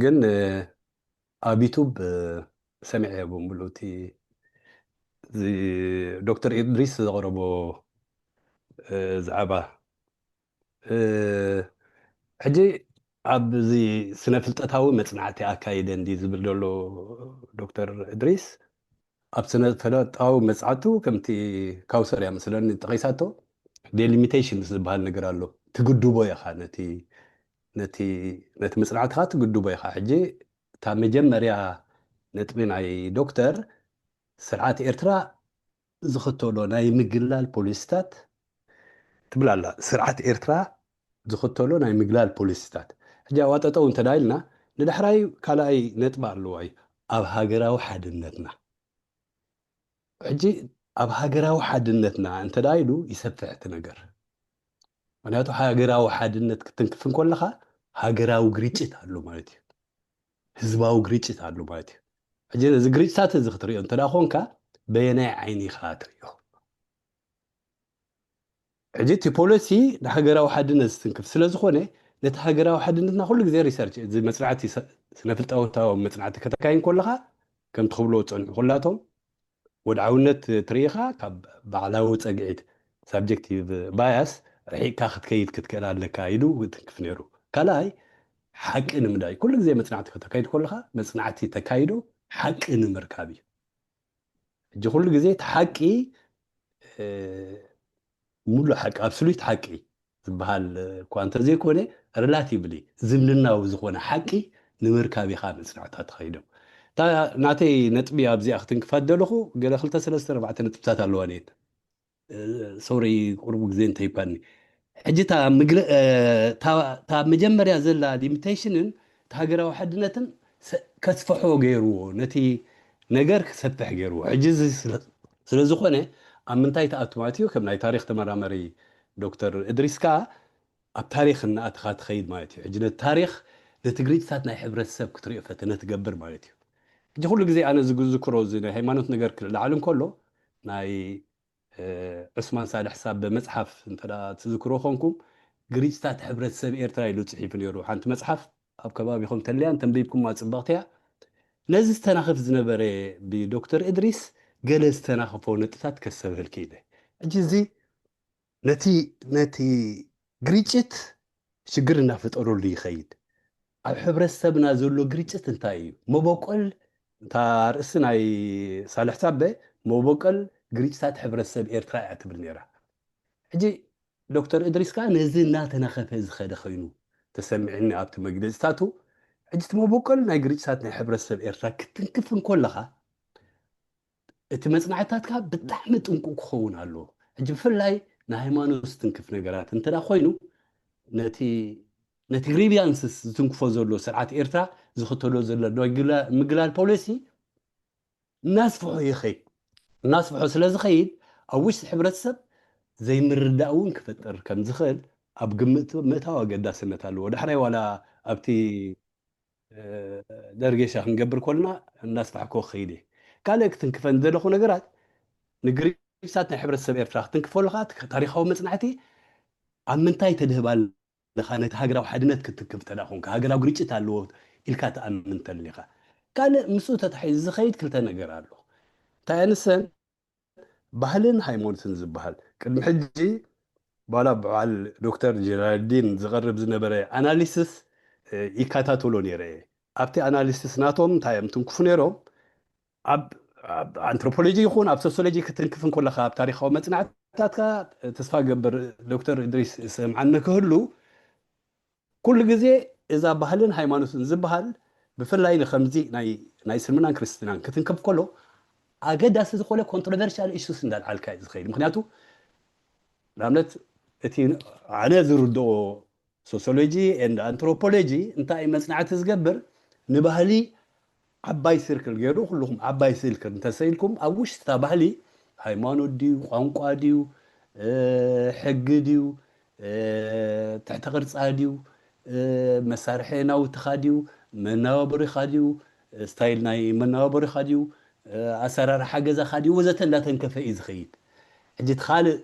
ግን ኣብ ዩቱብ ሰሚዐ ብምሉእ እቲ ዶክተር ኢድሪስ ዘቕረቦ ዛዕባ ሕጂ ኣብዚ ስነ ፍልጠታዊ መፅናዕቲ ኣካይደ እንዲ ዝብል ዘሎ ዶክተር እድሪስ ኣብ ስነ ፍልጠታዊ መፅናዕቱ ከምቲ ካውሰር እያ መስለኒ ጠቂሳቶ ዴሊሚቴሽን ዝበሃል ነገር ኣሎ ትግድቦ ኢኻ ነቲ ነቲ ነቲ መፅናዕትኻ ትግድቦ ኢኻ ሕጂ እታ መጀመርያ ነጥቢ ናይ ዶክተር ስርዓት ኤርትራ ዝኽተሎ ናይ ምግላል ፖሊሲታት ትብል ኣላ ስርዓት ኤርትራ ዝኽተሎ ናይ ምግላል ፖሊሲታት ሕጂ ኣዋጠጠው እንተ ኢልና ንዳሕራይ ካልኣይ ነጥቢ ኣለዋ እዩ ኣብ ሃገራዊ ሓድነትና ሕጂ ኣብ ሃገራዊ ሓድነትና እንተ ኢሉ ይሰፍሕ እቲ ነገር ምክንያቱ ሃገራዊ ሓድነት ክትንክፍ እንከለኻ ሃገራዊ ግርጭት ኣሎ ማለት እዩ ህዝባዊ ግርጭት ኣሎ ማለት እዩ ሕጂ እዚ ግርጭታት እዚ ክትሪኦ እንተ ኮንካ በየናይ ዓይኒ ኢኻ ትሪኦ ሕጂ እቲ ፖለሲ ንሃገራዊ ሓድነት ዝትንክፍ ስለ ዝኾነ ነቲ ሃገራዊ ሓድነትና ኩሉ ግዜ ሪሰርች እዚ መፅናዕቲ ስነ ፍልጠታዊ መጽናዕቲ ከተካይድ ከለኻ ከምቲ ክብልዎ ዝጸንሑ ኩላቶም ወድዓውነት ትርኢኻ ካብ ባዕላዊ ጸግዒት subjective bias ርሒቕካ ክትከይድ ክትክእል ኣለካ ኢሉ ትንክፍ ነይሩ። ካልኣይ ሓቂ ንምዳይ ኩሉ ግዜ መጽናዕቲ ከተካይድ ከለኻ መጽናዕቲ ተካይዶ ሓቂ ንምርካብ እዩ። ሕጂ ኩሉ ግዜ እቲ ሓቂ ሙሉእ ሓቂ absolute ሓቂ ዝበሃል እኳ እንተዘይኮነ relatively ዝምድናዊ ዝኾነ ሓቂ ንምርካብ ኢኻ መጽናዕታት ተኸይዶም። እታ ናተይ ነጥቢ ኣብዚኣ ክትንክፋት ደለኹ ገለ ክልተ ሰለስተ ኣርባዕተ ነጥብታት ኣለዋ ነየን። ሶሪ ቁሩብ ግዜ እንተይባኒ ሕጂ እታ መጀመርያ ዘላ ሊሚቴሽንን እቲ ሃገራዊ ሓድነትን ከስፍሖ ገይርዎ ነቲ ነገር ክሰፍሕ ገይርዎ ሕጂ ስለ ዝኾነ ኣብ ምንታይ ተኣቱ ማለት እዩ ከም ናይ ታሪክ ተመራመሪ ዶክተር እድሪስ ከዓ ኣብ ታሪክ እናኣተኻ ትኸይድ ማለት እዩ ሕጂ ነቲ ታሪክ ነቲ ግርጭታት ናይ ሕብረተሰብ ክትሪኦ ፈተነ ትገብር ማለት እዩ ሕጂ ኩሉ ግዜ ኣነ ዝዝክሮ እዚ ናይ ሃይማኖት ነገር ክልዓል እንከሎ ናይ ዑስማን ሳልሕ ሳበ መፅሓፍ እንተ ትዝክሮ ኮንኩም ግርጭታት ሕብረተሰብ ኤርትራ ኢሉ ፅሒፉ ነይሩ ሓንቲ መፅሓፍ ኣብ ከባቢኹም ተለያን ተንቢብኩማ ፅብቕቲ እያ ነዚ ዝተናኽፍ ዝነበረ ብዶክተር እድሪስ ገለ ዝተናኽፎ ነጥታት ከሰብህል ክኢለ ሕጂ እዚ ነቲ ነቲ ግርጭት ሽግር እናፈጠረሉ ይኸይድ ኣብ ሕብረተሰብና ዘሎ ግርጭት እንታይ እዩ መበቆል እታ ርእሲ ናይ ሳልሕ ሳበ መበቆል ግርጭታት ሕብረተሰብ ኤርትራ እያ ትብል ነራ ሕጂ ዶክተር እድሪስ ከዓ ነዚ እናተናኸፈ ዝኸደ ኮይኑ ተሰሚዕኒ ኣብቲ መግለፅታቱ ሕጂ እቲ መበቆል ናይ ግርጭታት ናይ ሕብረተሰብ ኤርትራ ክትንክፍ እንኮለኻ እቲ መፅናዕታትካ ብጣዕሚ ጥንቁቅ ክኸውን ኣለዎ ሕጂ ብፍላይ ንሃይማኖት ዝትንክፍ ነገራት እንተ ኮይኑ ነቲ ግሪቪያንስስ ዝትንክፎ ዘሎ ስርዓት ኤርትራ ዝኽተሎ ዘሎ ምግላል ፖሊሲ እናስፍሖ ይኸይድ እናስፍሖ ስለ ዝኸይድ ኣብ ውሽጢ ሕብረተሰብ ዘይምርዳእ እውን ክፈጥር ከም ዝኽእል ኣብ ግምት ምእታው ኣገዳስነት ኣለዎ ዳሕራይ ዋላ ኣብቲ ደርጌሻ ክንገብር ኮልና እናስፋሕኮ ክኸይድ እየ ካልእ ክትንክፈን ዘለኹ ነገራት ንግርጭታት ናይ ሕብረተሰብ ኤርትራ ክትንክፎ ኣለካ ታሪካዊ መፅናዕቲ ኣብ ምንታይ ተድህብ ኣለካ ነቲ ሃገራዊ ሓድነት ክትንክፍ እንተ ኮንካ ሃገራዊ ግርጭት ኣለዎ ኢልካ ትኣምን እንተሊካ ካልእ ምስኡ ተታሒዙ ዝኸይድ ክልተ ነገር ኣሎ እንታይ ኣንሰን ባህልን ሃይማኖትን ዝበሃል ቅድሚ ሕጂ ባላ በዓል ዶክተር ጀላልዲን ዝቐርብ ዝነበረ ኣናሊስስ ይከታተሎ ነይረ እየ ኣብቲ ኣናሊስስ ናቶም እንታይ እዮም ትንክፉ ነይሮም ኣብ ኣንትሮፖሎጂ ይኹን ኣብ ሶሲዮሎጂ ክትንክፍ እንከለካ ኣብ ታሪካዊ መፅናዕትታትካ ተስፋ ገብር ዶክተር እድሪስ ሰምዓኒ ክህሉ ኩሉ ግዜ እዛ ባህልን ሃይማኖትን ዝበሃል ብፍላይ ንከምዚ ናይ እስልምናን ክርስትናን ክትንከፍ ከሎ ኣገዳሲ ዝኾነ ኮንትሮቨርሻል ኢሹስ እንዳልዓልካ እዩ ዝኸይድ ምክንያቱ ንኣብነት እቲ ኣነ ዝርድኦ ሶሲዮሎጂ ኤንድ ኣንትሮፖሎጂ እንታይ መፅናዕቲ ዝገብር ንባህሊ ዓባይ ስርክል ገይሩ ኩልኹም ዓባይ ስርክል እንተሰኢልኩም ኣብ ውሽጥታ ባህሊ ሃይማኖት ድዩ ቋንቋ ድዩ ሕጊ ድዩ ትሕቲ ቅርፃ ድዩ መሳርሒ ናውትኻ ድዩ መናባበሪኻ ድዩ ስታይል ናይ መናባበሪኻ ድዩ ኣሰራርሓ ገዛኻ ድዩ ወዘተ እንዳተንከፈ እዩ ዝኸይድ ሕጂ እቲ ካልእ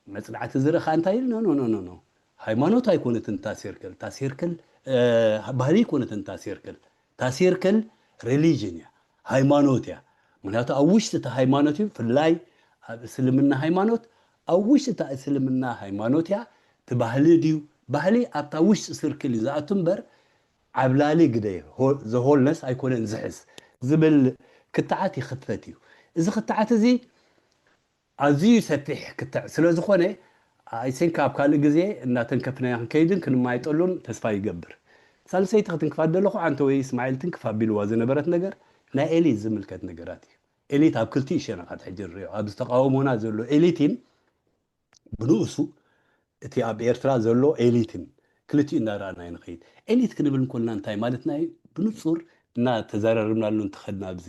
መፅናዕቲ ዝርእኻ እንታይ ኢሉ ኖ ኖ ሃይማኖት ኣይኮነትን እታ ሴርክል እታ ሴርክል ባህሊ ኣይኮነትን እታ ሴርክል እታ ሴርክል ሪሊጅን እያ ሃይማኖት እያ ምክንያቱ ኣብ ውሽጢ እቲ ሃይማኖት እዩ ፍላይ ኣብ እስልምና ሃይማኖት ኣብ ውሽጢ እታ እስልምና ሃይማኖት እያ እቲ ባህሊ ድዩ ባህሊ ኣብታ ውሽጢ ስርክል እዩ ዝኣቱ እምበር ዓብላሊ ግደ ዘሆልነስ ኣይኮነን ዝሕዝ ዝብል ክትዓት ይኽፈት እዩ እዚ ክትዓት እዚ ኣዝዩ ሰፊሕ ክትዕ ስለ ዝኾነ ኣይሲንክ ኣብ ካልእ ግዜ እናተንከፍናዮ ክንከይድን ክንማይጠሉን ተስፋ ይገብር። ሳልሰይቲ ክትንክፋ ደለኹ ኣንተ ወይ እስማዒል ትንክፍ ኣቢልዋ ዝነበረት ነገር ናይ ኤሊት ዝምልከት ነገራት እዩ። ኤሊት ኣብ ክልቲኡ ሸነኻት ሕጂ ንሪኦ ኣብዚ ተቃውሞና ዘሎ ኤሊትን ብንኡሱ እቲ ኣብ ኤርትራ ዘሎ ኤሊትን ክልቲኡ እናረኣና ንኸይድ። ኤሊት ክንብል እንኮልና እንታይ ማለትና እዩ? ብንጹር እና ተዘራርብናሉ እንተኸድና ኣብዚ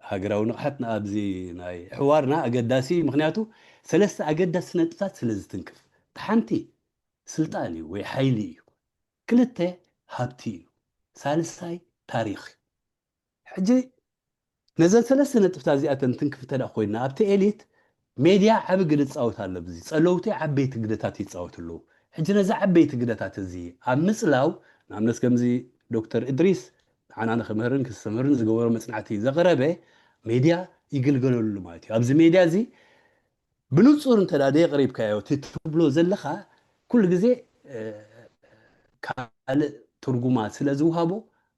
ሃገራዊ ንቕሓትና ኣብዚ ናይ ሕዋርና ኣገዳሲ እዩ። ምኽንያቱ ሰለስተ ኣገዳሲ ነጥብታት ስለ ዝትንክፍ፣ እቲ ሓንቲ ስልጣን እዩ ወይ ሓይሊ እዩ፣ ክልተ ሃብቲ እዩ፣ ሳልሳይ ታሪኽ እዩ። ሕጂ ነዘን ሰለስተ ነጥብታት እዚኣተን ትንክፍ እንተ ደኣ ኮይና ኣብቲ ኤሊት ሜድያ ዓቢ ግደ ዝጻወት ኣሎ። ብዚ ጸለውቲ ዓበይቲ ግደታት ይጻወቱ ኣለዉ። ሕጂ ነዚ ዓበይቲ ግደታት እዚ ኣብ ምጽላው ንኣብነት ከምዚ ዶክተር እድሪስ ዓና ንክምህርን ክስተምህርን ዝገበሮ መፅናዕቲ ዘቕረበ ሜድያ ይግልገለሉ ማለት እዩ። ኣብዚ ሜድያ እዚ ብንፁር እንተ ደኣ ደየቕሪብካዮ እቲ ትብሎ ዘለኻ ኩሉ ግዜ ካልእ ትርጉማት ስለ ዝውሃቦ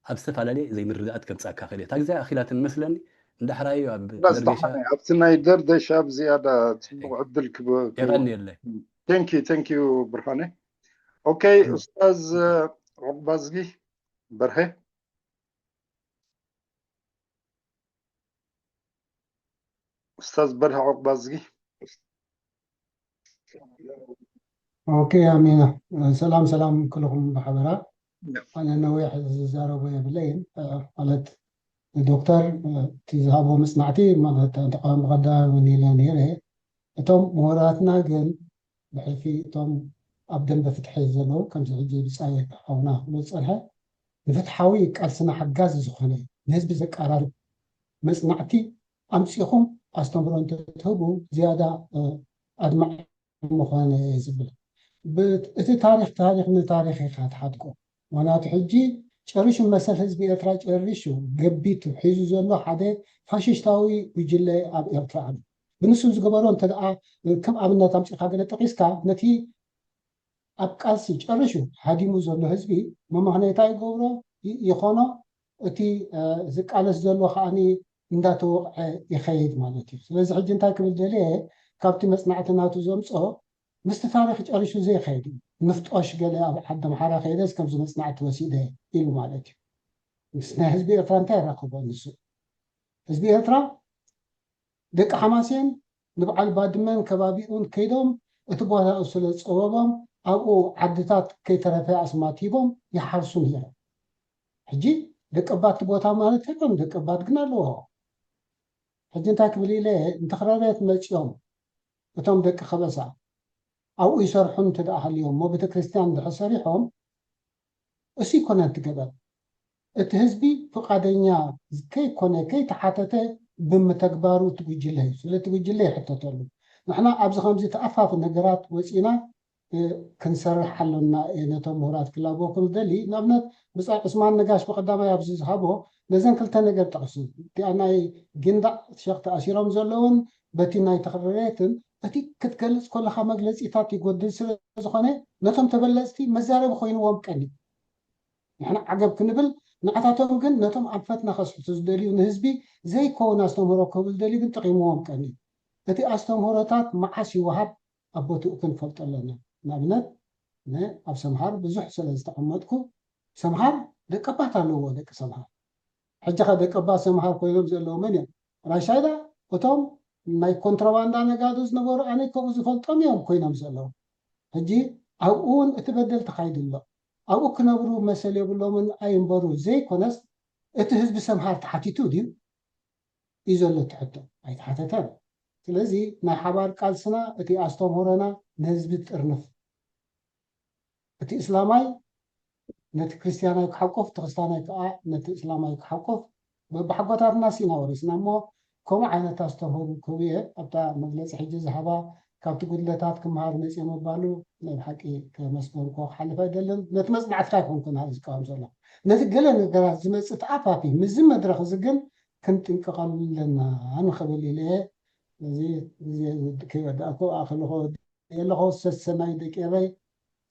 ኣብ ዝተፈላለየ ዘይምርድኣት ከምፃካ ክእል እታ ግዜ ኣኺላትን መስለኒ። እንዳሕራዩ ኣብ ደርደሻ ኣብቲ ናይ ደርደሻ ብዝያዳ ፅቡቅ ዕድል ክብ የቐንየለይ። ቴንኪ ቴንኪ ብርሃነ። ኦኬ ኡስታዝ ዑቅባዝጊ በርሀ ኡስታዝ በርሀ ዑቅባዝጊ። ኦኬ ኣሚና። ሰላም ሰላም ኩልኹም ብሓበራ። ኣነ ነዊሕ ዝዛረቦ የብለይን። ማለት ዶክተር እቲ ዝሃቦ መፅናዕቲ ማለት ብቐዳማይ እውን ኢለ ነይረ። እቶም ምሁራትና ግን ብሕልፊ እቶም ኣብ ደንበ ፍትሒ ዘለዉ ከምዚ ሕጂ ብፃይ ሓውና ክብሎ ዝፀንሐ ንፍትሓዊ ቃልስና ሓጋዚ ዝኾነ ንህዝቢ ዘቀራርብ መፅናዕቲ ኣምፂኹም ኣስተምህሮ እንተትህቡ ዝያዳ ኣድማዒ ምኾነ ዝብል እቲ ታሪክ ታሪክ ንታሪክ ኢካ ትሓድጎ። ምክንያቱ ሕጂ ጨሪሹ መሰል ህዝቢ ኤርትራ ጨሪሹ ገቢቱ ሒዙ ዘሎ ሓደ ፋሽሽታዊ ጉጅለ ኣብ ኤርትራ ኣሎ። ብንሱ ዝገበሮ እንተ ደኣ ከም ኣብነት ኣምፂእካ ገለ ጠቂስካ ነቲ ኣብ ቃልሲ ጨሪሹ ሃዲሙ ዘሎ ህዝቢ መመኽነይታ ይገብሮ ይኾኖ እቲ ዝቃለስ ዘሎ ከዓኒ እንዳተወቕዐ ይኸይድ ማለት እዩ። ስለዚ ሕጂ እንታይ ክብል ደልየ ካብቲ መፅናዕቲ ናቱ ዘምፅኦ ምስቲ ታሪክ ጨሪሹ ዘይኸይድ እዩ። ምፍጦሽ ገለ ኣብ ዓዲ ኣምሓራ ከይደስ ከምዚ መፅናዕቲ ወሲደ ኢሉ ማለት እዩ። ምስ ናይ ህዝቢ ኤርትራ እንታይ የራኽቦ ንሱ? ህዝቢ ኤርትራ ደቂ ሓማሴን ንበዓል ባድመን ከባቢኡን ከይዶም እቲ ቦታ ስለ ዝፀበቦም ኣብኡ ዓድታት ከይተረፈ ኣስማት ሂቦም ይሓርሱ ነይሮም። ሕጂ ደቂ ኣባት ቦታ ማለት የለን፣ ደቂ ኣባት ግን ኣለዎ። ሕጂ እንታይ ክብል ኢለ እንተኽረረት መፂኦም እቶም ደቂ ከበሳ ኣብኡ ይሰርሑ እንተ ደኣ ሃልዮም እሞ ቤተክርስትያን እንድሕር ሰሪሖም እሱ ይኮነ እቲ ገበን እቲ ህዝቢ ፍቓደኛ ከይኮነ ከይተሓተተ ብምተግባሩ እቲ ጉጅለ እዩ። ስለቲ ጉጅለ ይሕተተሉ። ንሕና ኣብዚ ከምዚ ተኣፋፊ ነገራት ወፂና ክንሰርሕ ኣለና እየ ነቶም ምሁራት ክላበወኩም ዝደሊ። ንኣብነት ብፃይ ዑስማን ነጋሽ ብቐዳማይ ኣብዚ ዝሃቦ ነዘን ክልተ ነገር ጠቕሱ። እቲኣ ናይ ጊንዳዕ ሸኽ ተኣሲሮም ዘለውን በቲ ናይ ተኽረሬትን እቲ ክትገልፅ ከለካ መግለፂታት ይጎድል ስለ ዝኾነ ነቶም ተበለፅቲ መዛረቢ ኮይንዎም ቀኒ ንሕና ዓገብ ክንብል ንዓታቶም ግን ነቶም ኣንፈትና ከስሕቱ ዝደልዩ ንህዝቢ ዘይከውን ኣስተምህሮ ክህቡ ዝደልዩ ግን ጠቂምዎም ቀኒ እቲ ኣስተምህሮታት መዓስ ይወሃብ ኣብ ቦትኡ ክንፈልጦ ኣለና ንኣብነት ኣብ ሰምሃር ብዙሕ ስለ ዝተቐመጥኩ ሰምሃር ደቀባት ኣለዎ ደቂ ሰምሃር ሕጂ ከ ደቀባት ሰምሃር ኮይኖም ዘለዉ መን እዮም ራሻይዳ እቶም ናይ ኮንትሮባንዳ ነጋዶ ዝነበሩ ኣነ ከምኡ ዝፈልጦም እዮም ኮይኖም ዘለዉ ሕጂ ኣብኡ እውን እቲ በደል ተኻይዱ ኣሎ ኣብኡ ክነብሩ መሰል የብሎምን ኣይንበሩ ዘይኮነስ እቲ ህዝቢ ሰምሃር ተሓቲቱ ድዩ እዩ ዘሎ እቲ ሕቶ ኣይተሓተተን ስለዚ ናይ ሓባር ቃልስና እቲ ኣስተምህሮና ንህዝቢ ጥርንፍ እቲ እስላማይ ነቲ ክርስትያናይ ክሓቁፍ እቲ ክርስትያናይ ከዓ ነቲ እስላማይ ክሓቁፍ በብሓጎታትና ሲና ወሪስና እሞ ከምኡ ዓይነት ኣስተምህሩ ክህቡ እየ ኣብታ መግለፂ ሕጂ ዝሃባ ካብቲ ጉድለታት ክመሃር መፅኦ ምባሉ ናይ ብሓቂ ከመስገንኮ ክሓልፍ ኣይደልን ነቲ መፅናዕትካ ይኮንኩ ንሃ ዝቃወም ዘሎ ነቲ ገለ ነገራት ዝመፅእ ተኣፋፊ ምስዚ መድረክ እዚ ግን ክንጥንቀቐሉ ኣለና ንኽብል ኢለ እዚ ግዜ ከይወዳእኩ ኣኽልኾ የለኹ ሰሰናይ ደቂ ኤረይ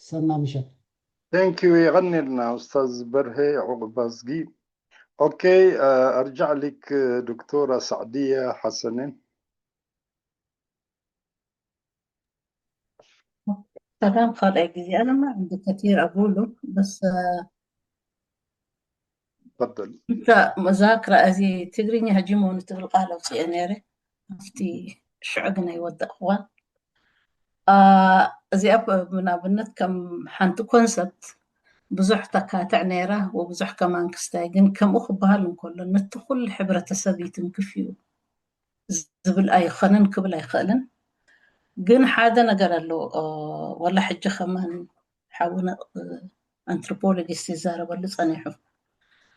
ሰና ምሸት Thank you የቐኔልና ኡስታዝ በርሄ ዑቕባዝጊ ኦኬ ኣርጃዕ ሊክ ዶክቶራ ሳዕድያ ሓሰንን ሰላም ካልኣይ ግዜ ኣለና እንደ ከቲር ኣጉሉ በስ تفضل ብቻ መዛክራ እዚ ትግርኛ ሕጂ መሆኑ ትብል ቃል ኣውፅኤ ነይረ ኣብቲ ሽዑ ግን ኣይወደቕክዋን እዚኣ ንኣብነት ከም ሓንቲ ኮንሰፕት ብዙሕ ተካትዕ ነይራ ወብዙሕ ከማን ክስታይ ግን ከምኡ ክበሃል እንከሎ ነቲ ኩሉ ሕብረተሰብ ይትንክፍ እዩ ዝብል ኣይኾነን ክብል ኣይኽእልን ግን ሓደ ነገር ኣሎ ወላ ሕጂ ከማን ሓውና ኣንትሮፖሎጂስት ይዛረበሉ ፀኒሑ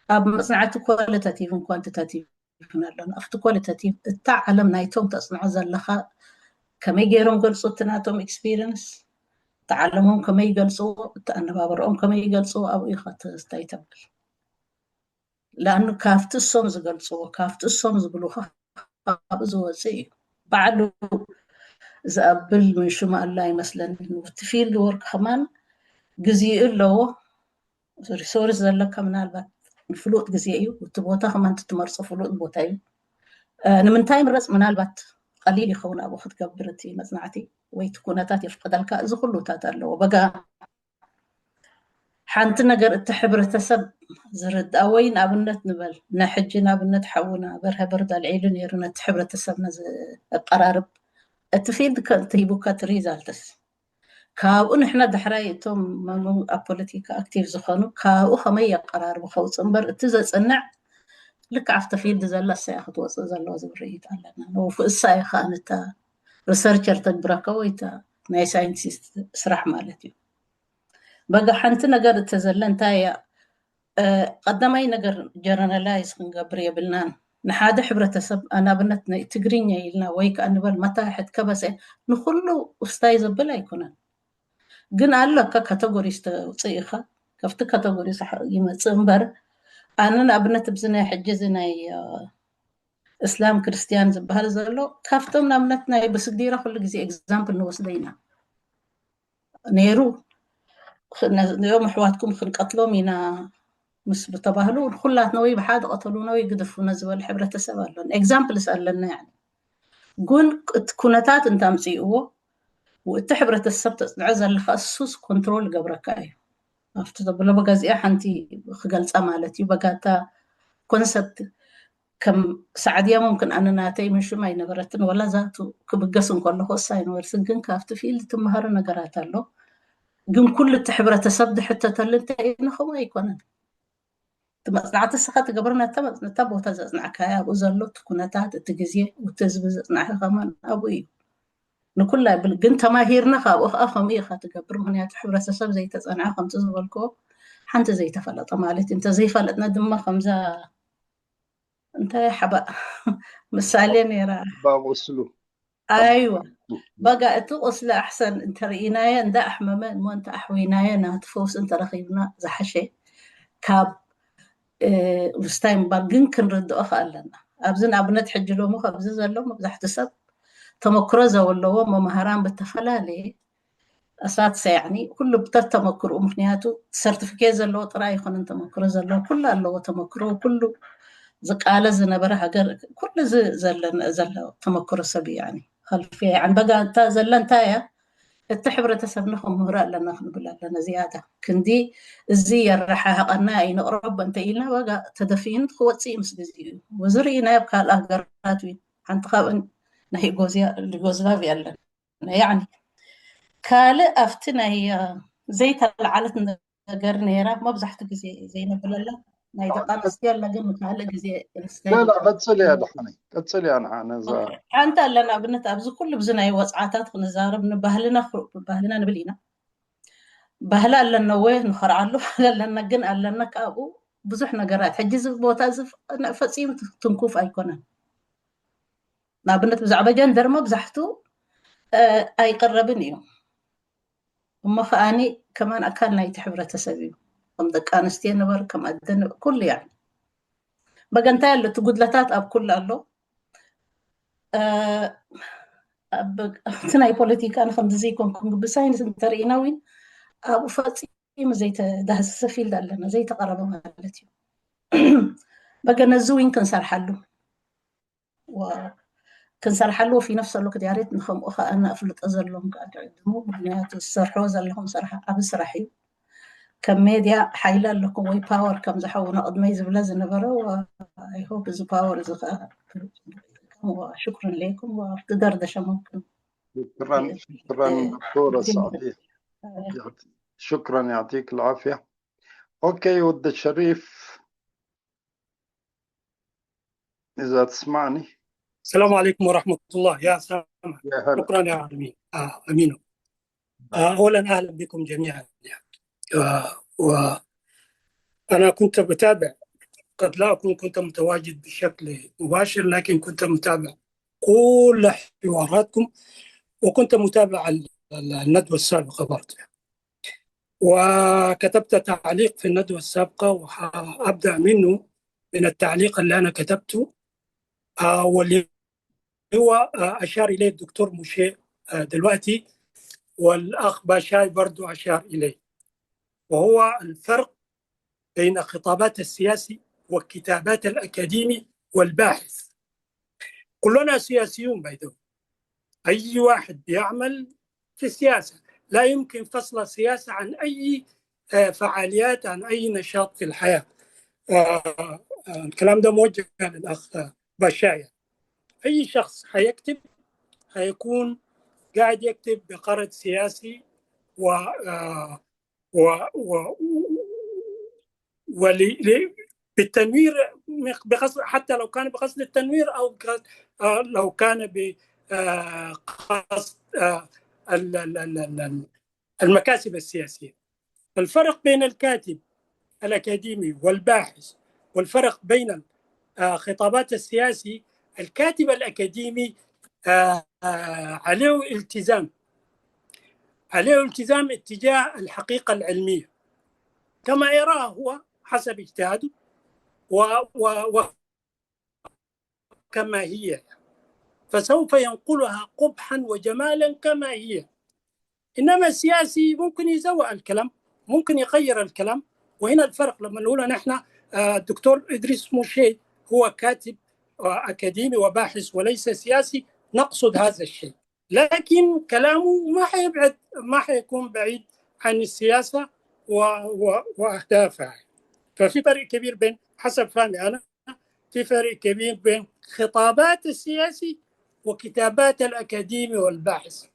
ኣብ መፅናዕቲ ኳሊታቲቭን ኳንቲታቲቭን ኣለና ኣብቲ ኳሊታቲቭ እታ ዓለም ናይቶም ተፅንዖ ዘለካ ከመይ ገይሮም ገልፁ እቲ ናቶም ኤክስፒሪንስ እቲ ዓለሞም ከመይ ይገልፅዎ እቲ ኣነባበረኦም ከመይ ይገልፅዎ ኣብኡ ኢካ ተስታይ ተብል ለኣኑ ካብቲ እሶም ዝገልፅዎ፣ ካብቲ እሶም ዝብሉ ካብኡ ዝወፅእ እዩ። ባዕሉ ዝኣብል ምን ሽሙ ኣላ ይመስለኒ። እቲ ፊልድ ወርክ ከማን ግዜኡ ኣለዎ። ሪሶርስ ዘለካ ምናልባት ፍሉጥ ግዜ እዩ። እቲ ቦታ ከማን ትመርፆ ፍሉጥ ቦታ እዩ። ንምንታይ ምረፅ? ምናልባት ቀሊል ይኸውን ኣብኡ ክትገብር እቲ መፅናዕቲ ወይ እቲ ኩነታት የፍቀደልካ። እዚ ኩሉታት ኣለዎ። በጋ ሓንቲ ነገር እቲ ሕብረተሰብ ዝርድኣ ወይ ንኣብነት ንበል ንሕጂ ንኣብነት ሓውና በርሀ በርድ ኣልዒሉ ነይሩ ነቲ ሕብረተሰብና ዘቀራርብ እቲ ፊልድ ከንቲ ሂቡካ እቲ ሪዛልትስ ካብኡ ንሕና ዳሕራይ እቶም ኣብ ፖለቲካ ኣክቲቭ ዝኾኑ ካብኡ ከመይ የቀራርቡ ከውፅእ እምበር እቲ ዘፅንዕ ልክዕ ኣብቲ ፊልድ ዘላ እሳያ ክትወፅእ ዘለዎ ዝብል ርእይት ኣለና። ንውፉእሳ ኢኻ ነታ ሪሰርቸር ተግብረካ ወይ እታ ናይ ሳይንቲስት ስራሕ ማለት እዩ። በጋ ሓንቲ ነገር እተዘለ እንታይ እያ? ቀዳማይ ነገር ጀነራላይዝ ክንገብር የብልናን። ንሓደ ሕብረተሰብ ኣናብነት ናይ ትግርኛ ኢልና ወይ ከዓ ንበል መታሕት ከበሰ ንኩሉ ውስታይ ዘብል ኣይኮነን። ግን ኣሎ ካ ካተጎሪ ዝተውፅእ ኢኻ ካብቲ ካተጎሪ ይመፅእ እምበር ኣነ ንኣብነት ኣብዚ ናይ ሕጂ እዚ ናይ እስላም ክርስትያን ዝበሃል ዘሎ ካብቶም ንኣብነት ናይ ብስግዲራ ኩሉ ግዜ ኤግዛምፕል ንወስደ ኢና ነይሩ። ንኦም ኣሕዋትኩም ክንቀትሎም ኢና ምስ ብተባህሉ ኩላትና ወይ ብሓደ ቀተሉና ወይ ግደፉና ዝበለ ሕብረተሰብ ኣሎና። ኤግዛምፕልስ ኣለና። ግን እቲ ኩነታት እንታምፅእዎ እቲ ሕብረተሰብ ተፅንዖ ዘለካ እሱስ ኮንትሮል ገብረካ እዩ። ኣብቲ ተብሎ በጋዚኣ ሓንቲ ክገልፃ ማለት እዩ። በጋታ ኮንሰፕት ከም ሳዕድያ ሙምክን ኣነ ናተይ ምን ሽም ኣይነበረትን ወላ ዛቱ ክብገስ እንከለኹ እሳ ኣይነበርትን። ግን ካብቲ ፊልድ ትመሃሮ ነገራት ኣሎ። ግን ኩሉ እቲ ሕብረተሰብ ዝሕተተሉ እንታይ ንኸምኡ ኣይኮነን። እቲ መፅናዕቲ ስኻ ትገብር ነታ ቦታ ዘፅናዕካያ ኣብኡ ዘሎ እቲ ኩነታት እቲ ግዜ እቲ ህዝቢ ዘፅናዕካ ከማን ኣብኡ እዩ። ንኩላ ይብል ግን ተማሂርና ካብኡ ከዓ ከምኡ ኢኻ ትገብር። ምክንያቱ ሕብረተሰብ ዘይተፀንዐ ከምቲ ዝበልክዎ ሓንቲ ዘይተፈለጠ ማለት እዩ። እንተዘይፈለጥና ድማ ከምዛ እንታይ ሓባእ ምሳሌ ነይራ። ባቁስሉ ኣይዋ በጋ እቲ ቁስሊ ኣሕሰን እንተርኢናዮ እንዳ ኣሕመመ እሞ እንተ ኣሕዊናዮ ናቲ ፈውሲ እንተረኺብና ዝሓሸ ካብ ምስታይ ምባል ግን ክንርድኦ ከኣለና። ኣብዚ ንኣብነት ሕጂ ሎሚ ከብዚ ዘሎ መብዛሕቲ ሰብ ተመክሮ ዘበለዎ መምሃራን ብተፈላለየ እሳት ሰያዕኒ ኩሉ ብተተመክርኡ ምክንያቱ ሰርቲፊኬት ዘለዎ ጥራይ ይኮነን ተመክሮ ዘለዎ ኩሉ ኣለዎ ተመክሮ ኩሉ ዝቃለ ዝነበረ ሃገር ኩሉ እዚ ዘለነ ዘሎ ተመክሮ ሰብ እዩ። ያኒ ከልፊ ያኒ በጋ እታ ዘለ እንታይ እያ? እቲ ሕብረተሰብና ከምህሮ ኣለና ክንብል ኣለና። ዝያዳ ክንዲ እዚ የረሓሕቀና ኣይንቅረብ እንተ ኢልና በጋ ተደፊእን ክወፅእ እዩ ምስ ግዜ እዩ። እዚ ርኢናዮ ኣብ ካልእ ሃገራት እዩ። ሓንቲ ካብእን ናይ ዩጎዝላቭ ያለን ያኒ ካልእ ኣብቲ ናይ ዘይተለዓለት ነገር ነይራ መብዛሕትኡ ግዜ ዘይነብለላ ናይ ደቂ ኣንስትዮ ኣላ ግን ካልእ ግዜ ቀፅል እያ ደሓነ ቀፅል እያ ንሓ ነዛ ሓንቲ ኣለና ኣብነት ኣብዚ ኩሉ ብዚ ናይ ወፅዓታት ክንዛረብ ንባህልና ባህልና ንብል ኢና። ባህሊ ኣለና ወ ንኸርዓሉ ባህሊ ኣለና ግን ኣለና ካብኡ ብዙሕ ነገራት ሕጂ እዚ ቦታ እዚ ፈፂሙ ትንኩፍ ኣይኮነን። ንኣብነት ብዛዕባ ጀንደር መብዛሕቱ ኣይቀረብን እዩ። እሞ ከዓኒ ከማን ኣካል ናይቲ ሕብረተሰብ እዩ። ከም ደቂ ኣንስትዮ ንበር ከም ኣደ ኩሉ ያ በገንታይ ኣሎ እቲ ጉድለታት ኣብ ኩሉ ኣሎ። ኣብቲ ናይ ፖለቲካ ንከምዚ ዘይኮንኩም ብሳይንስ እንተርኢና ዊን ኣብኡ ፈፂሙ ዘይተዳህሰሰ ፊልድ ኣለና ዘይተቀረበ ማለት እዩ። በገ ነዚ ዊን ክንሰርሓሉ ክንሰርሓሉ ወፊ ነፍሰ ኣሎ ክድያሬት ንከምኡ ከኣ ኣፍልጦ ዘለዎም ከኣ ድዕድሙ ምክንያቱ ዝሰርሕዎ ዘለኹም ስራሕ ዓቢ ስራሕ እዩ። ከም ሜድያ ሓይሊ ኣለኩም ወይ ፓወር ከም ዝሓውና ቅድመይ ዝብለ ዝነበረ ኣይሆፕ እዚ ፓወር እዚ ከኣ ሽኩርን ለይኩም ኣብቲ ደርደሸ ሙምክን شكرا شكرا دكتورة سعدية شكرا يعطيك العافية. اوكي ود الشريف اذا تسمعني. السلام عليكم ورحمة الله يا سامح. يا هلا شكرا يا أمين. آه أمين. آه أولا أهلا بكم جميعا. آه وأنا كنت بتابع، قد لا أكون كنت متواجد بشكل مباشر، لكن كنت متابع كل حواراتكم، وكنت متابع ال- ال- الندوة السابقة برضه. وكتبت تعليق في الندوة السابقة وحأبدأ منه. من التعليق اللي أنا كتبته، آه، واللي هو، آه، أشار إليه الدكتور موشي، آه، دلوقتي، والأخ باشاي برضو أشار إليه، وهو الفرق بين خطابات السياسي وكتابات الأكاديمي والباحث. كلنا سياسيون، by the way. أي واحد بيعمل في السياسة، لا يمكن فصل السياسة عن أي، آه، فعاليات، عن أي نشاط في الحياة. آه، آه، الكلام ده موجه للأخ بشاية. أي شخص حيكتب، حيكون قاعد يكتب بغرض سياسي و، آه، و، و، ول، ل، بالتنوير، بقصد، حتى لو كان بقصد التنوير، أو بقصد، آه، لو كان ب، آه، قصد، آه، ال، ال، ال، ال، ال، المكاسب السياسية. الفرق بين الكاتب الأكاديمي والباحث، والفرق بين، آه، خطابات السياسي، الكاتب الأكاديمي، آه، آه، عليه التزام، عليه التزام اتجاه الحقيقة العلمية كما يراها هو حسب اجتهاده و، و، و، كما هي، فسوف ينقلها قبحا وجمالا كما هي. إنما السياسي ممكن يزوق الكلام، ممكن يغير الكلام. وهنا الفرق لما نقول نحن، آه، الدكتور إدريس موشي هو كاتب، آه، أكاديمي وباحث وليس سياسي، نقصد هذا الشيء، لكن كلامه ما حيبعد، ما حيكون بعيد عن السياسة و، و، وأهدافها. ففي فرق كبير بين، حسب فهمي أنا، في فرق كبير بين خطابات السياسي وكتابات الأكاديمي والباحث.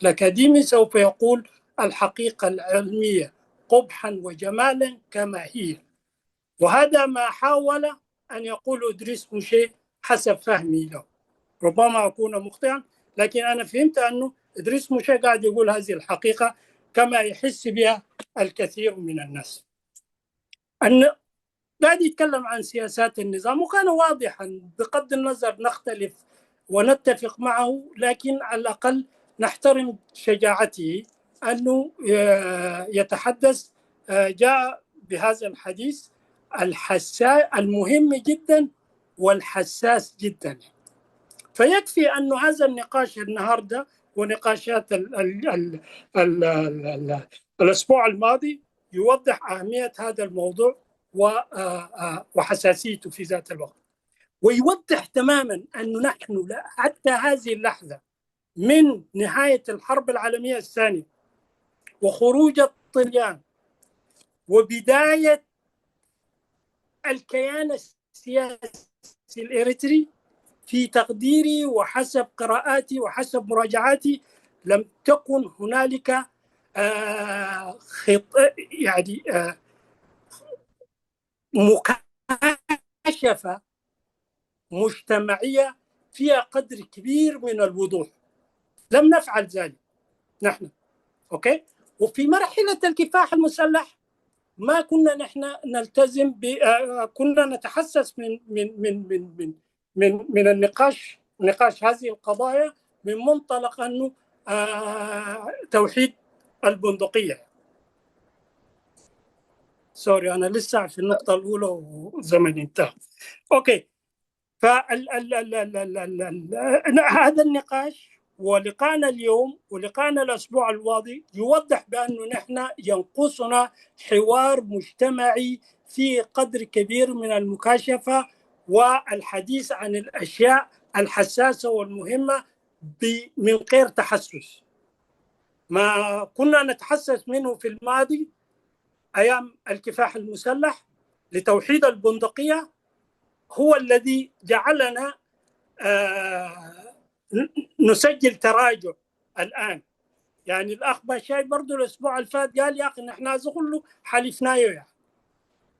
الأكاديمي سوف يقول الحقيقة العلمية قبحا وجمالا كما هي، وهذا ما حاول أن يقول إدريس موشي حسب فهمي له. ربما أكون مخطئا، لكن أنا فهمت أنه إدريس موشي قاعد يقول هذه الحقيقة كما يحس بها الكثير من الناس. أن قاعد يتكلم عن سياسات النظام، وكان واضحا بغض النظر نختلف ونتفق معه، لكن على الأقل نحترم شجاعته أنه، آه، يتحدث، آه، جاء بهذا الحديث الحساس، المهم جدا والحساس جدا. فيكفي أن هذا النقاش النهاردة ونقاشات ال ال ال ال ال ال الأسبوع الماضي يوضح أهمية هذا الموضوع و، آه، آه، وحساسيته في ذات الوقت، ويوضح تماما أنه نحن لا، حتى هذه اللحظة من نهاية الحرب العالمية الثانية وخروج الطليان وبداية الكيان السياسي الإريتري، في تقديري وحسب قراءاتي وحسب مراجعاتي، لم تكن هنالك، آه، خط، يعني، آه، مكاشفة مجتمعية فيها قدر كبير من الوضوح. لم نفعل ذلك نحن. أوكي؟ وفي مرحلة الكفاح المسلح ما كنا نحن نلتزم ب، آه، كنا نتحسس من من من من من من من النقاش، نقاش هذه القضايا من منطلق أنه، آه، توحيد البندقية. سوري، أنا لسه في النقطة الأولى وزمني انتهى. أوكي. فال ال ال ال ال ال ال هذا النقاش ولقاءنا اليوم ولقاءنا الأسبوع الماضي يوضح بأنه نحن ينقصنا حوار مجتمعي فيه قدر كبير من المكاشفة والحديث عن الأشياء الحساسة والمهمة ب، من غير تحسس. ما كنا نتحسس منه في الماضي أيام الكفاح المسلح لتوحيد البندقية هو الذي جعلنا، آه، ن-، نسجل تراجع الآن. يعني الأخ باشاي برضو الأسبوع اللي فات قال: "يا أخي، نحن هذا كله حلفناه، يعني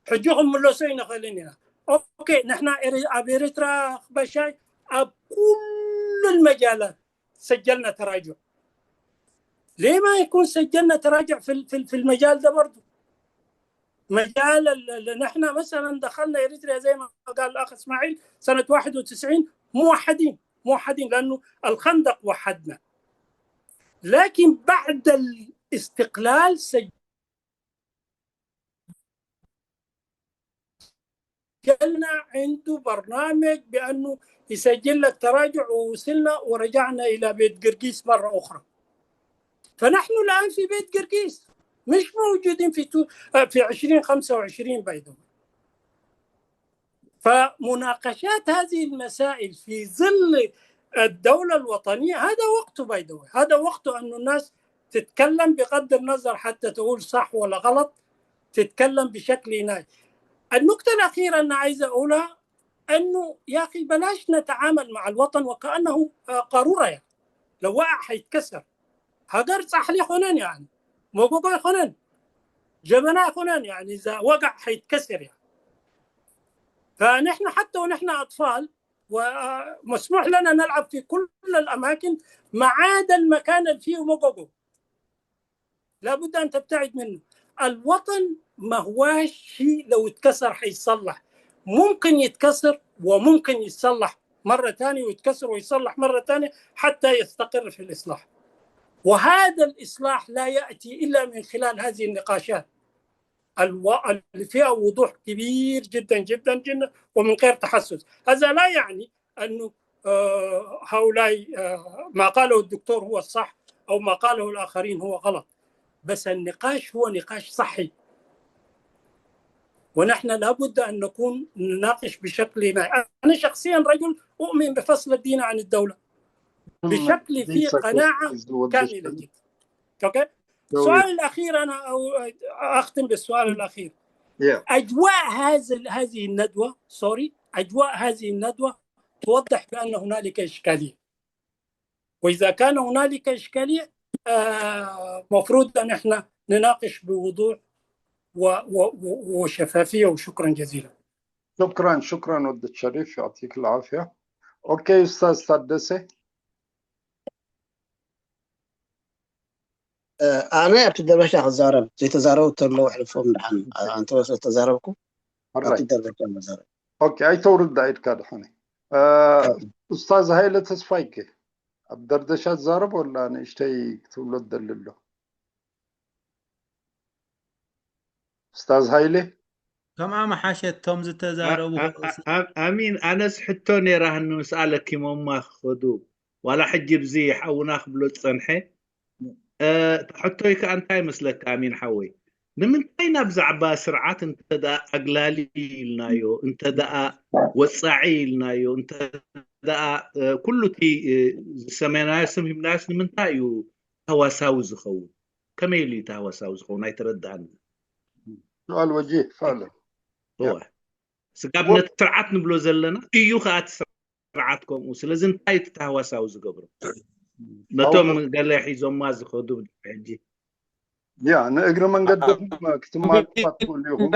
حجهم ملوسينا خلينا". أوكي، نحن إري-، أب إريترا، أخ باشاي، أب كل المجالات سجلنا تراجع. ليه ما يكون سجلنا تراجع في ال-، في ال-، في المجال ده برضو؟ مجال ال-، ال-، نحن مثلًا دخلنا إريتريا زي ما قال الأخ إسماعيل سنة واحد وتسعين موحدين، موحدين، لأنه الخندق وحدنا. لكن بعد الاستقلال سجلنا سجلنا عنده برنامج بأنه يسجل لك تراجع، ووصلنا ورجعنا إلى بيت قرقيس مرة أخرى. فنحن الآن في بيت قرقيس، مش موجودين في تو... في عشرين خمسة وعشرين، باي ذا. فمناقشات هذه المسائل في ظل الدولة الوطنية، هذا وقته، باي ذا، هذا وقته أن الناس تتكلم بغض النظر حتى تقول صح ولا غلط، تتكلم بشكل ناي. النقطة الأخيرة أنا عايز أقولها، أنه يا أخي بلاش نتعامل مع الوطن وكأنه، آه، قارورة، يعني لو وقع حيتكسر. هاجر صح لي خنان، يعني موجوجو خنان، جبنا خنان، يعني إذا وقع حيتكسر، يعني. فنحن حتى ونحن أطفال ومسموح لنا نلعب في كل الأماكن ما عدا المكان اللي فيه موجوجو، لابد أن تبتعد منه. الوطن ما هواش شيء لو اتكسر حيتصلح، ممكن يتكسر وممكن يتصلح مرة ثانية، ويتكسر ويصلح مرة ثانية حتى يستقر في الإصلاح. وهذا الإصلاح لا يأتي إلا من خلال هذه النقاشات الو... اللي فيها وضوح كبير جدا جدا جدا، ومن غير تحسس. هذا لا يعني أنه، آه، هؤلاء، آه، ما قاله الدكتور هو الصح أو ما قاله الآخرين هو غلط، بس النقاش هو نقاش صحي، ونحن لابد أن نكون نناقش بشكل ما. أنا شخصيا رجل أؤمن بفصل الدين عن الدولة بشكل فيه قناعة كاملة جدا. أوكي؟ السؤال الأخير، أنا أو أختم بالسؤال الأخير. أجواء هذا هذه الندوة، سوري، أجواء هذه الندوة توضح بأن هنالك إشكالية، وإذا كان هنالك إشكالية، آه، مفروض أن إحنا نناقش بوضوح و- و- و- وشفافية. وشكرا جزيلا. شكرا شكرا ود الشريف، يعطيك العافية. أوكي أستاذ تادسة. ኣነ ኣብቲ ደርበሻ ክዛረብ፣ ዘይተዛረቡ ተለዉ ኣሕልፎም። ደሓን ኣንተ ተዛረብኩ ኣብቲ ደርበሻ መዛረብ። ኦኬ ኣይተውርድ ኢድካ ደሓነ። ኡስታዝ ሃይለ ተስፋይከ ኣብ ደርደሻ ትዛረብ ወላ ንእሽተይ ክትብሎ ትደሊ ኣሎ? ኡስታዝ ሃይለ ከምኣ መሓሸ እቶም ዝተዛረቡ ኣሚን ኣነስ ሕቶ ነይራህኒ ምስኣ ለኪሞማ ክኸዱ ዋላ ሕጂ ብዚ ሓውና ክብሎ ዝጸንሐ እታ ሕቶይ ከኣ እንታይ መስለካ ኣሚን ሓወይ ንምንታይ ናብ ዛዕባ ስርዓት እንተ ደኣ ኣግላሊ ኢልናዮ እንተ ደኣ ወጻዒ ኢልናዮ እንተ ደኣ ኩሉ እቲ ዝሰመናዮ ስም ሂብናዮስ ንምንታይ እዩ ተዋሳዊ ዝኸውን ከመይ ኢሉ እዩ ተዋሳዊ ዝኸውን ኣይተረድኣኒ سؤال وجيه فعلا እወ ስጋብ ነቲ ስርዓት ንብሎ ዘለና እዩ ከኣ እቲ ስርዓት ከምኡ ስለዚ እንታይ እቲ ተሃዋሳዊ ዝገብሮ ነቶም ገለ ሒዞማ ዝኸዱ ሕጂ ያ ንእግሪ መንገድኩም ክትማልኳ ትኽእሉ ኢኹም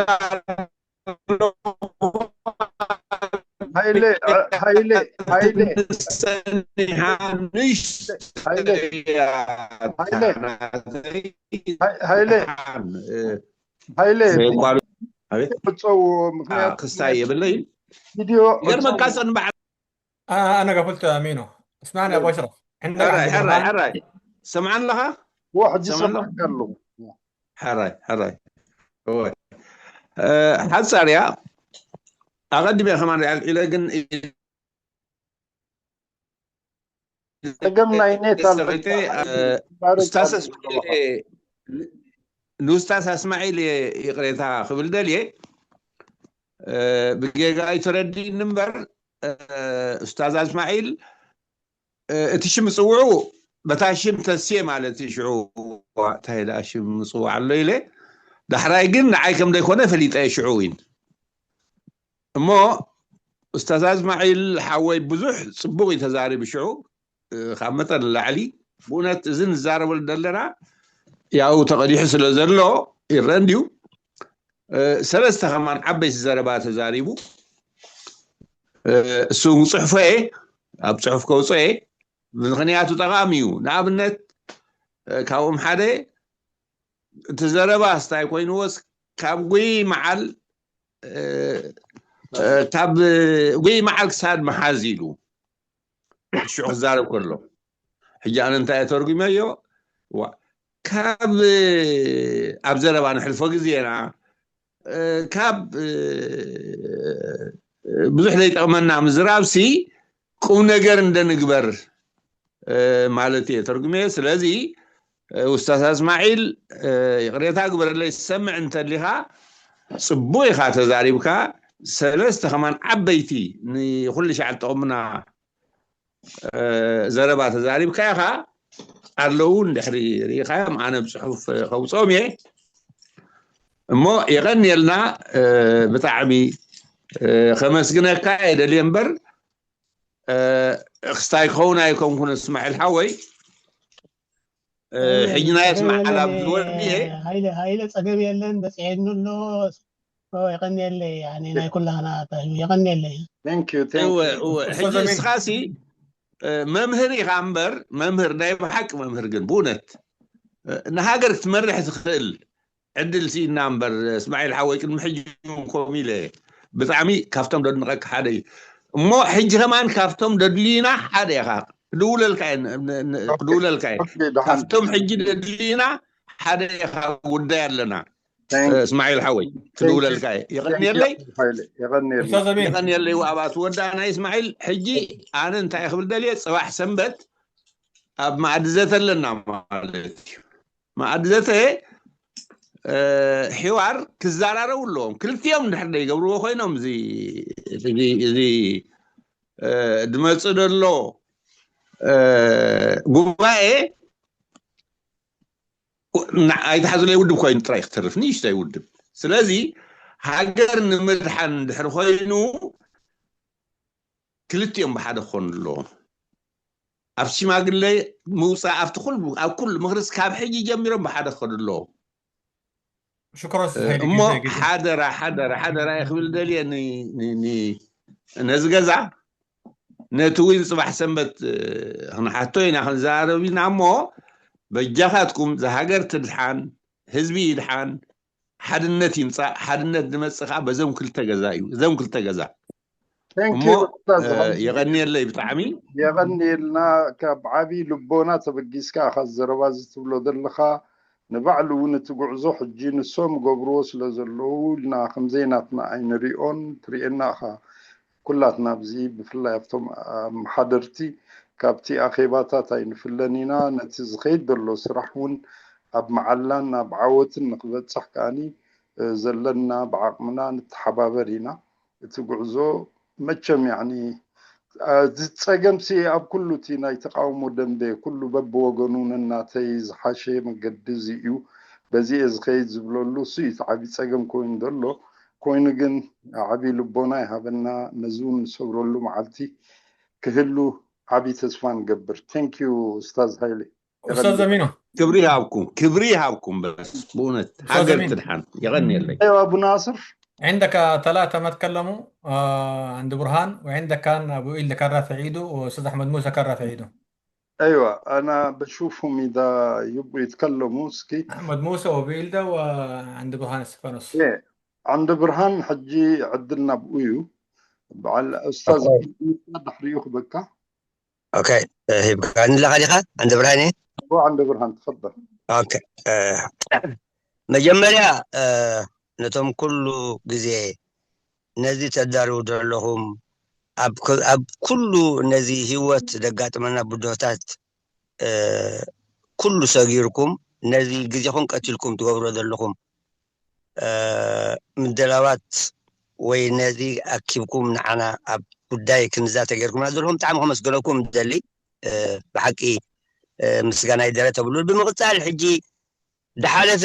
ሃይለ ሃይለ ሃይለ ሃይለ ሃይለ ሃይለ ሃይለ ክሳይ የብለይ ቪድዮ ይገርመካ ሰንባዕ أنا قفلت أمينو اسمعني أبو أشرف حراي حراي حراي سمعان لها واحد يسمعك له حراي حراي هو ሓፃር እያ ኣቐድመ ከማን ሪኣል ኢለ ግን ጸገም ናይ ኔት ኣሎ ንኡስታዝ እስማዒል ይቕሬታ ክብል ደልየ ብጌጋ ኣይተረድእኒ እምበር ኡስታዝ እስማዒል እቲ ሽም ምፅውዑ በታ ሽም ተስየ ማለት እዩ ሽዑ እንታይ ደኣ ሽም ምፅዋዕ ኣሎ ኢለ ዳሕራይ ግን ንዓይ ከም ዘይኮነ ፈሊጠ ሽዑ እውን እሞ ኡስታዝ ኣዝማዒል ሓወይ ብዙሕ ፅቡቕ እዩ ተዛሪቡ ሽዑ ካብ መጠን ንላዕሊ ብእውነት እዚ ንዛረበሉ ዘለና ያው ተቐዲሑ ስለ ዘሎ ይረአ እንድዩ ሰለስተ ከማን ዓበይቲ ዘረባ ተዛሪቡ እሱ ጽሕፎ እየ ኣብ ጽሑፍ ከውፅኦ እየ ምክንያቱ ጠቓሚ እዩ ንኣብነት ካብኦም ሓደ እቲ ዘረባ ስታይ ኮይንዎስ ካብ ጉይ መዓል ካብ ጉይ መዓል ክሳድ መሓዝ ኢሉ ሽዑ ክዛረብ ከሎ ሕጂ ኣነ እንታይ ተርጉመዮ ካብ ኣብ ዘረባ ንሕልፎ ግዜና ካብ ብዙሕ ዘይጠቕመና ምዝራብሲ ቁም ነገር እንደንግበር ማለት እየ ተርጉሜ። ስለዚ ውስታዝ እስማዒል፣ ይቕሬታ ግበረለይ፣ ሰምዕ እንተሊኻ ጽቡቕ ኢኻ ተዛሪብካ። ሰለስተ ከማን ዓበይቲ ንኹሉ ሻዕ ጠቕሙና ዘረባ ተዛሪብካ ኢኻ። ኣለዉ እንድሕሪ ርኢኻዮም ኣነ ብፅሑፍ ከውፅኦም እየ። እሞ የቐንየልና። ብጣዕሚ ከመስግነካ እየ ደልየ እምበር ክስታይ ክኸውን ኣይኮንኩን እስማዒል ሓወይ። ሕጂ ናይ ኣስመዓላ ዝወርድ እየ። ሃይለ ሃይለ ጸገም የለን፣ በጽሔኑ ኣሎ። የቐንየለይ፣ ናይ ኩላና የቐንየለይ። ሕጂ እስኻሲ መምህር ኢኻ እምበር፣ መምህር ናይ ብሓቂ መምህር ግን ብእውነት ንሃገር ክትመርሕ ትኽእል ዕድል ስኢና እምበር፣ እስማዒል ሓወይ፣ ቅድሚ ሕጂ እውን ከምኡ ኢለ እየ። ብጣዕሚ ካብቶም ደድንቐካ ሓደ እዩ። እሞ ሕጂ ከማን ካብቶም ደድልዩና ሓደ ኢኻ። ክድውለልካ እየ፣ ን- ን- ክድውለልካ እየ። ካብቶም ሕጂ ደድልዩና ሓደ ኢኻ። ጉዳይ ኣለና። እስማዒል ሓወይ፣ ክድውለልካ እየ። የቐንየለይ። የቐንየልና። የቐንየለይ። ኣብኣ ትወዳእ ናይ እስማዒል። ሕጂ ኣነ እንታይ ክብል ደልየ፣ ፅባሕ ሰንበት ኣብ መኣዲ ዘተ ኣለና ማለት እዩ። መኣዲ ዘተ ሒዋር ክዘራረቡ ኣለዎም። ክልቲኦም እንድሕር ዘይገብርዎ ኮይኖም እዚ ድመፅእ ዘሎ ጉባኤ ኣይትሓዙለይ ውድብ ኮይኑ ጥራይ ክትርፍ፣ ንእሽተይ ውድብ። ስለዚ ሃገር ንምድሓን እንድሕር ኮይኑ ክልቲኦም ብሓደ ክኾኑ ኣለዎም። ኣብ ሽማግለ ምውፃእ ኣብቲ ኩሉ ኣብ ኩሉ ምኽርስ ካብ ሕጂ ጀሚሮም ብሓደ ክኸዱ ኣለዎም። ሽኮር እሞ ሓደራ ሓደራ ሓደራ እየ ክብል ደልየ ነዚ ገዛ ነቲ እውን ፅባሕ ሰንበት ክንሓቶ ኢና ክንዘራረብ ኢና። እሞ በጃኻትኩም ዝሃገር ትድሓን ህዝቢ ይድሓን ሓድነት ይምፃእ። ሓድነት ዝመፅእ ከዓ በዞም ክልተ ገዛ እዩ። እዞም ክልተ ገዛ እሞ የቐንየለይ ብጣዕሚ የቐንየልና። ካብ ዓብዪ ልቦና ተበጊስካ ኢኻ ዘረባ እዚ ትብሎ ዘለኻ። ንባዕሉ እውን እቲ ጉዕዞ ሕጂ ንሶም ገብርዎ ስለ ዘለዉ ኢልና ከምዘይናትና ኣይንሪኦን። ትሪኤና ኢኻ ኩላትና ኣብዚ ብፍላይ ኣብቶም ኣመሓደርቲ ካብቲ ኣኼባታት ኣይንፍለን ኢና። ነቲ ዝኸይድ ዘሎ ስራሕ እውን ኣብ መዓላን ኣብ ዓወትን ንክበፅሕ ከኣኒ ዘለና ብዓቕምና ንተሓባበር ኢና። እቲ ጉዕዞ መቸም ያኒ እዚ ፀገም ሲ ኣብ ኩሉ እቲ ናይ ተቃውሞ ደንበ ኩሉ በብወገኑ ነናተይ ዝሓሸ መገዲ እዚ እዩ በዚ እየ ዝኸይድ ዝብለሉ እሱ እዩ እቲ ዓብዪ ፀገም ኮይኑ ዘሎ። ኮይኑ ግን ዓብዪ ልቦና ይሃበና ነዚ እውን ንሰብረሉ መዓልቲ ክህሉ ዓብዪ ተስፋ ንገብር። Thank you ኡስታዝ ሃይለ። ኡስታዝ ኣሚኑ ክብሪ ይሃብኩም፣ ክብሪ ይሃብኩም። በስ ብእውነት ሃገር ትድሓን። የቐንየለይ። أيوة أبو ناصر. عندك ثلاثة ما تكلموا، آه عند برهان وعندك كان أبو إيلدا كان رافع إيده وأستاذ أحمد موسى كان رافع إيده. أيوة أنا بشوفهم إذا يبغوا يتكلموا اسكي. أحمد موسى وأبو إيلدا وعند برهان استفانوس. إيه عند برهان حجي عدلنا بأويو. بعد الأستاذ أحمد موسى دحريوخ بكا. ኦኬ ሂብካኒ ኣለኻ ዲኻ ዓንደ ብርሃን እየ ኣቦ ዓንደ ብርሃን ትፈደል ኦኬ መጀመርያ ነቶም ኩሉ ግዜ ነዚ ተዳርቡ ዘለኹም ኣብ ኩሉ ነዚ ህይወት ዘጋጥመና ብድሆታት ኩሉ ሰጊርኩም ነዚ ግዜኹም ቀቲልኩም ትገብሮ ዘለኹም ምድላዋት ወይ ነዚ ኣኪብኩም ንዓና ኣብ ጉዳይ ክንዛ ተገይርኩምና ዘለኹም ብጣዕሚ ከመስግነኩም ደሊ ብሓቂ ምስጋና ይደረ ተብሉ ብምቕፃል ሕጂ ድሓለፈ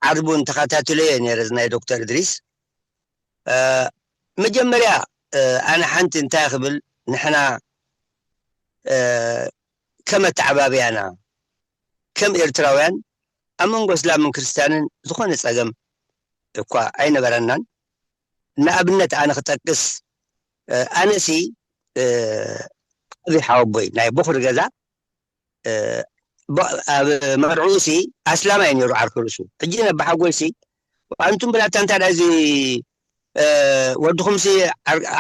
ዓርቡ እንተኸታትለዮ ነረ ናይ ዶክተር እድሪስ መጀመርያ ኣነ ሓንቲ እንታይ ክብል ንሕና ከም ኣተዓባብያና ከም ኤርትራውያን ኣብ መንጎ እስላምን ክርስትያንን ዝኾነ ጸገም እኳ ኣይነበረናን። ንኣብነት ኣነ ክጠቅስ ኣነሲ ዓቢ ሓወቦይ ናይ ቦኽሪ ገዛ ኣብ መርዕኡ ሲ ኣስላማይ ነይሩ ዓርኪ ርእሱ። ሕጂ ነባሓጎይ ሲ ኣንቱም ብላታ እንታይ ደኣ እዚ ወድኹም ሲ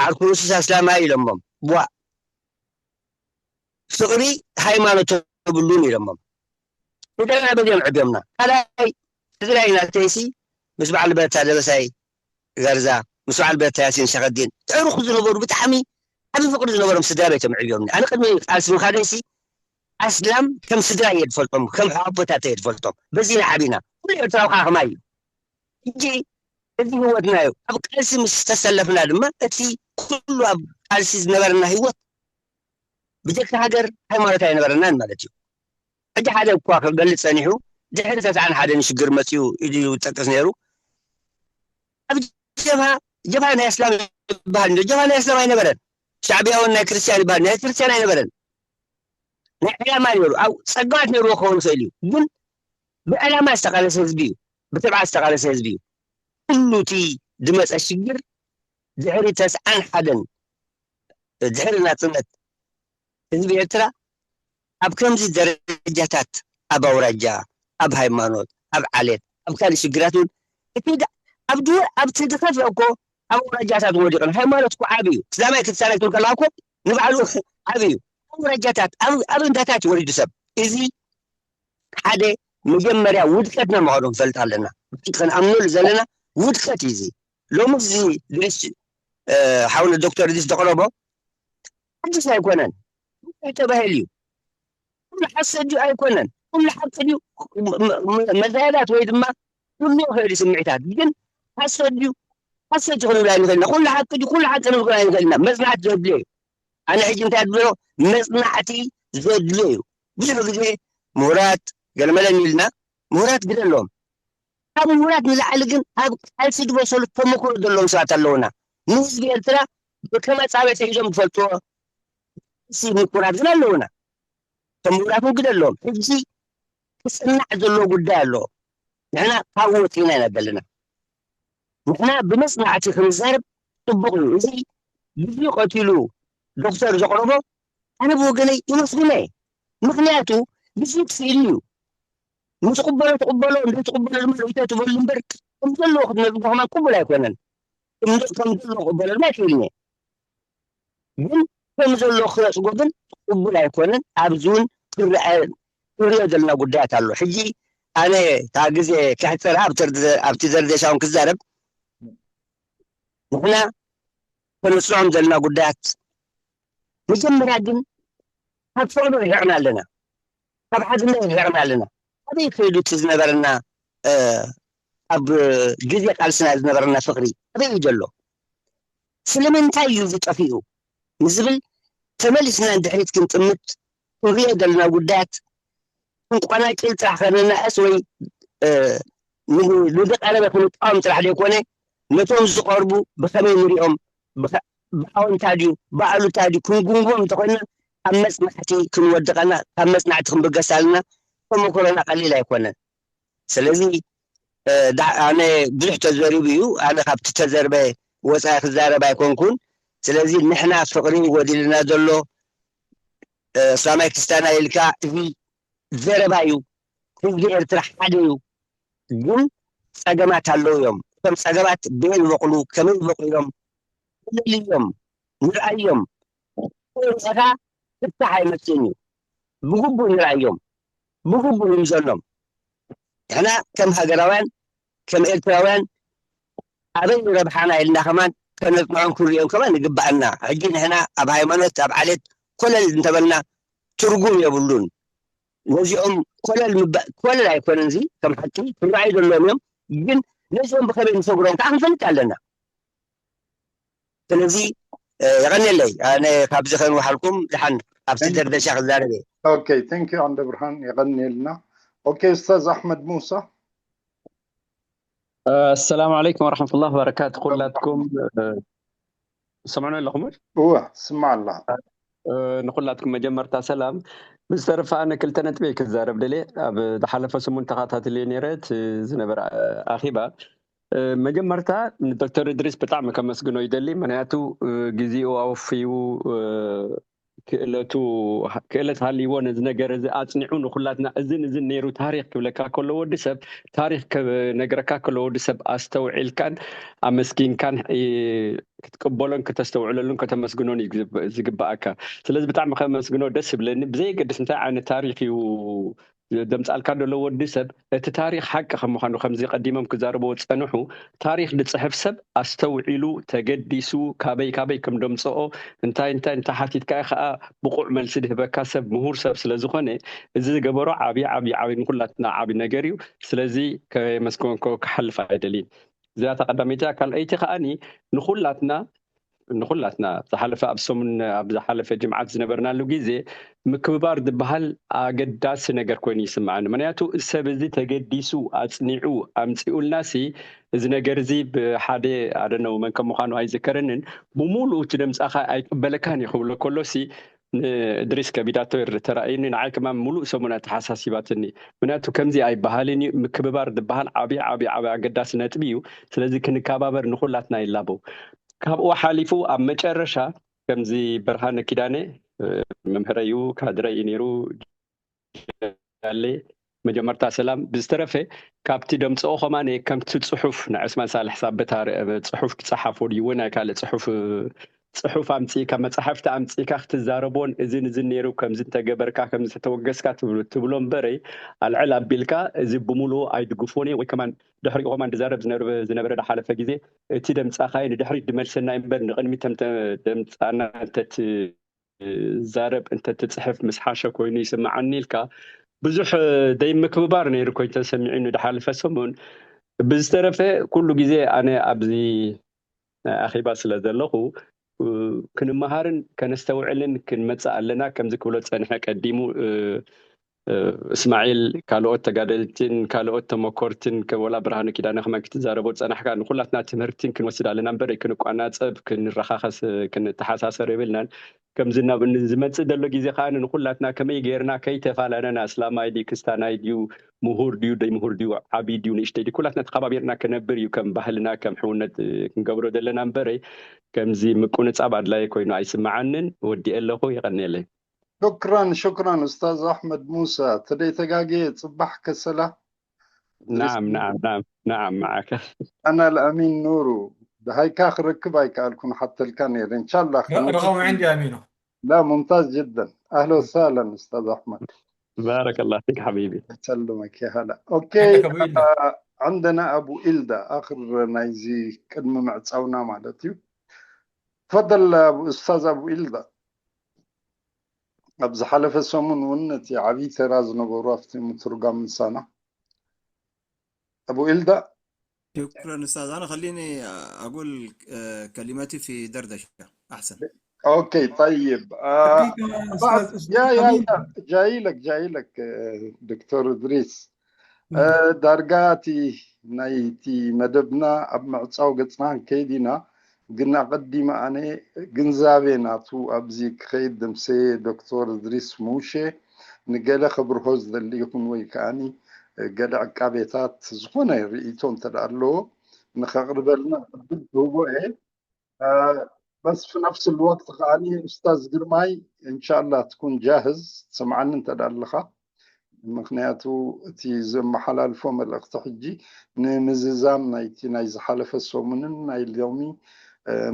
ዓርኪ ርእሱ ኣስላማይ ኢሎሞም ቧ ፍቕሪ ሃይማኖት ተብሉን ኢሎሞም። ንደና በዚኦም ዕብዮምና ካልኣይ ትግራይ ናተይሲ ምስ በዓል በታ ደበሳይ ገርዛ፣ ምስ በዓል ብረታ ያሲን ሸኸዲን፣ ተዕሩኹ ዝነበሩ ብጣዕሚ ዓቢ ፍቕሪ ዝነበሮም ስድራ ቤቶም ዕብዮም። ኣነ ቅድሚ ቃልሲ ምኻደይሲ ኣስላም ከም ስድራ እየ ዝፈልጦም፣ ከም ሓቦታት እየ ዝፈልጦም። በዚ ኢና ዓቢና። ኩሉ ኤርትራዊ ከዓ ከማይ እዩ። ሕጂ እዚ ህይወትና እዩ። ኣብ ቃልሲ ምስ ተሰለፍና ድማ እቲ ኩሉ ኣብ ቃልሲ ዝነበረና ህይወት ብጀካ ሃገር ሃይማኖት ኣይነበረናን ማለት እዩ። ሕጂ ሓደ እኳ ክገልጽ ጸኒሑ ድሕሪ ተስዓን ሓደን ሽግር መጺኡ ኢሉ ይጠቅስ ነይሩ። ኣብ ጀብሃ ጀብሃ ናይ እስላም ይበሃል እንዶ ጀብሃ ናይ እስላም ኣይነበረን። ሻዕብያ እውን ናይ ክርስቲያን ይበሃል ናይ ክርስቲያን ኣይነበረን። ናይ ዕላማ ነይሩ ኣብ ጸጋት ነይሩ ክኸውን ይኽእል እዩ ግን ብዕላማ ዝተቃለሰ ህዝቢ እዩ። ብትብዓት ዝተቃለሰ ህዝቢ እዩ። ኩሉ እቲ ዝመጸ ሽግር ድሕሪ ተስዓን ሓደን ድሕሪ ናጽነት ህዝቢ ኤርትራ ኣብ ከምዚ ደረጃታት ኣብ ኣውራጃ ኣብ ሃይማኖት ኣብ ዓሌት ኣብ ካልእ ሽግራት እውን እቲ ድ- ኣብ ድወ ኣብቲ ዝኸፍአ እኮ ኣብ ኣውራጃታት ወዲቕን ሃይማኖት እኮ ዓብ እዩ ስላማይ ክርስቲያናይ ክትብል ከለካ እኮ ንባዕሉ ዓብ እዩ ኣውራጃታት ኣብ ኣብ እንዳታት እዩ ወሪዱ ሰብ እዚ ሓደ መጀመርያ ውድቀትና ምዃኑ ክንፈልጥ ኣለና። እቲ ክንኣምነሉ ዘለና ውድቀት እዩ እዚ። ሎሚ እዚ ድሪስ ሓውነ ዶክተር ድሪስ ዘቕረቦ ሓድሽ ኣይኮነን። ተባሂሉ እዩ። ኩሉ ሓሰት ድዩ ኣይኮነን። ኩሉ ሓቂ ድዩ መዛያዳት ወይ ድማ ኩሉ ይኽእል እዩ ስምዒታት ግን ሓሰት ድዩ ሓሰት ይኽንብል ኣይንኽእልና። ኩሉ ሓቂ ድዩ ኩሉ ሓቂ ንብል ኣይንኽእልና። መጽናዕቲ ዘድልዮ እዩ። ኣነ ሕጂ እንታይ ድብሎ መጽናዕቲ ዘድልዮ እዩ። ብዙሕ ግዜ ምሁራት ገለመለን ኢልና ምሁራት ግደ ኣለዎም። ካብ ምሁራት ንላዕሊ ግን ኣብ ቃልሲ ዝበሰሉ ተመክሮ ዘለዎም ሰባት ኣለውና። ንህዝቢ ኤርትራ ብከመ ጻብዕቲ ሒዞም ዝፈልጥዎ ሲ ምኩራት ግን ኣለውና። ከም ምሁራት እውን ግደ ኣለዎም። ሕጂ ክጽናዕ ዘለዎ ጉዳይ ኣሎ። ንሕና ካብ ወፂና ኢና ዘለና። ንሕና ብመጽናዕቲ ክንዛረብ ጽቡቕ እዩ። እዚ ግዜኡ ቀቲሉ ዶክተር ዘቕረቦ ኣነ ብወገነይ ይመስግኖ እየ። ምኽንያቱ ግዜ ክስኢሉ እዩ። ንትቕበሎ ትቕበሎ እንደ ትቕበሎ ድማ ርእይቶ ትበሉ እምበር ከም ዘለዎ ክትነግርዎ ከማን ቅቡል ኣይኮነን። ከም ዘሎ ክቕበሎ ድማ ኣይክእልን እየ። ግን ከም ዘሎ ክነፅጎ ግን ቅቡል ኣይኮነን። ኣብዚ እውን ክረአ ክንሪኦ ዘለና ጉዳያት ኣሎ። ሕጂ ኣነ እታ ግዜ ከሕፀር ኣብቲ ዘርደሻውን ክዛረብ ንሕና ከነፅንዖም ዘለና ጉዳያት መጀመርያ ግን ካብ ፍቕሪ ርሒቕና ኣለና። ካብ ሓድነት ርሒቕና ኣለና። ኣበይ ከይዱ እቲ ዝነበረና ኣብ ግዜ ቃልስና ዝነበረና ፍቕሪ ኣበይ እዩ ዘሎ? ስለምንታይ እዩ ዝጠፊኡ ንዝብል ተመሊስና ንድሕሪት ክንጥምት ክንሪኦ ዘለና ጉዳያት ክንቆናጭል ጥራሕ ከነናእስ ወይ ንዝቐረበ ክንቃወም ጥራሕ ዘይኮነ ነቶም ዝቐርቡ ብኸመይ ንሪኦም ብኣወንታ ድዩ ብኣሉታ ድዩ ክንጉንጎም እንተኮይና ካብ መፅናዕቲ ክንወድቀና ካብ መፅናዕቲ ክንብገስ ኣለና። ተመክሮና ቀሊል ኣይኮነን። ስለዚ ኣነ ብዙሕ ተዘሪቡ እዩ። ኣነ ካብቲ ተዘርበ ወፃኢ ክዛረብ ኣይኮንኩን። ስለዚ ንሕና ፍቕሪ ጎዲልና ዘሎ እስላማይ ክርስቲያና ኢልካ እዚ ዘረባ እዩ። ህዝቢ ኤርትራ ሓደ እዩ። ግን ፀገማት ኣለዉ እዮም። እቶም ፀገማት በየን ይበቑሉ፣ ከመይ ይበቑሎም፣ ንለልዮም፣ ንርኣዮም። ርኢኻ ፍታሕ ኣይመፅእን እዩ። ብግቡእ ንርኣዮም፣ ብግቡእ ንምዘኖም። ንሕና ከም ሃገራውያን ከም ኤርትራውያን ኣበይ ረብሓና ኢልና ከማን ከነፅንዖም ክንሪኦም ከማን ይግባኣና። ሕጂ ንሕና ኣብ ሃይማኖት ኣብ ዓሌት ኮለል እንተበልና ትርጉም የብሉን። ነዚኦም ኮለል ምባል ኮለል ኣይኮነን። እዚ ከም ሓቂ ክረኣዩ ዘለዎም እዮም። ግን ነዚኦም ብኸመይ ንሰግሮም ከዓ ክንፈልጥ ኣለና። ስለዚ የቐንየለይ ኣነ ካብዚ ከንውሓልኩም ድሓን ኣብቲ ደርደሻ ክዛረብ እየ። ኦኬ፣ thank you ኣንደ ብርሃን፣ የቐንየልና። ኦኬ፣ ኡስታዝ ኣሕመድ ሙሳ። ኣሰላሙ ዓለይኩም ወረሕመቱላህ ወበረካቱ። ኩላትኩም ሰምዑ ኣለኹም? እወ፣ ስማዕ ኣላ። ንኩላትኩም መጀመርታ ሰላም። ብዝተረፈ ኣነ ክልተ ነጥቢ ክዛረብ ደልየ። ኣብ ዝሓለፈ ሰሙን ተኸታትልየ ነይረ እቲ ዝነበረ ኣኺባ። መጀመርታ ንዶክተር እድሪስ ብጣዕሚ ከመስግኖ ይደሊ። ምክንያቱ ግዜኡ ኣወፍዩ ክእለቱ ክእለት ሃልይዎ ነዚ ነገር እዚ ኣፅኒዑ ንኩላትና እዝን እዝን ነይሩ ታሪክ ክብለካ ከሎ ወዲ ሰብ ታሪክ ክነግረካ ከሎ ወዲ ሰብ ኣስተውዒልካን ኣመስጊንካን ክትቅበሎን ከተስተውዕለሉን ከተመስግኖን እዩ ዝግበኣካ። ስለዚ ብጣዕሚ ከመስግኖ ደስ ይብለኒ። ብዘየገድስ እንታይ ዓይነት ታሪክ እዩ ደምጻልካ ዘሎ ወዲ ሰብ እቲ ታሪኽ ሓቂ ከም ምዃኑ፣ ከምዚ ቀዲሞም ክዛረብዎ ዝጸንሑ፣ ታሪኽ ዝጽሕፍ ሰብ ኣስተውዒሉ፣ ተገዲሱ፣ ካበይ ካበይ ከም ደምጽኦ፣ እንታይ እንታይ እንተሓቲትካ ከዓ ብቑዕ መልሲ ዝህበካ ሰብ፣ ምሁር ሰብ ስለ ዝኾነ፣ እዚ ዝገበሮ ዓብዪ ዓብዪ ዓብዪ ንኹላትና ዓብዪ ነገር እዩ። ስለዚ ከየመስገንኮ ክሓልፍ ኣይደልይን። እዚኣ እታ ቀዳመይቲ እያ። ካልኣይቲ ከዓኒ ንኹላትና ንኹላትና ዝሓለፈ ኣብ ሰሙን ኣብ ዝሓለፈ ጅምዓት ዝነበርናሉ ግዜ ምክብባር ዝበሃል ኣገዳሲ ነገር ኮይኑ ይስምዓኒ። ምክንያቱ እዚ ሰብ እዚ ተገዲሱ ኣጽኒዑ ኣምጺኡልናሲ እዚ ነገር እዚ ብሓደ ኣደነው መን ከም ምዃኑ ኣይዝከረንን፣ ብሙሉኡ እቲ ደምጻኻ ኣይቅበለካን እዩ ክብሎ ከሎሲ ንእድሪስ ከቢዳቶ ይር- ተራእዩኒ። ንዓይ ከማን ሙሉእ ሰሙን ኣተሓሳሲባትኒ። ምክንያቱ ከምዚ ኣይበሃልን እዩ። ምክብባር ዝበሃል ዓብዪ ዓብዪ ዓብዪ ኣገዳሲ ነጥቢ እዩ። ስለዚ ክንከባበር ንኹላትና ይላበው። ካብኡ ሓሊፉ ኣብ መጨረሻ ከምዚ ብርሃነ ኪዳነ መምህረይ እዩ፣ ካድረይ እዩ ነይሩ። ጃሌ መጀመርታ ሰላም። ብዝተረፈ ካብቲ ደምፅኦ ከማነ ከምቲ ፅሑፍ ንዕስማን ሳልሕ ሳበታ ር- ፅሑፍ ክፀሓፎ ድዩ ወይ ናይ ካልእ ፅሑፍ ፅሑፍ ኣምፅእካ መፅሓፍቲ ኣምፅእካ ክትዛረቦን እዝን እዝን ነይሩ ከምዚ እንተገበርካ ከምዚ ተተወገስካ ትብሎ ትብሎ እምበረይ ኣልዕል ኣቢልካ እዚ ብምሉኡ ኣይድግፎን እየ ወይ ከማን ድሕሪኡ ከማን ድዛረብ ዝነርበ ዝነበረ ድሓለፈ ግዜ እቲ ደምፃኻይ ንድሕሪት ድመልሰና እምበር ንቕድሚት ተምተ ደምፃና እንተትዛረብ እንተትፅሕፍ ምስ ሓሸ ኮይኑ ይስምዓኒ ኢልካ ብዙሕ ደይምክብባር ነይሩ ኮይኑ ተሰሚዑኒ ድሓለፈ ሰሙን። ብዝተረፈ ኩሉ ግዜ ኣነ ኣብዚ ናይ ኣኼባ ስለ ዘለኹ ክንመሃርን ከነስተውዕልን ክንመፅእ ኣለና። ከምዚ ክብሎ ፀንሐ ቀዲሙ እስማዒል ካልኦት ተጋደልትን ካልኦት ተመኮርትን ወላ ብርሃነ ኪዳነ ከማን ክትዛረቦ ዝፀናሕካ ንኩላትና ትምህርትን ክንወስድ ኣለና እምበር ክንቋናፀብ ክንረኻኸስ ክንተሓሳሰር የብልናን። ከምዚ ናብ ዝመፅእ ዘሎ ግዜ ከዓ ንኩላትና ከመይ ገይርና ከይተፈላለና እስላማይ ድዩ ክስታናይ ድዩ ምሁር ድዩ ደይ ምሁር ድዩ ዓብዪ ድዩ ንእሽተይ ድዩ ኩላትና ተኸባቢርና ክነብር እዩ ከም ባህልና ከም ሕውነት ክንገብሮ ዘለና እምበረይ ከምዚ ምቁንፃብ ኣድላይ ኮይኑ ኣይስምዓንን። ወዲኤ ኣለኹ። የቐንየለይ። شكرا شكرا أستاذ أحمد موسى. تدي تقاقي صباح كسلة. نعم نعم نعم نعم معك. أنا الأمين نورو. هاي كاخ ركب هاي كالكون حتى الكان إن شاء الله. رقم عندي أمينه. لا ممتاز جدا. أهلا وسهلا أستاذ أحمد. بارك الله فيك حبيبي. يسلمك يا هلا. أوكي. عندك أبو إلدا. آه عندنا أبو إلدا آخر نايزي كلمة معتصونا مالتي. تفضل أبو أستاذ أبو إلدا. ኣብ ዝሓለፈ ሰሙን እውን እቲ ዓብዪ ተራ ዝነበሩ ኣብቲ ምትርጓም ምሳና ኣቡ ኢልዳ شكرا أستاذ. أنا خليني أقول كلمتي في دردشة أحسن. أوكي طيب. دقيقة أستاذ يا يا يا جاي لك جاي لك دكتور إدريس. ዳርጋ እቲ ናይቲ መደብና ኣብ ምዕፃው ገፅና ክንከይድ ኢና። ግን ኣቐዲመ ኣነ ግንዛቤ ናቱ ኣብዚ ክኸይድ ድምሰ ዶክተር እድሪስ ሙሼ ንገለ ከብርሆ ዝደሊ ይኹን ወይ ከዓኒ ገለ ዕቃቤታት ዝኾነ ርእይቶ እንተ ደኣ ኣለዎ ንኸቕርበልና ዕድል ክህቦ እየ። በስ في نفس الوقت ከዓኒ ኡስታዝ ግርማይ እንሻላ ትኩን ጃህዝ ትሰምዓኒ እንተ ደኣ ኣለኻ። ምክንያቱ እቲ ዘመሓላልፎ መልእኽቲ ሕጂ ንምዝዛም ናይቲ ናይ ዝሓለፈ ሰሙንን ናይ ሎሚ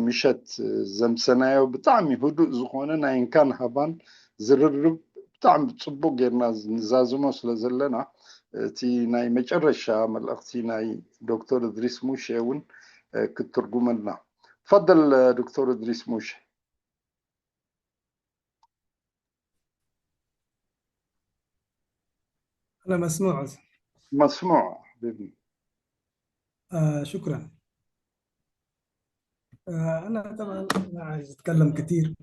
ምሸት ዘምሰናዮ ብጣዕሚ ህዱእ ዝኾነ ናይ እንካን ሃባን ዝርርብ ብጣዕሚ ጽቡቅ ጌርና ንዛዝሞ ስለ ዘለና እቲ ናይ መጨረሻ መልእኽቲ ናይ ዶክተር እድሪስ ሙሼ እውን ክትትርጉመልና። تفضل دكتور إدريس موشى. أنا مسموع. مسموع حبيبي. آه شكرا. آه أنا طبعا ما عايز أتكلم كثير.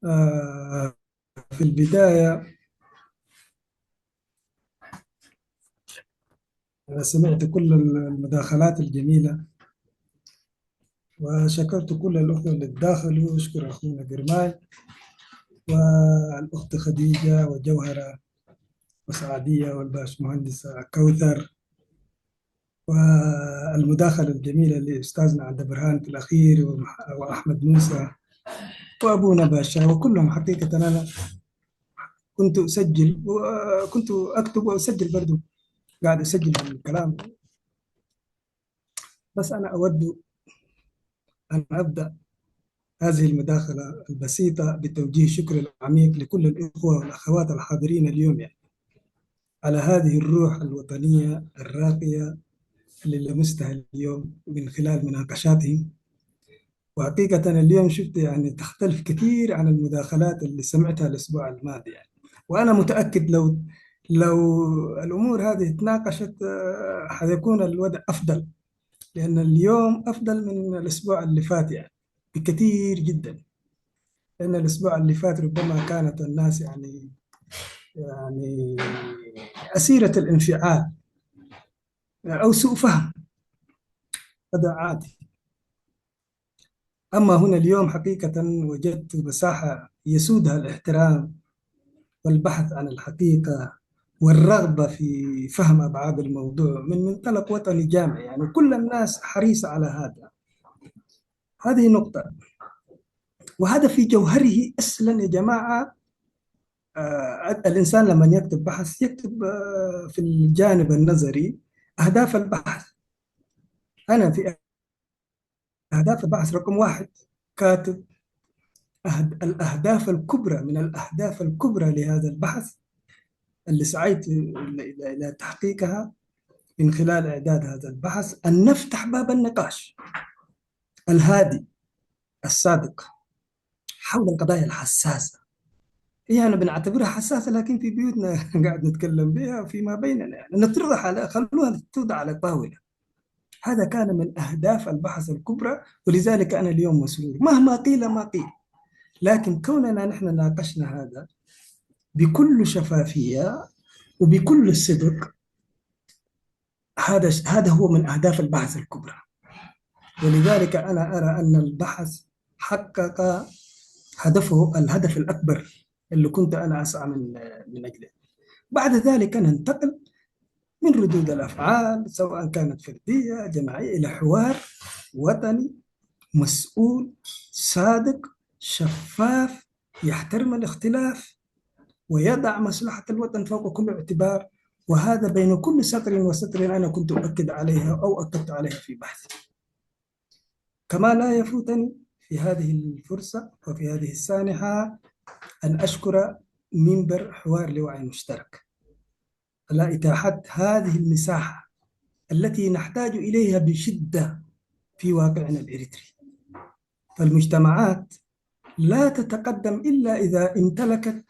آه في البداية أنا سمعت كل المداخلات الجميلة وشكرت كل الأخوة اللي تداخلوا، أشكر أخونا قرماي والأخت خديجة وجوهرة وسعدية والباش مهندسة كوثر والمداخلة الجميلة لأستاذنا عبد البرهان في الأخير وأحمد موسى وأبونا باشا وكلهم. حقيقة أنا كنت أسجل وكنت أكتب وأسجل برضو، قاعد أسجل الكلام. بس أنا أود أن أبدأ هذه المداخلة البسيطة بتوجيه شكر العميق لكل الإخوة والأخوات الحاضرين اليوم يعني. على هذه الروح الوطنية الراقية اللي لمستها اليوم من خلال مناقشاتهم. وحقيقة اليوم شفت، يعني، تختلف كثير عن المداخلات اللي سمعتها الأسبوع الماضي، يعني. وأنا متأكد لو، لو الأمور هذه اتناقشت، آه، حيكون الوضع أفضل، لأن اليوم أفضل من الأسبوع اللي فات، يعني، بكثير جدًا. لأن الأسبوع اللي فات ربما كانت الناس، يعني، يعني، أسيرة الانفعال أو سوء فهم، هذا عادي. أما هنا اليوم حقيقة وجدت مساحة يسودها الاحترام والبحث عن الحقيقة والرغبة في فهم أبعاد الموضوع من منطلق وطني جامع، يعني، كل الناس حريصة على هذا. هذه نقطة. وهذا في جوهره أصلًا يا جماعة. آه، الإنسان لما يكتب بحث يكتب، آه، في الجانب النظري أهداف البحث. أنا في أهداف البحث رقم واحد كاتب أهد-، الأهداف الكبرى، من الأهداف الكبرى لهذا البحث اللي سعيت إلى، إلى، إلى تحقيقها من خلال إعداد هذا البحث، أن نفتح باب النقاش الهادي الصادق حول القضايا الحساسة. هي أنا بنعتبرها حساسة، لكن في بيوتنا قاعد نتكلم بها فيما بيننا، يعني، نطرحها على، خلوها توضع على الطاولة. هذا كان من أهداف البحث الكبرى، ولذلك أنا اليوم مسرور مهما قيل ما قيل. لكن كوننا نحن ناقشنا هذا بكل شفافية وبكل صدق، هذا ش-، هذا هو من أهداف البحث الكبرى. ولذلك أنا أرى أن البحث حقق هدفه، الهدف الأكبر اللي كنت أنا أسعى من، من أجله. بعد ذلك ننتقل من ردود الأفعال، سواء كانت فردية، جماعية، إلى حوار وطني مسؤول، صادق، شفاف، يحترم الاختلاف، ويضع مصلحة الوطن فوق كل اعتبار. وهذا بين كل سطر وسطر أنا كنت أؤكد عليها أو أكدت عليها في بحثي. كما لا يفوتني في هذه الفرصة وفي هذه السانحة أن أشكر منبر حوار لوعي مشترك على إتاحة هذه المساحة التي نحتاج إليها بشدة في واقعنا الإريتري. فالمجتمعات لا تتقدم إلا إذا امتلكت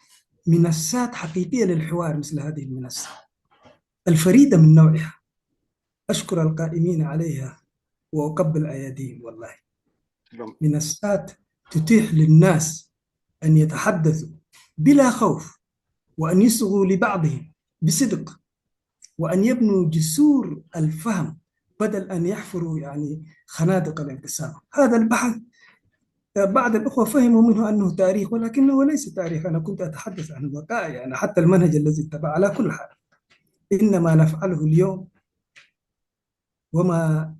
منصات حقيقية للحوار مثل هذه المنصة الفريدة من نوعها. أشكر القائمين عليها وأقبل أياديهم والله. منصات تتيح للناس أن يتحدثوا بلا خوف، وأن يصغوا لبعضهم بصدق، وأن يبنوا جسور الفهم بدل أن يحفروا، يعني، خنادق الانقسام. هذا البحث بعض الأخوة فهموا منه أنه تاريخ، ولكنه ليس تاريخ. أنا كنت أتحدث عن وقائع، يعني، حتى المنهج الذي اتبع. على كل حال، إنما نفعله اليوم وما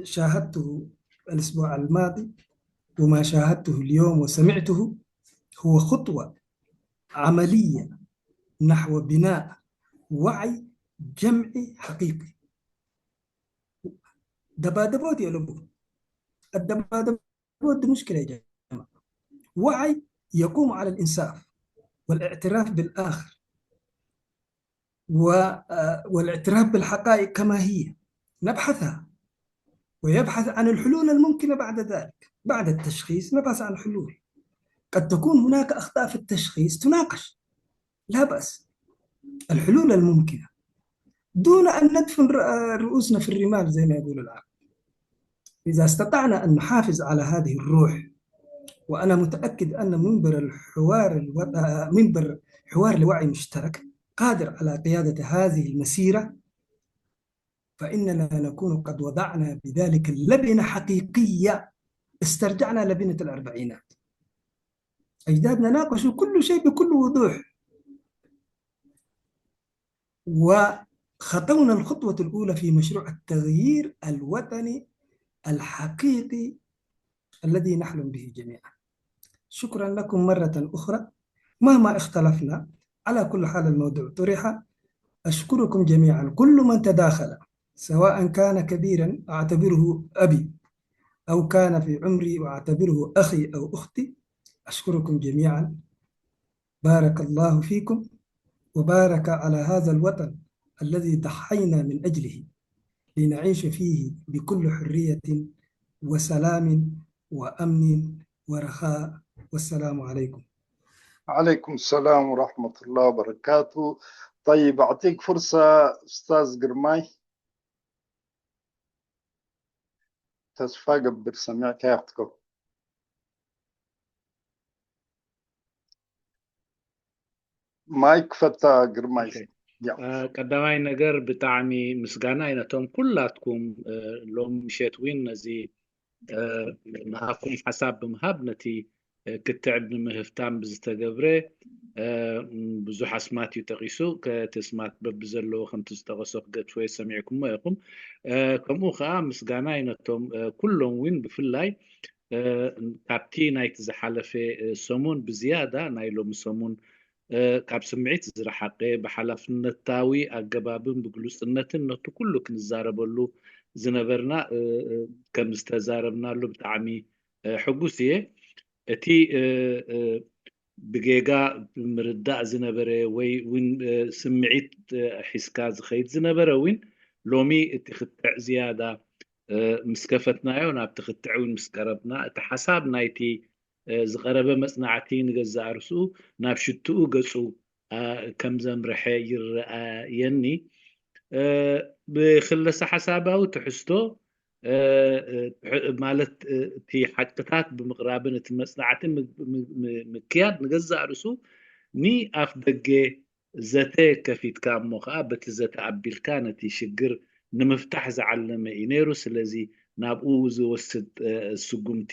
شاهدته الأسبوع الماضي وما شاهدته اليوم وسمعته هو خطوة عملية نحو بناء وعي جمعي حقيقي. دبادبوت يا لبو. الدبادبوت دي مشكلة يا جماعة. وعي يقوم على الإنصاف والاعتراف بالآخر و-، آه، والاعتراف بالحقائق كما هي، نبحثها، ويبحث عن الحلول الممكنة بعد ذلك. بعد التشخيص نبحث عن حلول. قد تكون هناك أخطاء في التشخيص تناقش، لا بأس. الحلول الممكنة دون أن ندفن رؤ-، رؤوسنا في الرمال زي ما يقول العرب. إذا استطعنا أن نحافظ على هذه الروح، وأنا متأكد أن منبر الحوار الوط-، منبر حوار لوعي مشترك قادر على قيادة هذه المسيرة، فإننا نكون قد وضعنا بذلك اللبنة حقيقية. استرجعنا لبنة الأربعينات. أجدادنا ناقشوا كل شيء بكل وضوح، وخطونا الخطوة الأولى في مشروع التغيير الوطني الحقيقي الذي نحلم به جميعا. شكرا لكم مرة أخرى، مهما اختلفنا. على كل حال، الموضوع طرح. أشكركم جميعا، كل من تداخل، سواء كان كبيرا أعتبره أبي، أو كان في عمري وأعتبره أخي أو أختي. أشكركم جميعا، بارك الله فيكم، وبارك على هذا الوطن الذي ضحينا من أجله لنعيش فيه بكل حرية وسلام وأمن ورخاء. والسلام عليكم. عليكم السلام ورحمة الله وبركاته. طيب، أعطيك فرصة أستاذ قرماي. ተስፋ ገብር ሰሚዕካ ያኽትከው። ማይክ ፈታ ግርማይ። ቀዳማይ ነገር ብጣዕሚ ምስጋና እዩ ነቶም ኩላትኩም ሎም ምሸት ዊን ነዚ ምሃኩም ሓሳብ ብምሃብ ነቲ ክትዕ ንምህፍታም ብዝተገብረ ብዙሕ ኣስማት እዩ ጠቂሱ። ከቲ ኣስማት በብዘለዎ ከምቲ ዝጠቀሶ ክገድፎ ሰሚዕኩሞ ኢኹም። ከምኡ ከዓ ምስጋና እዩ ነቶም ኩሎም ዊን ብፍላይ ካብቲ ናይቲ ዝሓለፈ ሰሙን ብዝያዳ ናይ ሎሚ ሰሙን ካብ ስምዒት ዝረሓቀ ብሓላፍነታዊ ኣገባብን ብግሉፅነትን ነቲ ኩሉ ክንዛረበሉ ዝነበርና ከም ዝተዛረብናሉ ብጣዕሚ ሕጉስ እየ። እቲ ብጌጋ ምርዳእ ዝነበረ ወይ እውን ስምዒት ሒዝካ ዝኸይድ ዝነበረ እውን ሎሚ እቲ ክትዕ ዝያዳ ምስ ከፈትናዮ ናብቲ ክትዕ እውን ምስ ቀረብና እቲ ሓሳብ ናይቲ ዝቐረበ መፅናዕቲ ንገዛእ ርእሱ ናብ ሽትኡ ገፁ ከም ዘምርሐ ይረኣየኒ። ብክለሰ ሓሳባዊ ትሕዝቶ ማለት እቲ ሓቅታት ብምቕራብን እቲ መፅናዕቲ ምክያድ ንገዛእ ርእሱ ንኣፍ ደገ ዘተ ከፊትካ እሞ ከዓ በቲ ዘተ ኣቢልካ ነቲ ሽግር ንምፍታሕ ዝዓለመ እዩ ነይሩ። ስለዚ ናብኡ ዝወስድ ስጉምቲ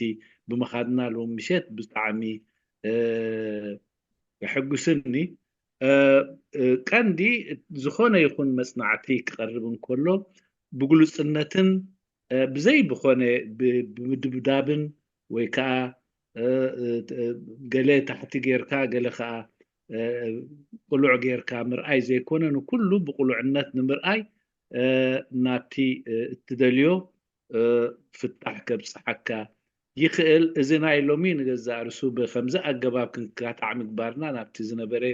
ብምኻድና ሎም ምሸት ብጣዕሚ የሐጉስኒ። ቀንዲ ዝኾነ ይኹን መፅናዕቲ ክቐርብ እንከሎ ብግሉፅነትን ብዘይ ብኾነ ብምድብዳብን ወይ ከዓ ገለ ታሕቲ ጌርካ ገለ ከዓ ቅሉዕ ጌርካ ምርኣይ ዘይኮነ ንኩሉ ብቅሉዕነት ንምርኣይ ናብቲ እትደልዮ ፍታሕ ከብፅሓካ ይኽእል። እዚ ናይ ሎሚ ንገዛእ ርእሱ ብከምዚ ኣገባብ ክንካታዕ ምግባርና ናብቲ ዝነበረ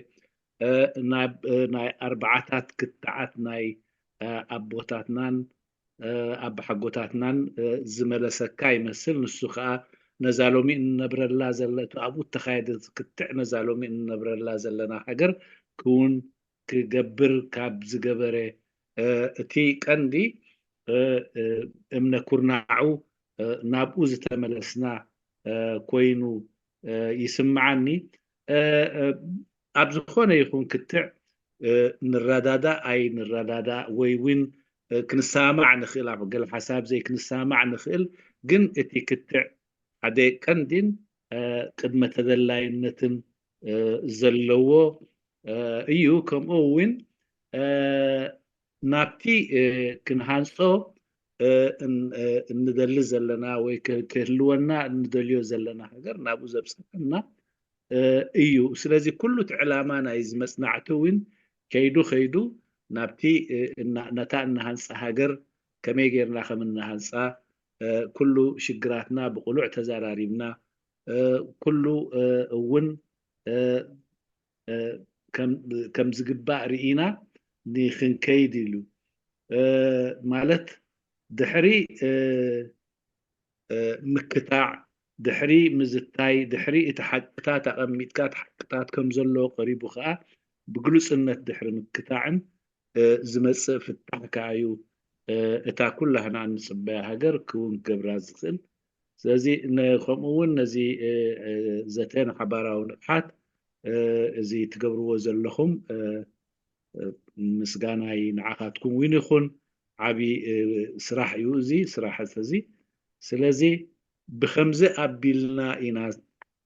ናብ ናይ ኣርባዓታት ክትዓት ናይ ኣቦታትናን ኣባሓጎታትናን ዝመለሰካ ይመስል። ንሱ ከዓ ነዛ ሎሚ እንነብረላ ዘለ ኣብኡ እተኻየደ ክትዕ ነዛ ሎሚ እንነብረላ ዘለና ሃገር ክውን ክገብር ካብ ዝገበረ እቲ ቀንዲ እምነ ኩርናዑ ናብኡ ዝተመለስና ኮይኑ ይስምዓኒ። ኣብ ዝኾነ ይኹን ክትዕ ንረዳዳእ ኣይንረዳዳእ ወይ እውን ክንሰማማዕ ንኽእል፣ ኣብ ገለ ሓሳብ ዘይክንሰማማዕ ንኽእል፣ ግን እቲ ክትዕ ሓደ ቀንዲን ቅድመ ተደላይነትን ዘለዎ እዩ። ከምኡ እውን ናብቲ ክንሃንፆ እንደሊ ዘለና ወይ ክህልወና እንደልዮ ዘለና ሃገር ናብኡ ዘብፅሐና እዩ። ስለዚ ኩሉ እቲ ዕላማ ናይዚ መፅናዕቲ እውን ከይዱ ከይዱ ናብቲ ነታ እናሃንፃ ሃገር ከመይ ጌርና ከም እናሃንፃ ኩሉ ሽግራትና ብቁሉዕ ተዘራሪብና ኩሉ እውን ከም ዝግባእ ርኢና ንክንከይድ ኢሉ ማለት ድሕሪ ምክታዕ ድሕሪ ምዝታይ ድሕሪ እቲ ሓቅታት ኣቐሚጥካ እቲ ሓቅታት ከም ዘሎ ቀሪቡ ከዓ ብግሉፅነት ድሕሪ ምክታዕን ዝመፅእ ፍታሕ ከዓ እዩ እታ ኩላህና እንፅበያ ሃገር ክውን ክገብራ ዝኽእል። ስለዚ ከምኡ እውን ነዚ ዘተ ንሓባራዊ ንቕሓት እዚ ትገብርዎ ዘለኹም ምስጋናይ ንዓኻትኩም እውን ይኹን። ዓብዪ ስራሕ እዩ እዚ ስራሕ እዚ። ስለዚ ብኸምዚ ኣቢልና ኢና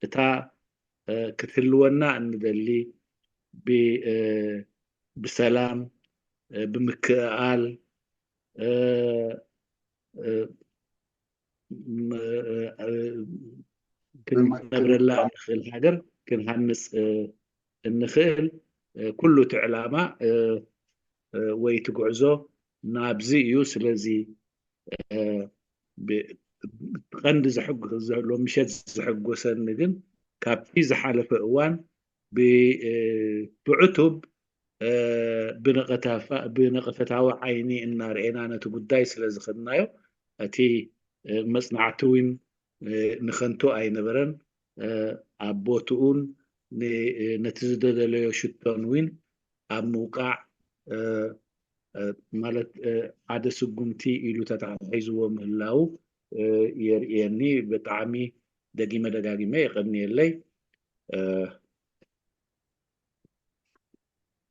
እታ ክትህልወና እንደሊ ብሰላም ብምክእኣል ክንነብረላ እንኽእል ሃገር ክንሃንፅ እንኽእል ኩሉ እቲ ዕላማ ወይ እቲ ጉዕዞ ናብዚ እዩ። ስለዚ ቀንዲ ሎም ምሸት ዘሐጎሰኒ ግን ካብቲ ዝሓለፈ እዋን ብዕቱብ ብነቐፈታዊ ዓይኒ እናርኤና ነቲ ጉዳይ ስለ ዝኸድናዮ፣ እቲ መጽናዕቲ እውን ንኸንቱ ኣይነበረን። ኣብ ቦትኡን ነቲ ዝደለለዮ ሽቶን እውን ኣብ ምውቃዕ፣ ማለት፣ ሓደ ስጉምቲ ኢሉ ተተሓሒዝዎ ምህላዉ የርእየኒ። ብጣዕሚ ደጊመ ደጋጊመ የቐንየለይ።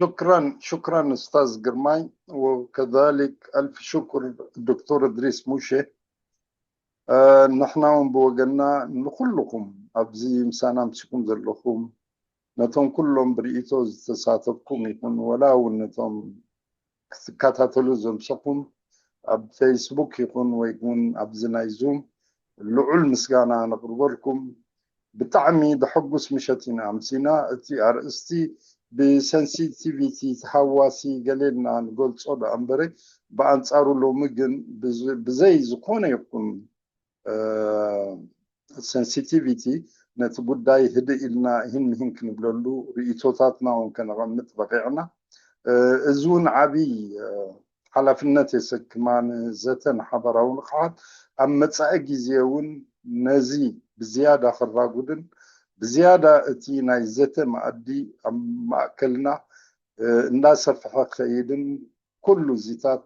شكرا شكرا أستاذ ግርማይ، وكذلك ألف شكر دكتور إدريس موشي. ንሕና እውን ብወገንና ንኹልኹም ኣብዚ ምሳና ኣምሲኹም ዘለኹም፣ ነቶም ኩሎም ብርእይቶ ዝተሳተፍኩም ይኹን ወላ እውን ነቶም ክትከታተሉ ዘምሰኹም ኣብ ፌስቡክ ይኹን ወይ እውን ኣብዚ ናይ ዙም ልዑል ምስጋና ነቕርበልኩም። ብጣዕሚ ደሐጉስ ምሸት ኢና ኣምሲና። እቲ ኣርእስቲ ብሰንሲቲቪቲ ተሃዋሲ ገሌልና ንገልጾ ደኣ እምበረ ብኣንጻሩ ሎሚ ግን ብዘይ ዝኾነ ይኹን ሰንሲቲቪቲ ነቲ ጉዳይ ህድእ ኢልና ይህን ምሂን ክንብለሉ ርእይቶታትና እውን ከነቐምጥ በቂዕና። እዚ እውን ዓብይ ሓላፍነት የሰክማ። ንዘተን ሓበራዊ ንቕሓት ኣብ መጻኢ ግዜ እውን ነዚ ብዝያዳ ከራጉድን ብዝያዳ እቲ ናይ ዘተ መኣዲ ኣብ ማእከልና እንዳሰፍሐ ክኸይድን ኩሉ እዚታት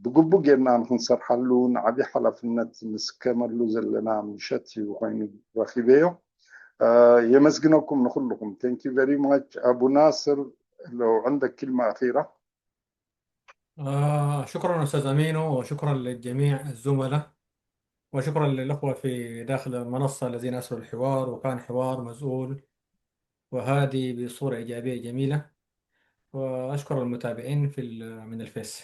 ብግቡእ ጌርና ንክንሰርሓሉ ንዓብዪ ሓላፍነት ንስከመሉ ዘለና ምሸት እዩ ኮይኑ ረኺበዮ። የመስግነኩም ንኩልኩም። Thank you very much. أبو ناصر، لو عندك كلمة أخيرة. آه شكرا أستاذ أمينو، وشكرا للجميع الزملاء، وشكرا للأخوة في داخل المنصة الذين أسروا الحوار، وكان حوار مزؤول وهادي بصورة إيجابية جميلة. وأشكر المتابعين في من الفيس.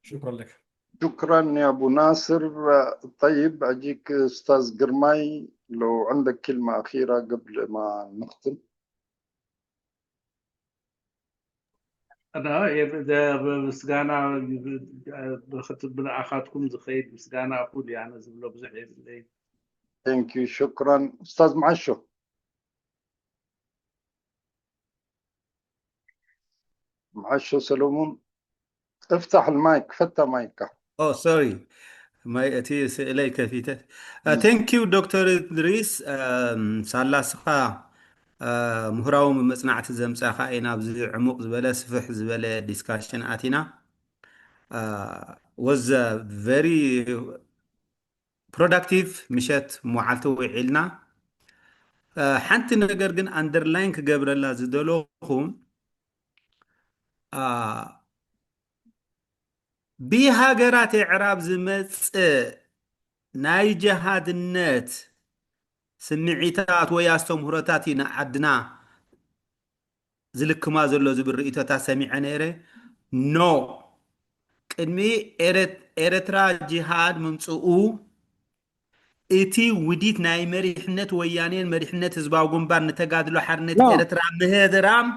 شكرا لك. شكرا يا أبو ناصر. طيب، أجيك أستاذ قرماي، لو عندك كلمة أخيرة قبل ما نختم. أنا ምስጋና ብንኣኻትኩም ዝኸይድ ምስጋና እኹል እያ። ኣነ ዝብሎ ብዙሕ የብለይ። Thank you. شكرا. أستاذ معشو. معشو سلومون، افتح المايك، ፈታ ማይካ። Oh, sorry. ማይ እቲ ስእለይ ከፊተ። Thank you ዶክተር እድሪስ። ሳላስኻ ምሁራዊ መጽናዕቲ ዘምጻኻ ኢና ኣብዚ ዕሙቕ ዝበለ ስፍሕ ዝበለ ዲስካሽን ኣቲና። Was very productive ምሸት መዓልቲ ውዒልና። ሓንቲ ነገር ግን ኣንደርላይን ክገብረላ ዝደለኹ ብሃገራት ኣዕራብ ዝመጽእ ናይ ጀሃድነት ስምዒታት ወይ ኣስተምህሮታት እዩ ንዓድና ዝልክማ ዘሎ ዝብል ርእይቶታት ሰሚዐ ነይረ። No፣ ቅድሚ ኤረትራ ጅሃድ ምምፅኡ እቲ ውዲት ናይ መሪሕነት ወያኔን መሪሕነት ህዝባዊ ግንባር ንተጋድሎ ሓርነት ኤረትራ ምህድራም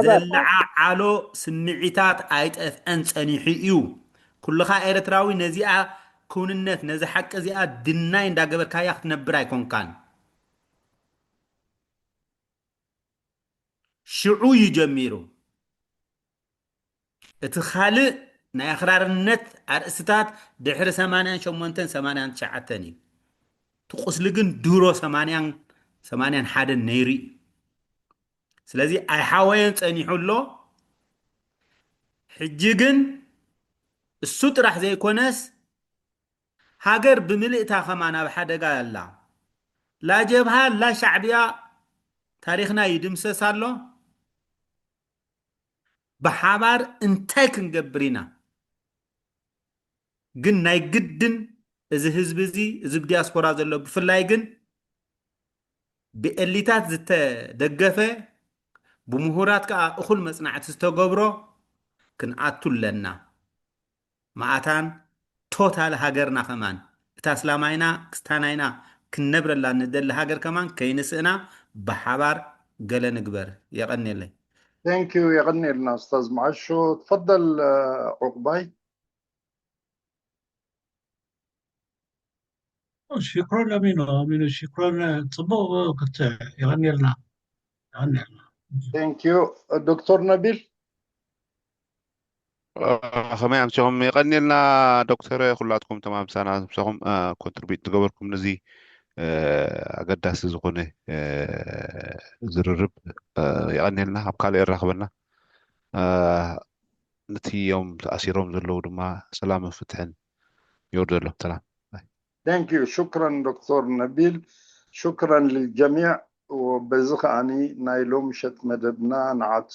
ዘለዓዓሎ ስምዒታት ኣይጠፍአን፣ ፀኒሑ እዩ። ኩልኻ ኤረትራዊ ነዚኣ ክውንነት፣ ነዚ ሓቂ እዚኣ ድናይ እንዳገበርካያ ክትነብር ኣይኮንካን። ሽዑ እዩ ጀሚሩ። እቲ ካልእ ናይ ኣኽራርነት ኣርእስትታት ድሕሪ ሰማንያን ሸሞንተን ሰማንያን ትሽዓተን እዩ። እቲ ቁስሊ ግን ድሮ ሰማንያን ሰማንያን ሓደን ነይሩ እዩ። ስለዚ ኣይሓወየን፣ ጸኒሑ ኣሎ። ሕጂ ግን እሱ ጥራሕ ዘይኮነስ ሃገር ብምልእታ ከማን ኣብ ሓደጋ ኣላ። ላ ጀብሃ ላ ሻዕብያ ታሪኽና ይድምሰስ ኣሎ። ብሓባር እንታይ ክንገብር ኢና? ግን ናይ ግድን እዚ ህዝቢ እዚ፣ እዚ ብዲያስፖራ ዘሎ ብፍላይ ግን ብኤሊታት ዝተደገፈ፣ ብምሁራት ከዓ እኹል መጽናዕቲ ዝተገብሮ ክንኣቱ ኣለና። መኣታን ቶታል ሃገርና ከማን እታ እስላማይና ክስታናይና ክንነብረላ ንደሊ ሃገር ከማን ከይንስእና ብሓባር ገለ ንግበር። የቐንየለይ። Thank you. የቐንየልና ኡስታዝ መዓሾ። ትፈደል ዑቕባይ። ሽክሮን ኣሚኖ፣ ኣሚኖ ሽክሮን። ጽቡቕ ክትዕ። የቐንየልና። የቐንየልና። Thank you. ዶክተር ነቢል? ከመይ ኣምሲኹም? የቐንየልና ዶክተር፣ ኩላትኩም ተማምሳና ምሳኹም ኮንትሪቢዩት ዝገበርኩም ነዚ ኣገዳሲ ዝኾነ ዝርርብ። የቐንየልና። ኣብ ካልእ የራኽበና። ነቲ ዮም ተኣሲሮም ዘለዉ ድማ ሰላምን ፍትሕን የውርደሎም። ሰላም። Thank you. شكرا دكتور نبيل. شكرا للجميع. وبዚ ከኣኒ ናይ ሎም ምሸት መደብና ንዓጹ።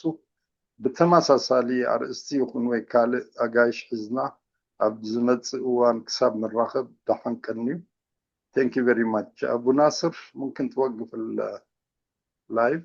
ብተመሳሳሊ ኣርእስቲ ይኹን ወይ ካልእ ኣጋይሽ ሒዝና ኣብ ዝመጽእ እዋን ክሳብ ንራኸብ ደሓን ቀንዩ። Thank you very much. أبو ناصر، ممكن توقف اللايف؟